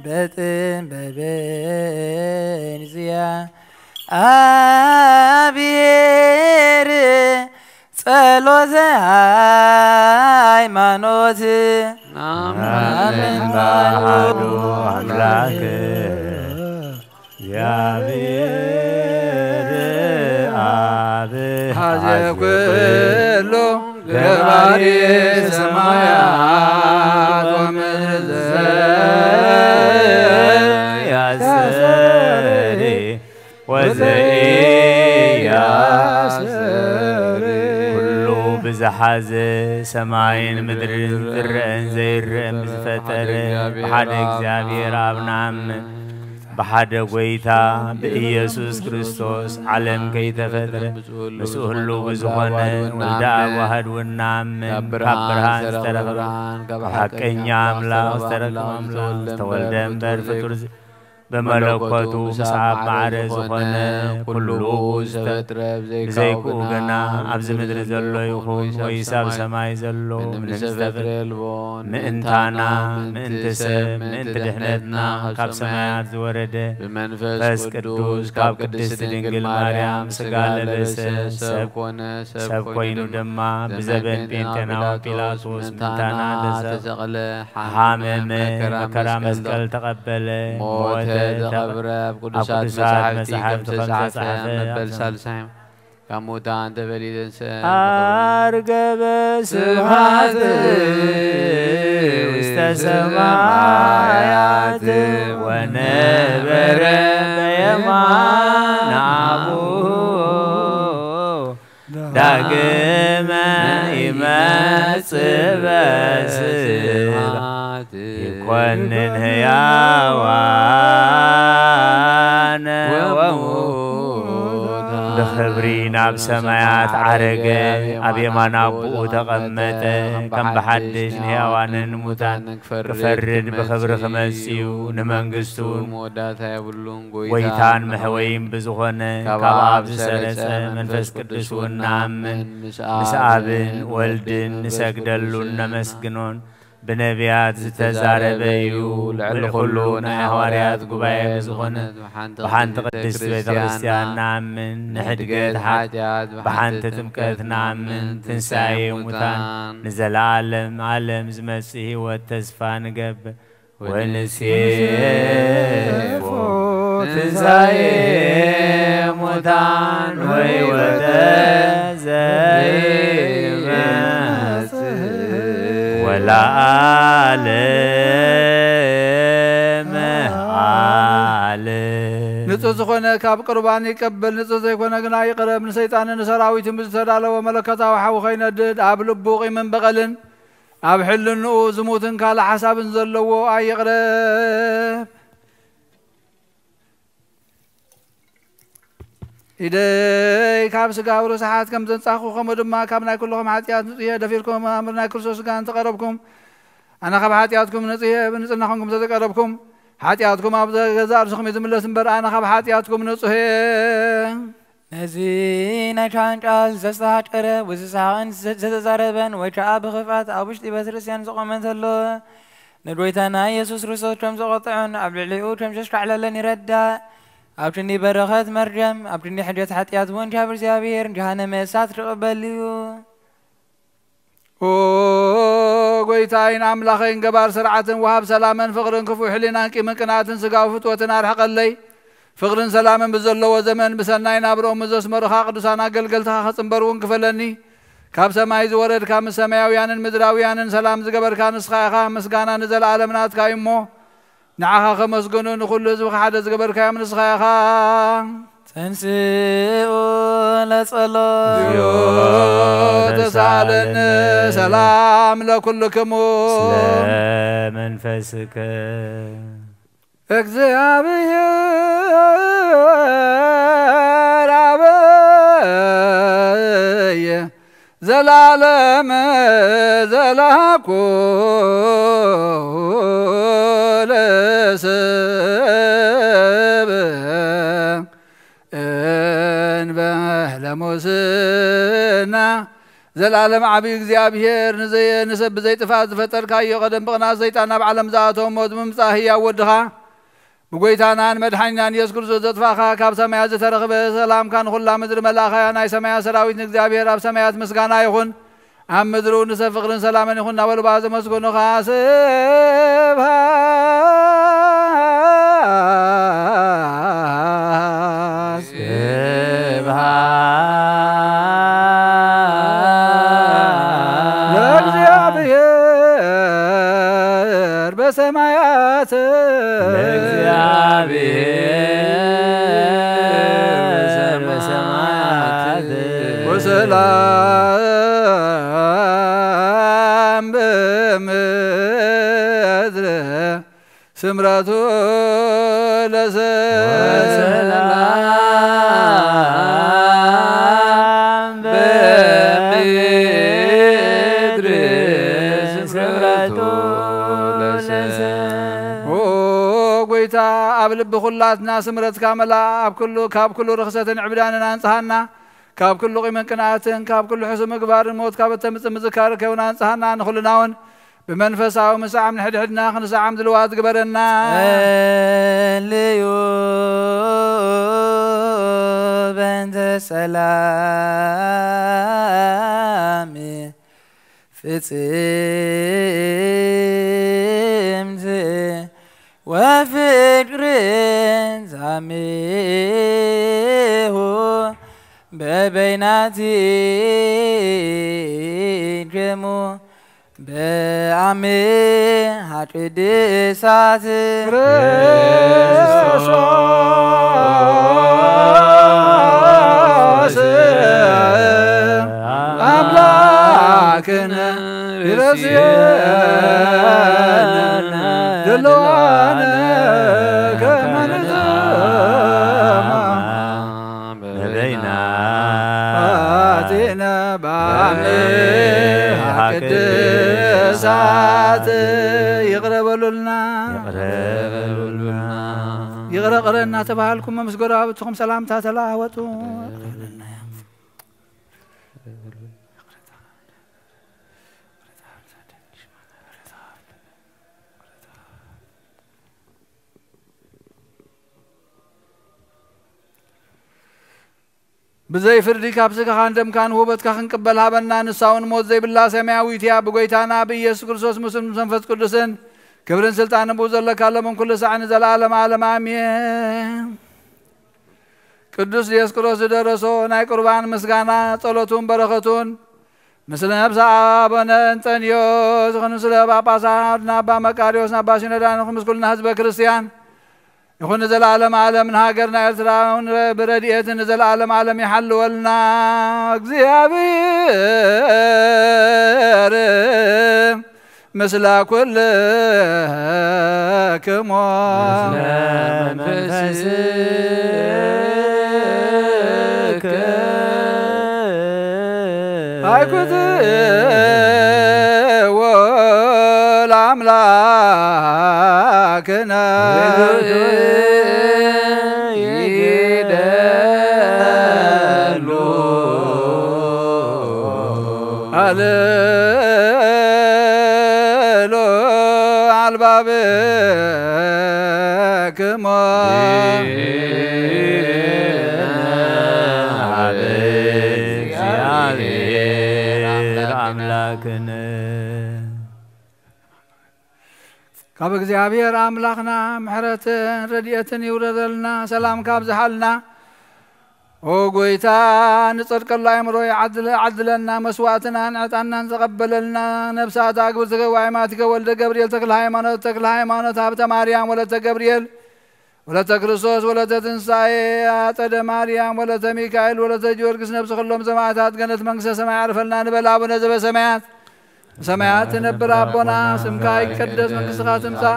በጥን በበንዝያ ኣብሔር ጸሎተ ሃይማኖት። ኣሜን። ኣሜን። ኣሐዱ ኣምላክ እግዚኣብሔር ኣብ ሐዜ ሐዜ ኩሉ ገባሪ ሰማያት ወምድር ዘያስተሪ ወዘኢያስተሪ። ኩሉ ብዝሓዘ ሰማይን ምድርን ዝረአን ዘይረአን ብዝፈጠረ ብሓደ እግዚኣብሔር ኣብ ንኣምን። ብሓደ ጐይታ ብኢየሱስ ክርስቶስ ዓለም ከይተፈጥረ ምስኡ ህሉው ብዝኾነ ወልደ ኣብ ዋህድ እውን ንኣምን። ካብ ብርሃን ዝተረኽበ ካብ ሓቀኛ ኣምላኽ ዝተረኽበ ኣምላኽ ዝተወልደ እምበር ፍጡር ዝ-፣ ብመለኮቱ ምስ ኣብ ማዕረ ዝኾነ ኩሉ ዝተፈጥረ ብዘይካኡ ግና ኣብዚ ምድሪ ዘሎ ይኹን ወይስ ኣብ ሰማይ ዘሎ ምንም ዝተፈጥረ የልቦን። ምእንታና፣ ምእንቲ ሰብ፣ ምእንቲ ድሕነትና ካብ ሰማያት ዝወረደ ብመንፈስ ቅዱስ ካብ ቅድስት ድንግል ማርያም ሥጋ ለበሰ፣ ሰብ ኮነ፣ ሰብ ኮይኑ ድማ ብዘበን ጴንጤናዊ ጲላጦስ ምእንታና ተሰቕለ፣ ሓመመ፣ መከራ መስቀል ተቐበለ፣ ሞተ፣ ተቐብረ፣ ኣብ ቅዱሳት መጻሕፍቲ ከም ዝተጻሕፈ መበል ሳልሳይ ካብ ሙታን ተፈልዩ ተንሥአ። ዓርገ በስብሐት ውስተ ሰማያት ወነበረ በየማነ አቡሁ ዳግመ ይመጽእ በስብሐት ይኮንን ሕያዋነ ወሙታነ። ብኽብሪ ናብ ሰማያት ዓረገ፣ ኣብ የማን ኣቦኡ ተቐመጠ። ከም ብሓድሽ ንሕያዋንን ንሙታን ክፈርድ ብኽብሪ ክመጽእ እዩ። ንመንግስቱ መወዳእታ የብሉን። ጐይታን መሕወይን ብዝኾነ ካብ ኣብ ዝሰረጸ መንፈስ ቅዱስ እውን ንኣምን። ምስ ኣብን ወልድን ንሰግደሉን ነመስግኖን። ብነቢያት ዝተዛረበ እዩ። ልዕሊ ኩሉ ናይ ሃዋርያት ጉባኤ ብዝኾነ ብሓንቲ ቅድስት ቤተ ክርስቲያን ንኣምን። ንሕድገት ሓጢኣት ብሓንቲ ጥምቀት ንኣምን። ትንሳኤ ሙታን ንዘለዓለም ዓለም ዝመጽእ ህይወት ተስፋ ንገብር። ወንሴፎ ትንሳኤ ሙታን ወሕይወተ ዘይመጽእ ወለዓለመ ዓለም። ንጹህ ዝኾነ ካብ ቁርባን ይቀበል፣ ንጹህ ዘይኮነ ግና ይቕረብ። ንሰይጣንን ንሰራዊቱን ብዝተዳለወ መለኮታዊ ሓዊ ከይነድድ ኣብ ልቡ ቂምን በቐልን ኣብ ሕልንኡ ዝሙትን ካልእ ሓሳብን ዘለዎ ኣይቕረብ። ኢደይ ካብ ስጋብ ርስሓት ከም ዘንጻኹ፣ ከምኡ ድማ ካብ ናይ ኩልኹም ሓጢኣት ንጹህ እየ። ደፊርኩም ኣብ ናይ ክርስቶስ ስጋ እንተቐረብኩም፣ ኣነ ካብ ሓጢኣትኩም ንጹህ እየ። ብንጽህናኹም ከም ዘተቀረብኩም፣ ሓጢኣትኩም ኣብ ገዛእ ርእስኹም እዩ ዝምለስ እምበር፣ ኣነ ካብ ሓጢኣትኩም ንጹህ እየ። ነዚ ናይ ካህን ቃል ዘስተሃቀረ፣ ብዝስሓቕን ዘ-፣ ዘተዛረበን፣ ወይ ከዓ ብኽፍኣት ኣብ ውሽጢ ቤተ ክርስቲያን ዝቖመ እንተሎ፣ ንጎይታና ኢየሱስ ክርስቶስ ከም ዘቖጥዖን ኣብ ልዕሊኡ ከም ዘሽካዕለለን ይረዳእ። ኣብ ክንዲ በረኸት መርገም፣ ኣብ ክንዲ ሕድገት ሓጢኣት እውን ካብ እግዚኣብሔር ጀሃነመ እሳት ክቕበል እዩ። ኦ ጎይታይን ኣምላኸይን፣ ገባር ስርዓትን ወሃብ ሰላምን ፍቕርን ክፉእ ሕሊናን ቂምን ቅንኣትን ስጋዊ ፍትወትን ኣርሕቐለይ። ፍቕርን ሰላምን ብዘለዎ ዘመን ብሰናይ ናብርኦም ዘስመሩኻ ቅዱሳን ኣገልገልትኻ ክጽንበር እውን ክፈለኒ። ካብ ሰማይ ዝወረድካ፣ ምስ ሰማያውያንን ምድራውያንን ሰላም ዝገበርካ ንስኻ ኢኻ። ምስጋና ንዘለኣለም ናትካ እዩ እሞ፣ ንዓኻ ከመስግኑ፣ ንኹሉ ህዝብኻ ሓደ ዝገበርካዮም ንስኻ ኢኻ። ተንስኡ ለጸሎት። እግዚኦ ተሳለነ። ሰላም ለኩልክሙ። ስለ መንፈስከ። እግዚኣብሔር ኣበየ ዘላለም ዘላኩ ለሰብ እንበህለ ሙስና። ዘላለም ዓብዩ እግዚኣብሔር፣ ንዘየ-፣ ንሰብ ብዘይ ጥፋት ዝፈጠርካዮ፣ ቀደም ብቕንኣት ሰይጣን ናብ ዓለም ዝኣተወ፣ ሞት ብምምጻእ ህያው ወድኻ፣ ብጎይታናን መድሓኒናን ኢየሱስ ክርስቶስ ዘጥፋእኻ፣ ካብ ሰማያት ዝተረኽበ ሰላምካ ንኹላ ምድሪ መላእኻያ። ናይ ሰማያት ሰራዊት ንእግዚኣብሔር ኣብ ሰማያት ምስጋና ይኹን፣ ኣብ ምድሪ እውን ንሰብ ፍቕርን ሰላምን ይኹን እናበሉ ብኣ ዘመስገኑኻ። ስብሐት ስብሐት ለእግዚኣብሔር በሰማያት። ለእግዚኣብሔር በሰማያት። ወሰላም በምድር ስምረቱ ለሰብ። ወሰላም በምድር ስምረቱ ለሰብ። ኦ ጎይታ፣ ኣብ ልቢ ኩላትና ስምረትካ መላእ፣ ኣብ ኩሉ፣ ካብ ኩሉ ርኽሰትን ዕብዳንን ኣንጽሃና። ካብ ኩሉ ቂምን ቅንኣትን፣ ካብ ኩሉ ሕሱም ምግባርን ሞት ካብ እተምጽእ ምዝካር ከይውን ኣንጽሃና። ንኹልና እውን ብመንፈሳዊ ምስዓም ንሕድሕድና ክንስዓም ድልዋት ግበረና። ጸልዩ በእንተ ሰላም ፍጽምት ወፍቅር ዛሜሁ በበይናቲክሙ በአምሃ ቅድሳት። ክርስቶስ አምላክነ ይረስየነ ድልዋነ ከመ ንጠማ በበይና አቲነ በአምሃ ቅድሳት። ይቕረ በሉልና። ይቕረ በሉልና። ይቕረ ቅረ እናተባሃልኩም ምስ ጎረባብትኹም ሰላምታ ተለዋወጡ። ብዘይ ፍርዲ ካብ ስጋኻን ደምካን ውህበትካ ክንቅበል ሃበና። ንሳ እውን ሞት ዘይብላ ሰማያዊት እያ። ብጎይታና ብኢየሱስ ክርስቶስ ምስሉን ምስ መንፈስ ቅዱስን ክብርን ስልጣንን ብኡ ዘለካ ሎምን ኩሉ ሳዕ ንዘለዓለም ዓለም ኣሜን። ቅዱስ ዲዮስቆሮስ ዝደረሶ ናይ ቁርባን ምስጋና ጸሎቱን በረኸቱን ምስለ ነብሰ ኣቡነ እንጠንዮስ ይኹን፣ ስለ ጳጳሳት ንኣባ መቃርዮስ ንኣባ ሲኖዳ ንኹን ምስ ኩልና ህዝበ ክርስቲያን ይኹን ንዘለዓለም ዓለም። ንሃገርና ኤርትራ እውን ብረድኤት ንዘለዓለም ዓለም ይሓልወልና እግዚኣብሔር። ምስለ ኩልክሙ። ምስለ መንፈስከ። ኣይኩትዎ ለአምላክነ። ይደሉ። ሃሌሉ ኣልባብክሞ። እግዚኣብሔር ኣምላክነ። ካብ እግዚኣብሔር ኣምላኽና ምሕረትን ረድኤትን ይውረደልና። ሰላም ካብዝሓልና። ኦ ጎይታ፣ ንጸድቀሉ ኣእምሮ ይዓድል-፣ ዓድለና፣ መስዋዕትናን ዕጣንናን ተቐበለልና። ነብሳት ኣግብርትከ ወኣይማትከ ወልደ ገብርኤል ተክለ ሃይማኖት፣ ተክለ ሃይማኖት ሃብተ ማርያም፣ ወለተ ገብርኤል፣ ወለተ ክርስቶስ፣ ወለተ ትንሳኤ፣ ኣጸደ ማርያም፣ ወለተ ሚካኤል፣ ወለተ ጊዮርጊስ፣ ነብሲ ኩሎም ሰማዕታት ገነት መንግስተ ሰማይ ኣዕርፈልና ንበል። ኣቡነ ዘበሰማያት ሰማያት ትነብር ኣቦና፣ ስምካ ይቀደስ፣ መንግስትኻ ትምጻእ፣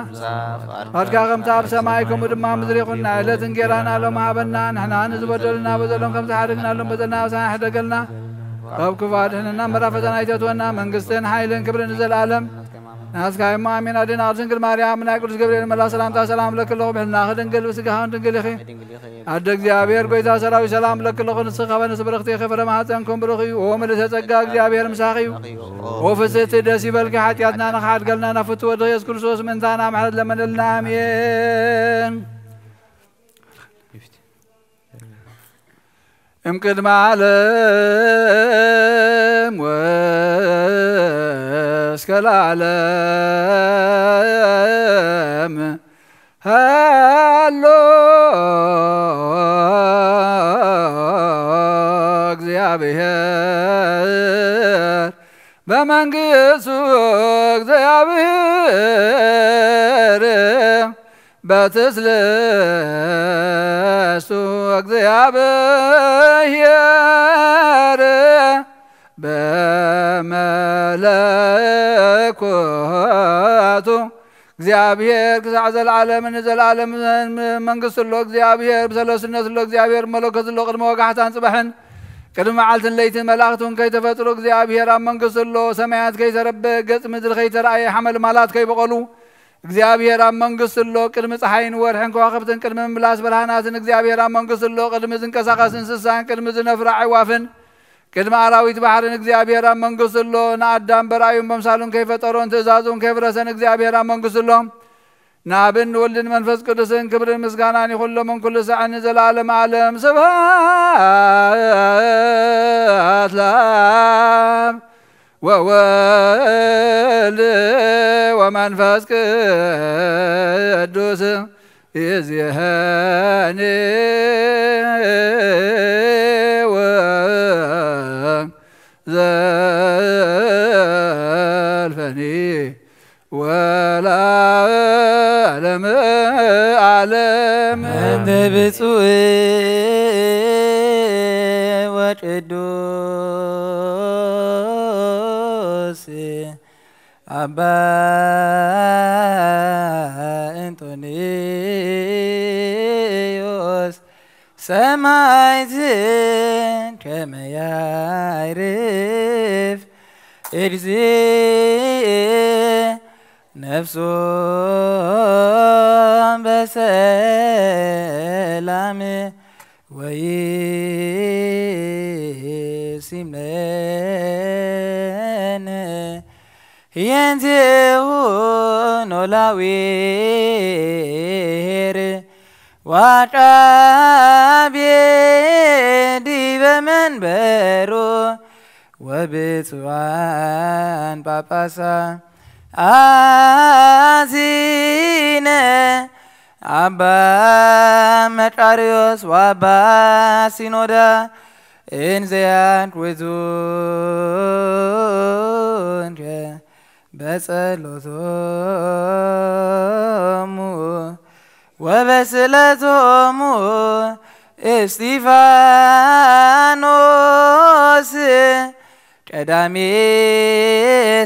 ፈቃድካ ከምታ ኣብ ሰማይ ከምኡ ድማ ኣብ ምድሪ ይኹን። ናይ ዕለት እንጌራና ሎም ሃበና፣ ንሕና ንዝበደሉና በደሎም ከም ዝሓደግናሎም በደልና ኣበሳና ሕደገልና፣ ካብ ክፉ ኣድሕነና፣ መራ ፈተና ኣይተትወና፣ መንግስትን ሓይልን ክብርን ንዘለኣለም ናትካ እሞ ኣሜን። ኣዴና ቅድስት ድንግል ማርያም፣ ናይ ቅዱስ ገብርኤል መላ ሰላምታ ሰላም ለኪ ኣለኹ፣ ብሕልናኺ ድንግል፣ ብስጋኺ እውን ድንግል ኢኺ። ኣደ እግዚኣብሔር፣ ጎይታ ሰራዊት፣ ሰላም ለኪ ኣለኹ፣ ንስኺ ካብ ኣንስቲ ብርኽቲ ኢኺ፣ ፍረ ማህፀንኩም ብሩኽ እዩ። ኦ ምልእተ ጸጋ፣ እግዚኣብሔር ምሳኺ እዩ። ኦ ፍስሕቲ፣ ደስ ይበልኪ፣ ሓጢኣትና ንኽሓድገልና ናብ ፍቱ ወድኺ ኢየሱስ ክርስቶስ ምእንታና ምሕረት ለመነልና። ኣሜን። እምቅድመ ዓለም ወእስከ ለዓለም ሃሎ እግዚኣብሔር በመንግስቱ፣ እግዚኣብሔር በትስልስቱ፣ እግዚኣብሔር በመለኮቱ። እግዚኣብሔር ክሳዕ ዘለዓለም ንዘለዓለም መንግስቱ ኣሎ። እግዚኣብሔር ብሰለስነት ኣሎ። እግዚኣብሔር መለኮት ኣሎ። ቅድሚ ወጋሕታን ጽባሕን ቅድሚ መዓልትን ለይትን መላእኽቲ እውን ከይተፈጥሩ እግዚኣብሔር ኣብ መንግስቱ ኣሎ። ሰማያት ከይተረበ፣ ገጽ ምድሪ ከይተራእየ፣ ሓመልማላት ከይበቐሉ እግዚኣብሔር ኣብ መንግስቱ ኣሎ። ቅድሚ ጸሓይን ወርሕን ከዋኽብትን ቅድሚ ምምላስ ብርሃናትን እግዚኣብሔር ኣብ መንግስቱ ኣሎ። ቅድሚ ዝንቀሳቐስ እንስሳን ቅድሚ ዝነፍራ ኣዕዋፍን ቅድሚ ኣራዊት ባሕርን እግዚኣብሔር ኣብ መንግስቱ ኣሎ። ንኣዳም በርኣዩን በምሳሉን ከይፈጠሮን ትእዛዙን ከይፍረሰን እግዚኣብሔር ኣብ መንግስቱ ኣሎ። ንኣብን ንወልድን መንፈስ ቅዱስን ክብርን ምስጋናን ይኹን ሎምን ኩሉ ሳዕን ንዘለዓለም ዓለም። ስብሐት ለአብ ወወልድ ወመንፈስ ቅዱስ ይእዜኒ ወዘልፈኒ ወለዓለመ ዓለም። እንተ ብፁዕ ወቅዱስ ኣባ እንጦንዮስ ሰማዕት ከመ ያዕርፍ እግዚእ ነፍሶ በሰላም ወይሲምነነ ህየንቴሁ ኖላዊ ኄር ወዐቃቤ ዲበ መንበሩ ወብፁዓን ጳጳሳት ኣዚነ ኣባ መቃርዮስ ወኣባ ሲኖዳ እንዘያን ወዙንከ በጸሎቶሙ ወበስእለቶሙ እስጢፋኖስ ቀዳሜ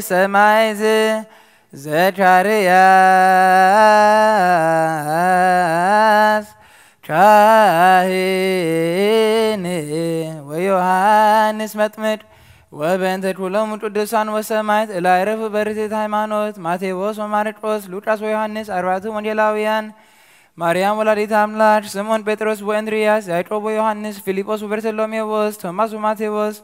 ሰማይ ዘካርያስ ካህን ወዮሃንስ መጥምቅ ወበእንተ ኩሎም ቅዱሳን ወሰማይት እላይረፉ በርትዕት ሃይማኖት ማቴዎስ ወማርቆስ ሉቃስ ወዮሃንስ ኣርባዕቱ ወንጌላውያን ማርያም ወላዲት ኣምላክ ስምዖን ጴጥሮስ ወእንድርያስ ያዕቆብ ወዮሃንስ ፊልጶስ ወበርተሎሜዎስ ቶማስ ወማቴዎስ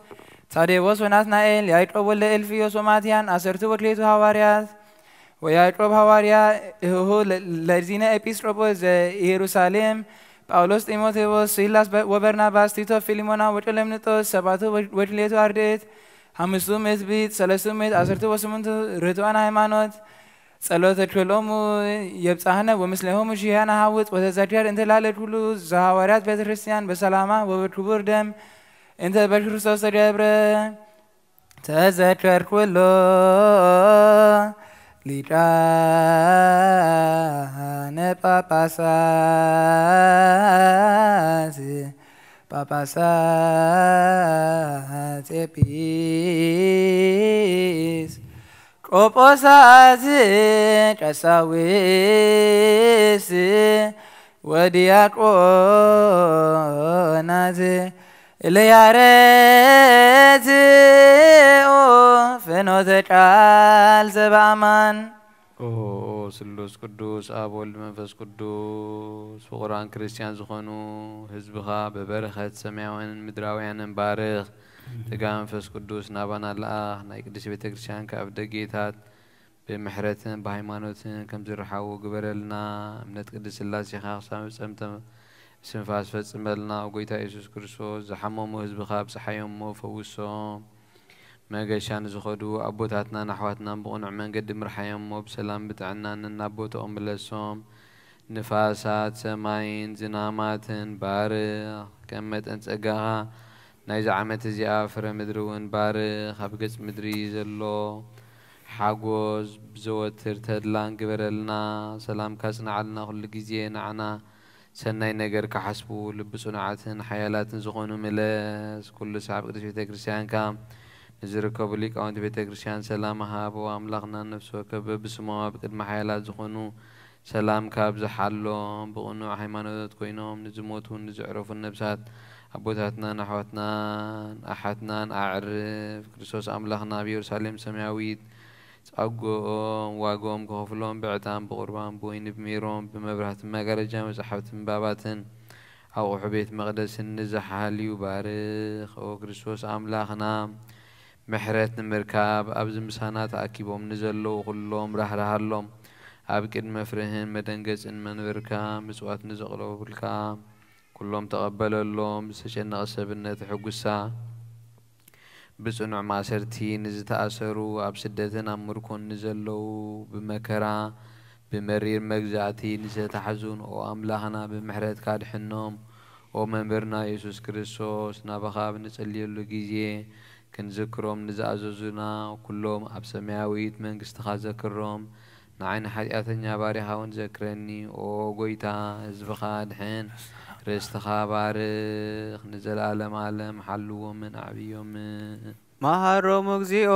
ታዴዎስ ወናትናኤል ያዕቆብ ወልደ እልፍዮስ ወማትያን ኣሰርቱ ወክሌቱ ሃዋርያት ወያዕቆብ ሃዋርያ እህሁ ለእዚነ ኤጲስቆጶስ ዘኢየሩሳሌም ጳውሎስ ጢሞቴዎስ ሲላስ ወበርናባስ ቲቶ ፊልሞና ወቀለምንጦስ ሰባቱ ወክሌቱ ኣርድእት ሓሙስቱ ምእት ብእት ሰለስቱ ምእት ኣሰርቱ ወስምንቱ ርቱዓን ሃይማኖት ጸሎተ ክልኦሙ የብጽሐነ ወምስሌሆሙ ሽያነ ሃውጽ ወተዘኪር እንተ ላለ ኩሉ ዘሃዋርያት ቤተ ክርስቲያን በሰላማ ወበክቡር ደም እንተ በክርስቶስ ተገብረ ተዘከር ኩሎ ሊቃነ ጳጳሳት ጳጳሳት ኤጲስ ቆጶሳት ቀሳውስት ወዲያቆናት ለያረትኦ ፍኖተ ቃል ዘበኣማን። ኦ ስሉስ ቅዱስ ኣብ ወልድ መንፈስ ቅዱስ ፍቑራን ክርስቲያን ዝኾኑ ህዝብኻ ብበረኸት ሰማያውያንን ምድራውያንን ባርኽ። ጸጋ መንፈስ ቅዱስ ናባና ለኣኽ። ናይ ቅድስት ቤተ ክርስቲያን ካብ ደጌታት ብምሕረትን ብሃይማኖትን ከም ዝረሓቡ ግበረልና። እምነት ቅድስት ስላሴኻ ክሳብ መጸምተ ስንፋስ ፈጽመልና። ጎይታ የሱስ ክርስቶስ ዝሓመሙ ህዝብኻ ኣብጽሓዮም እሞ ፈውሶም። መገሻ ንዝኸዱ ኣቦታትናን ኣሕዋትናን ብቕኑዕ መንገዲ ምርሓዮም እሞ ብሰላም ብጥዕና ነናብ ቦታኦም ምለሶም። ንፋሳት ሰማይን ዝናማትን ባርኽ። ከም መጠን ጸጋኻ ናይዚ ዓመት እዚኣ ፍረ ምድሪ እውን ባርኽ። ኣብ ገጽ ምድሪ ዘሎ ሓጎስ ብዘወትር ተድላን ግበረልና። ሰላምካ ጽንዓልና ኩሉ ግዜ ንዓና ሰናይ ነገር ክሓስቡ ልቢ ጽኑዓትን ሓያላትን ዝኾኑ ምለስ። ኩሉ ሳዕ ኣብ ቅድስት ቤተ ክርስቲያንካ ንዝርከቡ ሊቃውንቲ ቤተ ክርስቲያን ሰላም ሃቦ። ኣምላኽና ነፍሲ ወከፍ በብስሞም ኣብ ቅድሚ ሓያላት ዝኾኑ ሰላምካ ኣብዝሓሎም። ብቕኑዕ ሃይማኖት ኮይኖም ንዝሞቱን ንዘዕረፉን ነብሳት ኣቦታትናን ኣሕዋትናን ኣሓትናን ኣዕርፍ። ክርስቶስ ኣምላኽና ኣብ ኢየሩሳሌም ሰማያዊት ጸግኦም ዋግኦም ክኸፍሎም ብዕጣን ብቑርባን ብወይኒ ብሜሮን ብመብራህቲ መጋረጃ መጻሕፍቲ ምንባባትን ኣቑሑ ቤት መቕደስን ንዝሓልዩ ባርኽ። ኦ ክርስቶስ ኣምላኽና ምሕረት ንምርካብ ኣብዚ ምሳና ተኣኪቦም ንዘለዉ ኩሎም ራህርሃሎም። ኣብ ቅድሚ መፍርህን መደንገጽን መንበርካ ምጽዋት ንዘቕረቡልካ ኩሎም ተቐበለሎም። ዝተጨነቐ ሰብነት ሕጉሳ ብጽኑዕ ማእሰርቲ ንዝተኣሰሩ ኣብ ስደትን ኣብ ምርኮን ንዘለዉ ብመከራ ብመሪር መግዛእቲ ንዝተታሕዙን ኦ ኣምላኽና ብምሕረትካ ድሕኖም። ኦ መምህርና የሱስ ክርስቶስ ናባኻ ኣብ ንጸልየሉ ግዜ ክንዝክሮም ንዝኣዘዙና ኩሎም ኣብ ሰማያዊት መንግስትኻ ዘክሮም። ንዓይ ንሓጢኣተኛ ባሪኻ እውን ዘክረኒ። ኦ ጎይታ ህዝብኻ ኣድሕን ርስትኻ ባርኽ ንዘለኣለም ኣለም ሓልዎምን ኣዕብዮምን። መሃሮሙ እግዚኦ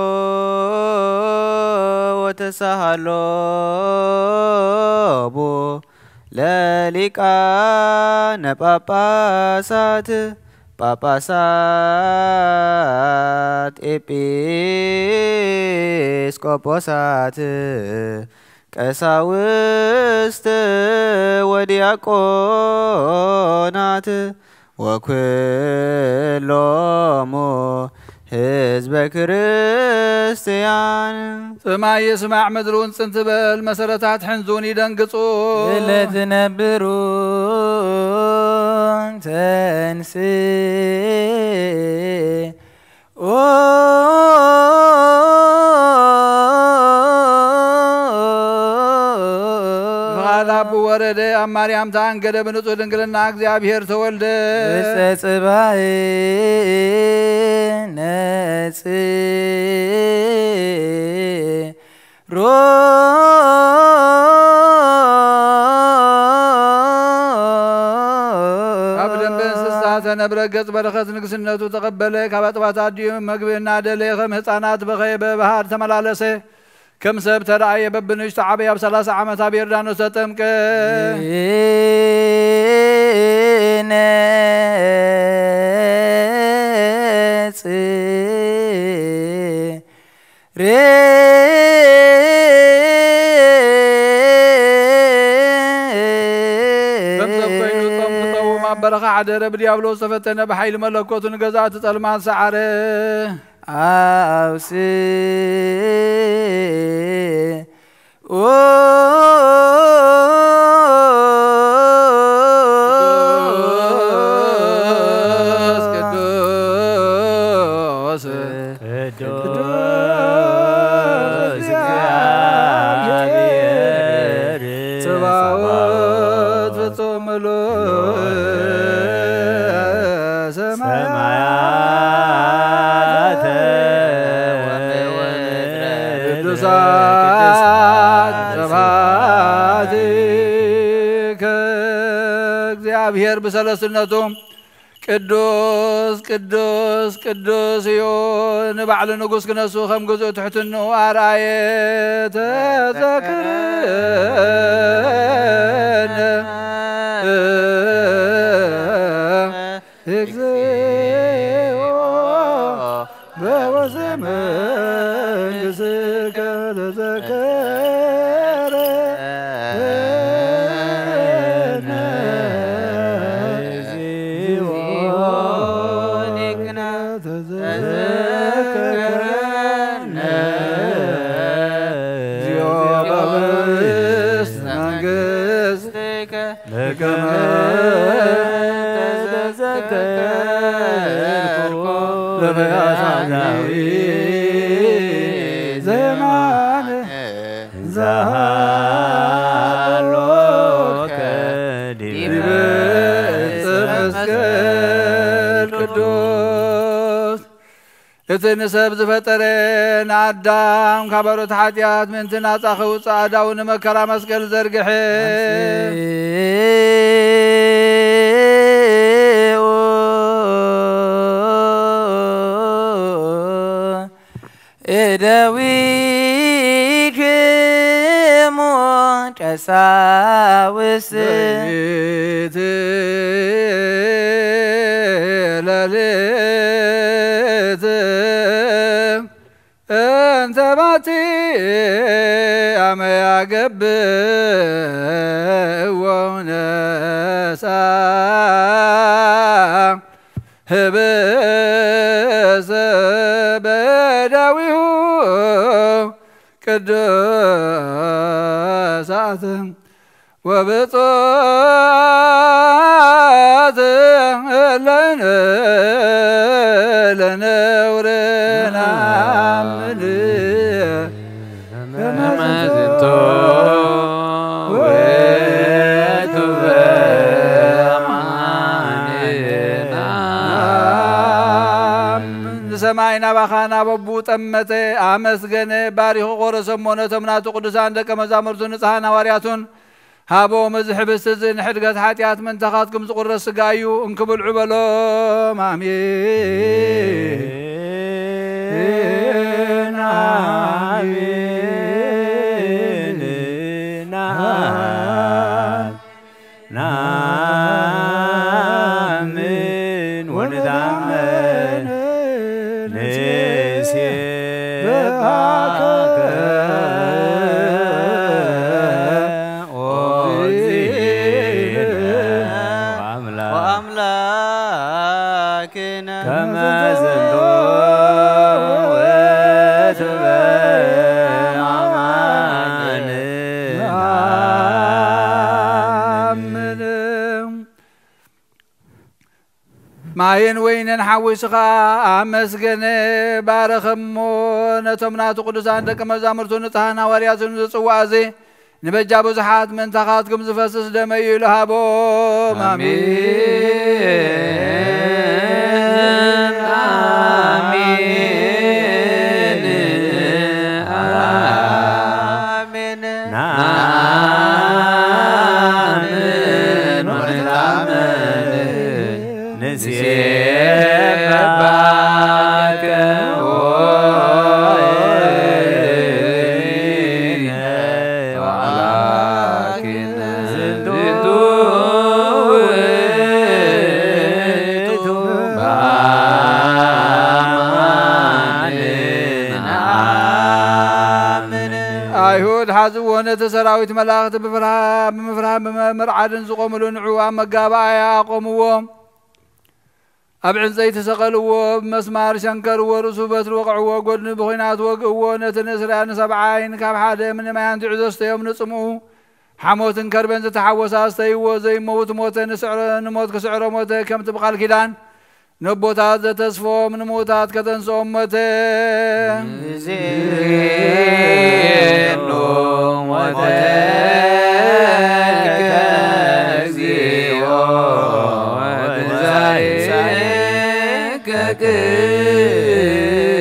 ወተሳሃሎሙ ለሊቃነ ጳጳሳት ጳጳሳት ኤጲስቆጶሳት ቀሳውስት ወዲያቆናት ወኩሎሙ ህዝበ ክርስቲያን። ሰማይ ይስማዕ ምድሪ እውን ጽን ትበል፣ መሰረታት ሕንዙን ይደንግጹ። ለትነብሩ ተንስ ኦ ኣብ ወረደ፣ ኣብ ማርያም ተኣንገደ፣ ብንጹህ ድንግልና እግዚኣብሔር ተወልደ። ውስተ ጽባሕ ነጽ ሮ ካብ ደንበ እንስሳ ተነብረ፣ ገጽ በረኸት ንግስነቱ ተቐበለ። ካብ ኣጥባት ኣዲኡ መግቢ እናደለየ ከም ህፃናት በኸየ፣ በባህር ተመላለሰ። ከም ሰብ ተራእየ፣ በብንእሽቶ ዓበየ። ኣብ ሠላሳ ዓመት ኣብ ዮርዳኖስ ተጠምቀ። ነጽ ሬ ከም ሰብ ኮይኑ ጾም ክጸውም ኣብ በረኻ ሓደረ። ብዲያብሎስ ተፈተነ፣ ብሓይሊ መለኮቱ ንገዛእቲ ጸልማት ሰዓረ። ኣውስ ኦ ቅዱስ፣ ቅዱስ፣ ቅዱስ እግዚአብሔር ጸባኦት ፍጹም ምሉእ ሰማያተ ቅዱሳት ስብሐቲከ። እግዚኣብሔር ብሰለስትነቱ ቅዱስ፣ ቅዱስ፣ ቅዱስ እዩ። ንባዕሉ ንጉስ ክነሱ ከም ግዙእ ትሕትንኡ ኣርኣየ። ተዘክረነ እግዚኦ በወዘ መንግሥትከ ተዘከረ ቅዱስ። እቲ ንሰብ ዝፈጠረ ንኣዳም ካብ ኣሮት ሓጢኣት ምእንቲ ናጻ ከውጽእ ኣእዳዉ ንመከራ መስቀል ዘርግሐ። እደዊክሙ ቀሳውስት ለሊት እንተ ባቲ ኣመ ያገብእዎ ነሳ ህብስ በዳዊሁ ቅዱሳት ወብፁዓት ለነ ለነውርና ምን ከመ ዝንቱ ውእቱ በማንና። ንሰማይ ናባኻ ናብ ኣቦኡ ጠመተ፣ ኣመስገነ፣ ባሪኹ ቆረሰ እሞ ነቶም ናቱ ቅዱሳን ደቀ መዛሙርቱ ንጽሓን ሃዋርያቱን ሃቦም። እዚ ሕብስቲ እዚ ንሕድገት ሓጢኣት ምእንታኻትኩም ዝቑረስ ሥጋ እዩ፣ እንኪ ብልዑ በሎም። ኣሜን፣ ኣሜን። ናምን ወንታመን ንሴብሐከ ኦ እግዚእነ ወአምላክነ። ከመ ዝንቱ ውእቱ በአማን። ማይን ወይንን ሓዊሱ ኸኣ ኣመስገነ፣ ባረኸሞ። ነቶም ናቱ ቅዱሳን ደቀ መዛሙርቱ ንጽሓን ሃዋርያቱን ዝጽዋዕ እዚ ንበጃ ብዙሓት ምእንታኻትኩም ዝፈስስ ደመይ እዩ ኢሉ ሃቦም። ኣሜን። ኣሜን። ኣሜን። ኣሜን። ናምን ወንታምን ንሴባከ ወይነ ወአምላኪነ ዝንቱ ውእቱ በአማን ነአምን። ኣይሁድ ሓዝዎ ነቲ ሰራዊት መላእኽቲ ብፍርሃ-፣ ብምፍርሃን ብምርዓድን ዝቖምሉ ንዑ ኣብ መጋባእያ ኣቆምዎ። ኣብ ዕንፀይቲ ሰቐልዎ፣ ብመስማር ሸንከርዎ፣ ርእሱ በትሪ ወቕዕዎ፣ ጎድኑ ብኹናት ወግእዎ። ነቲ ንእስራኤል ንሰብዓይን ካብ ሓደ ምኒ ማይ ኣንቲዑ ዘስተዮም ንጽምኡ ሓሞትን ከርበን ዝተሓወሰ ኣስተይዎ። ዘይመውት ሞተ፣ ንስዕረ-፣ ንሞት ክስዕሮ ሞተ። ከምቲ ብቓል ኪዳን ነቦታት ዘተስፎም ንምውታት ከተንስኦም ሞተ። ንዜኑ ሞተከ እግዚኦ ወትንሳኤከ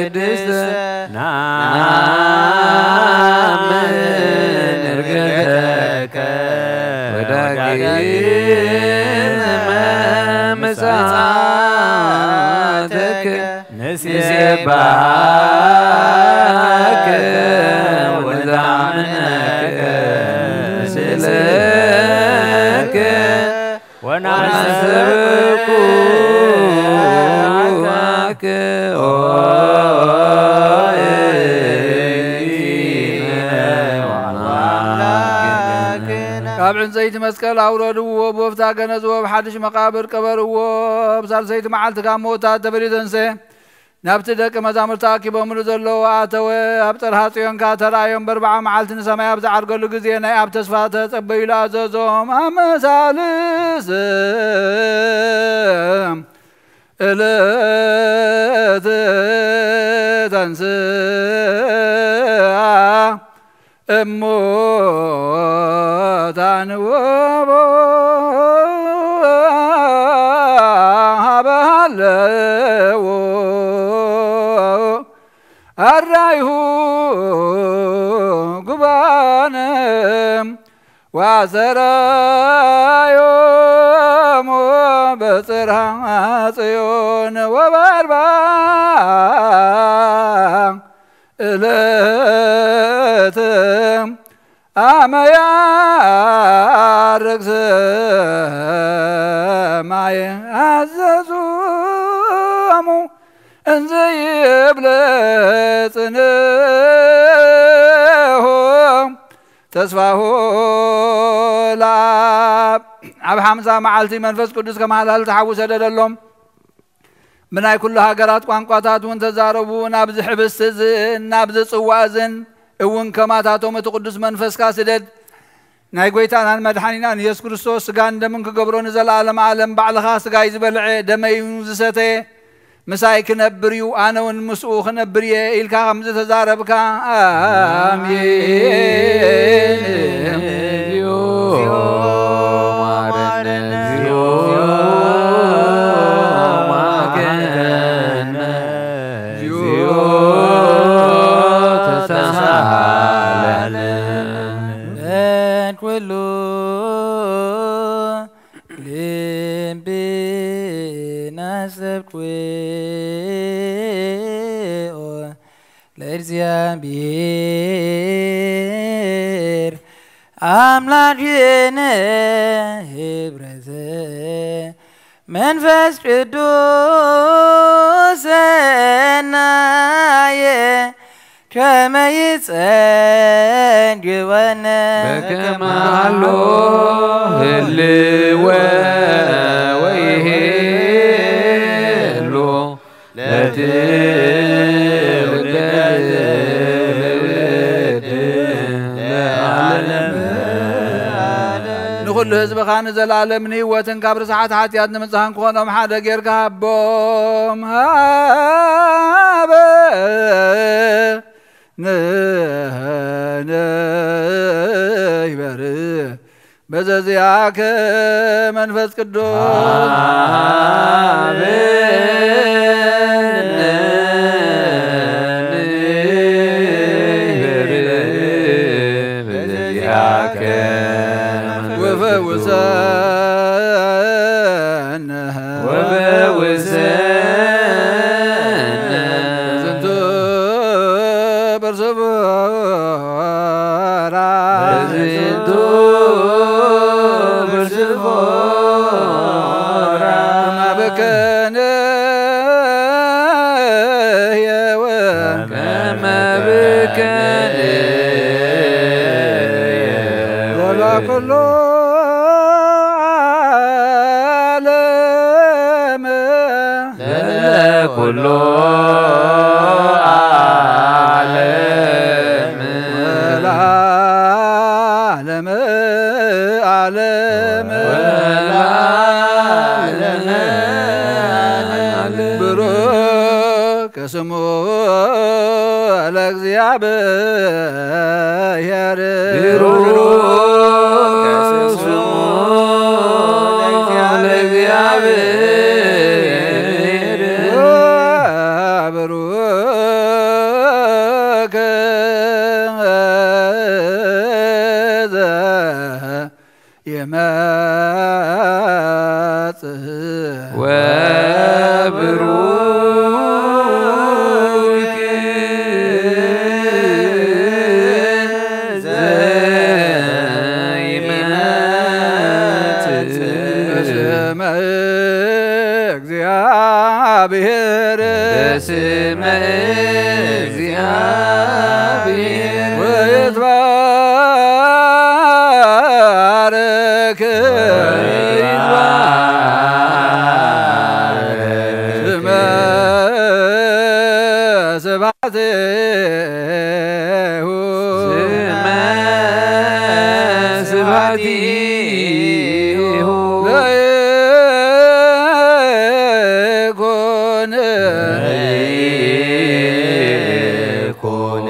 ቅድስተ ናምን እርገተከ ወዳግመ ምጽኣተከ ንሴባከ ወንዛምነከ ስእለከ ወናሰብኩ ኦ ካብ ዕንፀይቲ መስቀል ኣውረድዎ፣ ብወፍታ ገነዝዎ፣ ኣብ ሓድሽ መቃብር ቀበርዎ። ኣብ ሳልሰይቲ መዓልቲ ካብ መወታት ተፈልዩ ተንሰ። ናብቲ ደቂ መዛሙርቲ ኣኪቦምሉ ዘለዉ ኣተወ። ኣብ ጽርሃ ጽዮን ከኣ ተራእዮም። በርብዓ መዓልቲ ንሰማይ ኣብ ዝዓርገሉ ግዜ ናይ ኣብ ተስፋ ተጸበዩሉ ኣዘዞም። ኣመሳልስ እለት ተንስኣ እሙታን ወቦ ሀበሃለዎ ኣራይሁ ጉባነ ወአሰራዮሙ በጽርሐ ጽዮን ወበአርባ እለት አመ ያርግ ሰማይ አዘዙሙ እንዘ ይብለ ጽንሆ ተስፋሁ ለአብ። ኣብ ሓምሳ መዓልቲ መንፈስ ቅዱስ ከመ ሃላል ተሓዊ ሰደደሎም። ብናይ ኩሉ ሃገራት ቋንቋታት እውን ተዛረቡ። ናብዚ ሕብስቲ እዝን ናብዚ ጽዋ እዝን እውን ከማታቶም እቲ ቅዱስ መንፈስካ ስደድ። ናይ ጐይታናን መድሓኒናን ኢየሱስ ክርስቶስ ስጋን ደምን ክገብሮ ንዘለኣለም ዓለም ባዕልኻ ስጋይ ዝበልዐ ደመይ እውን ዝሰተየ ምሳይ ክነብር እዩ፣ ኣነ እውን ምስኡ ክነብር እየ ኢልካ ከም ዝተዛረብካ። ኣሜን። እግዚኦ ማረነ፣ እግዚኦ ማረነ፣ እግዚኦ ተሳሃለነ። በኩሉ ልብና ሰብኩኦ ለእግዚአብሔር አምላክነ ህብረተ መንፈስ ቅዱስ ሰናየ ከመ ይጸግበነ። በከመ ሀሎ ህልወ ወይሄሉ ለትውልደ ትውልድ ለዓለመ ዓለም። ንኹሉ ህዝብኻ ንዘለኣለም ንህይወትን ካብ ርስሓት ሓጢኣት ንምጽሃን ክኾኖም ሓደ ጌርካ ሃቦም። ሃበ ንበሪ በዘዚኣከ መንፈስ ቅዱስ ወፈውሰነ ወፈውሰነ ዝንቱ በርሰቦራ ዝንቱ በርሰቦራ ከመብከነ የወ ከመብከነ ለላ ኩሎ ዓለም ለኩሎ ዓለም ወለዓለመ ዓለም ወለዓለመ ዓለም ብሩክ ስሙ ለእግዚኣብሔር ብሩክ ስሙ ለእግዚኣብሔር ወብሩክ ዘ ይመጽእ ወብሩክ ዘይመጽእ በስመ እግዚአብሔር በስመ እግዚአብሔር ወይትባረክ ስመ ስብሐቲሁ ስመ ስብሐቲሁ ለይኩን ለይኩን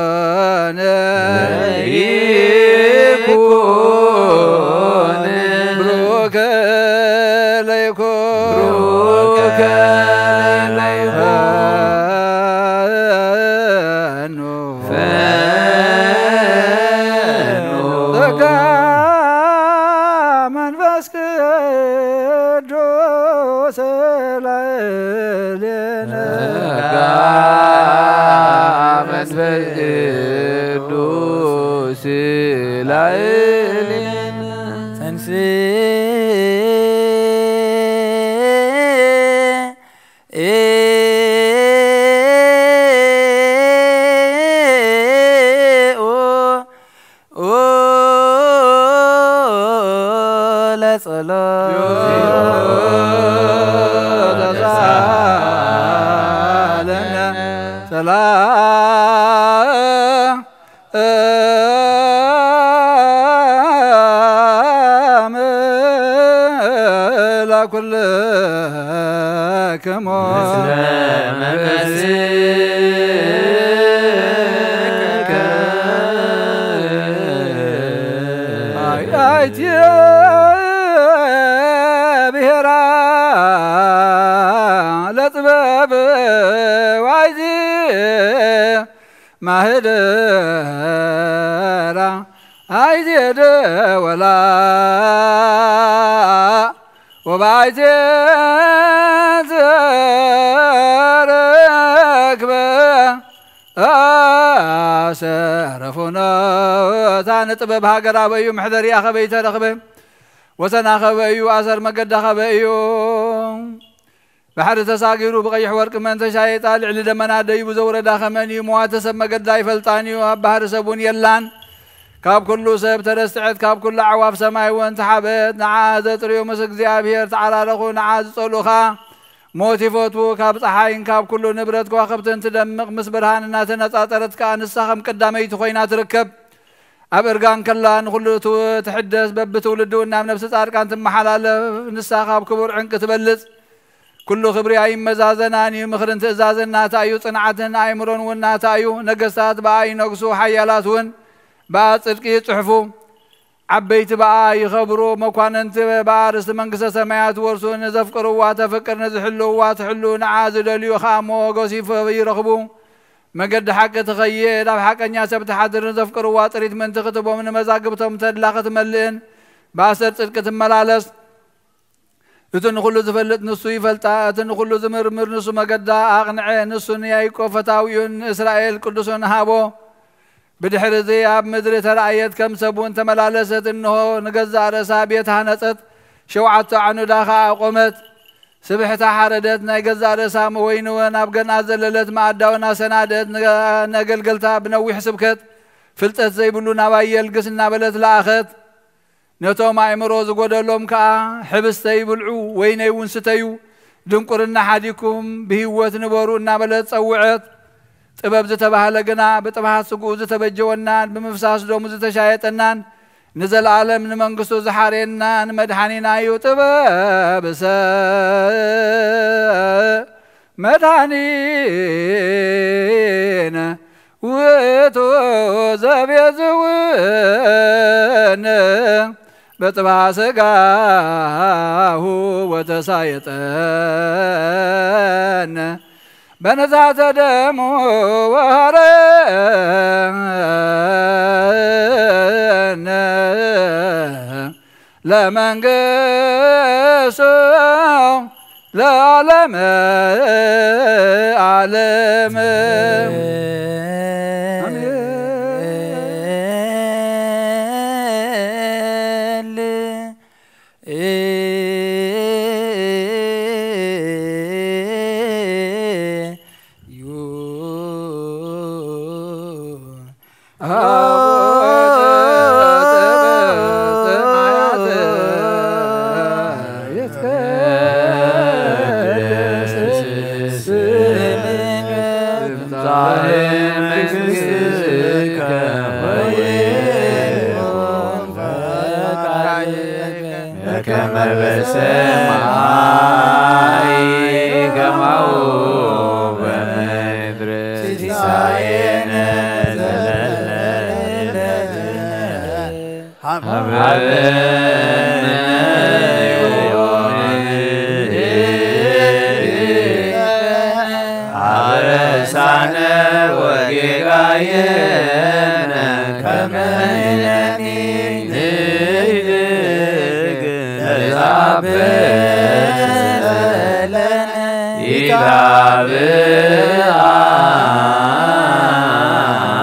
ለይኩን ለይኩን ብሩከ ለይኩን ብሩከ ለይኩን ፈኑ ፈኑ ጸጋ መንፈስ ቅዱስ ላዕሌነ ጸጋ መንፈስ ቅዱስ ላዕሌነ ተንሥእ ኦ ለጸሎት ተሳለነ ሰላም ለኩልክሙ ምስለ መንፈስከ አይትየ ብሔራ ለጥበብ ዋይዚ ማህደራ አይዜ ደወላ ወባይዜ ዘረክበ ኣሰረፉኖ እታ ንጥበብ ሃገር ኣበዩ ምሕደሪኣ ከበይ ተረኽበ ወሰና ከበዩ ኣሰር መገዳ ከበዩ ባሕሪ ተሳጊሩ ብቐይሕ ወርቂ መን ተሻየጣ፣ ልዕሊ ደመና ደይቡ ዘውረዳ ከመን እዩ? መዋቲ ሰብ መገዳ ኣይፈልጣን እዩ፣ ኣብ ባሕሪ ሰብ እውን የላን። ካብ ኩሉ ሰብ ተረስዐት፣ ካብ ኩሉ ኣዕዋፍ ሰማይ እውን ተሓበት። ንዓ ዘጥርዩ ምስ እግዚኣብሔር ተዓራረኹ፣ ንዓ ዝጸልኡ ኸኣ ሞት ይፈትዉ። ካብ ጸሓይን ካብ ኩሉ ንብረት ከዋኽብትን ትደምቕ፣ ምስ ብርሃን እናተነጻጸረት ከኣ ንሳ ከም ቀዳመይቲ ኮይና ትርከብ። ኣብ እርጋን ከላ ንኹሉ ትው-፣ ትሕደስ፣ በብትውልዱ ናብ ነፍሲ ጻድቃን ትመሓላለፍ። ንሳ ካብ ክቡር ዕንቂ ትበልጽ። ኩሉ ክብሪ ኣይመዛዘናን እዩ። ምኽርን ትእዛዝን ናታ እዩ፣ ጽንዓትን ኣእምሮን እውን ናታ እዩ። ነገስታት ብኣ ይነግሱ፣ ሓያላት እውን ብኣ ጽድቂ ይጽሕፉ። ዓበይቲ ብኣ ይኸብሩ፣ መኳንንቲ ብኣ ርስቲ መንግስተ ሰማያት ይወርሱ። ንዘፍቅርዋ ተፍቅር፣ ንዝሕልውዋ ትሕሉ፣ ንዓ ዝደልዩ ኸኣ ሞገስ ይፍ-፣ ይረኽቡ። መገዲ ሓቂ ትኸይድ፣ ኣብ ሓቀኛ ሰብ ትሓድር። ንዘፍቅርዋ ጥሪት ምእንቲ ክትቦም፣ ንመዛግብቶም ተድላ ክትመልእን ብኣሰር ጽድቂ ትመላለስ። እቲ ንኹሉ ዝፈልጥ ንሱ ይፈልጣ፣ እቲ ንኹሉ ዝምርምር ንሱ መገዳ ኣቕንዐ። ንሱ ንያዕቆብ ፈታዊኡን ንእስራኤል ቅዱሱን ሃቦ። ብድሕሪ እዚ ኣብ ምድሪ ተራእየት፣ ከም ሰብ እውን ተመላለሰት። እንሆ፣ ንገዛእ ርእሳ ቤት ሃነጸት፣ ሸውዓተ ዓኑዳ ኸኣ ኣቖመት። ስብሕታ ሓረደት፣ ናይ ገዛእ ርእሳ ወይኒ እውን ኣብ ገንኣ ዘለለት፣ መኣዳ እውን ኣሰናደት። ንገ-፣ ነገልገልታ ብነዊሕ ስብከት፣ ፍልጠት ዘይብሉ ናባይ የልግስ እናበለት ለኣኸት። ነቶም ኣእምሮ ዝጎደሎም ከኣ፣ ሕብስተይ ብልዑ፣ ወይነይ እውን ስተዩ፣ ድንቁርና ሓዲኩም ብህይወት ንበሩ እናበለት ጸውዐት። ጥበብ ዝተባህለ ግና ብጥብሓት ስግኡ ዝተበጀወናን ብምፍሳስ ደሙ ዝተሻየጠናን ንዘለኣለም ንመንግስቱ ዝሓርየናን መድሓኒና እዩ። ጥበብሰ መድሓኒነ ውእቱ ዘቤዝወነ በጽብዓ ሥጋሁ ወተሳየጠነ በነዛተ ደሙ ወሃረነ ለመንግስቱ ለዓለመ ዓለም። በከመ በሰማይ ከማሁ በምድር ሲሳየነ ዘለለ ዕለትነ ሀበነ ዮም ህድግ አበሳነ ወጌጋየነ ከመ ንሕነኒ ንህድግ ለዘአበሰ ለነ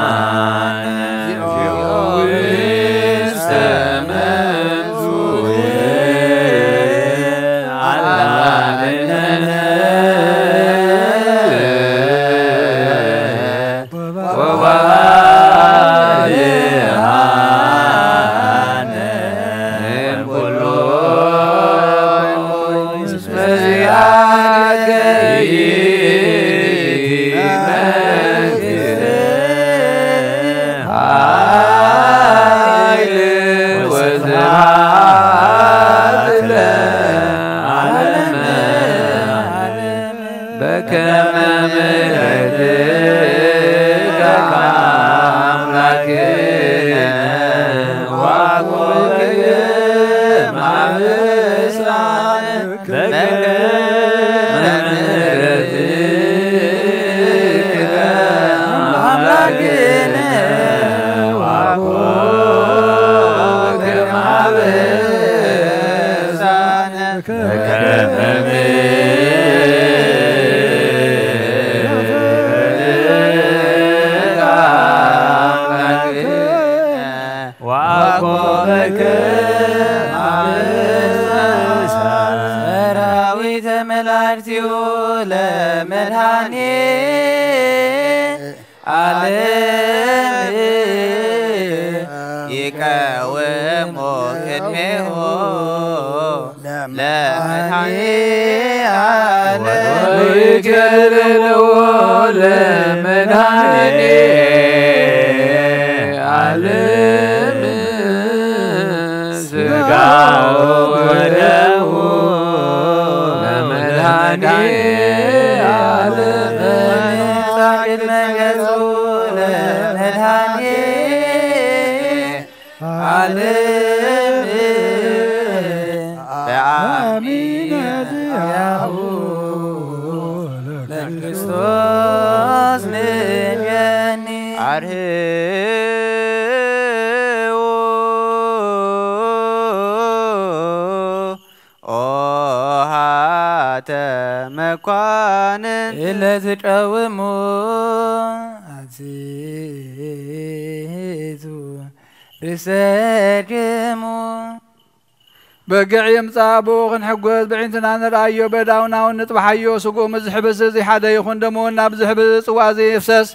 ኢታብአነ ውስተ መንሱት አላ አድነነ ወባልሃነ እምኩሉ መዚአከ ይእቲ መንግስት ኃይል ወስብሐት ለዓለመ ዓለም። በከመ ምሕረትከ አምላክነ ወአኮትከ ማበሳነ በከመ ምሕረትከ አምላክነ ወአኮትከ ማበሳነ ሰራዊተ መላእክቲሁ ለመድኃኔ ዓለም ይቀውሞ ቅድሜሁ ለመድኃኔ ዓለም። ወይከልልዎ ለመድኃኔ ዓለም ሥጋሁ ወደሙ ለመድኃኔ ቅድመ ገጹ ለመድኃኔ ዓለም በአሚነ ዚአሁ ለክርስቶስ ንገኒ። አርህዉ ኦሃተ መኳንን ለዝቀውሙ አዚዙ ርእሰክሙ። በግዕ የምጽእ ብኡ ክንሕጎስ ብዒንትና ንርኣዮ፣ በዳውናውን ንጥብሓዮ። ስግኡ ምስ ዝሕብስ እዚ ሓደ ይኹን፣ ደሙ እውን ናብ ዝሕብስ ጽዋ እዚ ይፍሰስ።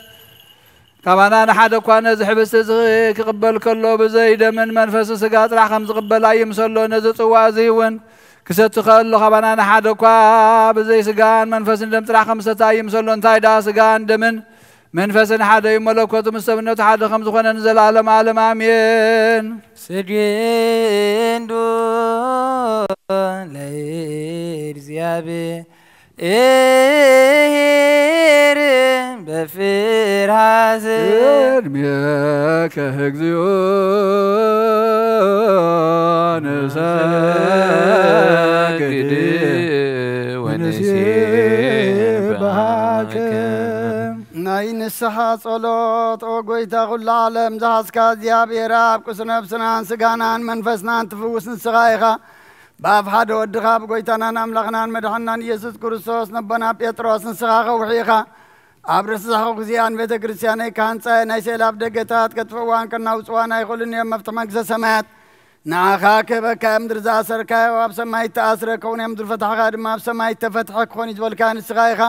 ካባና ንሓደ እኳ ነዚ ሕብስቲ እዚ ክቕበል ከሎ ብዘይ ደምን መንፈስ ስጋ ጥራሕ ከም ዝቕበል ኣይምሰሎ። ነዚ ጽዋ እዚ እውን ክሰቲ ከሎ ካባና ንሓደ እኳ ብዘይ ስጋን መንፈስን ደም ጥራሕ ከም ዝሰቲ ኣይምሰሎ። እንታይ ደኣ ስጋን ደምን መንፈስን ሓደ እዩ፣ መለኮቱ ምስ ሰብነቱ ሓደ ከም ዝኾነ ንዘለዓለም ዓለም ኣሜን። ስግንዱ ለእግዚአብሔር በፍርሃት ቅድሜከ እግዚኦ ንሰግድ ወንሴብሐከ። ናይ ንስሓ ጸሎት። ኦ ጐይታ ኹሉ ዓለም ዝሓዝካ እግዚኣብሔር ኣብ ቅዱስ ነፍስናን ስጋናን መንፈስናን ትፍውስ ንስኻ ኢኻ። ብኣፍ ሓደ ወድኻ ብጐይታናን ኣምላኽናን መድሓንናን ኢየሱስ ክርስቶስ ነቦና ጴጥሮስ ንስኻ ከውሒ ኢኻ። ኣብ ርስኻ ጊዜኣን ቤተ ክርስቲያነይ ክሃንጻ ናይ ስእሊ ኣፍደገታት ከጥፍእዋን ከናውጽዋን ኣይኽእሉን እዮም። መፍትሒ መንግስተ ሰማያት ንዓኻ ክህበካ እዮም። ምድሪ ዝኣሰርካዮ ኣብ ሰማይ እተኣስረ ክኸውን እዮም። ምድሪ ፈታሕኻ ድማ ኣብ ሰማይ እተፈትሐ ክኾን እዩ ዝበልካ ንስኻ ኢኻ።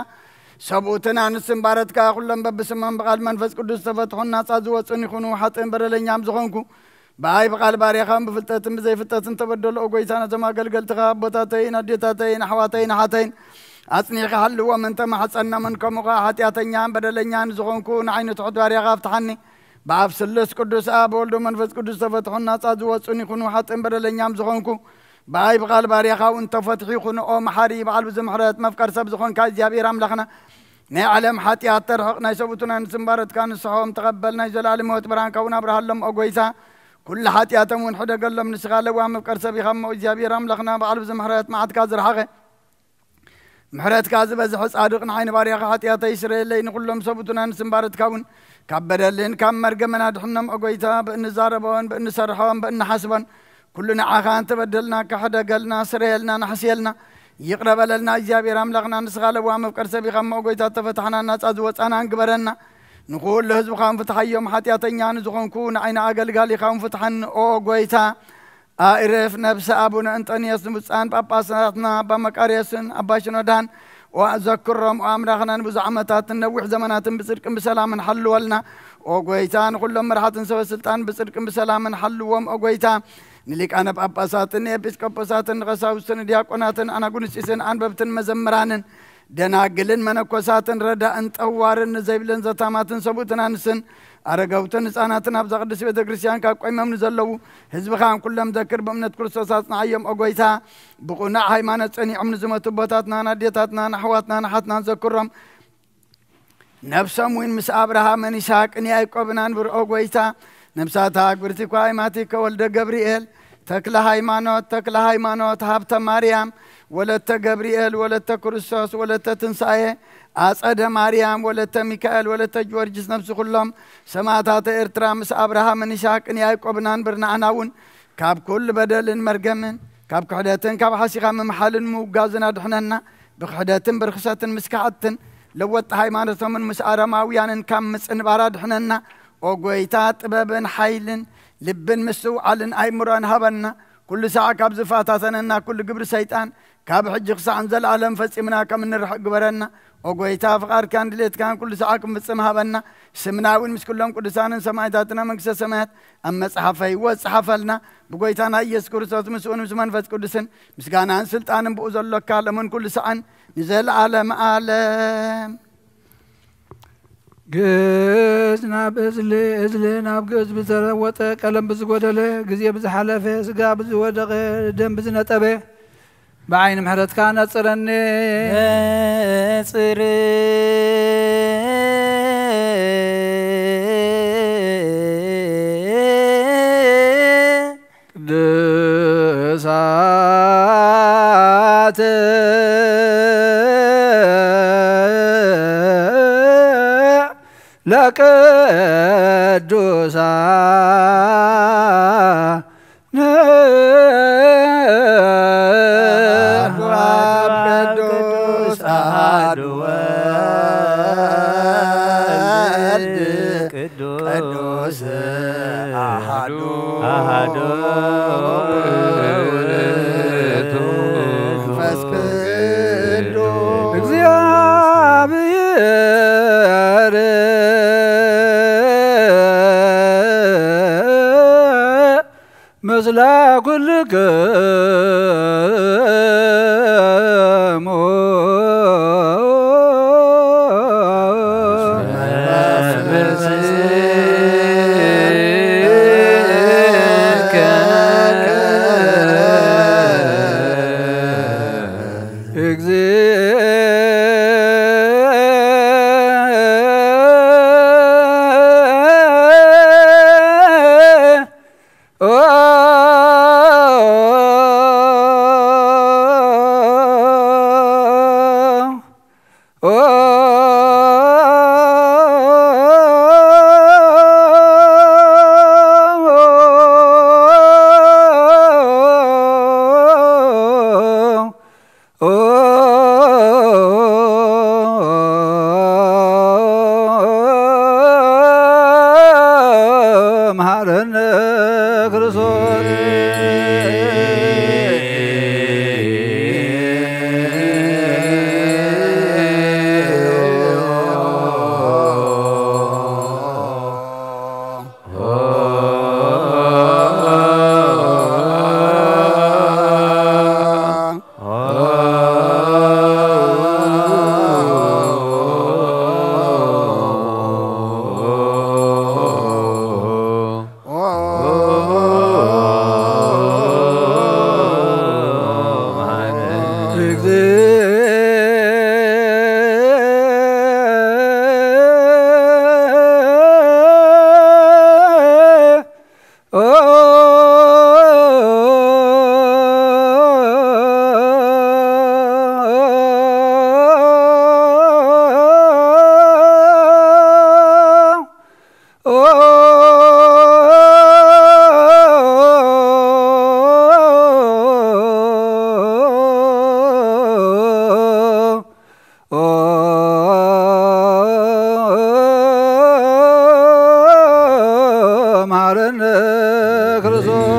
ሰብኡትን ኣንስትን ባረትካ ኩሎም በብስሞም ብቓል መንፈስ ቅዱስ ዝተፈትሑን ናጻ ዝወጹን ይኹኑ። ሓጥእን በደለኛም ዝኾንኩ ብኣይ ብቓል ባርያኻውን ብፍልጠትን ብዘይፍልጠትን ተበደሉ። ኦ ጐይታ፣ ነቶም ኣገልገልትኻ ኣቦታተይን ኣዴታተይን ኣሕዋተይን ኣሓተይን ኣጽኒዕካ ሓልዎም እንተ ማሕጸኖምን፣ ከምኡ ኸኣ ሓጢኣተኛን በደለኛን ዝኾንኩ ንዓይኒ ትሑት ባርያኻ ኣፍትሓኒ። ብኣብ ስሉስ ቅዱስ ኣብ ወልዶ መንፈስ ቅዱስ ተፈትሑን ናጻ ዝወጹን ይኹኑ። ሓጥእን በደለኛም ዝኾንኩ ብኣይ ብቓል ባርያኻ እውን ተፈትሑ ይኹኑ። ኦ መሓሪ በዓል ብዙ ምሕረት መፍቀር ሰብ ዝኾንካ እግዚኣብሔር ኣምላኽና፣ ናይ ዓለም ሓጢኣት ተርሕቕ፣ ናይ ሰብኡትን ኣንስትን ባረትካ ንስሖም ተቐበል። ናይ ዘላለም ህይወት ብርሃንካ እውን ኣብርሃሎም ኦ ጐይታ። ኩሉ ሓጢኣቶም እውን ሕደገሎም። ንስኻ ለዋህ መፍቀር ሰብ ኢኻ እሞ እግዚኣብሔር ኣምላኽና በዓል ብዙ ምሕረት መዓትካ ዝረሓቐ ምሕረትካ ዝበዝሐ ጻድቕ ንዓይ ንባርያኻ ሓጢኣተይ ይስረየለይ። ንኹሎም ሰብኡትን ኣንስትን ባረትካ እውን ካብ በደልን ካብ መርገምን ኣድሕኖም ኦ ጐይታ። ብእንዛረቦን ብእንሰርሖን ብእንሓስቦን ኩሉ ንዓኻ እንተበደልና ክሕደገልና፣ ስረየልና፣ ንሕስየልና፣ ይቕረ በለልና። እግዚኣብሔር ኣምላኽና ንስኻ ለዋህ መፍቀር ሰብ ኢኻ እሞ ኦ ጐይታ ተፈታሕና ናጻ ዝወጻና እንግበረና። ንኹሉ ህዝብኻ እውን ፍትሓዮም። ሓጢኣተኛ ንዝኾንኩ ንዓይ ንኣገልጋሊኻ እውን ፍትሓኒ ኦ ጐይታ። ኣእርፍ ነብሰ ኣቡነ እንጠንዮስ ንብፁዓን ጳጳሳትና ኣባ መቃርዮስን ኣባ ሽኖዳን ኦ ዘክሮም ኦ ኣምላኽና ንብዙሕ ዓመታትን ነዊሕ ዘመናትን ብጽድቅን ብሰላምን ሓልወልና ኦ ጐይታ። ንኹሎም መራሕትን ሰበ ስልጣን ብጽድቅን ብሰላምን ሓልዎም ኦ ጐይታ። ንሊቃነ ጳጳሳትን ንኤጲስቆጶሳትን ንቐሳውስትን ንዲያቆናትን ኣናጉንስጢስን ኣንበብትን መዘምራንን ደናግልን መነኮሳትን ረዳእን ጠዋርን ንዘይብለን ዘታማትን ሰብኡትን ኣንስትን ኣረገውትን ህፃናትን ኣብዛ ቅድስት ቤተ ክርስቲያን ካብ ቆይሞም ንዘለዉ ህዝብኻን ኩሎም ዘክር። ብእምነት ክርስቶስ ኣጽንዓዮም ኦ ጐይታ። ብቑኑዕ ሃይማኖት ጸኒዖም ንዝመቱ ኣቦታትናን ኣዴታትናን ኣሕዋትናን ኣሓትናን ዘክሮም። ነፍሶም እውን ምስ ኣብርሃምን ይስሐቅን ያዕቆብን ኣንብር ኦ ጐይታ። ነፍሳት ኣግብርቲ እኳ ኣይማቲከ ወልደ ገብርኤል፣ ተክለ ሃይማኖት፣ ተክለ ሃይማኖት፣ ሃብተ ማርያም፣ ወለተ ገብርኤል፣ ወለተ ክርስቶስ፣ ወለተ ትንሳኤ፣ ኣጸደ ማርያም፣ ወለተ ሚካኤል፣ ወለተ ጊዮርጊስ፣ ነፍሲ ኩሎም ሰማዕታተ ኤርትራ ምስ ኣብርሃምን ይስሐቅን ያዕቆብን ኣንብር። ንዓና እውን ካብ ኩሉ በደልን መርገምን ካብ ክሕደትን ካብ ሓሲኻ ምምሓልን ምውጋዝን ኣድሕነና። ብክሕደትን ብርኽሰትን ምስ ከሓድትን ለወጥቲ ሃይማኖቶምን ምስ ኣረማውያንን ካብ ምጽንባር ኣድሕነና። ኦ ጐይታ፣ ጥበብን ሓይልን ልብን ምስትውዓልን ኣእምሮን ሃበና። ኩሉ ሳዕ ካብ ዝፈታተነና ኩሉ ግብሪ ሰይጣን ካብ ሕጂ ክሳዕ ንዘለኣለም ፈጺምና ከም እንርሕቕ ግበረና። ኦ ጐይታ፣ ፍቓድካን ድሌትካን ኩሉ ሳዕ ክንፍጽም ሃበና። ስምና እውን ምስ ኩሎም ቅዱሳንን ሰማዕታትን ኣብ መንግስተ ሰማያት ኣብ መጽሓፈ ህይወት ጸሓፈልና። ብጐይታና ኢየሱስ ክርስቶስ ምስኡን ምስ መንፈስ ቅዱስን ምስጋናን ስልጣንን ብኡ ዘሎካ ለምን ኩሉ ሳዕን ንዘለኣለም ኣለም። ግእዝ ናብ እዝሊ፣ እዝሊ ናብ ግእዝ ብዝተለወጠ፣ ቀለም ብዝጎደለ፣ ግዜ ብዝሓለፈ፣ ስጋ ብዝወደቐ፣ ደም ብዝነጠበ፣ ብዓይኒ ምሕረትካ ነጽረኒ። ነጽር ቅዱሳት ለቅዱሳን አሐዱ አብ ቅዱስ አሐዱ ወልድ ቅዱስ አሐዱ አሐዱ ወውእቱ መንፈስ ቅዱስ እግዚአብሔር ምስለ ኩልክሙ። መሐረነ ክርስቶስ። መሐረነ ክርስቶስ።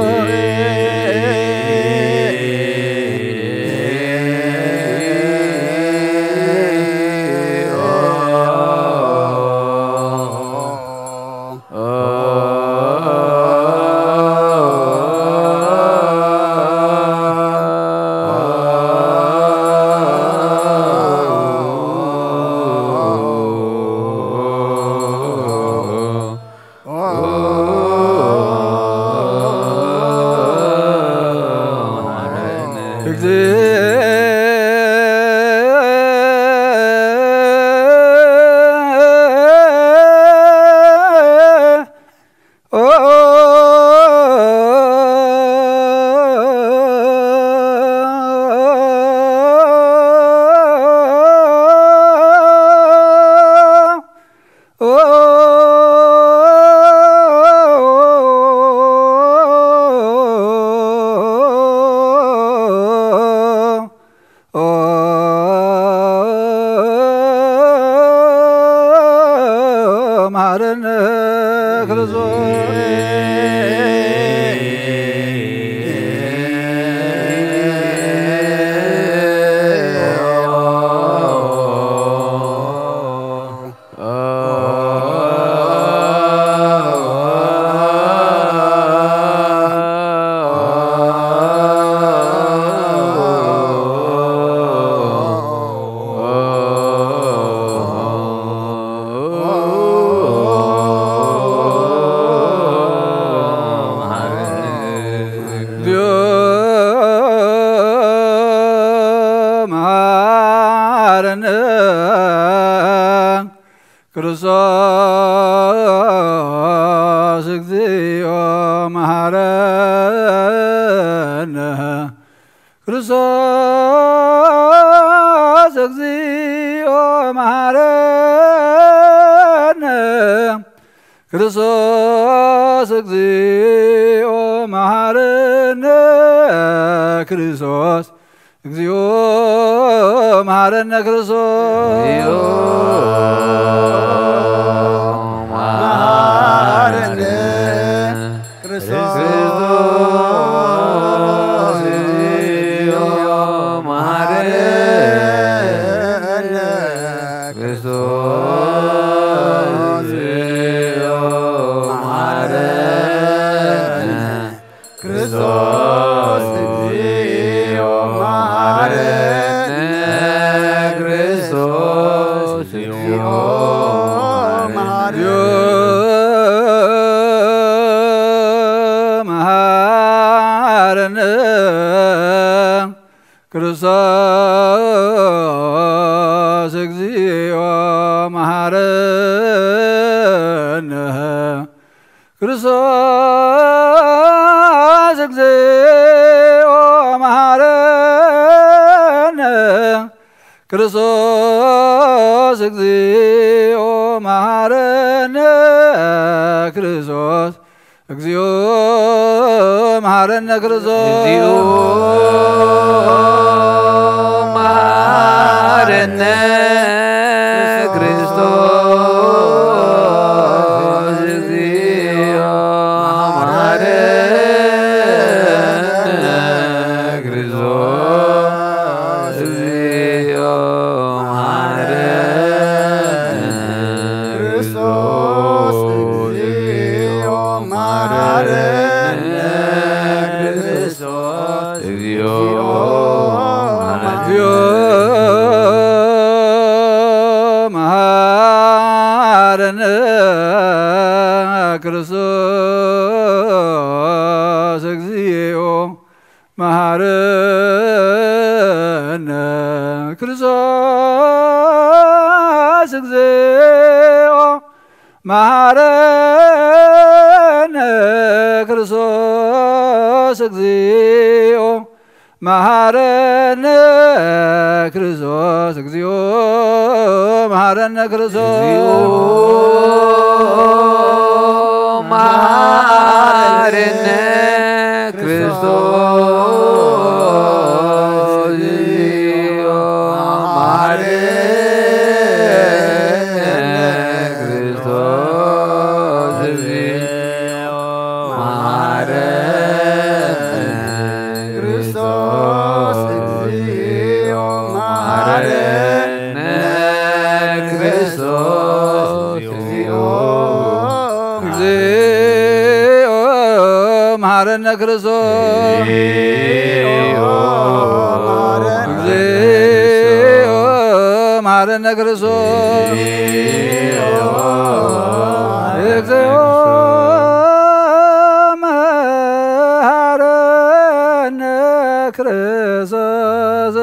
መሐረነ ክርስቶስ። ክርስቶስ እግዚኦ መሐረነ። ክርስቶስ እግዚኦ መሐረነ። ክርስቶስ እግዚኦ መሐረነ። ክርስቶስ እግዚኦ መሐረነ። ክርስቶስ እግዚኦ መሐረነ። ክርስቶስ እግዚኦ መሐረነ። ክርስቶስ እግዚኦ መሐረነ። ክርስቶስ እግዚኦ መሐረነ። ክርስቶስ እግዚኦ መሐረነ። መሐረነ። ክርስቶስ እግዚኦ መሐረነ። ክርስቶስ እግዚኦ መሐረነ። ክርስቶስ እግዚኦ መሐረነ። ክርስቶስ እግዚኦ መሐረነ። ክርስቶስ እግዚኦ መሐረነ። ክርስቶስ እግዚኦ መሐረነ። ክርስቶስ እግዚኦ መሐረነ። ክርስቶስ እግዚኦ መሐረነ። ክርስቶስ እግዚኦ መሐረነ። ክርስቶስ እግዚኦ መሐረነ። ክርስቶስ እግዚኦ መሐረነ። ክርስቶስ እግዚኦ መሐረነ። ክርስቶስ እግዚኦ መሐረነ። ክርስቶስ እግዚኦ መሐረነ። ክርስቶስ እግዚኦ መሐረነ። ክርስቶስ እግዚኦ መሐረነ። ክርስቶስ እግዚኦ መሐረነ። ክርስቶስ እግዚኦ እግዚኦ መሐረነ። ክርስቶስ እግዚኦ መሐረነ። ክርስቶስ እግዚኦ መሐረነ። ክርስቶስ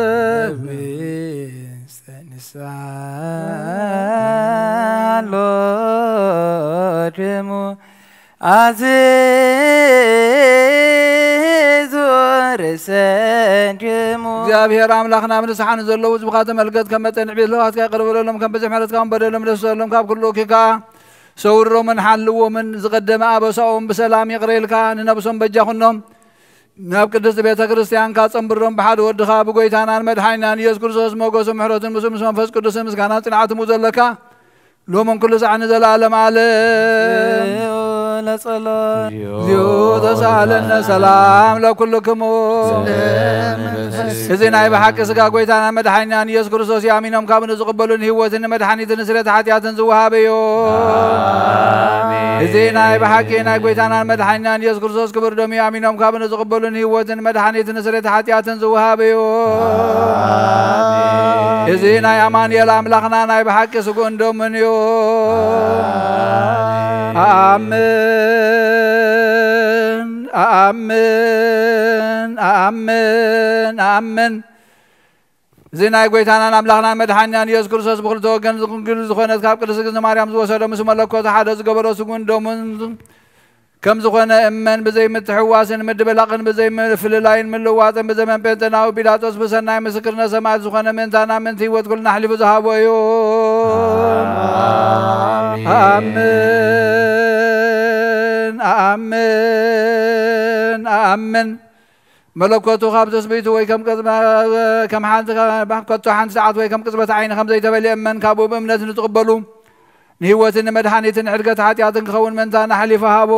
ንሳሎ ደሙ ኣዚዙ ርእሰን ደሙ። እግዚኣብሔር ኣምላኽና፣ ኣብ ንስሓ ንዘለዉ ህዝብኻ ተመልከት፣ ከም መጠን ዕቤት ለዋህትካ ይቕረ በለሎም፣ ከም ብዝሒ ምሕረትካ እውን በደሎም ደምስሰሎም፣ ካብ ኩሉ እኪካ ሰውሮምን ሓልዎምን፣ ዝቐደመ ኣበሳኦም ብሰላም ይቕረ ኢልካ ንነብሶም በጃ ኩኖም። ናብ ቅድስት ቤተ ክርስቲያንካ ጸንብሮም፣ ብሓደ ወድኻ ብጎይታናን መድሓኒናን ኢየሱስ ክርስቶስ ሞገሱ ምሕረቱን ምስ ምስ መንፈስ ቅዱስን ምስጋና ጽንዓት እሙ ዘለካ ሎምን ኩሉ ሳዕ ንዘለዓለም ዓለም። ለጸሎት። እግዚኦ ተሳሃለነ ሰላም ለኩልክሙ። እዚ ናይ ብሓቂ ስጋ ጎይታና መድሓኒናን ኢየሱስ ክርስቶስ እዩ። ኣሚኖም ካብ ንዝቕበሉን ህይወትን መድሓኒትን ስርየት ሓጢኣትን ዝወሃበ እዩ። እዚ ናይ ብሓቂ ናይ ጎይታናን መድሓኒናን ኢየሱስ ክርስቶስ ክብር ደም እዩ። ኣሚኖም ካብ ንዝቕበሉን ህይወትን መድሓኒትን ስርየት ሓጢኣትን ዝወሃበ እዩ። እዚ ናይ ኣማኑኤል ኣምላኽና ናይ ብሓቂ ስግኡን ደሙን እዩ። ኣኣምን፣ ኣኣምን፣ ኣኣምን፣ ኣኣምን። እዚ ናይ ጐይታናን ኣምላኽናን መድሓኒናን ኢየሱስ ክርስቶስ ብኽልተ ወገን ዝቕንግል ዝኾነት ካብ ቅድስት እግዝእትነ ማርያም ዝወሰዶ ምስ መለኮቱ ሓደ ዝገበሮ ስጉን ደሙን ከም ዝኾነ እመን። ብዘይ ምትሕዋስን ምድብላቕን ብዘይ ምፍልላይን ምልዋጥን ብዘመን ጴንጠናዊ ጲላጦስ ብሰናይ ምስክርነት ሰማዕት ዝኾነ ምእንታና ምእንቲ ህይወት ኩልና ኣሕሊፉ ዝሃቦ እዩ። ኣምን ኣምን ኣምን። መለኮቱ ካብ ትስብእቱ ወይ ከም ቅጽበ-፣ ከም ሓንቲ ከ-፣ ከቶ ሓንቲ ሰዓት ወይ ከም ቅጽበት ዓይኒ ከም ዘይተፈልየ እመን። ካብኡ ብእምነት ንትቕበሉ ንህይወትን ንመድሓኒትን ንዕድገት ሓጢኣትን ክኸውን ምእንታና ኣሕሊፉ ሃቦ።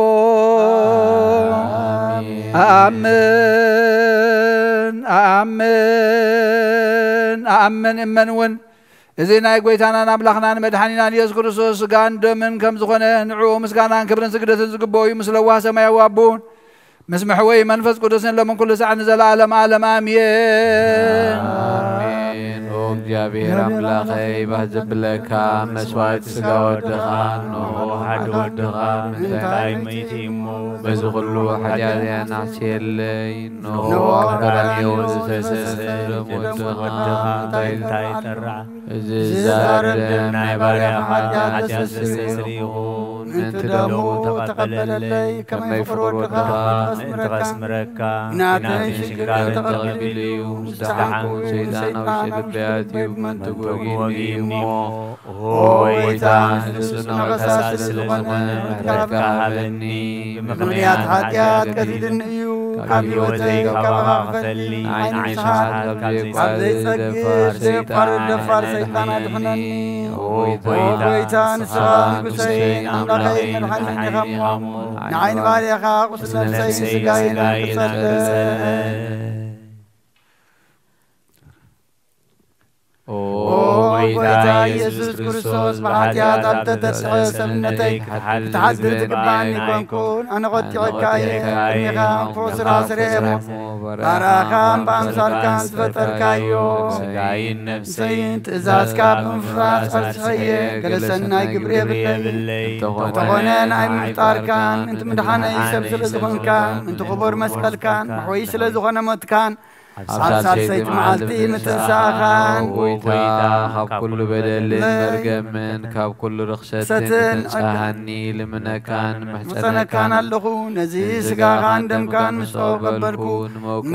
ኣሜን። ኣኣምን ኣኣምን ኣኣምን እመን እውን። እዚ ናይ ጐይታናን ኣምላኽናን መድሓኒናን ኢየሱስ ክርስቶስ ስጋን ደምን ከም ዝኾነ ንዕኡ ምስጋናን ክብርን ስግደትን ዝግብኦ እዩ። ምስ ለዋህ ሰማያዊ ኣቦን ምስ መሕወይ መንፈስ ቅዱስን ሎምን ኩሉ ሳዕ ንዘለኣለም ኣለም ኣሜን። ኣሜን። ኦ እግዚኣብሔር ኣምላኸይ፣ ባህ ዘብለካ መስዋዕቲ ስጋ ወድኻ፣ እንሆ ሓደ ወድኻ ምእንታይ ምእንቲ እሞ በዚ ኩሉ ሓጢኣትና ኣሕስየለይ፣ እንሆ ኣብ ቀራንዮ ዝፈሰሰ ደም ወድኻ እንታይ እንታይ ጠራዕ። እዚ ዝዛረብ ደም ናይ ባርያኻ ሓጢኣት ዘስተስሪ ይኹን። ምእንቲ ደሙ ተቐበለለይ፣ ከመይ ፍቕሪ ወድኻ ምእንቲ ኸስምረካ፣ ናተይ ሽግር ተቐቢሉ እዩ። ምስ ደሓንኩ ሰይጣን ኣብ ውሽጢ ልበይ ኣትዩ ብመንትጉ ወጊእኒ እሞ፣ ኦ ጐይታ፣ ንጹህ ነቐሳ ስለ ዝኾነ ምሕረትካ ሃበኒ። ብምኽንያት ሓጢኣት ቀቲልኒ እዩ። ካብ ህይወተይ ካባኻ ክፈሊ፣ ንዓይ ንስሓት ካብ ዘይጸግብ ደፋር ሰይጣን ኣድሕነኒ። ኦ ጐይታ፣ ንስኻ ንጉሰይን ኣምላኸይን መድሓኒን ኢኻ እሞ፣ ንዓይ ንባርያኻ ቁስሊ ነፍሰይን ስጋይን ኣንክጸልእ። ኦ ጐይታ ኢየሱስ ክርስቶስ፣ ብሓጢኣት ኣብ ተተስዐ ሰብነተይ ክትሓድግ ዝግብኣኒ ኣይኮንኩን። ኣነ ቐጢዐካ እየ። ቅድሜኻ ክፉእ ስራሕ ስርሐ እሞ፣ ባርያኻን ብኣምሳልካን ዝፈጠርካዮ ስጋይን ነፍሰይን ትእዛዝካ ብምፍራስ ፈስሐየ። ገለ ሰናይ ግብሪ የብለይን። እንተኾነ ናይ ምፍጣርካን ምእንቲ ምድሓነይ ሰብ ስለ ዝኾንካን ምእንቲ ክቡር መስቀልካን መሕወዪ ስለ ዝኾነ ሞትካን ኣብ ሳልሰይቲ መዓልቲ ምትንሳእኻን፣ ኦ ጐይታ፣ ካብ ኩሉ በደልን መርገምን ካብ ኩሉ ርኽሰትን ሰትን ክትንጽሃኒ ልምነካን ምሕጸነካን ኣለኹ። ነዚ ስጋኻን ደምካን ምስ ተቐበልኩ፣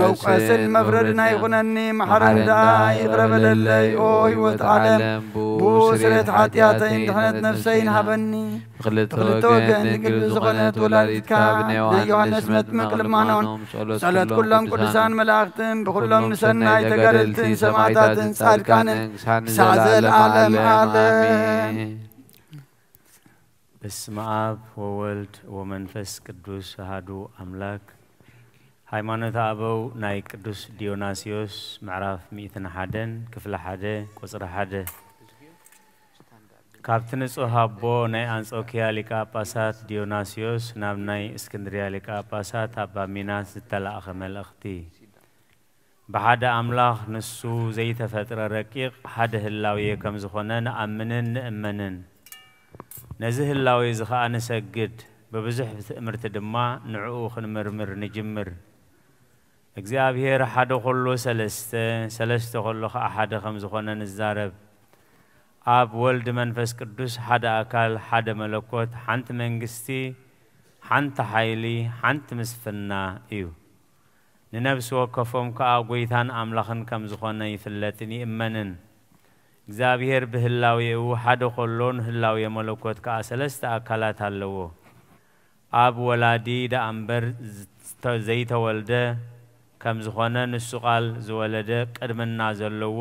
መውቀስን መፍረድን ኣይኹነኒ። መሓረኒ ደኣ ይቕረ በለለይ። ኦ ህይወት ዓለም፣ ብኡ ስርየት ሓጢኣተይን ድሕነት ነፍሰይን ሃበኒ። ብኽልተ ወገን ድንግል ዝኾነት ወላዲትካ፣ ብናይ ዮሃንስ መጥምቅ ልማኖን ጸሎት ኩሎም ቅዱሳን መላእኽትን፣ ብኹሎም ንሰናይ ተጋደልትን ሰማዕታትን ጻድቃንን ክሳዕ ዘለዓለም ዓለም። በስመ አብ ወወልድ ወመንፈስ ቅዱስ አሐዱ አምላክ። ሃይማኖተ አበው ናይ ቅዱስ ዲዮናስዮስ ምዕራፍ ሚእትን ሓደን ክፍሊ ሓደ ቁጽሪ ሓደ። ካብቲ ንጹህ ኣቦ ናይ ኣንጾኪያ ሊቀ ጳጳሳት ዲዮናስዮስ ናብ ናይ እስክንድርያ ሊቀ ጳጳሳት ኣባ ሚናስ ዝተላእኸ መልእኽቲ። ብሓደ ኣምላኽ ንሱ ዘይተፈጥረ ረቂቕ ሓደ ህላዌ ከም ዝኾነ ንኣምንን ንእመንን። ነዚ ህላዌ እዚ ኸኣ ንሰግድ፣ ብብዙሕ ትእምርቲ ድማ ንዕኡ ክንምርምር ንጅምር። እግዚኣብሔር ሓደ ኾሎ ሰለስተ፣ ሰለስተ ኾሎ ኸኣ ሓደ ከም ዝኾነ ንዛረብ። ኣብ ወልድ መንፈስ ቅዱስ ሓደ ኣካል፣ ሓደ መለኮት፣ ሓንቲ መንግስቲ፣ ሓንቲ ሓይሊ፣ ሓንቲ ምስፍና እዩ። ንነፍሲ ወከፎም ከኣ ጐይታን ኣምላኽን ከም ዝኾነ ይፍለጥን ይእመንን። እግዚኣብሔር ብህላዌኡ ሓደ ኾሎ፣ ንህላዌ መለኮት ከኣ ሰለስተ ኣካላት ኣለዎ። ኣብ ወላዲ ደኣ እምበር ዝተ-፣ ዘይተወልደ ከም ዝኾነ፣ ንሱ ቃል ዝወለደ ቅድምና ዘለዎ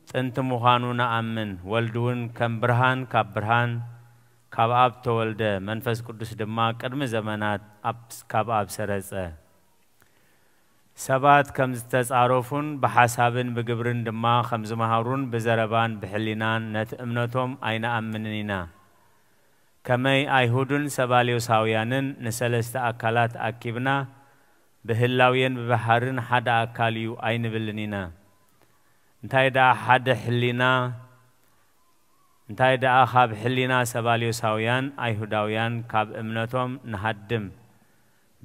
ጥንቲ ምዃኑ ንኣምን። ወልድ እውን ከም ብርሃን ካብ ብርሃን፣ ካብ ኣብ ተወልደ፣ መንፈስ ቅዱስ ድማ ቅድሚ ዘመናት ኣብ፣ ካብ ኣብ ሰረጸ። ሰባት ከም ዝተጻረፉን ብሓሳብን ብግብርን ድማ ከም ዝመሃሩን ብዘረባን ብሕሊናን ነቲ እምነቶም ኣይንኣምንን ኢና። ከመይ ኣይሁድን ሰባልዮሳውያንን ንሰለስተ ኣካላት ኣኪብና ብህላዌን ብባህርን ሓደ ኣካል እዩ ኣይንብልን ኢና። እንታይ ደኣ ሓደ ሕሊና፣ እንታይ ደኣ ካብ ሕሊና ሰባልዮሳውያን ኣይሁዳውያን ካብ እምነቶም ንሃድም፣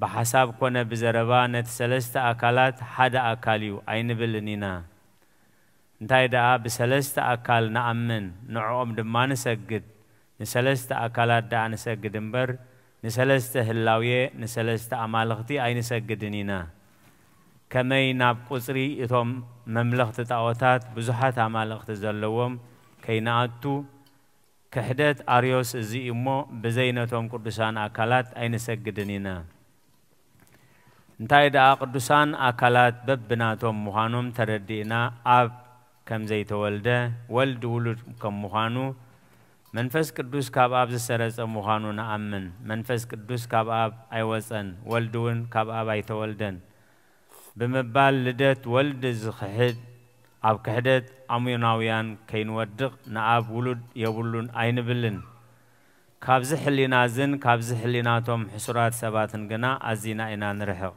ብሓሳብ ኮነ ብዘረባ ነቲ ሰለስተ ኣካላት ሓደ ኣካል እዩ ኣይንብልን ኢና። እንታይ ደኣ ብሰለስተ ኣካል ንኣምን፣ ንዕኦም ድማ ንሰግድ። ንሰለስተ ኣካላት ደኣ ንሰግድ እምበር፣ ንሰለስተ ህላዌ፣ ንሰለስተ ኣማልኽቲ ኣይንሰግድን ኢና። ከመይ ናብ ቁጽሪ እቶም መምለኽቲ ጣዖታት ብዙሓት ኣማልኽቲ ዘለዎም ከይንኣቱ፣ ክሕደት ኣርዮስ እዚ እዩ እሞ፣ ብዘይ ነቶም ቅዱሳን ኣካላት ኣይንሰግድን ኢና። እንታይ ደኣ ቅዱሳን ኣካላት በብናቶም ምዃኖም ተረዲእና፣ ኣብ ከም ዘይተወልደ፣ ወልድ ውሉድ ከም ምዃኑ፣ መንፈስ ቅዱስ ካብ ኣብ ዝሰረጸ ምዃኑ ንኣምን። መንፈስ ቅዱስ ካብ ኣብ ኣይወጸን፣ ወልድ እውን ካብ ኣብ ኣይተወልደን ብምባል ልደት ወልድ ዝኽሕድ፣ ኣብ ክሕደት ኣሞናውያን ከይንወድቕ ንኣብ ውሉድ የብሉን ኣይንብልን። ካብዚ ሕሊና እዝን ካብዚ ሕሊናቶም ሕሱራት ሰባትን ግና ኣዚና ኢና ንርሕቕ።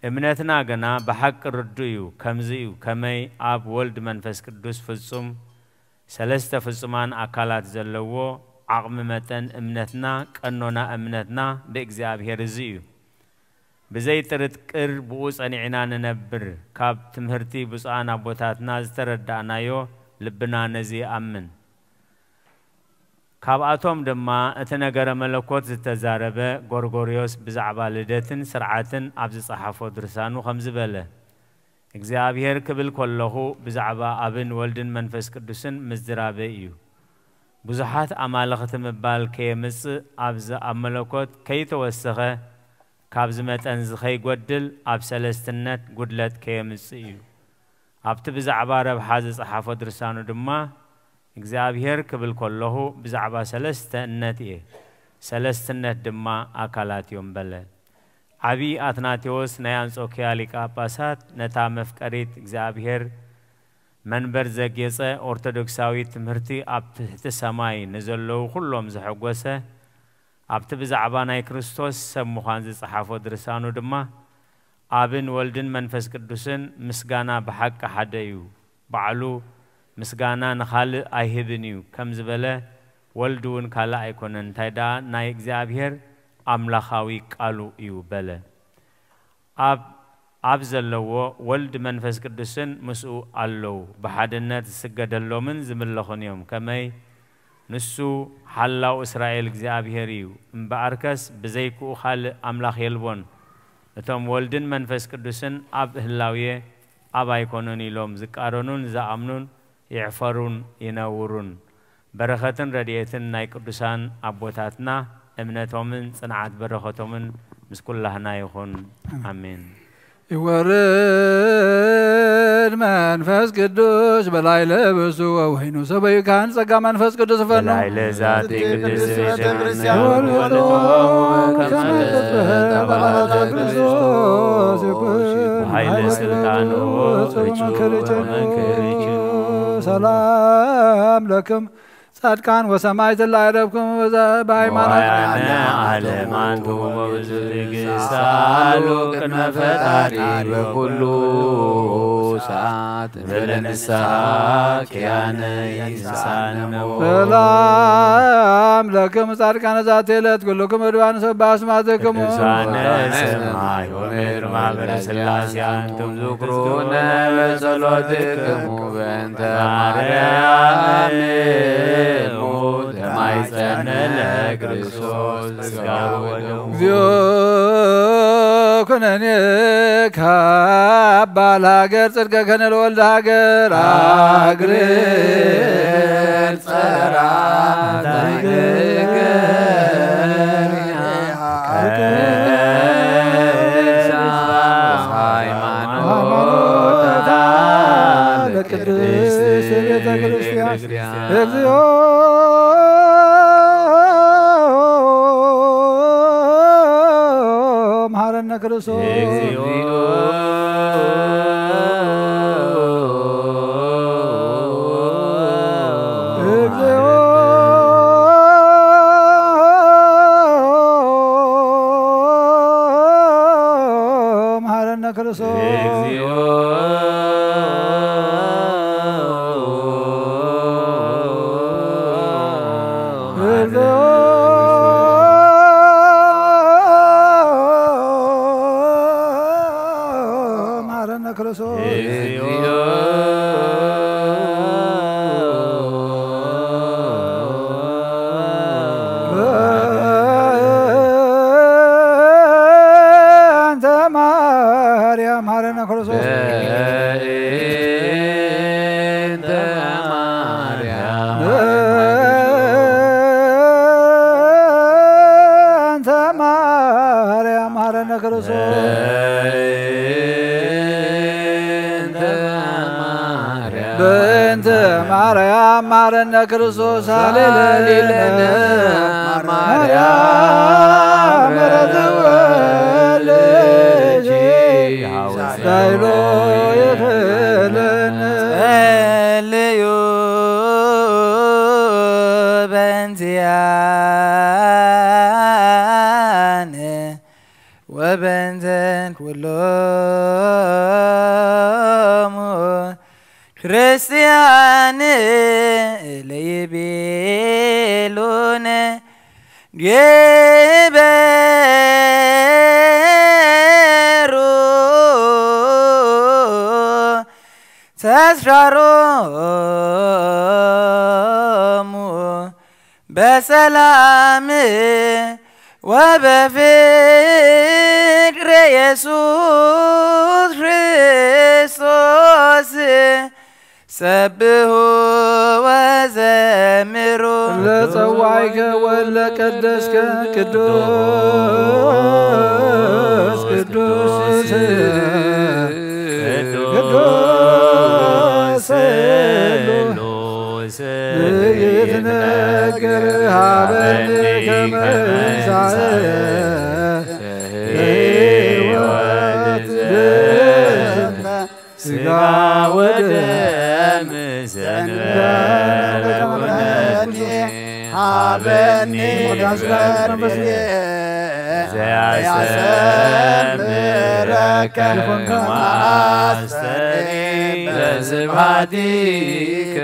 እምነትና ግና ብሓቂ ርዱእ እዩ። ከምዚ እዩ፣ ከመይ ኣብ ወልድ መንፈስ ቅዱስ ፍጹም፣ ሰለስተ ፍጹማን ኣካላት ዘለዎ ዓቕሚ መጠን እምነትና፣ ቀኖና እምነትና ብእግዚኣብሔር እዚ እዩ። ብዘይ ጥርጥር ብኡ ጸኒዕና ንነብር። ካብ ትምህርቲ ብፁዓን ኣቦታትና ዝተረዳእናዮ ልብና ነዚ ይኣምን። ካብኣቶም ድማ እቲ ነገረ መለኮት ዝተዛረበ ጎርጎርዮስ ብዛዕባ ልደትን ስርዓትን ኣብ ዝጸሓፎ ድርሳኑ ከምዚ በለ፣ እግዚኣብሔር ክብል ከለኹ ብዛዕባ ኣብን ወልድን መንፈስ ቅዱስን ምዝራበይ እዩ። ብዙሓት ኣማልኽቲ ምባል ከየምጽእ ኣብዚ ኣብ መለኮት ከይተወሰኸ ካብዚ መጠን እዚ ከይጎድል ኣብ ሰለስትነት ጉድለት ከየምጽእ እዩ። ኣብቲ ብዛዕባ ረብሓ ዝጸሓፎ ድርሳኑ ድማ እግዚኣብሔር ክብል ከለኹ ብዛዕባ ሰለስተ እነት እየ፣ ሰለስትነት ድማ ኣካላት እዮም በለ። ዓቢ ኣትናቴዎስ ናይ ኣንጾኪያ ሊቀ ጳጳሳት ነታ መፍቀሪት እግዚኣብሔር መንበር ዘጌጸ ኦርቶዶክሳዊት ትምህርቲ ኣብ ትሕቲ ሰማይ ንዘለዉ ኩሎም ዘሐጎሰ ኣብቲ ብዛዕባ ናይ ክርስቶስ ሰብ ምዃን ዝጸሓፎ ድርሳኑ ድማ ኣብን ወልድን መንፈስ ቅዱስን ምስጋና ብሓቂ ሓደ እዩ። ባዕሉ ምስጋና ንኻልእ ኣይህብን እዩ ከም ዝበለ ወልድ እውን ካልእ ኣይኮነን፣ እንታይ ደኣ ናይ እግዚኣብሔር ኣምላኻዊ ቃሉ እዩ በለ። ኣብ ኣብ ዘለዎ ወልድ መንፈስ ቅዱስን ምስኡ ኣለዉ፣ ብሓድነት ዝስገደሎምን ዝምለኹን እዮም። ከመይ ንሱ ሓላው እስራኤል እግዚኣብሔር እዩ፣ እምበኣርከስ ብዘይክኡ ካልእ ኣምላኽ የልቦን። እቶም ወልድን መንፈስ ቅዱስን ኣብ ህላዌ ኣብ ኣይኮኑን ኢሎም ዝቃረኑን ዝኣምኑን ይዕፈሩን ይነውሩን። በረኸትን ረድኤትን ናይ ቅዱሳን ኣቦታትና እምነቶምን ጽንዓት በረኸቶምን ምስ ኩላህና ይኹን። ኣሜን። ይወርድ መንፈስ ቅዱስ በላይ ለብሱ ወወይኑ ሰበዩ ካህን ጸጋ መንፈስ ቅዱስ ፈኑ። በላይ ለዛቲ ቅድስት ቤተ ክርስቲያን ወልዶ ከመ ተትፈተ በዓላተ ክርስቶስ ይኩን ኃይለ ስልጣኑ ጽቡቅ መንክርቹ መንክርቹ። ሰላም ለክም ጻድቃን ወሰማዕት ላዕረፍኩም በሃይማኖት። መዋዕያነ ዓለም አንትሙ በብዙ ትዕግስት ሳሉ ቅድመ ፈጣሪ በኩሉ ሰዓት እንበለ ንስሐ ኪያነ ይንሳነ ሞት። ሰላም ለክሙ ጻድቃነ ዛቲ ዕለት ኩልኩም እድባን ሰባ አስማትክሙ። ቅዱሳነ ሰማይ ወምድር ማህበረ ሥላሴ አንቱም ዝክሩነ በጸሎትክሙ በእንተ ማርያም እሙ ተማይጸነ ለክርስቶስ ሥጋ ወደሙ። እግዚኦ ኩነኔ ካባ ለሀገር ጽድቀ ከነ ለወልድ ሀገር አግርር ጸራ ሃይማኖታ ለቅድስት ቤተ ክርስቲያን። እግዚኦ መሐረነ ክርስቶስ። እግዚኦ እግዚኦ መሐረነ ክርስቶስ። እግዚኦ መሐረነ ክርስቶስ። እግዚኦ ማረነ ክርስቶስ። በእንተ ማርያም ማረነ ክርስቶስ። ሃሌሉያ። ማርያም ምሕረት ወልድኪ ኃይሎ ይክለነ። ጸልዩ በእንቲአነ ወበእንተ ኩሎሙ ክርስቲያን ለይቤሉነ ግበሩ ተስካሮሙ በሰላም ወበፍቅር ኢየሱስ ክርስቶስ ሰብሑ ወዘምሩ። ለጸዋዕከ ወለቀደስከ ቅዱስ ቅዱስ ቅዱስ ይትነገር ሀበኒ ከመ እንሳእ ሕይወት ስጋ ወደም ዘንበረ ኩነኒ ሀበኒ ዘያስተምረከ ማስተኒ በስብሐቲከ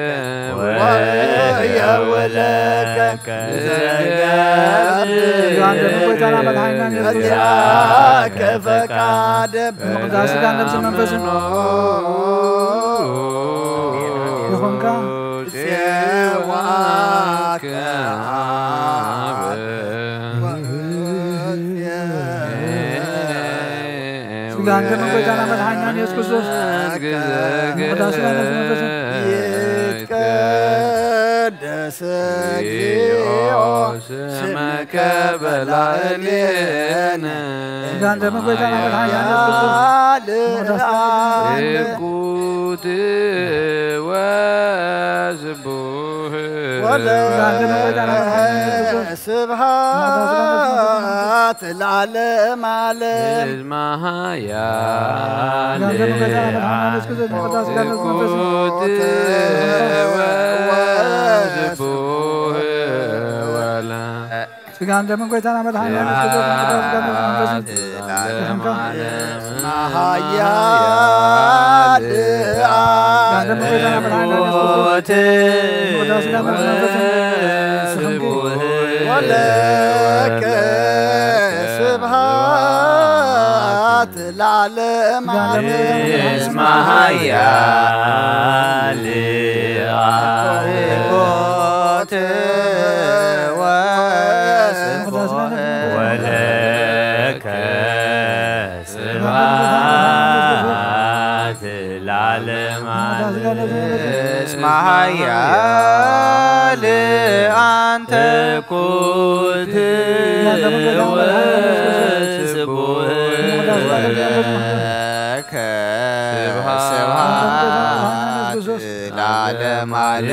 ወየውለከ ዘገብር ዮሐንስ ጎይታና መድኃኒና ኢየሱስ ያከ ፈቃድ ቅዳሴ ሥጋ ነፍስ መንፈስን የኾንካ ጽዮን ከ ሥጋን ደምን ጎይታና መድኃኒናን ኢየሱስ ክርስቶስ ቅዳሴ ሥጋ ነፍስ መንፈስን ይትቀደስ እግዚኦ ስምከ በላዕሌነ። ኪዳን ደም ጎይታና መድኃኒታችን ኢየሱስ ክርስቶስ ሞገስ ይኩን። ትኩት ወስቡህ ኪዳን ደም ጎይታና መድኃኒታችን ኢየሱስ ክርስቶስ ስብሐት ለዓለመ ዓለም። እስመ ኃያል ኪዳን ደም ጎይታና መድኃኒታችን ኢየሱስ ክርስቶስ ሞገስ ይኩን። ትኩት ወስቡህ ወላ ሥጋን ደምን ጎይታና መድኃኒዓለም ኢየሱስ ክርስቶስ መንፈስ ቅዱስ መንፈስ ይኹንካ። ኃያል ሥጋን ደምን ጎይታና መድኃኒዓለም ኢየሱስ ክርስቶስ ወዳ ሥጋ መንፈስ መንፈስ ስምኪ ወለከ ስብሐት ለዓለመ ዓለም። እስመ ኃያል አኮቴ ወስብሐት ወለከ ስብሐት ለዓለመ ዓለም። እስመ ኃያል አንተ ኩት ወስቡህ ለከ ስብሐት ለዓለመ ዓለም።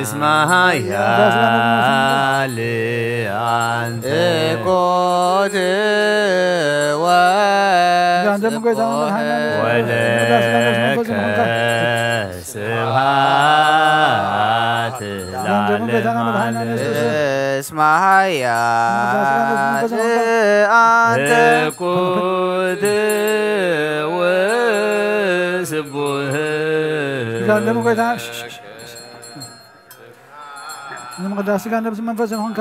እስመ ኃያል አንተ ኮት ወለከ ስብሐት ለዓለመ ዓለም። እስመ ኃያል አንተ ኩት ወስቡህ ኪዳን ደም ጎይታ ንምቅዳስ ሥጋ ነብስ መንፈስ ይኹንካ።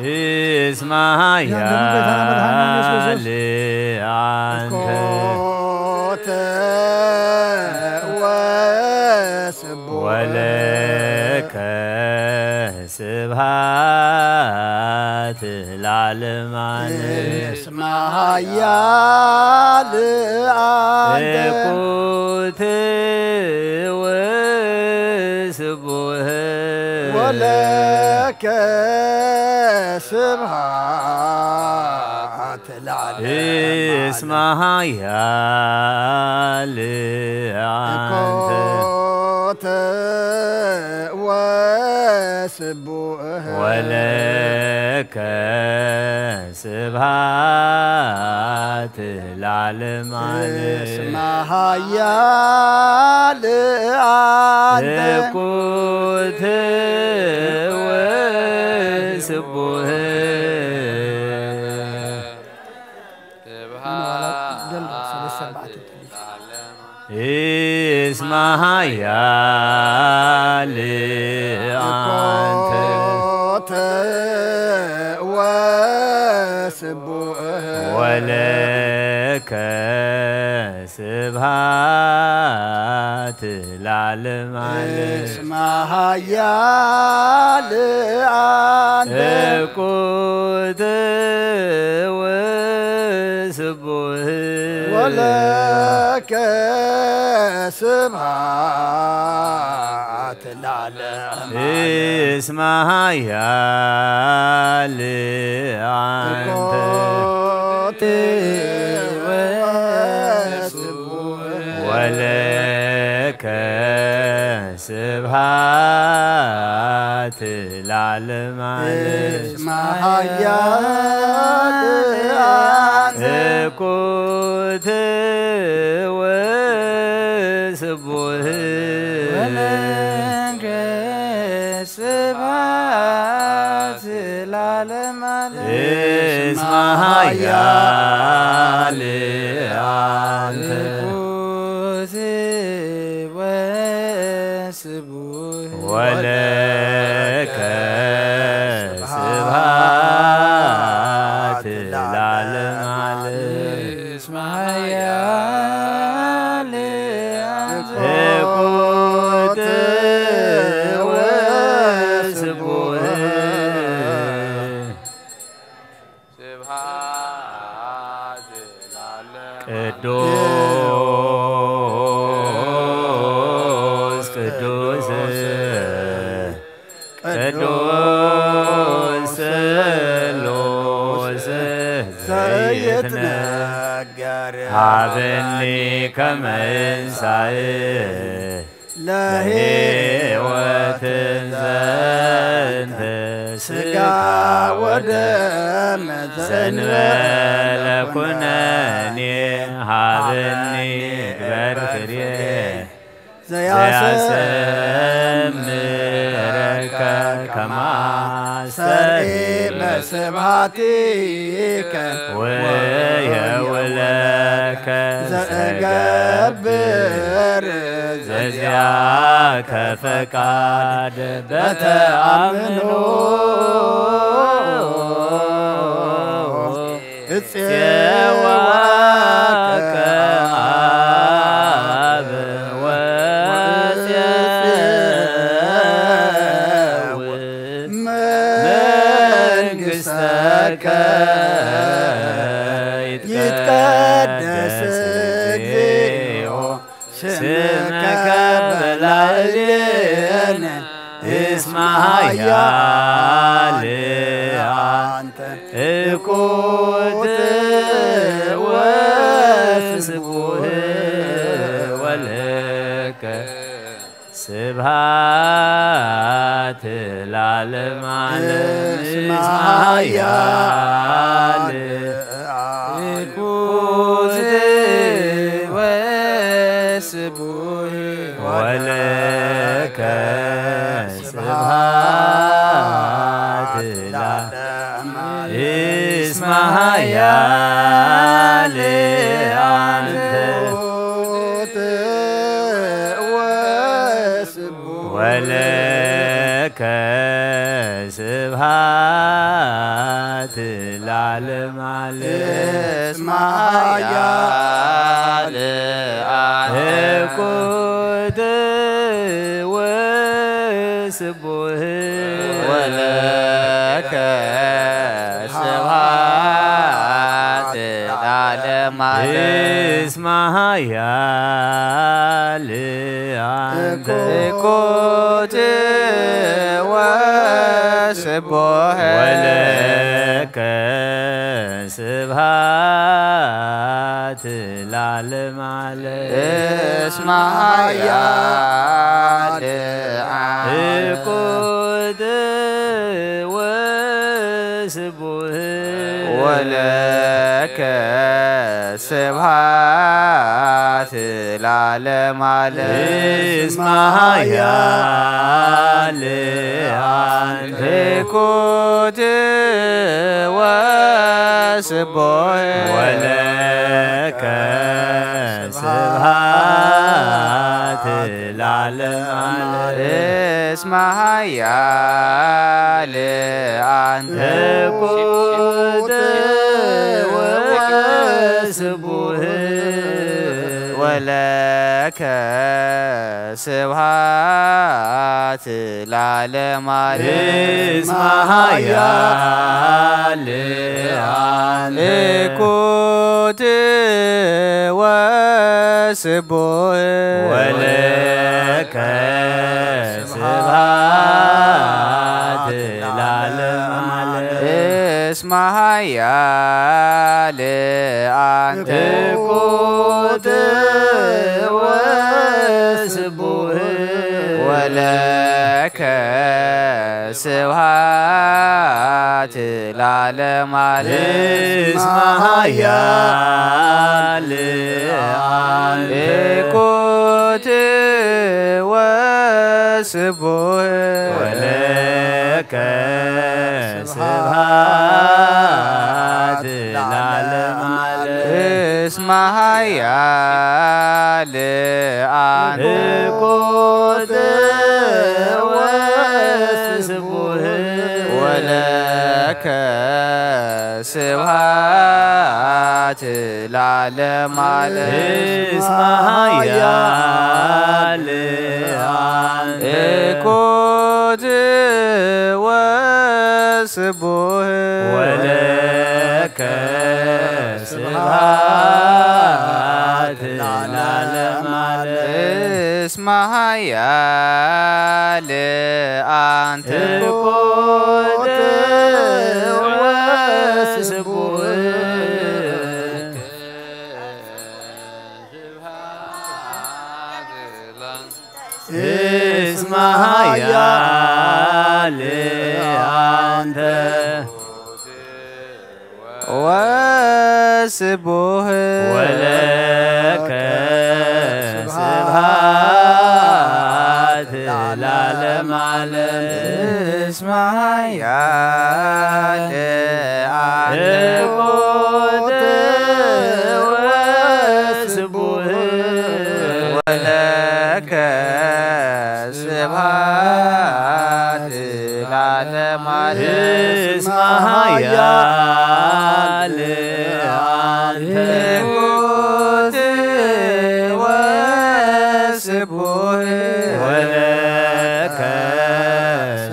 እስመ ኪዳን ደም ጎይታና መድኃኒና ኢየሱስ ክርስቶስ ኃያል አንተ ኮተ ወስቡህ ወለከ ስብሐት ለዓለመ ዓለም። እስመ ኃያል አንተ ኩት ወስቡህ ወለከ ስብሐት እስመ ኃያል አንተ። ኮተ ወስቡህ ወለከ ስብሐት ለዓለመ ዓለም። እስመ ኃያል አንተ። እኩት ወስቡህ። ስብሐት ለዓለመ ዓለም። እስመ ኃያል አንተ። ኮተ ወስቡህ ወለከ ስብሐት ለዓለመ ዓለም። እስመ ኃያል አንተ። እኩት ወስቡህ ወለከ ስብሐት ለዓለመ ዓለም። እስመ ኃያል አንተ። ኮተ ወስቡህ ወለከ ስብሐት ለዓለመ ዓለም። እስመ ኃያል አንተ። እኩት ወስቡህ ወለከ ስብሐት ለዓለመ ዓለም። እስመ ኃያል አንተ። እኩት ወስቡህ ወለከ ስብሐት ለዓለመ ዓለም። እስመ ኃያል አንተ። እኩት ወስቡህ። ስብሐት ለዓለመ። ቅዱስ ቅዱስ ቅዱስ ስሉስ ዘይትነገር። ሀበኒ ከመ እንሳእ ለሕይወት ዘንተ ሥጋ ወደም ዘንበለ ኩነኔ ሀበኒ ግበር ፍሬ ዘያሰምረከ ከመ አስተርኢ በስብሐቲከ ወየውለከ ዘእገብር ዘዚአከ ፈቃድ በተአምኖ። እፄዋከ አብ ወእፄው መንግሥተከ ይትቀደስ እግዚኦ ስምከ በላዕሌነ እስመ ኃያል አንተ እኩት ወስቡህ ወለከ ስብሐት ለዓለመ ዓለም። እስመ ኃያል እኩት ወስቡህ ወለከ ስብሐት ለዓለመ ዓለም። እስመ ኃያል አንተ ወስቡህ ወለከ ስብሐት ለዓለመ ዓለም። እስመ ኃያል እኩት ወስቡህ ወለከ ስብሐት ለዓለመ ዓለም። እስመ ኃያል እኩት ወስቡሕ ወለከ ስብሐት ለዓለመ ዓለም። እስመ ኃያል እኩት ወስቡሕ ወለከ ስብሐት ለዓለመ ዓለም። እስመ ኃያል አንቲ እኩት ወስቡሕ ወለከ ስብሐት ለዓለመ ዓለም። እስመ ኃያል አንቲ እኩት ወስቡሕ ወለከ ስብሐት ለዓለመ ዓለም። እስመ ኃያል አንቲ እኩት ወስቡሕ ወለከ ስብሐት ለዓለመ ዓለም። እስመ ኃያል አንቲ እኩት ወስቡሕ ወለከ ስብሐት ለዓለመ ዓለም። እስመ ኃያል አንቲ እኩት ወስቡሕ ወለከ ስብሐት ለዓለመ ዓለም። እስመ ኃያል አንቲ እኩት ወስቡሕ ወለከ ስብሐት ለዓለመ ዓለም። እስመ ኃያል አንቲ እኩት ወስቡሕ ወለከ ስብሐት ለዓለመ ዓለም። እስመ ኃያል አንቲ እኩት ወስቡሕ እስመ ኃያል አንቲ ወስቡሕ ወለከ ስብሐት ለዓለመ ዓለም። እስመ ኃያል አንቲ እኩት ወስቡሕ ወለከ ስብሐት ለዓለመ ዓለም። እስመ ኃያል አንቲ እኩት ወስቡሕ ወለከ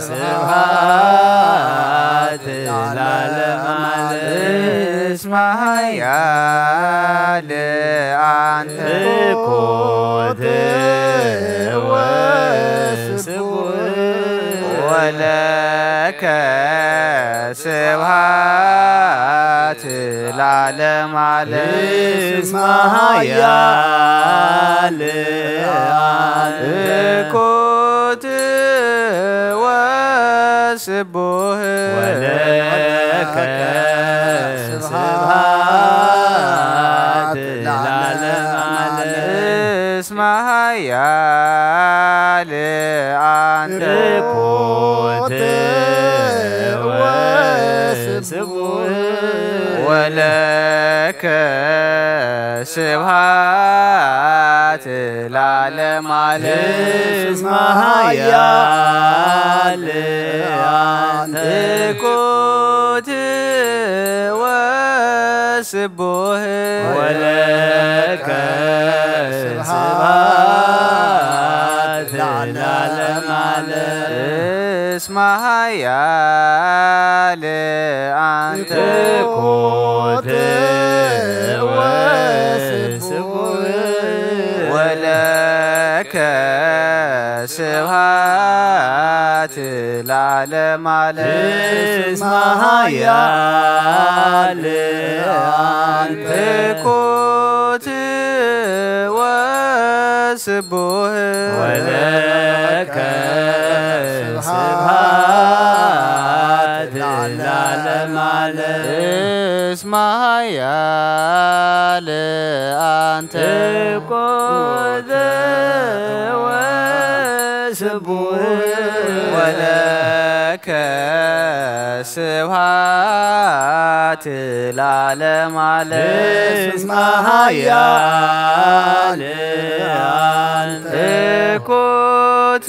ስብሐት ለዓለመ ዓለም። እስመ ኃያል አንቲ እኩት ወስቡሕ ወለከ ስብሐት ለዓለመ ዓለም። እስመ ኃያል አንቲ እኩት ወስቡሕ ወለከ ስብሐት ለዓለመ ዓለም። እስመ ኃያል አንቲ እኩት ወስቡሕ ወለከ ስብሐት ለዓለመ ዓለም። እስመ ኃያል አንቲ እኩት ወስቡሕ ወለከ ስብሐት ለዓለመ ዓለም። እስመ ኃያል አንቲ እኩት ወስቡሕ ወለከ ከስብሃት ለዓለም ዓለም። እስመ ኃያል አንተ። ትኩት ወስቡህ ወለከ ስብሐት ለዓለም ዓለም። እስመ ኃያል አንተ። ትኩት ወስቡህ ወለከ ስብሐት ለዓለም ዓለም። እስመ ኃያል አንተ። ትኩት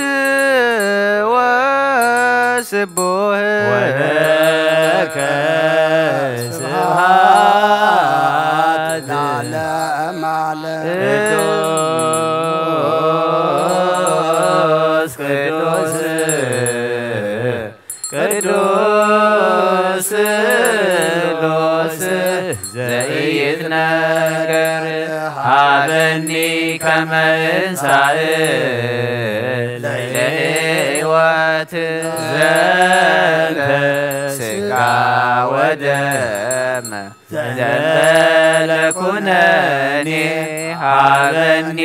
ወስቡህ ወለከ ስብሐት ለዓለም ዓለም። ቅዱስ ቅዱስ ቅዱስ ስሉስ ዘኢይትነገር። ሀበኒ ከመ እንሳእ ለሕይወት ዘንተ ሥጋ ወደም ዘንተ ለኩነኔ። ሀበኒ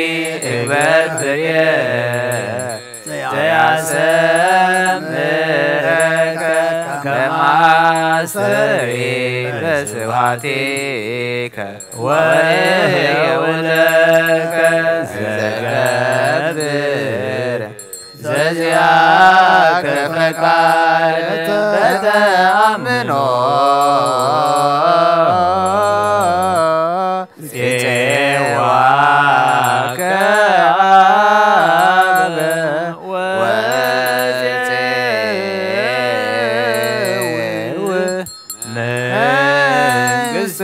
እግበር ፍሬ ዘያሰምረከ ከመ አስተርኢ በስብሐቲከ ወእኄው ለከ ዘገብር ዘዚአከ ፈቃድ በተአምኖ ጼዋከ አበ ወዘጼው መንግሥትከ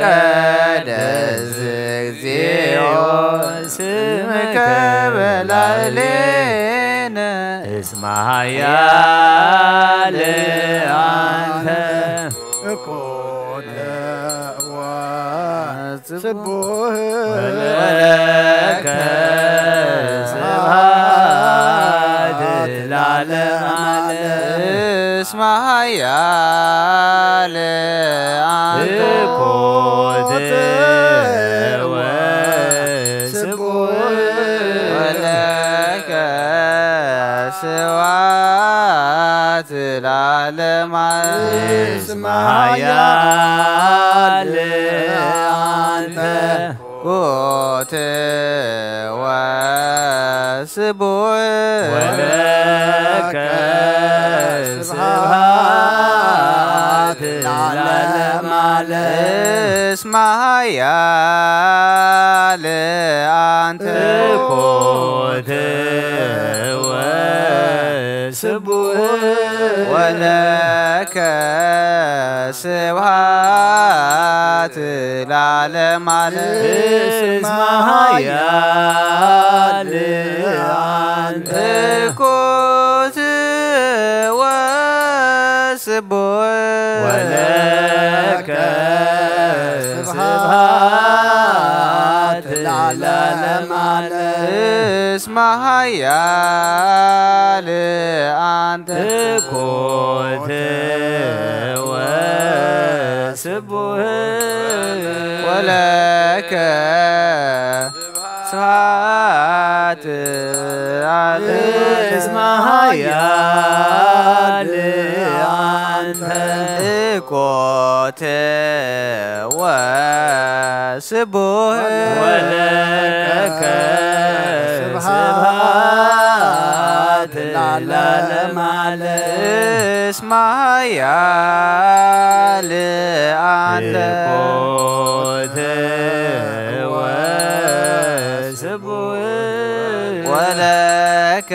ይትቀደስ እግዚኦ ስምከ በላዕሌነ እስመ ኃያል አንተ። እኮተ ወስቡህ ወለከ ስብሐት ለዓለመ ዓለም። እስመ ኃያል አንተ እኮተ ወስቡህ ወለከ ስብሐት ለዓለመ ዓለም። እስመ ኃያል አንተ እኮተ ወስቡህ ወለከ ስብሐት ለዓለመ ዓለም። እስመ ኃያል አንተ እኮተ ወስቡህ ወለከ ስብሐት ለዓለመ ዓለም። እስመ ኃያል አንተ እኮተ ወስቡህ ወለከ ስብሐት ለዓለመ ዓለም። እስመ ኃያል አንተ እኮተ ወስቡህ ወለከ ስብሐት ለዓለመ ዓለም። እስመ ኃያል አንተ እኮተ ወስቡህ ወለከ ስብሐት ለዓለመ ዓለም። እስመ ኃያል አንተ እኮተ ወስቡህ ወለከ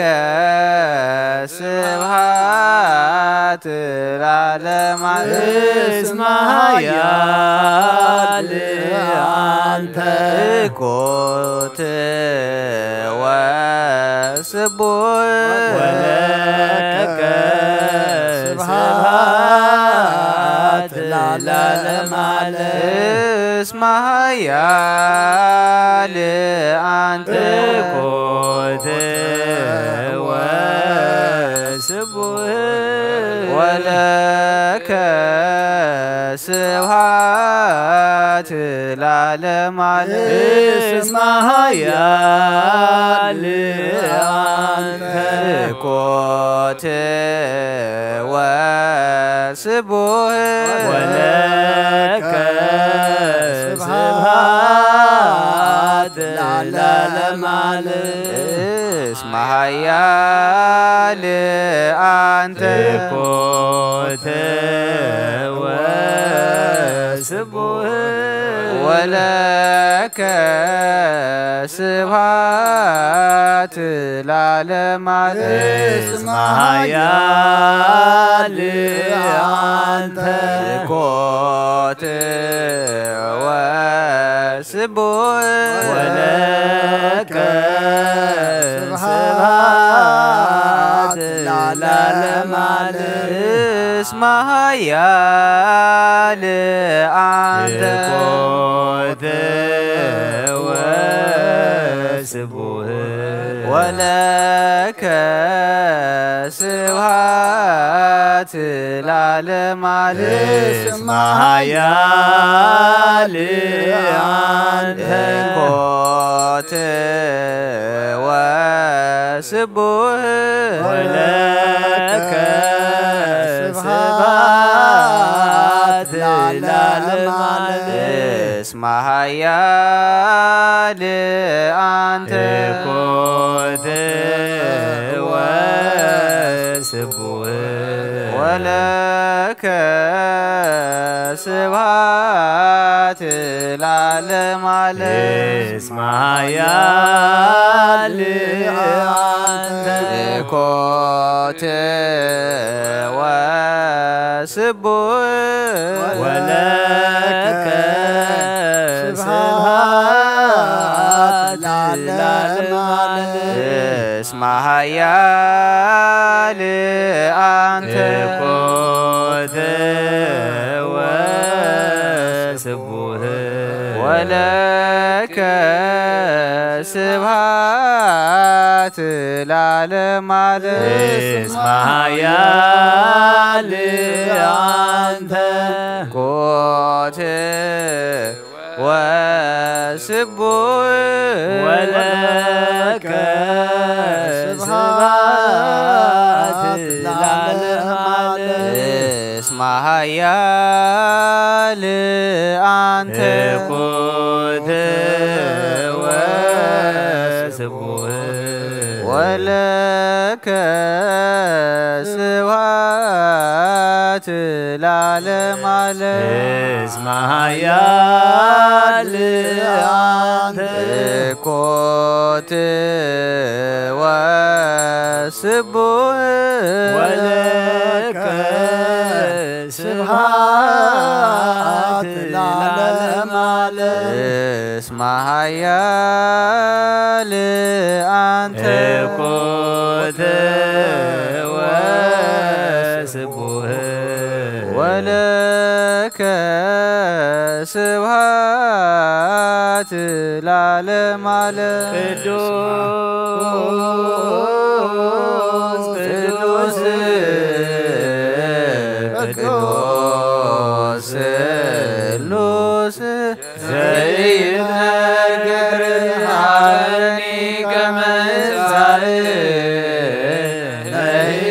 ስብሐት ለዓለመ ዓለም። እስመ ኃያል አንተ እኮተ ወስቡህ ወለከ ስብሐት ለዓለመ ዓለም። እስመ ኃያል አንተ ኮተ ወስቡህ ወለከ ስብሐት ለዓለመ ዓለም። እስመ ኃያል አንተ ኮተ ወስቡህ ወለከ ስብሐት ለዓለመ ዓለም። እስመ ኃያል አንተ ኮተ ወስቡህ ወለከ ስብሐት ለዓለመ ዓለም። እስመ ኃያል አንተ ኮተ ወስቡህ ወለከ ስብሐት ለዓለመ ዓለም። እስመ ኃያል አንተ ኮተ ወስቡህ ወለከ ስብሐት ለዓለመ ዓለም። እስመ ኃያል አንተ ኮተ ወስቡህ ወለከ ስብሐት ለዓለመ ዓለም። እስመ ኃያል አንተ ኮተ ወስቡህ ወለከ ስብሐት ለዓለመ ዓለም። እስመ ኃያል አንተ ኮተ ወስቡህ ወለከ ስብሐት ለዓለመ ዓለም። እስመ ኃያል አንተ ኮተ ወስቡህ ወለከ ስብሐት ለዓለመ ዓለም። እስመ ኃያል አንተ ኮተ ወስቡህ ወለከ ስብሐት ለዓለመ ዓለም። እስመ ኃያል አንተ ኮተ ወስቡህ ወለከ ስብሐት ለዓለመ ዓለም። እስመ ኃያል አንተ ኮተ ወስቡህ ወለከ ስብሐት ለዓለመ ዓለም። እስመ ኃያል አንተ ኮተ ወስቡህ ወለከ ስብሐት ለዓለመ ዓለም። ቅዱስ ቅዱስ ቅዱስ ስሉስ ዘይትነገር ሀበኒ ከመ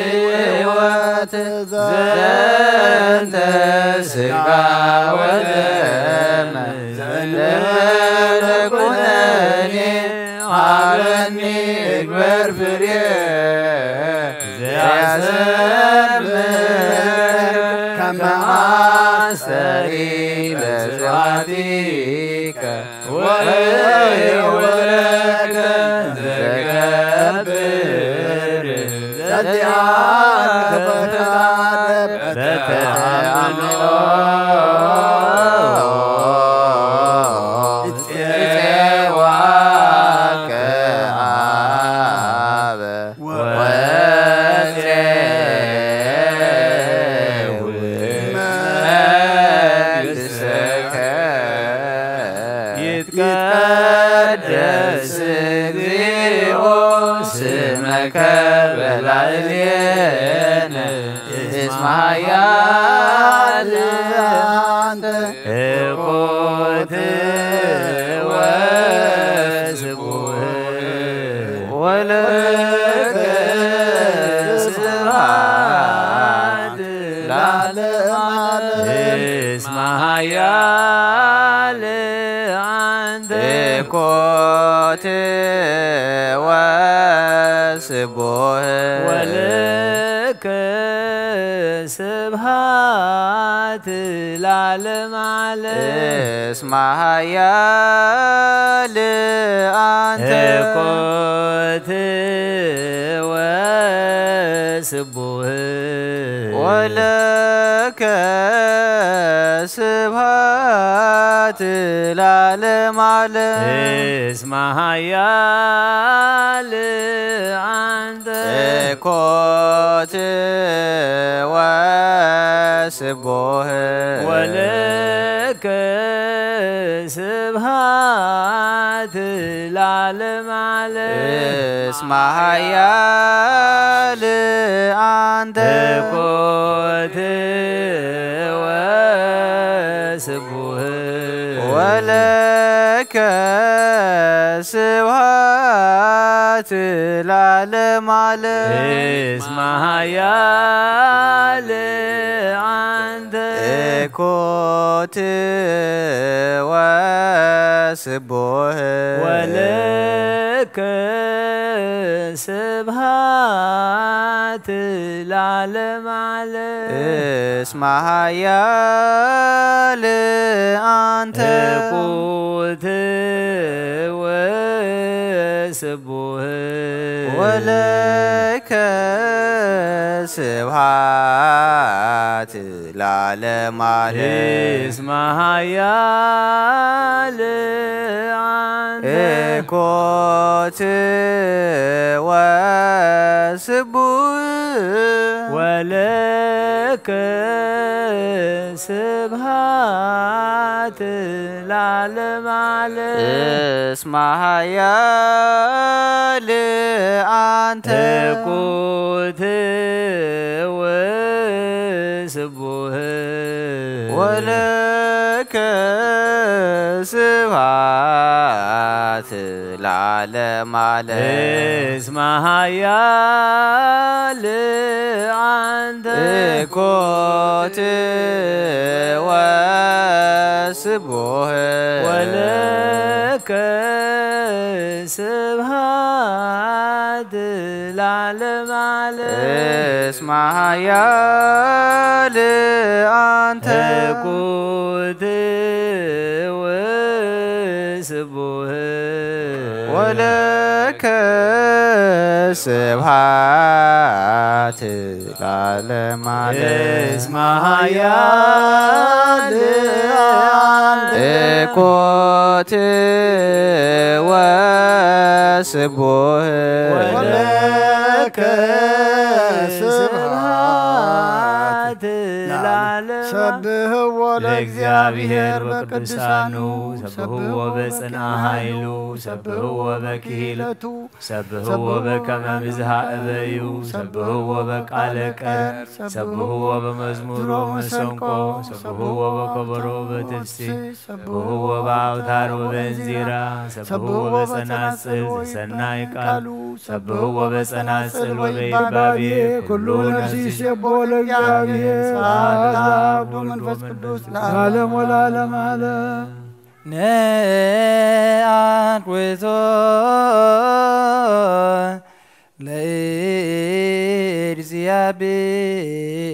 ሕይወት ዘንተ ስጋ ወደም ዘንተ ኩነኔ ሀበኒ እግበር ፍሬ ዘያሰምር ከመ አስተሪ ለስብሐቲከ ወይወለከ ዘገብር ዘቲአከ ፈቃድ በተአምኖ ይጼዋከ አበ ወትሬዊ መንግሥትከ ይትቀደስ እስመ ኃያል አንተ እኩት ወስቡህ ወለከ ስብሐት ለዓለመ ዓለም። እስመ ኃያል አንተ እኩት ወስቡህ ወለከ ስብሐት ለዓለመ ዓለም። እስመ ኃያል አንተ እኩት ወስቡህ ወለከ ስብሐት ለዓለመ ዓለም። እስመ ኃያል አንተ እኩት ወስቡህ ወለከ ስብሐት ለዓለመ ዓለም። እስመ ኃያል አንተ እኩት ወስቡህ ወለከ ስብሐት ለዓለመ ዓለም። እስመ ኃያል አንተ እኩት ወስቡህ ወለከ ስብሐት ለዓለመ ዓለም። እስመ ኃያል አንተ እኩት ወስቡህ ወለከ ስብሐት ለዓለመ ዓለም። እስመ ኃያል አንተ እኩት ወስቡህ ወለከ ስብሐት ለዓለመ ዓለም። እስመ ኃያል አንተ እኩት ወስቡህ ወለከ ስብሐት ለዓለመ ዓለም። እስመ ኃያል አንተ እኩት ወስቡህ ወለከ ስብሐት ለዓለመ ዓለም። እስመ ኃያል አንተ እኩት ወስቡህ ወለከ ስብሐት ለዓለመ ዓለም። እስመ ኃያል አንተ እኩት ወስቡህ ወለከ ስብሐት ለዓለመ። ሰብሕዎ ለእግዚአብሔር በቅዱሳኑ፣ ሰብሕዎ በጽንዓ ኃይሉ፣ ሰብሕዎ በክሂለቱ፣ ሰብሕዎ በከመ ብዝሃ እበዩ፣ ሰብሕዎ በቃለ ቀን፣ ሰብሕዎ በመዝሙር ወመሰንቆ፣ ሰብሕዎ በከበሮ በትፍሲ፣ ሰብሕዎ በአውታር ወበእንዚራ፣ ሰብሕዎ በጸናጽል ዘሰናይ ቃሉ፣ ሰብሕዎ በጸናጽል ወበይባቤ ኩሉ ነፍሲ ይሴብሖ ለእግዚአብሔር። ስብሐት ለአብ ወወልድ ወመንፈስ ቅዱስ ለዓለም ወለዓለመ ዓለም። ነአንብቶ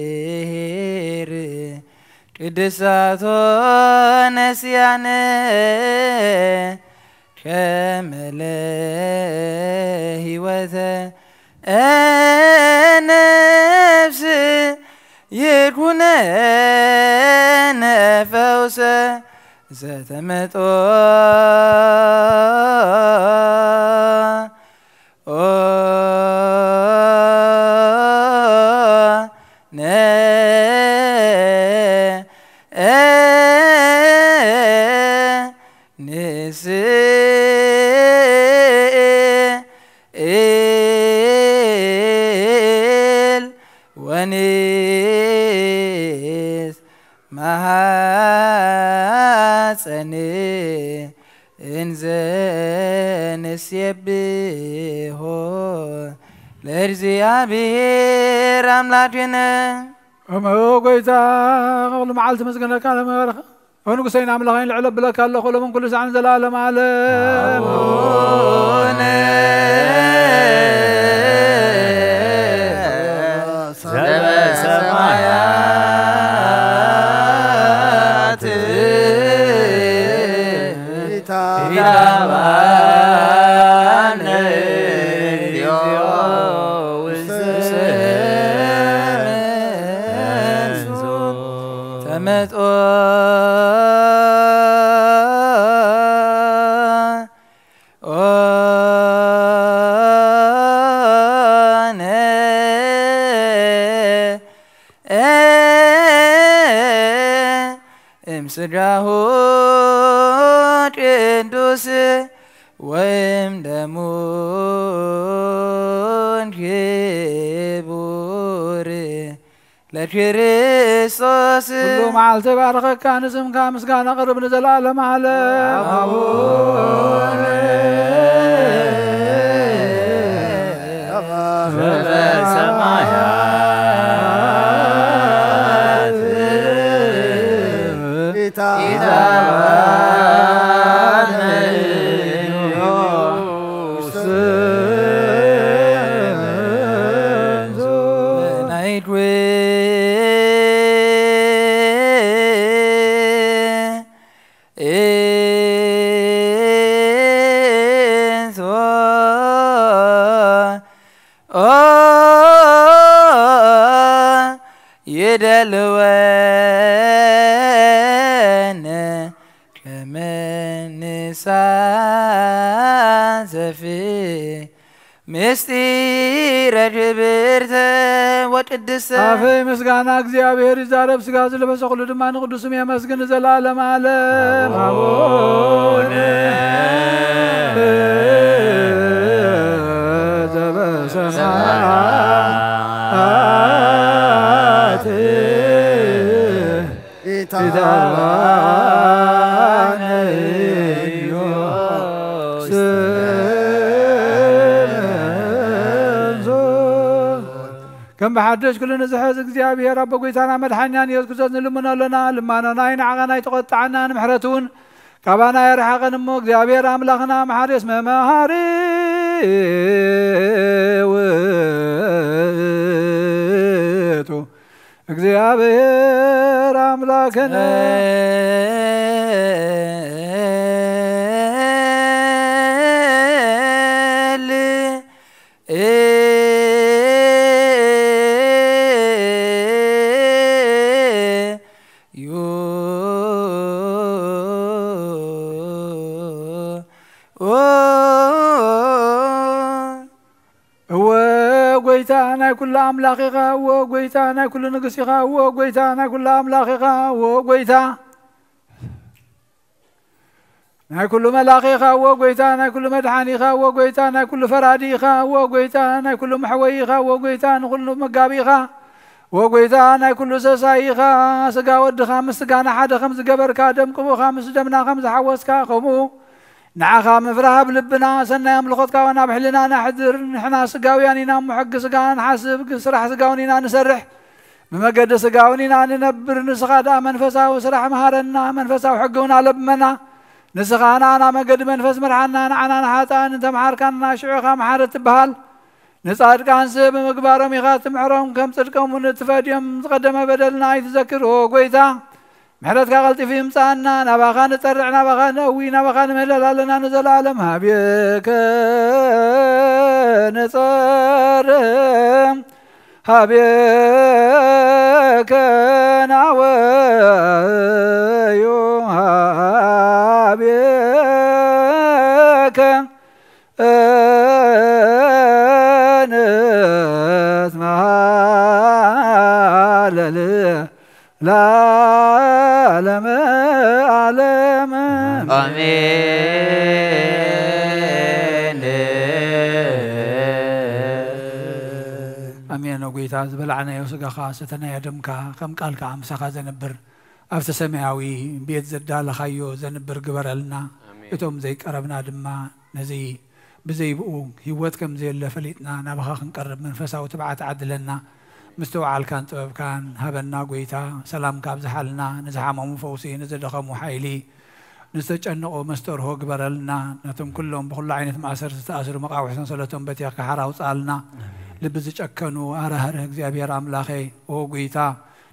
ለእግዚአብሔር ቅዱሳቶ ነስያነ ከመ ለህይወተ ነፍስ ይኩነነ ፈውሰ ዘተመጦ ኦ ነ ንስእል ወንስ መሃፀኒ እንዘ ንሴብሖ ለእግዚኣብሔር ኣምላክነ። እሞ ጎይታ፣ ኩሉ መዓልቲ መስገነካ፣ ለመበረኸ ንጉሰይን ኣምላኸይን ልዕል ኣብለካ ኣለኹ፣ ሎምን ኩሉ ሳዕን ዘላለም ዓለም። ኣቡነ ዘበሰማያት ኢታብአነ እግዚኦ ውስተ ተመጽኦ እምስጋሁ ቅዱስ ወይም ደሙ ክቡር ለክርስቶስ። ኩሉ መዓልቲ ባርኸካ፣ ንስምካ ምስጋና ቅርብ ንዘለዓለም ዓለም። ኣቡነ ዘበሰማያት ኢታብአነ ውስተ ናይት ይደልወነመሳዘፊ ምስጢረ ክብርተ ወቅድስተ። ኣፈይ ምስጋና እግዚኣብሔር ይዛረብ፣ ስጋ ዝለበሰ ኩሉ ድማ ንቅዱስም የመስግን ንዘለዓለም ዓለም። ኣቡነ ዘበሰማያት ኢታብአነ ከም ብሓድሽ ኩሉ ንዝሕዝ እግዚኣብሔር ኣቦ ጎይታና መድሓኛን ኢየሱስ ክርስቶስ ንልምኖ ኣለና። ልማኖና ይንዓቐና፣ ይተቖጣዓና፣ ንምሕረቱ እውን ካባና የርሓቐን እሞ። እግዚኣብሔር ኣምላኽና መሓሪ እስመ መሃሪ ውእቱ እግዚኣብሔር ኣምላክነ። ጸል ዩ እወ ጎይታ ናይ ኩሉ ኣምላኽ ኢኻ፣ እወ ጎይታ ናይ ኩሉ ንጉስ ኢኻ፣ እወ ጎይታ ናይ ኩሉ ኣምላኽ ኢኻ፣ እወ ጎይታ ናይ ኩሉ መላኺ ኢኻ፣ እወ ጎይታ ናይ ኩሉ መድሓኒ ኢኻ፣ እወ ጎይታ ናይ ኩሉ ፈራዲ ኢኻ፣ እወ ጎይታ ናይ ኩሉ መሕወዪ ኢኻ፣ እወ ጎይታ ንኩሉ መጋቢ ኢኻ፣ እወ ጎይታ ናይ ኩሉ ሰሳይ ኢኻ። ስጋ ወድኻ ምስ ስጋና ሓደ ከም ዝገበርካ፣ ደም ቅቡኻ ምስ ደምና ከም ዝሓወስካ፣ ከምኡ ንዓኻ ምፍራህ ኣብ ልብና፣ ሰናይ ኣምልኾትካ እውን ኣብ ሕልናና ሕድር። ንሕና ስጋውያን ኢና እሞ፣ ሕጊ ስጋ ንሓስብ፣ ስራሕ ስጋ እውን ኢና ንሰርሕ፣ ብመገዲ ስጋ እውን ኢና ንነብር። ንስኻ ደኣ መንፈሳዊ ስራሕ መሃረና፣ መንፈሳዊ ሕጊ እውን ኣለብመና። ንስኻ ንዓና መገዲ መንፈስ ምርሓና፣ ንዓና ንሓጥኣን እንተምሓርካና፣ ሽዑ ኢኻ መሓሪ ትበሃል። ንጻድቃንስ ብምግባሮም ኢኻ ትምሕሮም፣ ከም ጽድቆም እውን ትፈድዮም። ዝቐደመ በደልና ኣይትዘክር፣ ኦ ጎይታ። ምሕረትካ ቀልጢፉ ይምጻኣና፣ ናባኻ ንጸርዕ፣ ናባኻ ነእዊ፣ ናባኻ ንምህለል ኣለና ንዘለኣለም። ሃቤከ ንጸርዕ፣ ሃቤከ ናወዩ፣ ሃቤከ ንትመሃለል ለዓለመ ዓለም። ኣሜን። ኣሜን። ኖ ጎይታ፣ ዝበላዕናዮ ስጋኻ ሰተናዮ ደምካ ከም ቃልካ ምሳኻ ዘንብር ኣብቲ ሰማያዊ ቤት ዘዳለኻዮ ዘንብር ግበረልና። ኣሜን። እቶም ዘይቀረብና ድማ ነዚ ብዘይ ብኡ ህይወት ከም ዘየለ ፈሊጥና ናባኻ ክንቀርብ መንፈሳዊ ትብዓት ዓድለና። ምስትውዓልካን ጥበብካን ሃበና ጎይታ። ሰላምካ ኣብዝሓልና። ንዝሓመሙ ፈውሲ፣ ንዝደኸሙ ሓይሊ፣ ንዝተጨነቑ መስተርሆ ግበረልና። ነቶም ኩሎም ብኹሉ ዓይነት ማእሰር ዝተኣስሩ መቓውሒ ሰንሰለቶም በቲኽካ ሓራ ኣውፅኣልና። ኣሜን። ልቢ ዝጨከኑ ኣራህርህ እግዚኣብሔር ኣምላኸይ፣ ኦ ጎይታ፣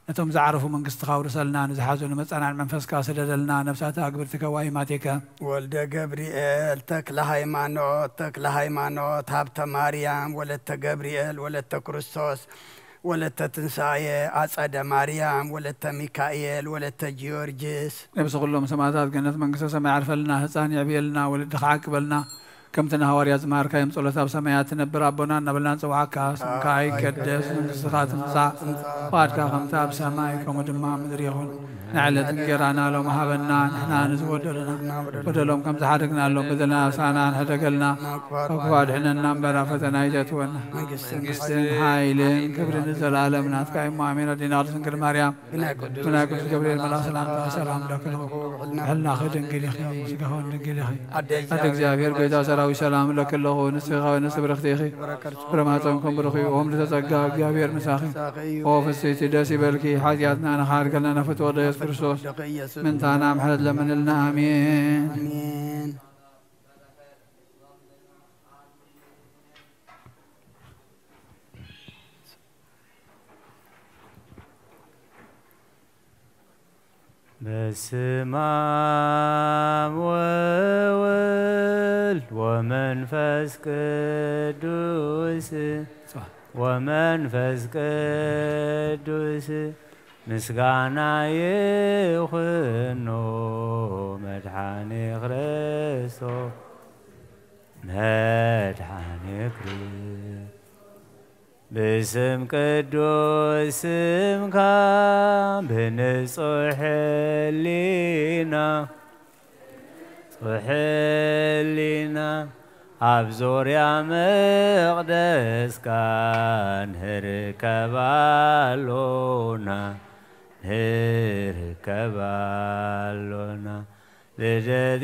ነቶም ዝዓረፉ መንግስትኻ ኣውርሰልና። ንዝሓዙ ንመጻናን መንፈስካ ስደደልና። ነፍሳት ኣግብርቲ ከዋይማቴከ። ወልደ ገብርኤል ተክለ ሃይማኖት፣ ተክለ ሃይማኖት ሃብተ ማርያም፣ ወለተ ገብርኤል፣ ወለተ ክርስቶስ፣ ወለተ ትንሳኤ፣ ኣጸደ ማርያም፣ ወለተ ሚካኤል፣ ወለተ ጊዮርጊስ። ነብሲ ኩሎም ሰማዕታት ገነት መንግስተ ሰማይ ዓርፈልና። ህፃን የዕብየልና፣ ወለድኻ ዓቅበልና። ከምቲ ንሃዋርያት ዝመሃርካዮም ጸሎት ኣብ ሰማያት ትነብር ኣቦና እናበልና ንጽውዓካ። ስምካ ይቀደስ፣ መንግስትኻ ትምጻእ፣ ፍቓድካ ከምቲ ኣብ ሰማይ ከምኡ ድማ ኣብ ምድሪ ይኹን። ንዕለት እንጌራና ሎም ሃበና፣ ንሕና ንዝበደሉና በደሎም ከም ዝሓደግናሎም በደልና ኣሳና ንሕደገልና፣ ካብ ክፉእ ኣድሕነና እምበር ኣብ ፈተና ኣይተእትወና። መንግስትን ሓይልን ክብርን ንዘለኣለም ናትካ እሞ ኣሜን። ኣዴና ቅድስት ድንግል ማርያም ብናይ ቅዱስ ገብርኤል መልኣክ ሰላምታ ሰላም ለኪ ኣለኹ። ብሕልናኺ ድንግል ኢኺ፣ ስጋኺ እውን ድንግል ኢኺ። ኣደ እግዚኣብሔር ጎይታ ሰራዊት ሰላም ለኪ ኣለኹ። ንስኺ ካብ ኣንስቲ ብርኽቲ ኢኺ፣ ፍረ ማህፀንኩም ብሩኽ እዩ። ኦም ልተጸጋ እግዚኣብሔር ምሳኺ። ኦ ፍስሕቲ ደስ ይበልኪ፣ ሓጢኣትና ንኻርገልና ናብ ፍትወ ወልደ ኢየሱስ ክርስቶስ ምንታና ምሕረት ለምንልና። ኣሜን። ኣሜን። በስመ አብ ወወልድ ወመንፈስ ቅዱስ፣ ወመንፈስ ቅዱስ ምስጋና ይኹኖ መድኃኔ ክርስቶስ፣ መድኃኔ ክርስቶስ። ብስም ቅዱስ ስምካ ብንጹሕ ሕሊና፣ ንጹሕ ሕሊና ኣብ ዙርያ መቕደስካ ንርከብ ኣሎና፣ ንርከብ ኣሎና። ልደት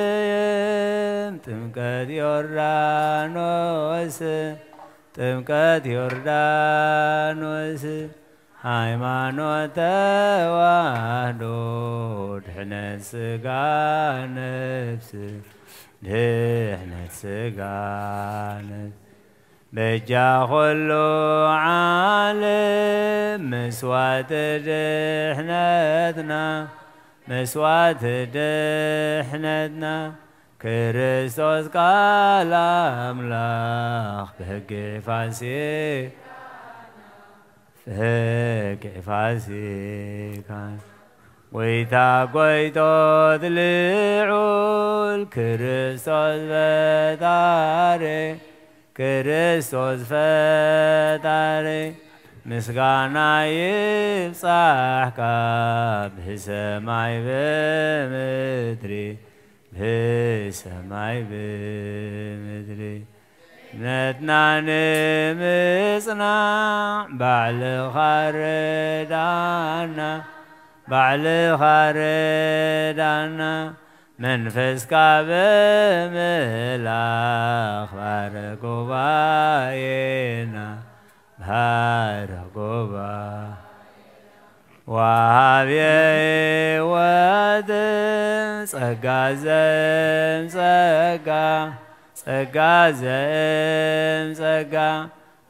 ቤተልሔም፣ ጥምቀት ዮርዳኖስ፣ ጥምቀት ዮርዳኖስ፣ ሃይማኖት ተዋህዶ፣ ድሕነት ስጋ ነፍስ፣ ድሕነት ስጋ ነፍስ። በጃ ኹሉ ዓለም መስዋዕቲ ድሕነትና፣ መስዋዕቲ ድሕነትና፣ ክርስቶስ ቃል ኣምላኽ ብሕጊ ፋሲካ፣ ብሕጊ ፋሲካ። ጎይታ ጎይቶት ልዑል ክርስቶስ ፈጣሪ፣ ክርስቶስ ፈጣሪ፣ ምስጋና ይብጻሕካ ብሰማይ ብምድሪ፣ ብሰማይ ብምድሪ። እምነትና ንምጽናዕ ባዕልኻ ርዳና፣ ባዕልኻ ርዳና። መንፈስካ ብምልኣኽ ባርኽ ጉባኤና፣ ባርኽ ጉባኤ። ወሃብየ ሕይወት ጸጋ ዘእም ጸጋ፣ ጸጋ ዘእም ጸጋ።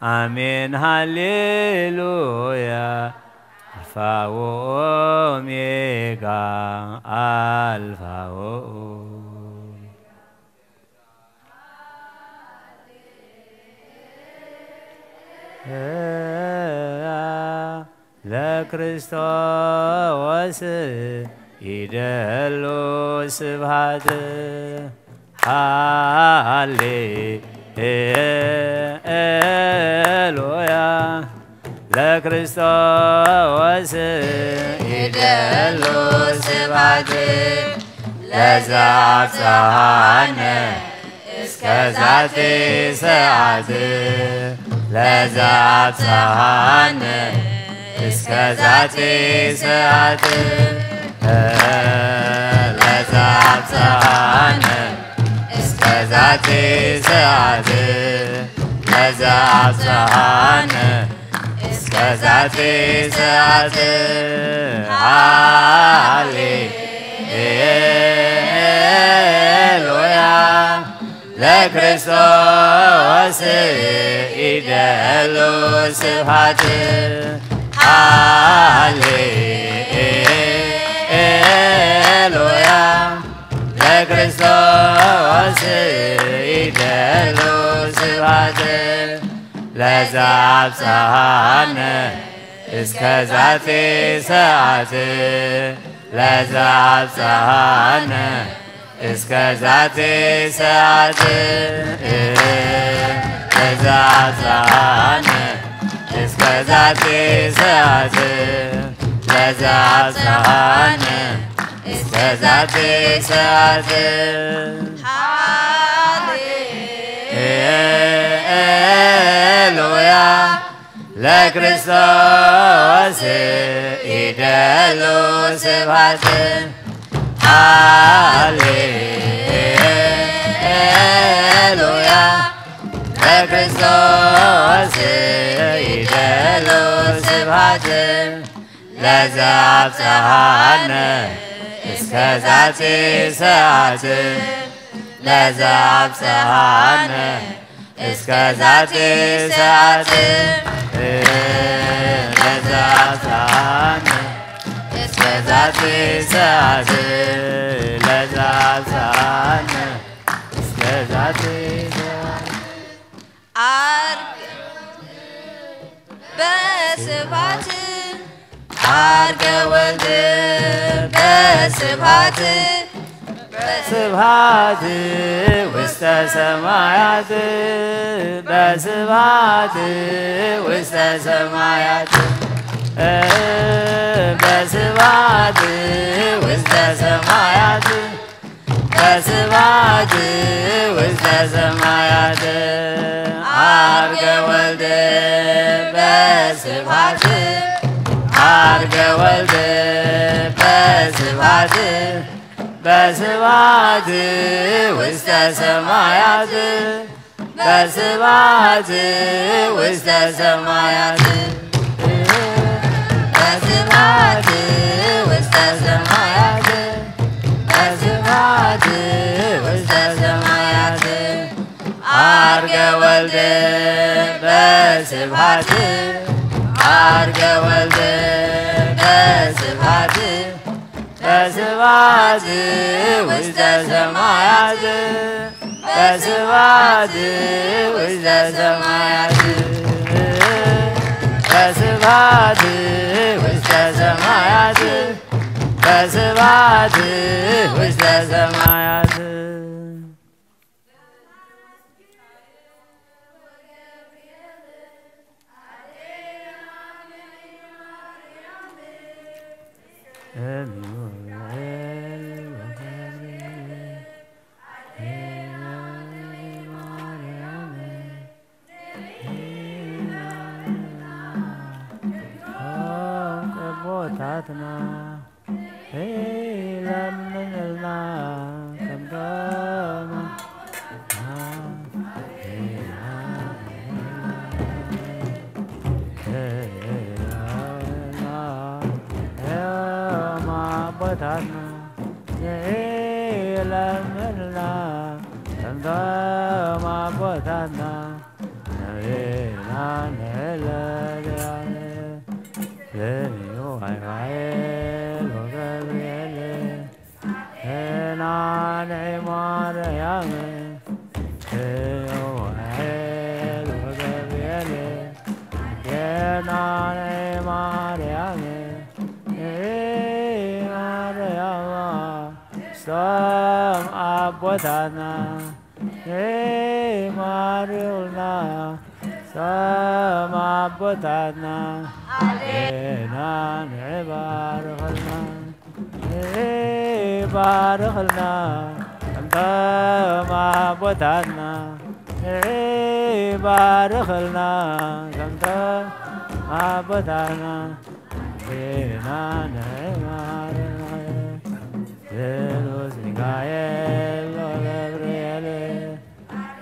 ኣሜን ሃሌሉያ። ኣልፋ ወኦሜጋ፣ ኣልፋ ወኦሜጋ። ለክርስቶስ ይደሉ ስብሃት። ሃሌሉያ። ለክርስቶስ ይደሉ ስብሃት። ለዘ አብጽሐነ እስከ ዛቲ ሰዓት። ለዘ ኣብጽሓነ እስከ ዛቲ ሰዓት፣ ለዘ ኣብጽሓነ እስከ ዛቲ ሰዓት፣ ለዘ ኣብጽሓነ እስከ ዛቲ ሰዓት። ሃሌሉያ ለክርስቶስ ይደሉ ስብሐት። ሃሌሉያ ለክርስቶስ ይደሉ ስብሐት። ለዘ ኣብጽሓነ እስከ ዛቲ ሰዓት፣ ለዘ ኣብጽሓነ እስከ ዛቲ ሰዓት፣ ለዘ ኣብጽሓነ እስከ ዛቲ ሰዓት፣ ለዘ ኣብጽሓነ እስከ ዛቲ ሰዓት። ሃሌሉያ ለክርስቶስ ይደሉ ስብሐት። ሃሌሉያ ለክርስቶስ ይደሉ ስብሐት። ለዘ ኣብጽሓነ እስከ ዛቲ ሰዓት፣ ለዘ ኣብጽሓነ እስከ ዛቲ ሰዓት፣ ለዘ ኣብጽሓነ እስከ ዛቲ ሰዓት፣ ለዘ ኣብጽሓነ እስከ ዛቲ ሰዓት። ዓርገ በስብሐት፣ ዓርገ ወልድ በስብሐት፣ በስብሐት ውስተ ሰማያት፣ በስብሐት ውስተ ሰማያት፣ በስብሐት ውስተ ሰማያት፣ በስብሐት ውስተ ሰማያት። ዓርገ ወልድ በስብሐት፣ ዓርገ ወልድ በስብሐት፣ በስብሐት ውስተ ሰማያት፣ በስብሐት ውስተ ሰማያት፣ በስብሐት ውስተ ሰማያት፣ በስብሐት ውስተ ሰማያት። ዓርገ ወልድ በስብሐት፣ ዓርገ ወልድ በስብሐት፣ በስብሐት ውስተ ሰማያት፣ በስብሐት ውስተ ሰማያት፣ በስብሐት ውስተ ሰማያት፣ በስብሐት ውስተ ሰማያት። ኣቦታትና ይለምንልና ከምቶም ኣቦታትና ይለምንልና ከምቶም ኣቦታትና ነቢና ንሕለል ለሚኡ ራፋኤል ወገብርኤል ሄና ንዒ ማርያም ራፋኤል ወገብርኤል ሄና ንዒ ማርያም ንዒ ማርያም ስቶም ኣቦታትና ይማርውና ስም ኣቦታትና ኣዴና ንባርኽልና ይባርኽልና እንቶም ኣቦታትና ይባርኽልና ባርኽልና ከምቶም ኣቦታትና ዜና ንዕማር ቅዱስ ሚካኤል ወገብርኤል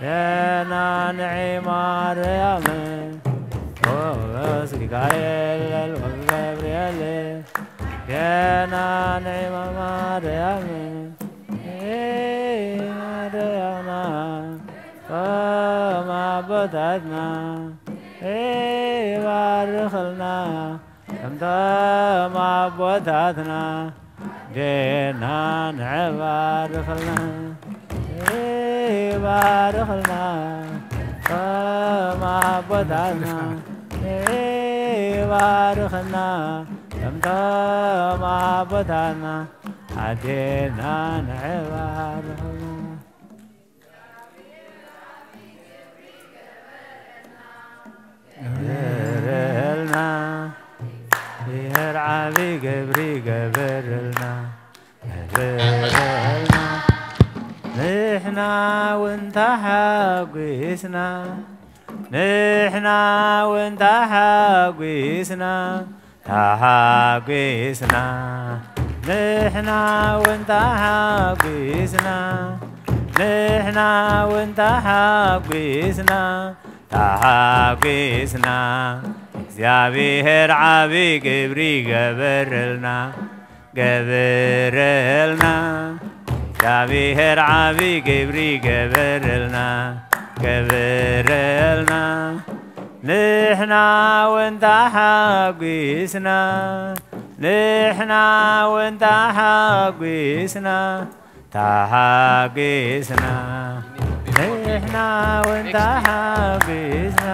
ዜና ንዒ ማርያም ቅዱስ ሚካኤል ወገብርኤል ዜና ንዒ ማርያም ማርያምና ከም ኣቦታትና ይባርኽልና ከምቶም ኣቦታትና ዜና ንዒ ባርኽልና ይባርኽልና ከም ኣቦታትና ይባርኽልና ከምቶም ኣቦታትና ኣዴና ንዒ ባርኽልና። ገበረልና ይህር ዓቢ ግብሪ ገበረልና ገበረልና ንሕና እውን ተሓጒስና ንሕና እውን ተሓጒስና ተሓጒስና ንሕና እውን ተሓጒስና ንሕና እውን ተሓጒስና ተሓጒስና እግዚኣብሔር ዓቢ ግብሪ ገበረልና ገበረልና እግዚኣብሔር ዓቢ ግብሪ ገበረልና ገበረልና ንሕና እውን ተሓጒስና ንሕና እውን ተሓጒስና ተሓጒስና ንሕና እውን ተሓጒስና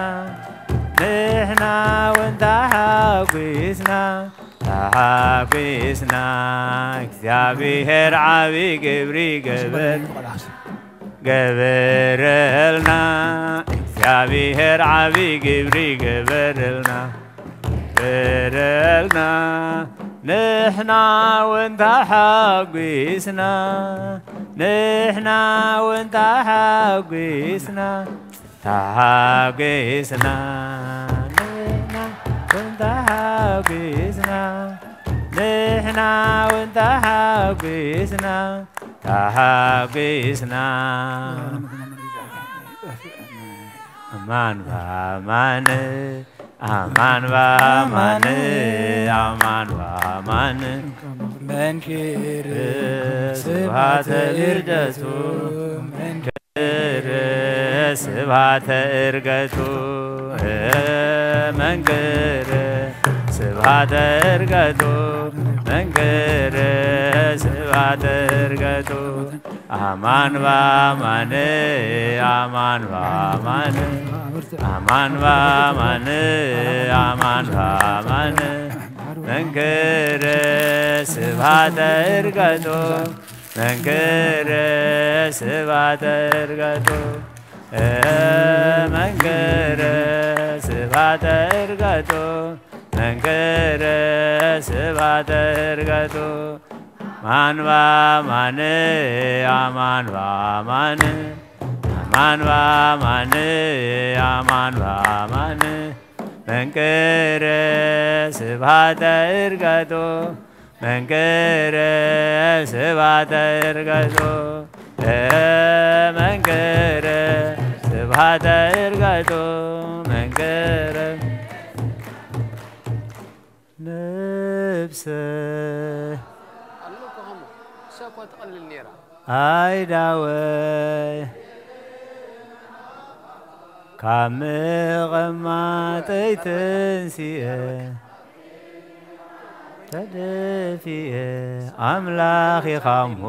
ንሕና እውን ተሓጒስና ተሓጒስና እግዚኣብሔር ዓቢ ግብሪ ገበር ገበረልና እግዚኣብሔር ዓቢ ግብሪ ገበረልና ገበረልና ንሕና እውን ተሓጒስና ንሕና እውን ተሓጒስና ተሓጒስና ንሕና እውን ተሓጒስና ንሕና እውን ተሓጒስና ተሓጒስና ኣማን በኣማን ኣማን በኣማን ኣማን በኣማን መንክር ስብሐተ እርገቱ መንክር ስብሐተ እርገቱ መንክር ስብሐተ እርገቱ መንክር ስብሐተ እርገቱ ኣማን በኣማን ኣማን በኣማን ኣማን በኣማን ኣማን በኣማን መንክር ስብሐተ እርገቱ መንክር ስብሐተ እርገቱ መንክር ስብሐተ እርገቱ መንክር ስብሐተ እርገቱ ኣማን በኣማን ኣማን በኣማን ኣማን በኣማን ኣማን በኣማን መንክር ስብሐተ እርገቱ መንክር ስብሐተ እርገቱ መንክር ስብሐተ እርገቱ መንክር ነብሰ ኣለኩ ከምኡ እሳ እኳ ትቐልል ነይራ። ኣይዳወይ ካብ ምቕማጠይ ተንሲኤ ተደፊኤ ኣምላኽ ኢኻሞ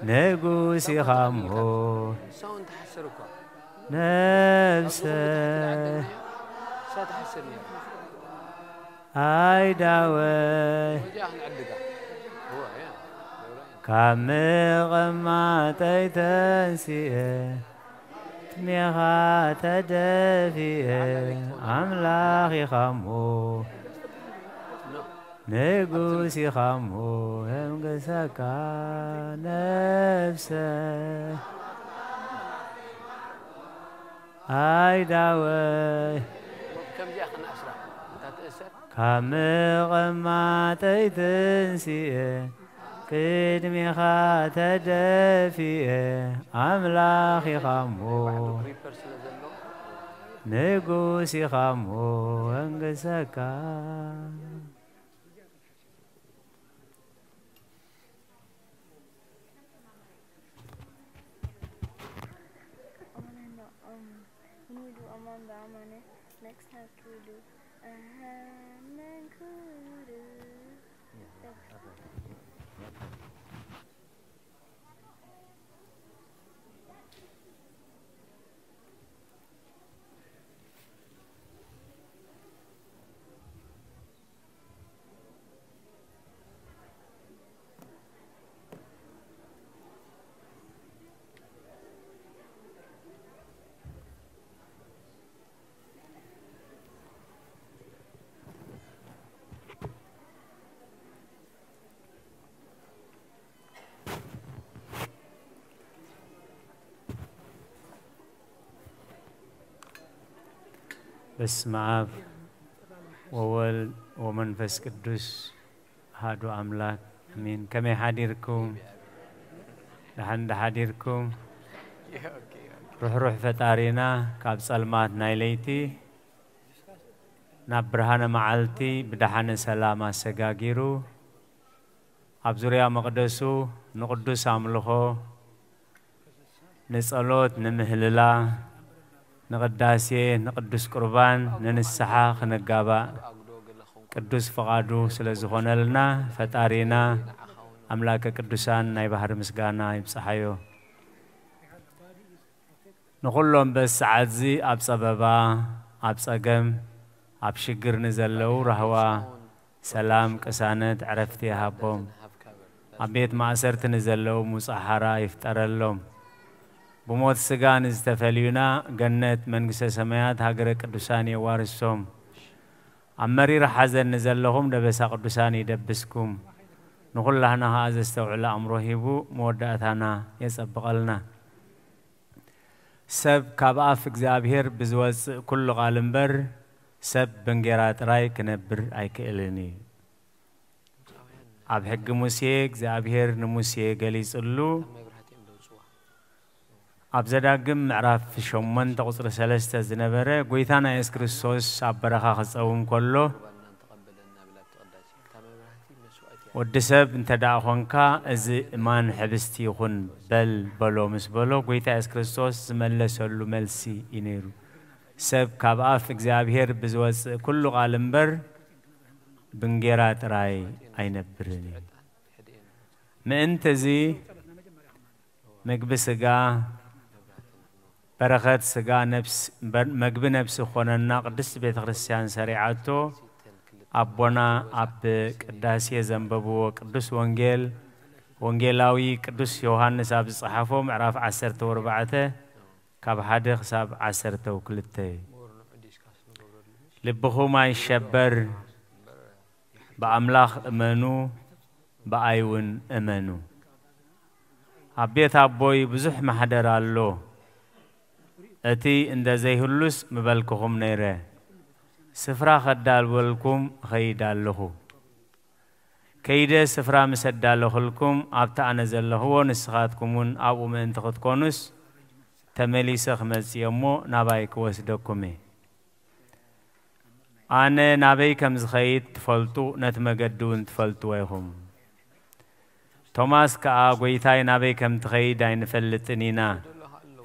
ንጉስ ኢኻሞ ነብሰ ኣይዳወይ ካብ ምቕማጠይ ተንሲኤ ትሜኻ ተደፊኤ ኣምላኽ ኢኻሞ ንጉስ ኢኻሞ የንግሰካ ነብሰ ኣይ ዳወይ ከምዚኣ ከነኣስራ እታ ትእሰር ካብ መቐማጠይ ተንሲኤ ቅድሜኻ ተደፊኤ ኣምላኽ ኢኻ እሞ ሪፐር ስለ ዘሎ ንጉስ ኢኻ እሞ ወንግሰካ። በስመ አብ ወወልድ ወመንፈስ ቅዱስ አሐዱ አምላክ አሜን። ከመይ ሓዲርኩም? ደሓን ዶ ሓዲርኩም? ሩሕሩሕ ፈጣሪና ካብ ጸልማት ናይ ለይቲ ናብ ብርሃነ መዓልቲ ብደሓነ ሰላም ኣሰጋጊሩ ኣብ ዙርያ መቕደሱ ንቕዱስ ኣምልኾ፣ ንጸሎት፣ ንምህልላ፣ ንቕዳሴ፣ ንቅዱስ ቁርባን፣ ንንስሓ ክንጋባእ ቅዱስ ፍቓዱ ስለ ዝኾነልና ፈጣሪና ኣምላከ ቅዱሳን ናይ ባህሪ ምስጋና ይብጽሓዮ። ንኹሎም በዚ ሰዓትዚ ኣብ ጸበባ፣ ኣብ ጸገም፣ ኣብ ሽግር ንዘለዉ ራህዋ፣ ሰላም፣ ቅሳነት፣ ዕረፍቲ ይሃቦም። ኣብ ቤት ማእሰርቲ ንዘለዉ ሙጻ ሓራ ይፍጠረሎም። ብሞት ስጋ ንዝተፈልዩና ገነት መንግስተ ሰማያት ሃገረ ቅዱሳን የዋርሶም። ኣብ መሪር ሓዘን ንዘለኹም ደበሳ ቅዱሳን ይደብስኩም። ንኹላህና ኸኣ ዘስተውዕል ኣእምሮ ሂቡ መወዳእታና የጸብቐልና። ሰብ ካብ ኣፍ እግዚኣብሔር ብዝወጽእ ኩሉ ቃል እምበር ሰብ ብእንጌራ ጥራይ ክነብር ኣይክእልን እዩ። ኣብ ሕጊ ሙሴ እግዚኣብሔር ንሙሴ ገሊጽሉ ኣብ ዘዳግም ምዕራፍ ሸሞንተ ቁጽሪ ሰለስተ ዝነበረ ጎይታና የሱስ ክርስቶስ ኣብ በረኻ ክጸውም ከሎ ወዲ ሰብ እንተ ደኣ ኾንካ፣ እዚ እማን ሕብስቲ ይኹን በል በሎ ምስ በሎ፣ ጎይታ የሱስ ክርስቶስ ዝመለሰሉ መልሲ እዩ ነይሩ። ሰብ ካብ ኣፍ እግዚኣብሔር ብዝወጽእ ኩሉ ቃል እምበር ብእንጌራ ጥራይ ኣይነብርን እዩ። ምእንቲ እዚ ምግቢ ስጋ በረኸት ስጋ ነፍስ በር-፣ መግቢ ነፍሲ ክኾነና ቅድስት ቤተ ክርስቲያን ሰሪዓቶ ኣቦና ኣብ ቅዳሴ ዘንበብዎ ቅዱስ ወንጌል ወንጌላዊ ቅዱስ ዮሃንስ ኣብ ዝጸሓፎ ምዕራፍ ዓሰርተ ወርባዕተ ካብ ሓደ ክሳብ ዓሰርተ ወክልተ እዩ። ልብኹም ኣይሸበር፣ ብኣምላኽ እመኑ፣ ብኣይ እውን እመኑ። ኣብ ቤት ኣቦይ ብዙሕ ማሕደር ኣሎ። እቲ እንደ ዘይህሉስ ምበልክኹም ነይረ። ስፍራ ከዳልወልኩም እኸይድ ኣለኹ። ከይደ ስፍራ ምስ ኣዳለኹልኩም፣ ኣብቲ ኣነ ዘለኽዎ ንስኻትኩም እውን ኣብኡ ምእንቲ ክትኮኑስ፣ ተመሊሰ ክመጽእ እየ እሞ ናባይ ክወስደኩም እየ። ኣነ ናበይ ከም ዝኸይድ ትፈልጡ፣ ነቲ መገዲ እውን ትፈልጥዎ ኢኹም። ቶማስ ከኣ፣ "ጐይታይ፣ ናበይ ከም ትኸይድ ኣይንፈልጥን ኢና፣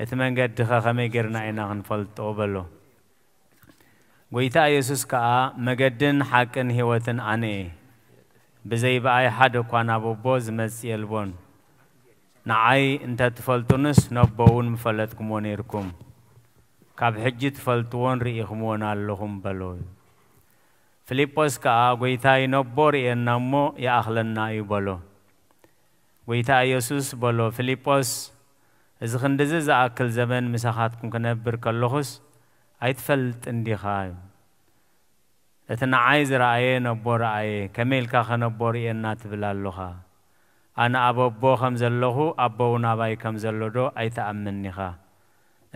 እቲ መንገዲኸ ከመይ ጌርና ኢና ክንፈልጦ?" በሎ። ጐይታ ኢየሱስ ከኣ፣ "መገድን ሓቅን ህይወትን ኣነ እየ፣ ብዘይ ብኣይ ሓደ እኳ ናብ ኣቦ ዝመጽእ የልቦን። ንዓይ እንተ ትፈልጡንስ፣ ነቦ እውን ምፈለጥኩምዎ ነይርኩም። ካብ ሕጂ ትፈልጥዎን ርኢኹምዎን ኣለኹም" በሎ። ፊልጶስ ከኣ፣ "ጐይታይ፣ ነቦ ርእየና እሞ ይኣኽለና እዩ" በሎ። ጐይታ ኢየሱስ በሎ፣ "ፊልጶስ፣ እዚ ክንድዚ ዝኣክል ዘመን ምሳኻትኩም ክነብር ከለኹስ ኣይትፈልጥን ዲኻ? እቲ ንዓይ ዝረኣየ ነቦ ረኣየ፣ ከመይ ኢልካኸ ነቦ ርእየና ትብል ኣሎኻ? ኣነ ኣብ ኣቦ ከም ዘለኹ፣ ኣቦ እውን ኣባይ ከም ዘሎ ዶ ኣይትኣምንን ኢኻ?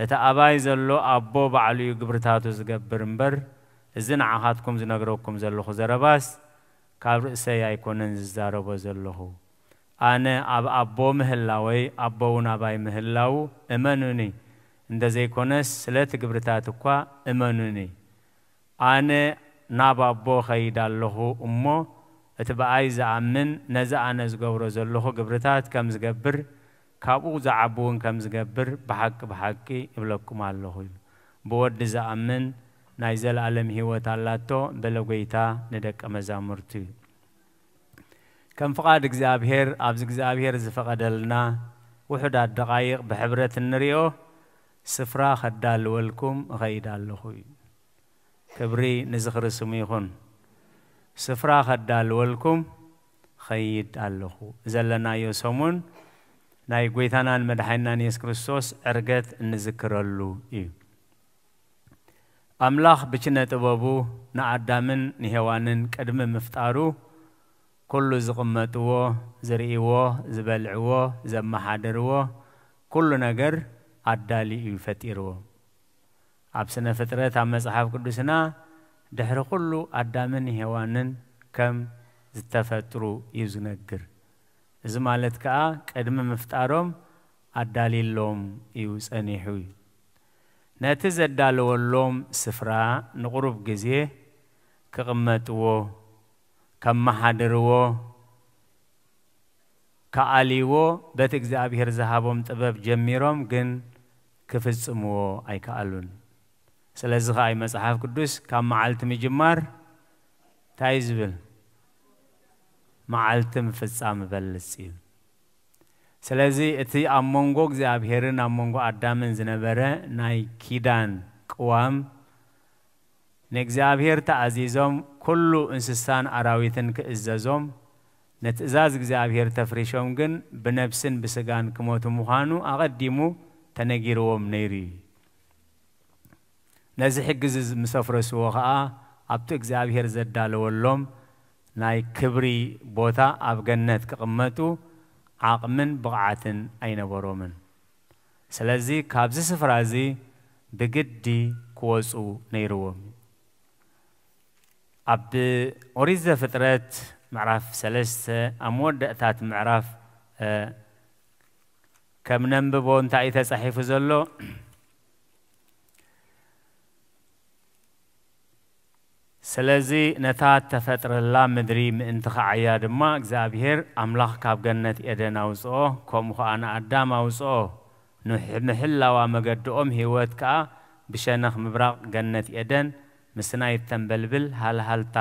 እቲ ኣባይ ዘሎ ኣቦ ባዕሉ እዩ ግብርታቱ ዝገብር እምበር፣ እዚ ንዓኻትኩም ዝነግረኩም ዘለኹ ዘረባስ ካብ ርእሰይ ኣይኮነን ዝዛረቦ ዘለኹ። ኣነ ኣብ ኣቦ ምህላወይ፣ ኣቦ እውን ኣባይ ምህላዉ እመኑኒ። እንተዘይኮነስ፣ ስለቲ ግብርታት እኳ እመኑኒ። ኣነ ናብ ኣቦ እኸይድ ኣለኹ እሞ፣ እቲ ብኣይ ዝኣምን ነዚ ኣነ ዝገብሮ ዘለኹ ግብርታት ከም ዝገብር፣ ካብኡ ዝዓቢ እውን ከም ዝገብር ብሓቂ ብሓቂ እብለኩም ኣለኹ ኢሉ። ብወዲ ዝኣምን ናይ ዘለኣለም ህይወት ኣላቶ፣ በለ ጐይታ ንደቀ መዛሙርቱ። ከም ፍቓድ እግዚኣብሔር፣ ኣብዚ እግዚኣብሔር ዝፈቐደልና ውሑዳት ደቓይቕ ብሕብረት እንሪኦ፣ ስፍራ ከዳልወልኩም እኸይድ ኣለኹ እዩ። ክብሪ ንዝኽሪ ስሙ ይኹን። ስፍራ ከዳልወልኩም ኸይድ ኣለኹ። ዘለናዮ ሰሙን ናይ ጐይታናን መድሓኒናን የሱስ ክርስቶስ ዕርገት እንዝክረሉ እዩ። ኣምላኽ ብችነ ጥበቡ ንኣዳምን ንሄዋንን ቅድሚ ምፍጣሩ፣ ኩሉ ዝቕመጥዎ፣ ዝርእይዎ፣ ዝበልዕዎ፣ ዘመሓድርዎ፣ ኩሉ ነገር ኣዳልዩ እዩ ፈጢርዎ። ኣብ ስነ ፍጥረት ኣብ መጽሓፍ ቅዱስና ድሕሪ ኩሉ ኣዳምን ሄዋንን ከም ዝተፈጥሩ እዩ ዝነግር። እዚ ማለት ከኣ ቅድሚ ምፍጣሮም ኣዳልዩሎም እዩ ጸኒሑ እዩ። ነቲ ዘዳለወሎም ስፍራ ንቑሩብ ግዜ ክቕመጥዎ፣ ከመሓድርዎ፣ ከኣልይዎ በቲ እግዚኣብሔር ዝሃቦም ጥበብ ጀሚሮም ግን ክፍጽምዎ ኣይከኣሉን። ስለዚ ከኣ እዩ መጽሓፍ ቅዱስ ካብ መዓልቲ ምጅማር እንታይ እዩ ዝብል? መዓልቲ ምፍጻም እበልጽ እዩ። ስለዚ እቲ ኣብ መንጎ እግዚኣብሔርን ኣብ መንጎ ኣዳምን ዝነበረ ናይ ኪዳን ቅዋም ንእግዚኣብሔር ተኣዚዞም ኩሉ እንስሳን ኣራዊትን ክእዘዞም ንትእዛዝ እግዚኣብሔር ተፍሪሾም ግን ብነብስን ብስጋን ክሞቱ ምዃኑ ኣቐዲሙ ተነጊርዎም ነይሩ እዩ። ነዚ ሕጊ እዚ ምስ ኣፍረስዎ ኸኣ ኣብቲ እግዚኣብሔር ዘዳለወሎም ናይ ክብሪ ቦታ ኣብ ገነት ክቕመጡ ዓቕምን ብቕዓትን ኣይነበሮምን። ስለዚ ካብዚ ስፍራ እዚ ብግዲ ክወፁ ነይርዎም። ኣብ ኦሪት ዘፍጥረት ምዕራፍ ሰለስተ ኣብ መወዳእታት ምዕራፍ ከም ነንብቦ እንታይ እዩ ተጻሒፉ ዘሎ? ስለዚ ነታ እተፈጥረላ ምድሪ ምእንቲ ኸዓያ ድማ እግዚኣብሔር ኣምላኽ ካብ ገነት ኤደን ኣውጽኦ፣ ከምኡ ኸኣ ንኣዳም ኣውጽኦ። ንሕ-፣ ምሕላዋ መገድኦም ህይወት ከኣ ብሸነኽ ምብራቕ ገነት ኤደን ምስ ናይ እተንበልብል ሃልሃልታ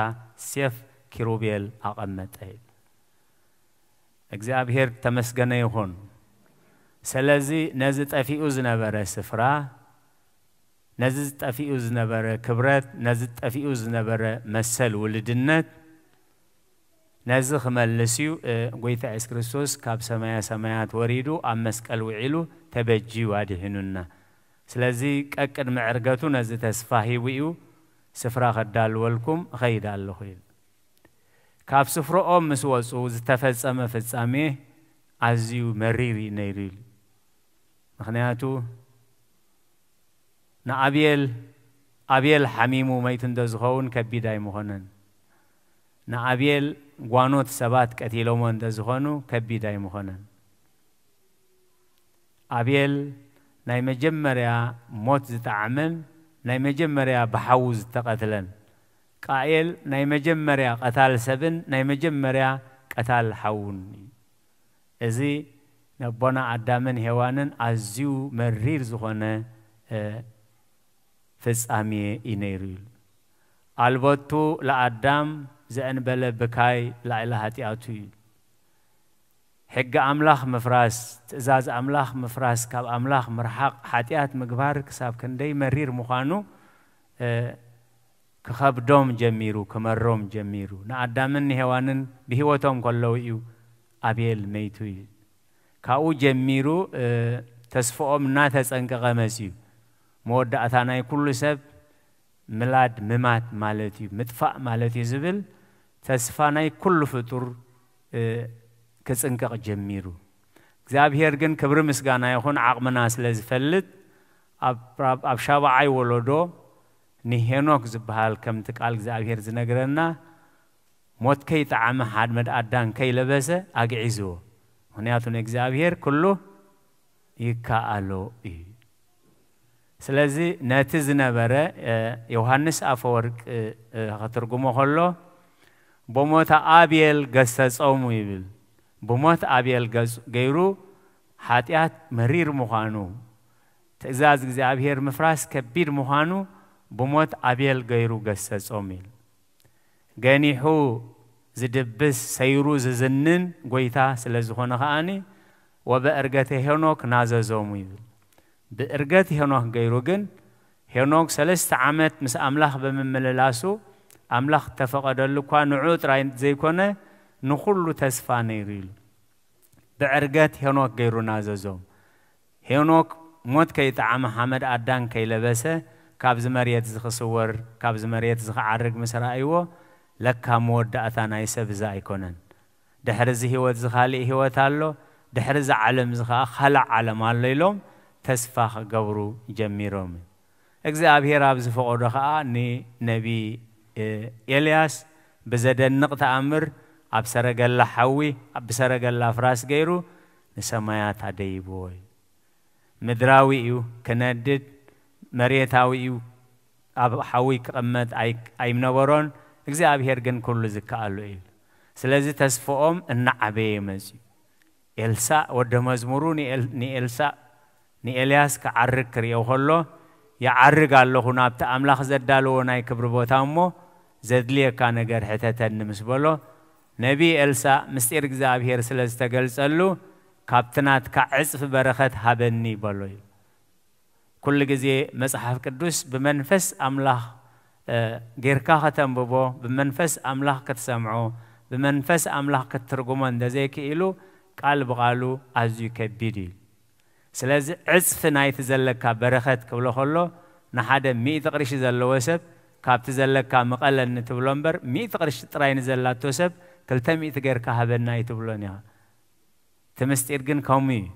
ሴፍ ኪሩቤል ኣቐመጠ። እግዚኣብሔር ተመስገነ ይኹን። ስለዚ ነዚ ጠፊኡ ዝነበረ ስፍራ፣ ነዚ ጠፊኡ ዝነበረ ክብረት፣ ነዚ ጠፊኡ ዝነበረ መሰል ውልድነት፣ ነዚ ክመልስ እዩ፣ እ፣ ጐይታ የሱስ ክርስቶስ ካብ ሰማያ ሰማያት ወሪዱ ኣብ መስቀል ውዒሉ ተበጅዩ ኣድሒኑና። ስለዚ ቀቅድሚ ዕርገቱ ነዚ ተስፋ ሂቡ እዩ፣ "ስፍራ ከዳልወልኩም እኸይድ ኣለኹ" ኢሉ። ካብ ስፍርኦም ምስ ወጹ ዝተፈጸመ ፍጻሜ ኣዝዩ መሪር እዩ ነይሩ ኢሉ። ምኽንያቱ ንኣብየል፣ ኣብየል ሓሚሙ መይቱ እንተ ዝኸውን ከቢድ ኣይምኾነን። ንኣብየል ጓኖት ሰባት ቀቲሎሞ እንተ ዝኾኑ ከቢድ ኣይምኾነን። ኣብየል ናይ መጀመርያ ሞት ዝጠዓመን ናይ መጀመርያ ብሓዉ ዝተቐትለን፣ ቃኤል ናይ መጀመርያ ቀታል ሰብን ናይ መጀመርያ ቀታል ሓዉን እዩ። እዚ ነቦና ኣዳምን ሄዋንን ኣዝዩ መሪር ዝኾነ፣ እ፣ ፍጻሜ እዩ ነይሩ ኢሉ። "ኣልቦቱ ለኣዳም ዘእንበለ ብካይ ላዕሊ ኃጢኣቱ" እዩ። ሕጊ ኣምላኽ ምፍራስ፣ ትእዛዝ ኣምላኽ ምፍራስ፣ ካብ ኣምላኽ ምርሓቕ፣ ሓጢኣት ምግባር ክሳብ ክንደይ መሪር ምዃኑ፣ እ፣ ክኸብዶም ጀሚሩ፣ ክመሮም ጀሚሩ። ንኣዳምን ንሄዋንን ብህይወቶም ከለዉ እዩ ኣቤል መይቱ እዩ። ካብኡ ጀሚሩ፣ እ፣ ተስፍኦም እናተጸንቀቐ መጺኡ። መወዳእታ ናይ ኩሉ ሰብ ምላድ፣ ምማት ማለት እዩ፣ ምጥፋእ ማለት እዩ ዝብል ተስፋ ናይ ኩሉ ፍጡር፣ እ፣ ክጽንቀቕ ጀሚሩ። እግዚኣብሔር ግን ክብሪ ምስጋና ይኹን ዓቕምና ስለ ዝፈልጥ ኣብ ራብ-፣ ኣብ ሻብዓይ ወለዶ ንሄኖክ ዝበሃል፣ ከምቲ ቃል እግዚኣብሔር ዝነግረና፣ ሞት ከይጠዓመ ሓመድ ኣዳም ከይለበሰ ኣግዒዝዎ። ምኽንያቱ ንእግዚኣብሔር ኩሉ ይከኣሎ እዩ። ስለዚ ነቲ ዝነበረ፣ እ፣ ዮሃንስ ኣፈወርቅ፣ እ፣ ክትርጉሞ ከሎ፣ "ብሞት ኣቤል ገሰጾሙ" ይብል። ብሞት ኣቤል ገጽ-፣ ገይሩ ሓጢኣት መሪር ምዃኑ፣ ትእዛዝ እግዚኣብሔር ምፍራስ ከቢድ ምዃኑ ብሞት ኣቤል ገይሩ ገሰጾም ኢሉ። ገኒሑ ዝድብስ ሰይሩ ዝዝንን ጎይታ ስለ ዝኾነ ከኣኒ፣ "ወበእርገተ ሄኖክ ናዘዞሙ" ይብል። ብእርገት ሄኖክ ገይሩ ግን፣ ሄኖክ ሰለስተ ዓመት ምስ ኣምላኽ ብምምልላሱ፣ ኣምላኽ እተፈቐደሉ እኳ ንዑ ጥራይ ዘይኮነ፣ ንኹሉ ተስፋ ነይሩ ኢሉ። ብዕርገት ሄኖክ ገይሩ ናዘዞም። ሄኖክ ሞት ከይጠዓመ ሓመድ ኣዳም ከይለበሰ፣ ካብዚ መሬት እዚ ክስወር፣ ካብዚ መሬት እዚ ክዓርግ ምስ ረኣይዎ፣ ለካ መወዳእታ ናይ ሰብ እዚ ኣይኮነን። ድሕሪ እዚ ህይወት እዚ ካልእ ህይወት ኣሎ፣ ድሕሪ እዚ ዓለም እዚ ኸዓ ካልእ ዓለም ኣሎ ኢሎም ተስፋ ክገብሩ ጀሚሮም። እግዚኣብሔር ኣብ ዝፈቐዶ ኸዓ ንነቢ፣ እ፣ ኤልያስ ብዘደንቕ ተኣምር ኣብ ሰረገላ ሓዊ፣ ኣብ፣ ብሰረገላ ፍራስ ገይሩ ንሰማያት ኣደይብዎ እዩ። ምድራዊ እዩ፣ ክነድድ፣ መሬታዊ እዩ፣ ኣብ ሓዊ ክቕመጥ ኣይ-፣ ኣይምነበሮን። እግዚኣብሔር ግን ኩሉ ዝከኣሉ እዩ። ስለዚ ተስፍኦም እናዓበየ መጽዩ። ኤልሳእ ወደ መዝሙሩ ንኤል-፣ ንኤልሳእ፣ ንኤልያስ ክዓርግ ክርእዮ ከሎ፣ "ይዓርግ ኣለኹ ናብቲ ኣምላኽ ዘዳለዎ ናይ ክብሪ ቦታ እሞ፣ ዘድልየካ ነገር ሕተተኒ" ምስ በሎ፣ ነቢ ኤልሳእ ምስጢር እግዚኣብሔር ስለ ዝተገልጸሉ፣ "ካብቲ ናትካ ዕጽፊ በረኸት ሃበኒ" በሎ እዩ። ኩሉ ግዜ መጽሓፍ ቅዱስ ብመንፈስ ኣምላኽ፣ እ፣ ጌርካ ከተንብቦ፣ ብመንፈስ ኣምላኽ ክትሰምዖ፣ ብመንፈስ ኣምላኽ ክትትርጉሞ እንተዘይክኢሉ፣ ቃል ብቓሉ ኣዝዩ ከቢድ እዩ። ስለዚ ዕጽፊ ናይቲ ዘለካ በረኸት ክብሎ ከሎ፣ ንሓደ ሚእቲ ቅርሺ ዘለዎ ሰብ፣ ካብቲ ዘለካ ምቐለኒ ትብሎ እምበር፣ ሚእቲ ቅርሺ ጥራይ ንዘላቶ ሰብ፣ ክልተ ሚእቲ ጌርካ ሃበና ኣይትብሎን ኢኻ። እቲ ምስጢር ግን ከምኡ እዩ።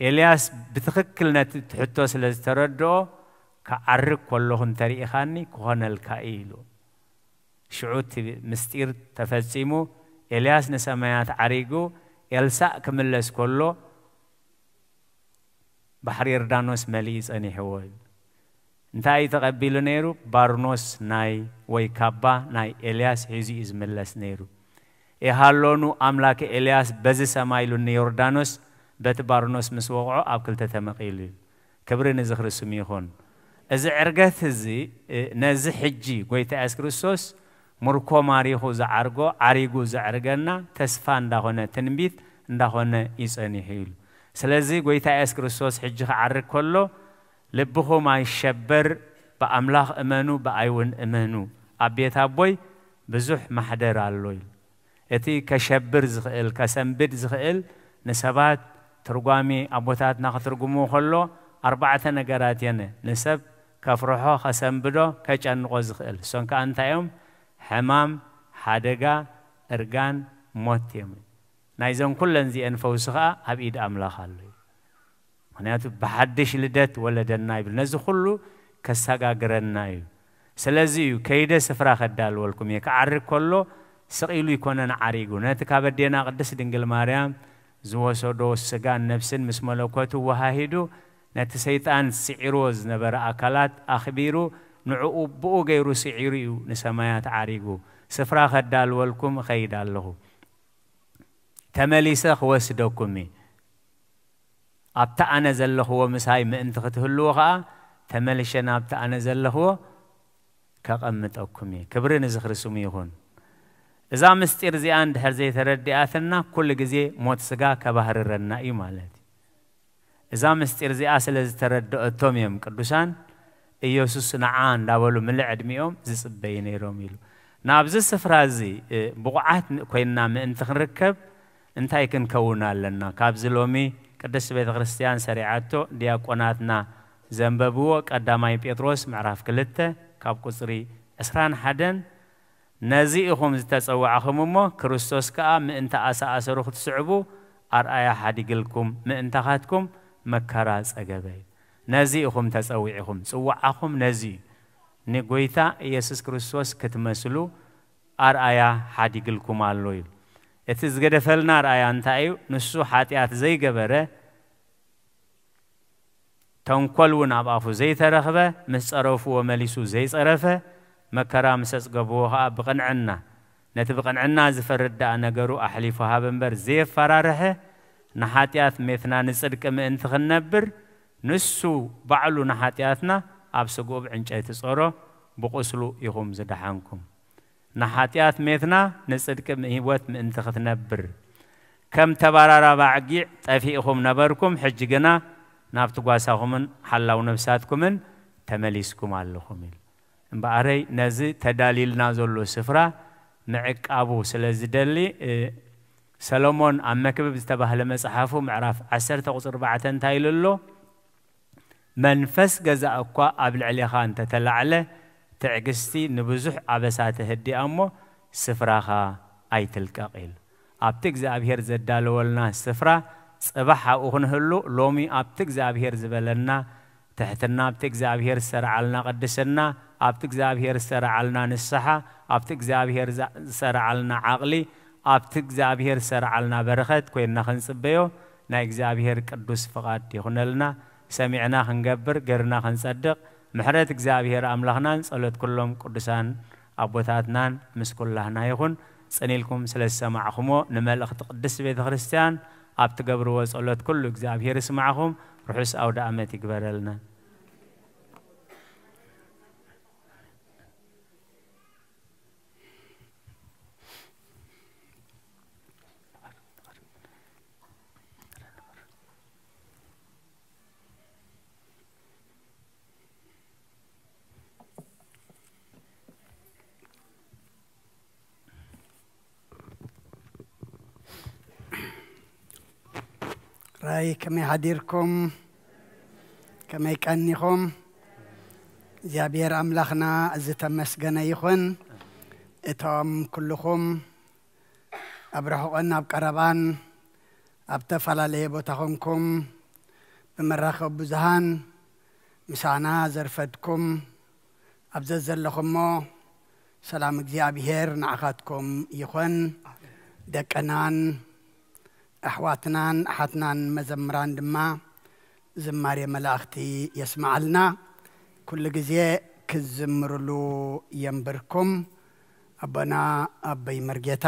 ኤልያስ ብትኽክል ነቲ ትሕቶ ስለ ዝተረድኦ፣ "ክዓርግ ከለኹ እንተሪኢኻኒ ክኾነልካ እዩ" ኢሉ። ሽዑ እቲ ምስጢር ተፈጺሙ፣ ኤልያስ ንሰማያት ዓሪጉ፣ ኤልሳእ ክምለስ ከሎ፣ ባሕሪ ዮርዳኖስ መሊኡ ጸኒሕዎ እዩ። እንታይ እዩ ተቐቢሉ ነይሩ? ባርኖስ ናይ፣ ወይ ካባ ናይ ኤልያስ ሒዙ እዩ ዝምለስ ነይሩ። "ኤሃሎኑ ኣምላከ ኤልያስ በዚ ሰማይ" ኢሉ ንዮርዳኖስ በቲ ባርኖስ ምስ ወቕዖ ኣብ ክልተ ተመቒሉ እዩ። ክብሪ ንዝኽሪ ስሙ ይኹን። እዚ ዕርገት እዚ፣ እ፣ ነዚ ሕጂ ጎይታ የሱስ ክርስቶስ ምርኮ ማሪኹ ዝዓርጎ፣ ዓሪጉ ዘዕርገና ተስፋ እንዳኾነ፣ ትንቢት እንዳኾነ እዩ ጸኒሑ ኢሉ። ስለዚ ጎይታ የሱስ ክርስቶስ ሕጂ ክዓርግ ከሎ፣ "ልብኹም ኣይሸበር፣ ብኣምላኽ እመኑ፣ ብኣይ እውን እመኑ። ኣብ ቤት ኣቦይ ብዙሕ ማሕደር ኣሎ" ኢሉ። እቲ ከሸብር ዝኽእል፣ ከሰንብድ ዝኽእል፣ ንሰባት ትርጓሜ ኣቦታትና ክትርጉሙ ከሎ፣ ኣርባዕተ ነገራት እየን ንሰብ ከፍርሖ፣ ከሰንብዶ፣ ከጨንቆ ዝኽእል። እሶን ከኣ እንታይ እዮም? ሕማም፣ ሓደጋ፣ እርጋን፣ ሞት እዮም። ናይዘን ኩለን እዚአን ፈውሲ ከኣ ኣብ ኢድ ኣምላኽ ኣሎ እዩ። ምኽንያቱ ብሓድሽ ልደት ወለደና ይብል። ነዚ ኩሉ ከሰጋግረና እዩ። ስለዚ እዩ "ከይደ ስፍራ ከዳልወልኩም እየ።" ክዓርግ ከሎ ስቕ ኢሉ ኣይኮነን ዓሪጉ። ነቲ ካብ ኣዴና ቅድስት ድንግል ማርያም ዝወሰዶ ስጋን ነፍስን ምስ መለኮቱ ወሃሂዱ፣ ነቲ ሰይጣን ስዒርዎ ዝነበረ ኣካላት ኣኽቢሩ፣ ንዕኡ ብኡ ገይሩ ስዒሩ እዩ ንሰማያት ዓሪጉ። "ስፍራ ከዳልወልኩም እኸይድ ኣለኹ። ተመሊሰ ክወስደኩም እየ። ኣብቲ ኣነ ዘለኽዎ ምሳይ ምእንቲ ክትህልዎ ኸኣ፣ ተመሊሸ ናብቲ ኣነ ዘለኽዎ ከቐምጠኩም እየ።" ክብሪ ንዝኽሪ ስሙ ይኹን። እዛ ምስጢር እዚኣ እንድሕር ዘይተረዲኣትና፣ ኩሉ ግዜ ሞት ስጋ ከባህርረና እዩ ማለት እዩ። እዛ ምስጢር እዚኣ ስለ ዝተረድኦቶም እዮም ቅዱሳን፣ "ኢየሱስ ንዓ" እንዳበሉ ምልእ ዕድሚኦም ዝጽበዩ ነይሮም ኢሉ። ናብዚ ስፍራ እዚ፣ እ፣ ብቑዓት ም-፣ ኮይንና ምእንቲ ክንርከብ፣ እንታይ ክንከውን ኣለና? ካብዚ ሎሚ ቅድስት ቤተ ክርስቲያን ሰሪዓቶ ዲያቆናትና ዘንበብዎ ቀዳማይ ጴጥሮስ ምዕራፍ ክልተ ካብ ቁጽሪ ዕስራን ሓደን፣ "ነዚ ኢኹም ዝተጸዋዕኹም እሞ፣ ክርስቶስ ከኣ ምእንቲ ኣሳኣሰሩ ክትስዕቡ ኣርኣያ ሓዲግልኩም፣ ምእንታኻትኩም መከራ ጸገበ" እዩ። ነዚ ኢኹም ተጸዊዕኹም፣ ጽዋዓኹም ነዚ እዩ። ንጎይታ ኢየሱስ ክርስቶስ ክትመስሉ ኣርኣያ ሓዲግልኩም ኣሎ እዩ። እቲ ዝገደፈልና ኣርኣያ እንታይ እዩ? ንሱ ሓጢኣት ዘይገበረ፣ ተንኮል እውን ኣብ ኣፉ ዘይተረኽበ፣ ምስ ጸረፍዎ መሊሱ ዘይጸረፈ፣ መከራ ምስ ኣጽገብዎ ኸኣ ብቕንዕና፣ ነቲ ብቕንዕና ዝፈርድ ደኣ ነገሩ ኣሕሊፉ ሃበ እምበር ዘየፈራርሐ፣ ንሓጢኣት ሜትና ንጽድቂ ምእንቲ ክንነብር፣ ንሱ ባዕሉ ንሓጢኣትና ኣብ ስግኡ ብዕንጨይቲ ጾሮ፣ ብቑስሉ ኢኹም ዝደሓንኩም። ንሓጢኣት ሜትና ንጽድቂ ህይወት ምእንቲ ክትነብር፣ ከም ተባራራባ ኣዕጊዕ ጠፊእኹም ነበርኩም፣ ሕጂ ግና ናብቲ ጓሳኹምን ሓላው ነፍሳትኩምን ተመሊስኩም ኣለኹም ኢሉ። እምበኣረይ ነዚ ተዳልዩልና ዘሎ ስፍራ ምዕቃቡ ስለ ዝደሊ፣ እ፣ ሰሎሞን ኣብ መክብብ ዝተባህለ መጽሓፉ ምዕራፍ ዓሰርተ ቁጽሪ ኣርባዕተ እንታይ ኢሉ ኣሎ? "መንፈስ ገዛ እኳ ኣብ ልዕሌኻ እንተተላዕለ፣ ትዕግስቲ ንብዙሕ ኣበሳ ተህድኣ እሞ፣ ስፍራኻ ኣይትልቀቕ" ኢሉ። ኣብቲ እግዚኣብሔር ዘዳለወልና ስፍራ፣ ጽባሕ ኣብኡ ክንህሉ፣ ሎሚ ኣብቲ እግዚኣብሔር ዝበለና ትሕትና፣ ኣብቲ እግዚኣብሔር ዝሰርዓልና ቅድስና፣ ኣብቲ እግዚኣብሔር ዝሰርዓልና ንስሓ፣ ኣብቲ እግዚኣብሔር ዛ-፣ ዝሰርዓልና ዓቕሊ፣ ኣብቲ እግዚኣብሔር ዝሰርዓልና በረኸት ኮይንና ክንጽበዮ ናይ እግዚኣብሔር ቅዱስ ፍቓድ ይኹነልና። ሰሚዕና ክንገብር፣ ገርና ክንጸድቕ፣ ምሕረት እግዚኣብሔር ኣምላኽናን ጸሎት ኩሎም ቅዱሳን ኣቦታትናን ምስ ኩላህና ይኹን። ጽን ኢልኩም ስለ ዝሰማዕኹሞ፣ ንመልእኽቲ ቅድስቲ ቤተ ክርስቲያን ኣብ ትገብርዎ ጸሎት ኩሉ እግዚኣብሔር ይስማዕኹም። ርሑስ ኣውደ ኣመት ይግበረልና። ራይ ከመይ ሓዲርኩም? ከመይ ቀኒኹም? እግዚኣብሔር ኣምላኽና ዝተመስገነ ይኹን። እቶም ኩልኹም ኣብ ርሑቕን ኣብ ቀረባን ኣብ ተፈላለየ ቦታ ኾንኩም ብመራኸቢ ብዙሃን ምሳና ዘርፈድኩም ኣብ ዘዘለኹሞ ሰላም እግዚኣብሔር ንዓኻትኩም ይኹን። ደቅናን ኣሕዋትናን ኣሓትናን መዘምራን ድማ ዝማሬ መላእኽቲ የስምዓልና። ኩሉ ግዜ ክዝምርሉ የንብርኩም። ኣቦና ኣቦይ መርጌታ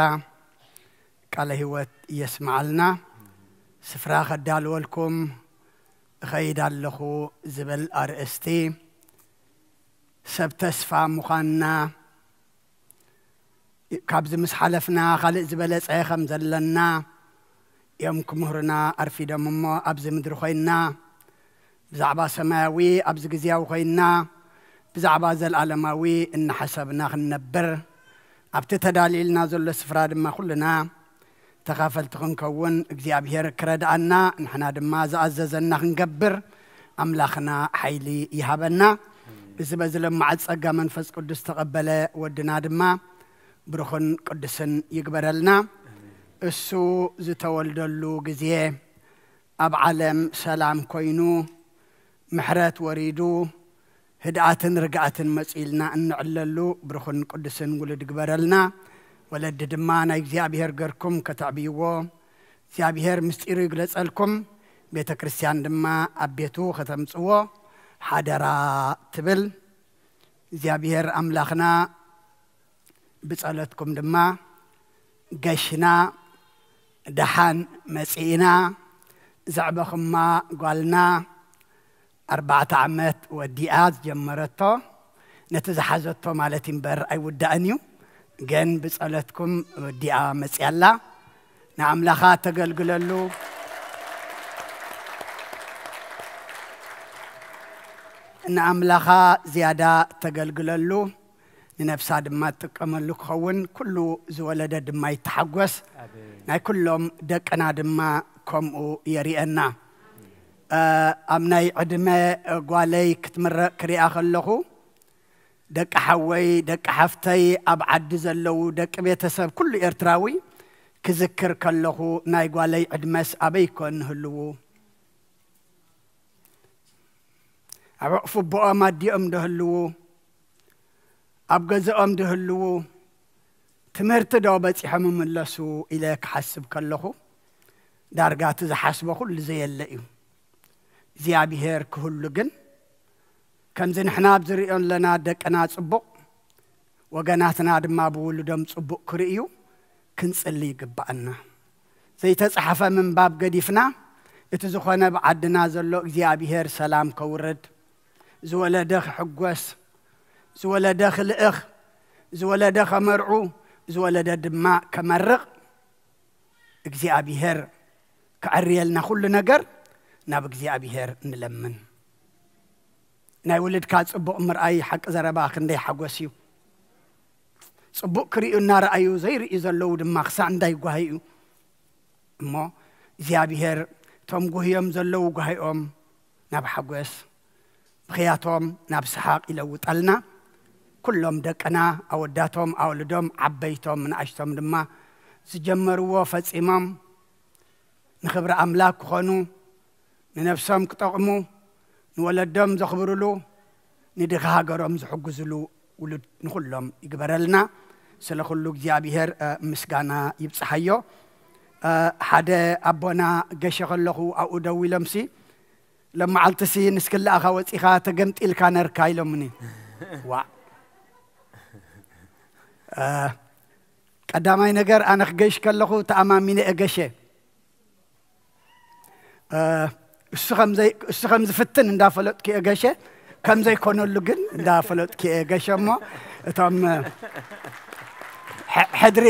ቃለ ህይወት የስምዓልና። ስፍራ ከዳልወልኩም እኸይድ ኣለኹ ዝብል ኣርእስቲ፣ ሰብ ተስፋ ምዃንና፣ ካብዚ ምስ ሓለፍና ካልእ ዝበለጸ ከም ዘለና እዮም ክምህሩና ኣርፊዶም እሞ፣ ኣብዚ ምድሪ ኮይንና ብዛዕባ ሰማያዊ፣ ኣብዚ ግዜያዊ ኮይንና ብዛዕባ ዘልኣለማዊ እናሓሰብና ክንነብር፣ ኣብቲ ተዳልዩልና ዘሎ ስፍራ ድማ ኩልና ተኻፈልቲ ክንከውን እግዚኣብሔር ክረድኣና፣ ንሕና ድማ ዝኣዘዘና ክንገብር ኣምላኽና ሓይሊ ይሃበና። እዚ በዚ ለማዓት ጸጋ መንፈስ ቅዱስ ተቐበለ ወድና ድማ ብሩኽን ቅዱስን ይግበረልና። እሱ ዝተወልደሉ ግዜ ኣብ ዓለም ሰላም ኮይኑ፣ ምሕረት ወሪዱ፣ ህድኣትን ርግኣትን መጺኡልና እንዕለሉ ብሩኽን ቅዱስን ውሉድ ግበረልና። ወለዲ ድማ ናይ እግዚኣብሔር ገርኩም ከተዕብይዎ፣ እግዚኣብሔር ምስጢሩ ይግለጸልኩም፣ ቤተ ክርስቲያን ድማ ኣብ ቤቱ ከተምጽዎ ሓደራ ትብል። እግዚኣብሔር ኣምላኽና ብጸሎትኩም ድማ ገሽና ደሓን መጺእና። ዘዕበኹማ ጓልና ኣርባዕተ ዓመት ወዲኣ ዝጀመረቶ፣ ነቲ ዝሓዘቶ ማለት እዩ እምበር ኣይውዳእን እዩ። ግን ብጸሎትኩም ወዲኣ መጺኣ ኣላ። ንኣምላኻ ተገልግለሉ፣ ንኣምላኻ ዝያዳ ተገልግለሉ፣ ንነፍሳ ድማ ትጥቀመሉ ክኸውን፣ ኩሉ ዝወለደ ድማ ይተሓጎስ። ኣሜን። ናይ ኩሎም ደቅና ድማ ከምኡ የርእየና። እ፣ ኣብ ናይ ዕድመ ጓለይ ክትምረቕ ክሪኣ ከለኹ፣ ደቂ ሓወይ፣ ደቂ ሓፍተይ፣ ኣብ ዓዲ ዘለዉ ደቂ ቤተሰብ ኩሉ ኤርትራዊ ክዝክር ከለኹ፣ ናይ ጓለይ ዕድመስ ኣበይ ኮን ንህልዉ? ኣብ ሕቕፊ ኣቦኦም ኣዲኦም ዶ ህልዉ፣ ኣብ ገዛኦም ዶ ህልዉ፣ ትምህርቲ ዶ በጺሖም ይምለሱ ኢለ ክሓስብ ከለኹ፣ ዳርጋ እቲ ዝሓስቦ ኩሉ ዘየለ እዩ። እግዚኣብሔር ክህሉ ግን፣ ከምዚ ንሕና ኣብ ዝርእዮ ኣለና ደቅና ጽቡቕ፣ ወገናትና ድማ ብውሉዶም ጽቡቕ ክርእዩ ክንጽሊ ይግብኣና። ዘይተጻሕፈ ምንባብ ገዲፍና፣ እቲ ዝኾነ ብዓድና ዘሎ እግዚኣብሔር ሰላም ከውርድ፣ ዝወለደ ክሕጎስ፣ ዝወለደ ክልእኽ፣ ዝወለደ ከመርዑ፣ ዝወለደ ድማ ከመርቕ፣ እግዚኣብሔር ከዐርየልና ኩሉ ነገር ናብ እግዚኣብሔር ንለምን። ናይ ውልድካ ጽቡቕ ምርኣይ ሓቂ ዘረባ ክንደይ ሓጎስ እዩ። ጽቡቕ ክርእዩ እናረኣዩ ዘይርእዩ ዘለዉ ድማ ክሳዕ እንዳይጓህዩ እዩ። እሞ እግዚኣብሔር እቶም ጉህዮም ዘለዉ ጓሂኦም ናብ ሓጎስ፣ ብኽያቶም ናብ ሰሓቕ ይለውጠልና። ኩሎም ደቅና፣ ኣወዳቶም፣ ኣወልዶም፣ ዓበይቶም፣ ንኣሽቶም ድማ ዝጀመርዎ ፈጺሞም ንኽብሪ ኣምላክ ክኾኑ፣ ንነብሶም ክጠቕሙ፣ ንወለዶም ዘኽብሩሉ፣ ንድኻ ሃገሮም ዝሕግዙሉ ውሉድ ንኹሎም ይግበረልና። ስለ ኩሉ እግዚኣብሔር፣ እ፣ ምስጋና ይብጽሓዮ። እ፣ ሓደ ኣቦና ገሸ ከለኹ ኣብኡ ደው ኢሎምሲ፣ "ሎመዓልትሲ ንስክላኣኻ ወጺኻ ተገምጢልካ ነርካ?" ኢሎምኒ። ዋእ። እ፣ ቀዳማይ ነገር ኣነ ክገይሽ ከለኹ ተኣማሚነ እየ ገሸ። እ፣ እሱ ከም ዘይ-፣ እሱ ከም ዝፍትን እንዳፈለጥኩ እየ ገሸ፣ ከም ዘይኮነሉ ግን እንዳፈለጥኩ እየ ገሸ። እሞ እቶም፣ እ፣ ሐ-፣ ሕድሪ፣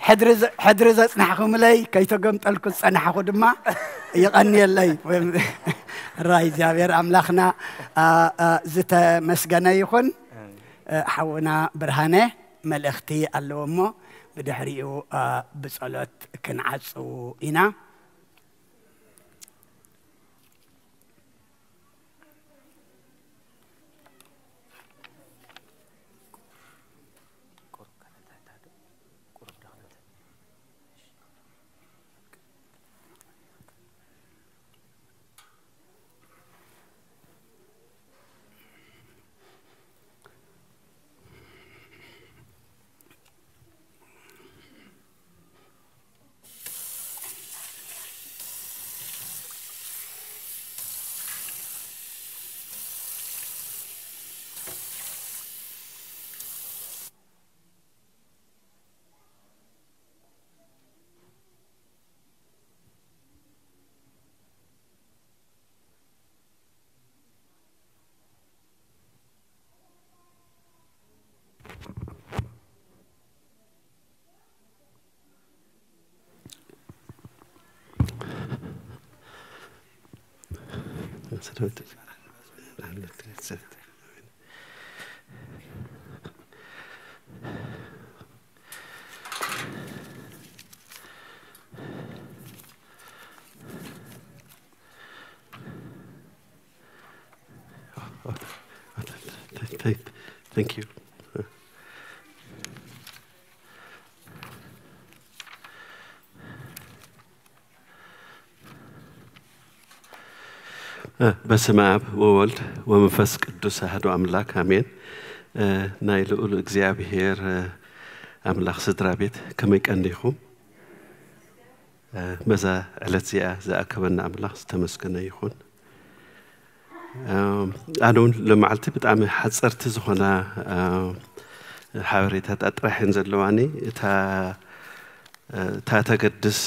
ሕድሪ ዘ-፣ ሕድሪ ዘጽናሕኹምለይ፣ ከይተገምጠልኩ ዝጸናሕኹ ድማ ይቐንየለይ። ራይ እግዚኣብሔር ኣምላኽና፣ እ፣ እ፣ ዝተመስገነ ይኹን። እ፣ ሓውና ብርሃነ መልእኽቲ ኣለዎ እሞ ብድሕሪኡ፣ እ፣ ብጸሎት ክንዓጽው ኢና። Thank, thank you. በስመ አብ ወወልድ ወመንፈስ ቅዱስ አሐዱ አምላክ አሜን። ናይ ልዑል እግዚኣብሔር ኣምላኽ ስድራ ቤት ከመይ ቀኒኹም? በዛ ዕለት እዚኣ ዝኣከበና ኣምላኽ ዝተመስገነ ይኹን። ኣነ እውን ሎመዓልቲ ብጣዕሚ ሓፀርቲ ዝኾና ሓበሬታታት ጥራሕ እየን ዘለዋኒ። እታ እታ ተገድስ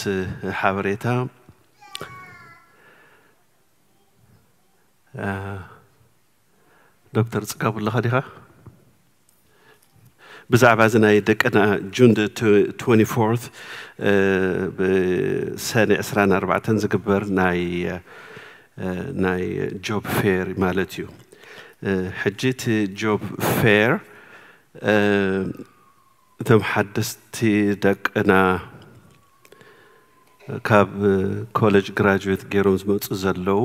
ሓበሬታ፣ ዶክተር ጽጋቡ ኣለኻ ዲኻ? ብዛዕባ እዚ ናይ ደቅና ጁን ትወንቲ ፎርት፣ ብሰነ ዕስራን ኣርባዕተን ዝግበር ናይ፣ ናይ ጆብ ፌር ማለት እዩ። ሕጂ እቲ ጆብ ፌር፣ እቶም ሓደስቲ ደቅና፣ ካብ ኮሌጅ ግራጁዌት ገይሮም ዝመፁ ዘለዉ፣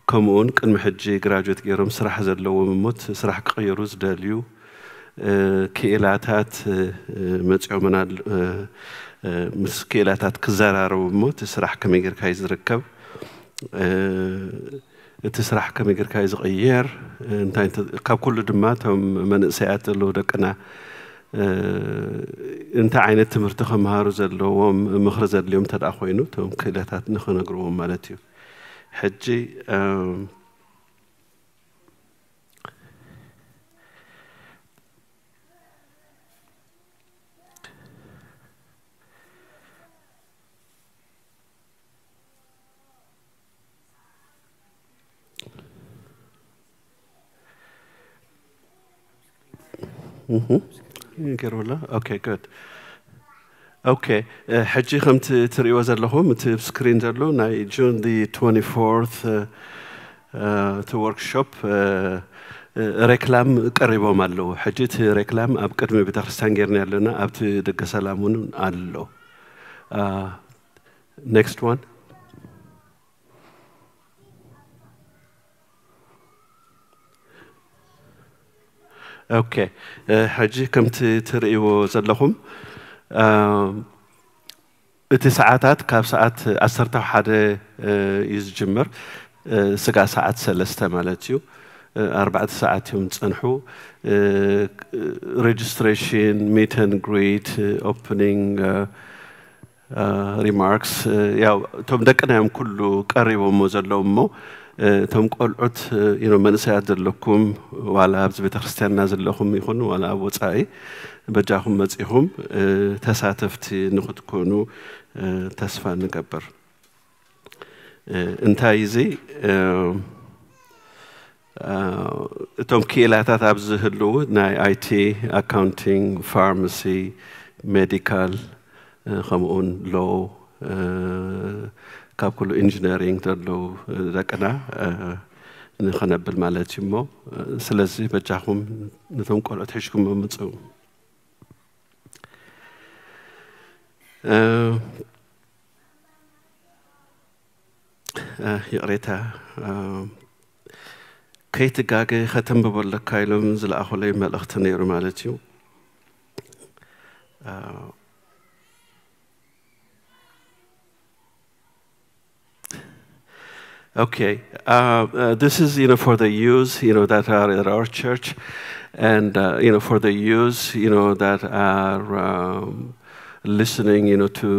ከምኡውን ቅድሚ ሕጂ ግራጁዌት ገይሮም ስራሕ ዘለዎም እሞ እቲ ስራሕ ክቕይሩ ዝደልዩ፣ ክኢላታት መፂኦምና፣ ምስ ክኢላታት ክዘራረቡ እሞ እቲ ስራሕ ከመይ ጌርካ እዩ ዝርከብ፣ እቲ ስራሕ ከመይ ጌርካ እዩ ዝቕየር? እንታይ እንተ-፣ ካብ ኩሉ ድማ እቶም መንእሰያት ዘለዉ ደቅና፣ እ፣ እንታይ ዓይነት ትምህርቲ ክመሃሩ ዘለዎም፣ ምኽሪ ዘድልዮም እንተ ደኣ ኮይኑ፣ እቶም ክእለታት ንኽነግርዎም ማለት እዩ። ሕጂ፣ እ፣ ገይርዎ ኣሎ። ኦኬ፣ ጉድ። ኦኬ፣ እ፣ ሕጂ ከምቲ ትርእይዎ ዘለኹም፣ እቲ ኣብ ስክሪን ዘሎ ናይ ጁን the twenty-fourth፣ እ፣ እ፣ እቲ ወርክሾፕ፣ እ፣ እ፣ ሬክላም ቀሪቦም ኣለዉ። ሕጂ እቲ ሬክላም ኣብ ቅድሚ ቤተክርስትያን ጌርና ኣለና፣ ኣብቲ ደገ ሰላም እውን ኣሎ። እ፣ ኔክስት ዋን። ኦኬ፣ እ፣ ሕጂ ከምቲ ትርእይዎ ዘለኹም፣ እ፣ እቲ ሰዓታት ካብ ሰዓት ዓሰርተ ሓደ፣ እ፣ እዩ ዝጅምር፣ እ፣ ስጋዕ ሰዓት ሰለስተ ማለት እዩ። እ፣ ኣርባዕተ ሰዓት እዮም ዝጸንሑ። እ፣ ሬጅስትሬሽን፣ ሚት ኤንድ ግሪት፣ እ፣ ኦፕኒንግ፣ እ፣ እ፣ ሪማርክስ፣ እ፣ ያው እቶም ደቅና እዮም ኩሉ ቀሪቦሞ ዘለዉ እሞ፣ እ፣ እቶም ቆልዑት፣ እ፣ you know፣ መንእሰያት ዘለኩም፣ ዋላ ኣብዚ ቤተክርስትያንና ዘለኹም ይኹን፣ ዋላ ኣብ ወጻኢ በጃኹም መጺኹም፣ እ፣ ተሳተፍቲ ንኽትኮኑ፣ እ፣ ተስፋ ንገብር። እ፣ እንታይ እዚ፣ እ፣ እ፣ እቶም ክኢላታት ኣብዚ ዝህልዉ ናይ ኣይ ቲ፣ ኣካውንቲንግ፣ ፋርማሲ፣ ሜዲካል፣ እ፣ ከምኡውን ሎ፣ እ፣ ካብ ኩሉ ኢንጂነሪንግ ዘለዉ፣ እ፣ ደቅና፣ እ፣ ንኸነብል ማለት እዩ እሞ፣ እ፣ ስለዚ በጃኹም ነቶም ቆልዑት ሒዝኩሞ ምጽኡ። እ፣ እ፣ ይቕሬታ፣ እ፣ ከይትጋገ ከተንብቦ ኣለካ ኢሎም ዝለኣኹለይ መልእኽቲ ነይሩ ማለት እዩ። እ፣ Okay, uh, uh, this is, you know, for the youth, you know, that are at our church, and, uh, you know, for the youth, you know, that are, um, listening, you know, to,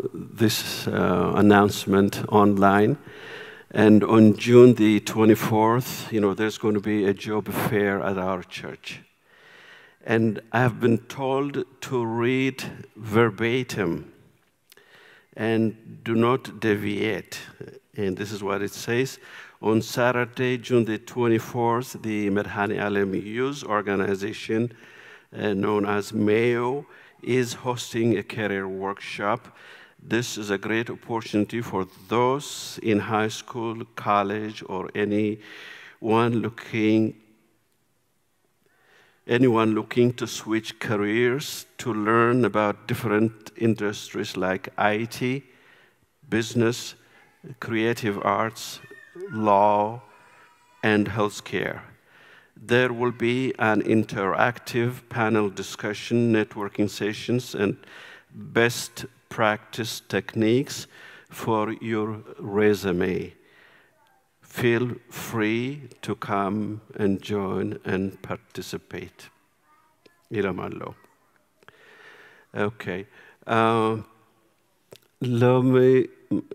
uh, this, uh, announcement online. And on June the twenty-fourth, you know, there's going to be a job fair at our church. And I have been told to read verbatim and do not deviate. And this is what it says. On Saturday, June the twenty-fourth, the Medhani Alem Youth Organization, uh, known as MEO, is hosting a career workshop. This is a great opportunity for those in high school, college, or anyone looking anyone looking to switch careers to learn about different industries like I T, business, creative arts, law, and healthcare. There will be an interactive panel discussion, networking sessions, and best practice techniques for your resume. Feel free to come and join and participate ኢሎም ኣለዉ። ኦኬ፣ እ፣ ሎሚ፣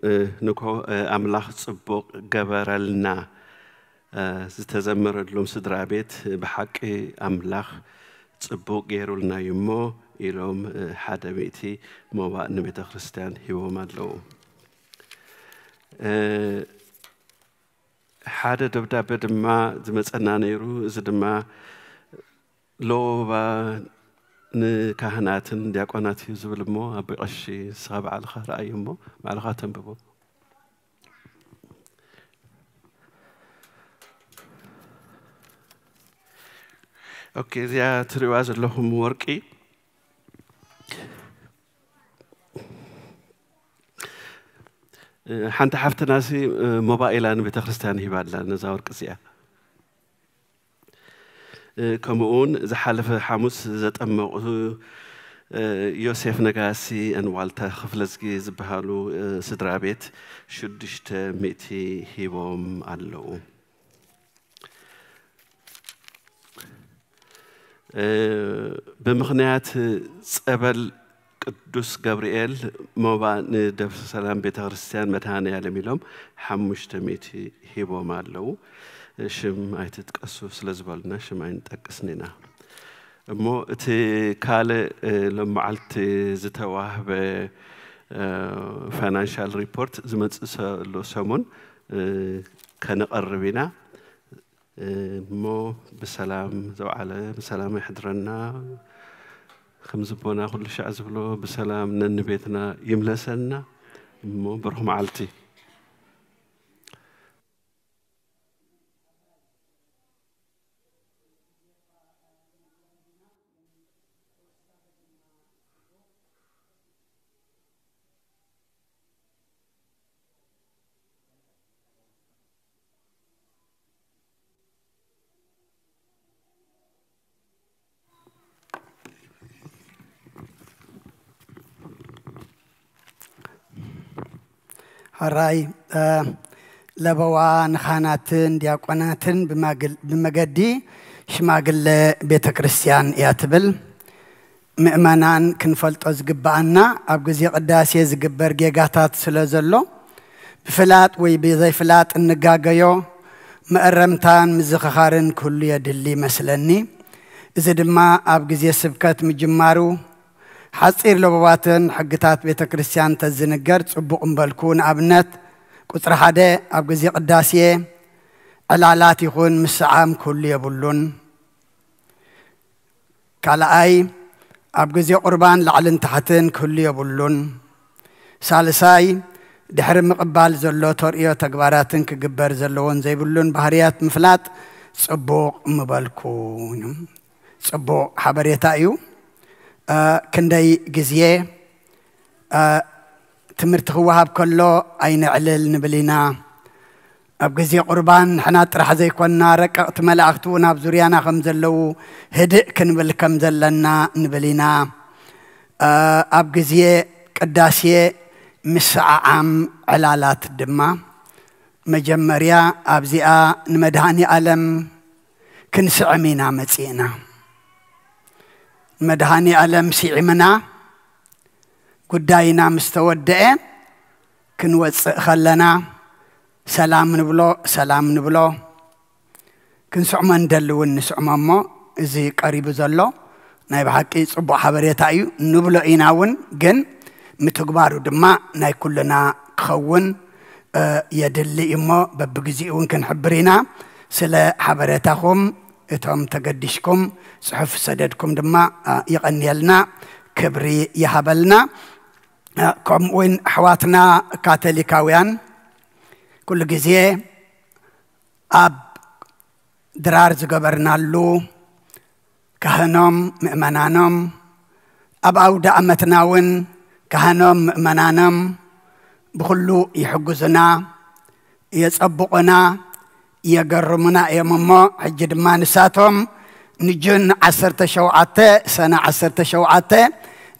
እ፣ ንኮ፣ እ፣ ኣምላኽ ጽቡቕ ገበረልና፣ እ፣ ዝተዘመረሎም ስድራ ቤት ብሓቂ ኣምላኽ ጽቡቕ ገይሩልና እዩ እሞ ኢሎም፣ እ፣ ሓደ ሚእቲ መባእ ንቤተ ክርስቲያን ሂቦም ኣለዉ። እ፣ ሓደ ደብዳቤ ድማ ዝመጸና ነይሩ። እዚ ድማ ሎባ ንካህናትን ዲያቆናት እዩ ዝብል እሞ፣ ኣቦይ ቀሺ ንስኻ ባዕልኻ ረኣዮ እሞ ባዕልኻ ተንብቦ። ኦኬ፣ እዚኣ ትሪእዋ ዘለኹም ወርቂ፣ እ፣ ሓንቲ ሓፍትናሲ፣ እ፣ ሞባይላ ንቤተ ክርስቲያን ሂባ ኣላ፣ ነዛ ወርቂ እዚኣ። እ፣ ከምኡውን ዝሓለፈ ሓሙስ ዘጠመቑ፣ ዮሴፍ ነጋሲ and ዋልታ ክፍለዝጊ ዝበሃሉ ስድራ ቤት ሽዱሽተ ሚእቲ ሂቦም ኣለዉ። ብምኽንያት ጸበል ቅዱስ ገብርኤል ሞባ ንደብረ ሰላም ቤተ ክርስቲያን መድኃኔ ዓለም ኢሎም ሓሙሽተ ሚእቲ ሂቦም ኣለዉ። ሽም ኣይትጥቀሱ ስለ ዝበሉና ሽም ኣይንጠቅስን ኢና። እሞ እቲ ካልእ ሎም መዓልቲ ዝተዋህበ ፋይናንሻል ሪፖርት ዝመጽእ ዘሎ ሰሙን ከነቐርብ ኢና። እሞ ብሰላም ዘውዓለ ብሰላም ይሕድረና። ከም ዝቦና ኩሉ ሻዕ ዝብሎ ብሰላም ነንቤትና ይምለሰና። እሞ ብሩኽ መዓልቲ። ሕራይ ለበዋ ንኻህናትን ዲያቆናትን ብመገዲ ሽማግለ ቤተ ክርስቲያን እያ ትብል። ምእመናን ክንፈልጦ ዝግብኣና ኣብ ግዜ ቅዳሴ ዝግበር ጌጋታት ስለ ዘሎ ብፍላጥ ወይ ብዘይፍላጥ እንጋገዮ መእረምታን ምዝኽኻርን ክህሉ የድሊ ይመስለኒ። እዚ ድማ ኣብ ግዜ ስብከት ምጅማሩ ሓጺር ለበዋትን ሕግታት ቤተ ክርስቲያን ተዝንገር ጽቡቕ እምበልኩ። ንኣብነት ቁጽሪ ሓደ ኣብ ግዜ ቅዳሴ ዕላላት ይኹን ምስዓም ክህሉ የብሉን። ካልኣይ ኣብ ግዜ ቁርባን ላዕልን ታሕትን ክህሉ የብሉን። ሳልሳይ ድሕሪ ምቕባል ዘሎ ተርእዮ ተግባራትን ክግበር ዘለዎን ዘይብሉን ባህርያት ምፍላጥ ጽቡቕ ምበልኩ። ጽቡቕ ሓበሬታ እዩ። ክንደይ ግዜ ትምህርቲ ክወሃብ ከሎ ኣይነዕልል ንብል ኢና። ኣብ ግዜ ቁርባን ንሕና ጥራሕ ዘይኮንና ረቀቕቲ መላእኽቲ እውን ኣብ ዙርያና ከም ዘለዉ ህድእ ክንብል ከም ዘለና ንብል ኢና። ኣብ ግዜ ቅዳሴ ምስዓዓም ዕላላት ድማ መጀመርያ ኣብዚኣ ንመድሃኒ ኣለም ክንስዕም ኢና መጺእና። ንመድሃኒ ኣለም ስዒምና ጉዳይና ምስ ተወደአ ክንወጽእ ከለና ሰላም ንብሎ፣ ሰላም ንብሎ። ክንስዕሞ እንደሊ እውን ንስዕሞ እሞ እዚ ቀሪቡ ዘሎ ናይ ብሓቂ ጽቡቕ ሓበሬታ እዩ ንብሎ ኢና እውን፣ ግን ምትግባሩ ድማ ናይ ኩልና ክኸውን የድሊ እዩ እሞ በብግዚኡ እውን ክንሕብር ኢና። ስለ ሓበሬታኹም እቶም ተገዲሽኩም ጽሑፍ ዝሰደድኩም ድማ የቐንየልና፣ ክብሪ ይሃበልና። ከምኡ እውን ኣሕዋትና ካቶሊካውያን ኩሉ ግዜ ኣብ ድራር ዝገበርናሉ ካህኖም ምእመናኖም፣ ኣብ ኣውደ ኣመትና እውን ካህኖም ምእመናኖም ብኹሉ ይሕግዙና፣ የጸብቑና፣ የገርሙና እዮም። እሞ ሕጂ ድማ ንሳቶም ንጁን ዓሰርተ ሸውዓተ፣ ሰነ ዓሰርተ ሸውዓተ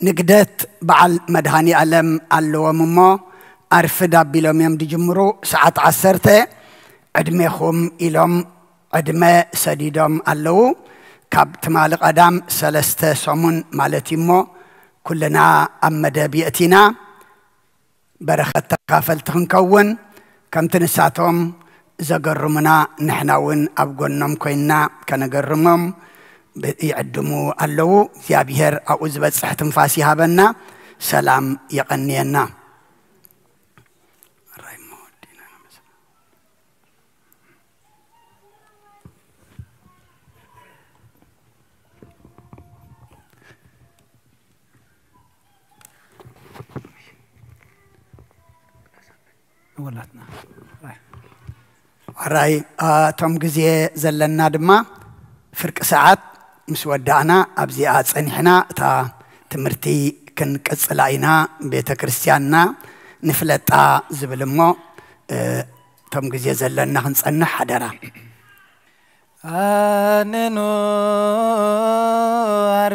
ንግደት በዓል መድሃኒ ኣለም ኣለዎም እሞ ኣርፍድ ኣቢሎም እዮም ድጅምሩ። ሰዓት ዓሰርተ ዕድሜኹም ኢሎም ዕድመ ሰዲዶም ኣለዉ። ካብ ትማሊ ቀዳም ሰለስተ ሰሙን ማለት እዩ እሞ ኩልና ኣብ መደብ የእቲና በረኸት ተካፈልቲ ክንከውን ከምቲ ንሳቶም ዘገርሙና ንሕና እውን ኣብ ጎኖም ኮይንና ከነገርሞም ይዕድሙ ኣለዉ። እግዚኣብሔር ኣብኡ ዝበጽሕ ትንፋስ ይሃበና። ሰላም የቐንየና። ወላትና ሕራይ እቶም ግዜ ዘለና ድማ ፍርቂ ሰዓት ምስ ወዳእና ኣብዚኣ ጸኒሕና እታ ትምህርቲ ክንቅጽላ ኢና። ቤተ ክርስቲያንና ንፍለጣ ዝብል እሞ እቶም ግዜ ዘለና ክንጸንሕ ሓደራ። ኣነኑ ኣረ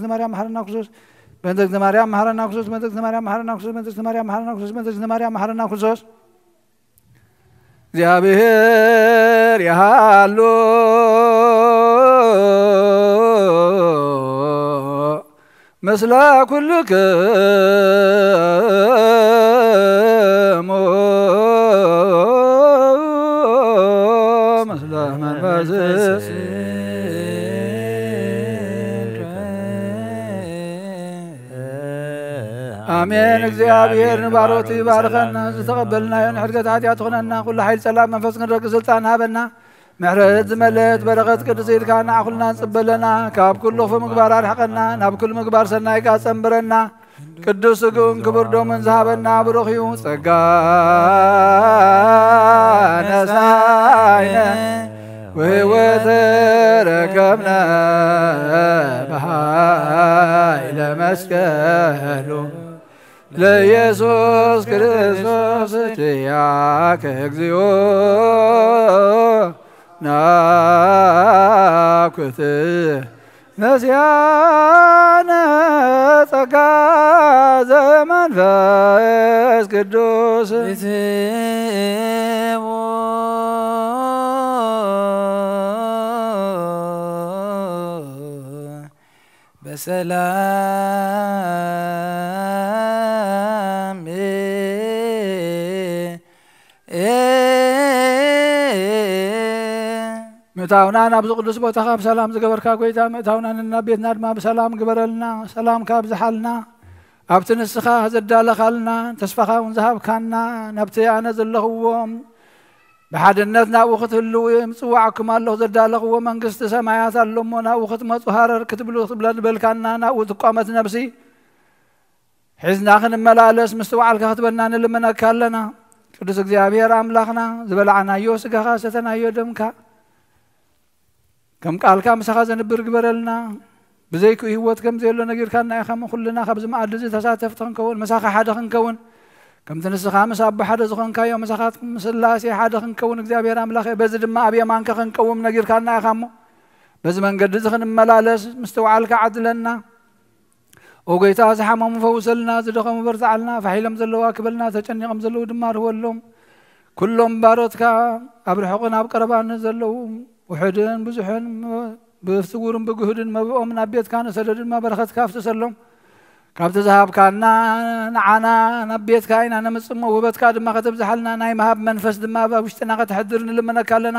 እግዝእትነ ማርያም መሓረና ክርስቶስ፣ በእንተ እግዝእትነ ማርያም መሓረና ክርስቶስ፣ በእንተ እግዝእትነ ማርያም መሓረና ክርስቶስ፣ በእንተ እግዝእትነ ማርያም መሓረና ክርስቶስ፣ በእንተ እግዝእትነ ማርያም መሓረና ክርስቶስ። እግዚኣብሔር ይሃሉ ምስለ ኩልክሙ ምስለ መንፈስ ኣሜን። እግዚኣብሔር ንባሮቱ ይባርከና፣ ዝተቐበልናዮ ንሕድገት ሓጢኣት ትኹነና፣ ኩሉ ሓይል ጸላም መንፈስ ክንረግእ ስልጣን ሃበና። ምሕረት ዝመልአት በረኸት ቅድስት ኢድካ ንዓኹልና ንጽበለና፣ ካብ ኩሉ ክፉ ምግባር ኣርሕቐና፣ ናብ ኩሉ ምግባር ሰናይካ ጸንብረና። ቅዱስ ስግኡን ክቡር ደሙን ዝሃበና ብሩኽ እዩ። ጸጋ ነሳይነ ወሕይወት ረከብነ ብኃይለ መስቀሉ ለኢየሱስ ክርስቶስ ኪያከ እግዚኦ ናኩት ነስያነ ጸጋ ዘመንፈስ ቅዱስ። በሰላም ምእታውና ናብዚ ቅዱስ ቦታኻ ብሰላም ዝገበርካ ጎይታ፣ ምእታውና ንናብ ቤትና ድማ ብሰላም ግበረልና። ሰላምካ ኣብዝሓልና። ኣብቲ ንስኻ ዘዳለኻልና ተስፋኻ እውን ዝሃብካና፣ ናብቲ ኣነ ዘለኽዎ ብሓድነት ናብኡ ክትህልዉ ምጽዋዕኩም ኣለኹ። ዘዳለኽዎ መንግስቲ ሰማያት ኣሎ እሞ፣ ናብኡ ክትመጹ ሃረር ክትብሉ ክትብለ ዝበልካና፣ ናብኡ ትቋመት ነብሲ ሒዝና ክንመላለስ ምስትውዓልካ ክትበና ንልምነካ ኣለና። ቅዱስ እግዚኣብሔር ኣምላኽና፣ ዝበላዕናዮ ስጋኻ ሰተናዮ ደምካ ከም ቃልካ ምሳኻ ዘንብር ግበረልና። ብዘይክኡ ህይወት ከም ዘየሎ ነጊርካና ኢኻ እሞ፣ ኩልና ካብዚ መኣዲ እዚ ተሳተፍቲ ክንከውን፣ ምሳኻ ሓደ ክንከውን፣ ከምቲ ንስኻ ምስ ኣቦ ሓደ ዝኾንካዮ፣ ምሳኻትኩም ምስ ስላሴ ሓደ ክንከውን፣ እግዚኣብሔር ኣምላኸ፣ በዚ ድማ ኣብ የማንካ ክንቀውም ነጊርካና ኢኻ እሞ፣ በዚ መንገዲ እዚ ክንመላለስ ምስትውዓልካ ዓድለና። ኦ ጎይታ፣ ዝሓመሙ ፈውሰልና፣ ዝደኸሙ በርትዓልና፣ ፋሕ ኢሎም ዘለዉ ኣክበልና፣ ተጨኒቖም ዘለዉ ድማ ርህወሎም። ኩሎም ባሮትካ ኣብ ርሑቕን ኣብ ቀረባን ዘለዉ፣ ውሑድን ብዙሕን፣ ብስውርን ብግሁድን መብኦም ናብ ቤትካ ንሰደዱ ድማ በረኸትካ ኣፍስሰሎም። ካብቲ ዝሃብካና ንዓና ናብ ቤትካ ኢና ነምጽእ እሞ፣ ውህበትካ ድማ ከተብዝሓልና፣ ናይ ምሃብ መንፈስ ድማ ኣብ ውሽጥና ከተሕድር ንልምነካ ኣለና።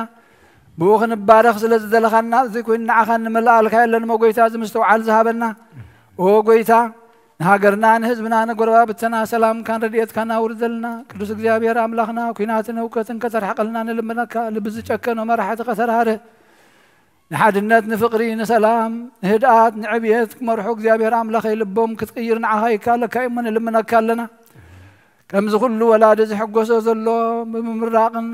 ብኡ ክንባረኽ ስለ ዝደለኻና፣ እዚ ኮይኑ ንዓኻ እንምልኣልካ የለን እሞ፣ ጎይታ፣ እዚ ምስትውዓል ዝሃበና። ኦ ጎይታ፣ ንሃገርና፣ ንህዝብና፣ ንጎረባብትና ሰላምካን ረድኤትካን ኣውርደልና። ቅዱስ እግዚኣብሔር ኣምላኽና፣ ኲናትን ህውከትን ከተርሕቐልና ንልምነካ። ልቢ ዝጨከኖ መራሕቲ ከተራርህ፣ ንሓድነት፣ ንፍቕሪ፣ ንሰላም፣ ንህድኣት፣ ንዕብየት ክመርሑ እግዚኣብሔር ኣምላኸይ ልቦም ክትቅይር ንዓኻ ይካለካ እሞ ንልምነካ ኣለና። ከምዚ ኩሉ ወላዲ ዝሕጎሶ ዘሎ ብምምራቕን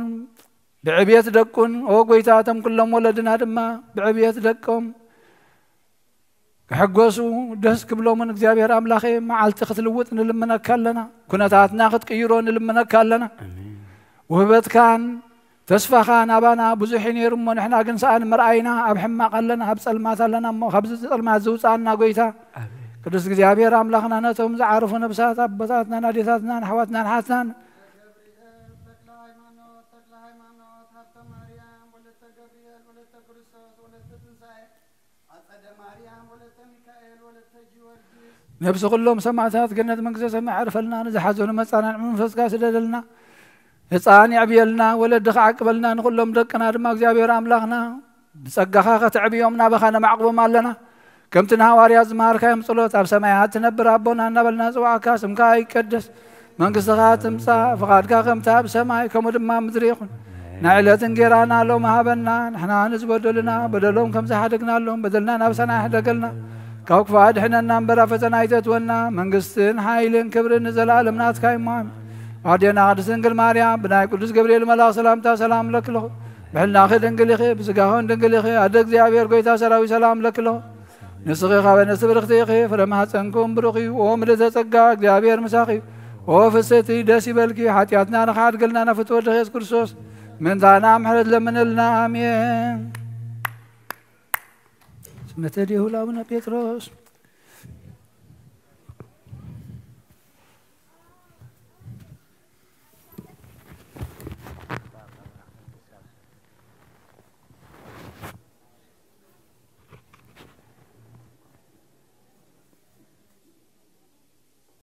ብዕብየት ደቁን፣ ኦ ጎይታ፣ እቶም ኩሎም ወለድና ድማ ብዕብየት ደቆም ክሕጎሱ ደስ ክብሎምን እግዚኣብሔር ኣምላኸ መዓልቲ ክትልውጥ ንልምነካ ኣለና። ኩነታትና ክትቅይሮ ንልምነካ ኣለና። ውህበትካን ተስፋኻን ኣባና ብዙሕ እዩ ነይሩ እሞ ንሕና ግን ሰኣን መርኣይና ኣብ ሕማቕ ኣለና፣ ኣብ ጸልማት ኣለና እሞ ካብዚ ጸልማት ዝውፅኣና ጎይታ ቅዱስ እግዚኣብሔር ኣምላኽና ነቶም ዝዓረፉ ነብሳት ኣቦታትናን ኣዴታትናን ኣሕዋትናን ሓትናን ነብሲ ኩሎም ሰማዕታት ገነት መንግስተ ሰማይ ዕርፈልና፣ ንዝሓዘኑ መጻናን መንፈስካ ስደደልና፣ ህፃን የዕብየልና፣ ወለዲ ከዓቅበልና፣ ንኩሎም ደቅና ድማ እግዚኣብሔር ኣምላኽና ብጸጋኻ ከተዕብዮም ናባኻ ነማዕቕቦም ኣለና። ከምቲ ንሃዋርያት ዝመሃርካዮም ጸሎት፣ ኣብ ሰማያት ትነብር ኣቦና እናበልና ንጽዋዕካ፣ ስምካ ይቀደስ፣ መንግስትኻ ትምጻእ፣ ፍቓድካ ከምቲ ኣብ ሰማይ ከምኡ ድማ ኣብ ምድሪ ይኹን። ናይ ዕለት እንጌራና ሎም ሃበና፣ ንሕና ንዝበደሉና በደሎም ከም ዝሓደግናሎም በደልና ናብ ሰናይ ሕደገልና፣ ካብ ክፉእ ኣድሕነና እምበር ኣብ ፈተና ኣይተትወና። መንግስትን ሓይልን ክብርን ንዘለኣለም ናትካ እዩ እሞ ኣሜን። ኣዴና ቅድስት ድንግል ማርያም ብናይ ቅዱስ ገብርኤል መልኣኽ ሰላምታ ሰላም ለክለኹ። ብሕልናኺ ድንግል ኢኺ፣ ብስጋኽን ድንግል ኢኺ። ኣደ እግዚኣብሔር ጎይታ ሰራዊት ሰላም ለክለኹ። ንስኺ ካብ ኣንስቲ ብርኽቲ ኢኺ፣ ፍረ ማህፀንኩም ብሩኽ እዩ። ኦ ምልእተ ጸጋ እግዚኣብሔር ምሳኺ እዩ። ኦ ፍስሕቲ ደስ ይበልኪ፣ ሓጢኣትና ንኽሓድገልና ናብ ፍትወ ወድኺ የሱስ ክርስቶስ ምእንታና ምሕረት ለምንልና። ኣሜን። ስመተ ዲሁ ለአቡነ ጴጥሮስ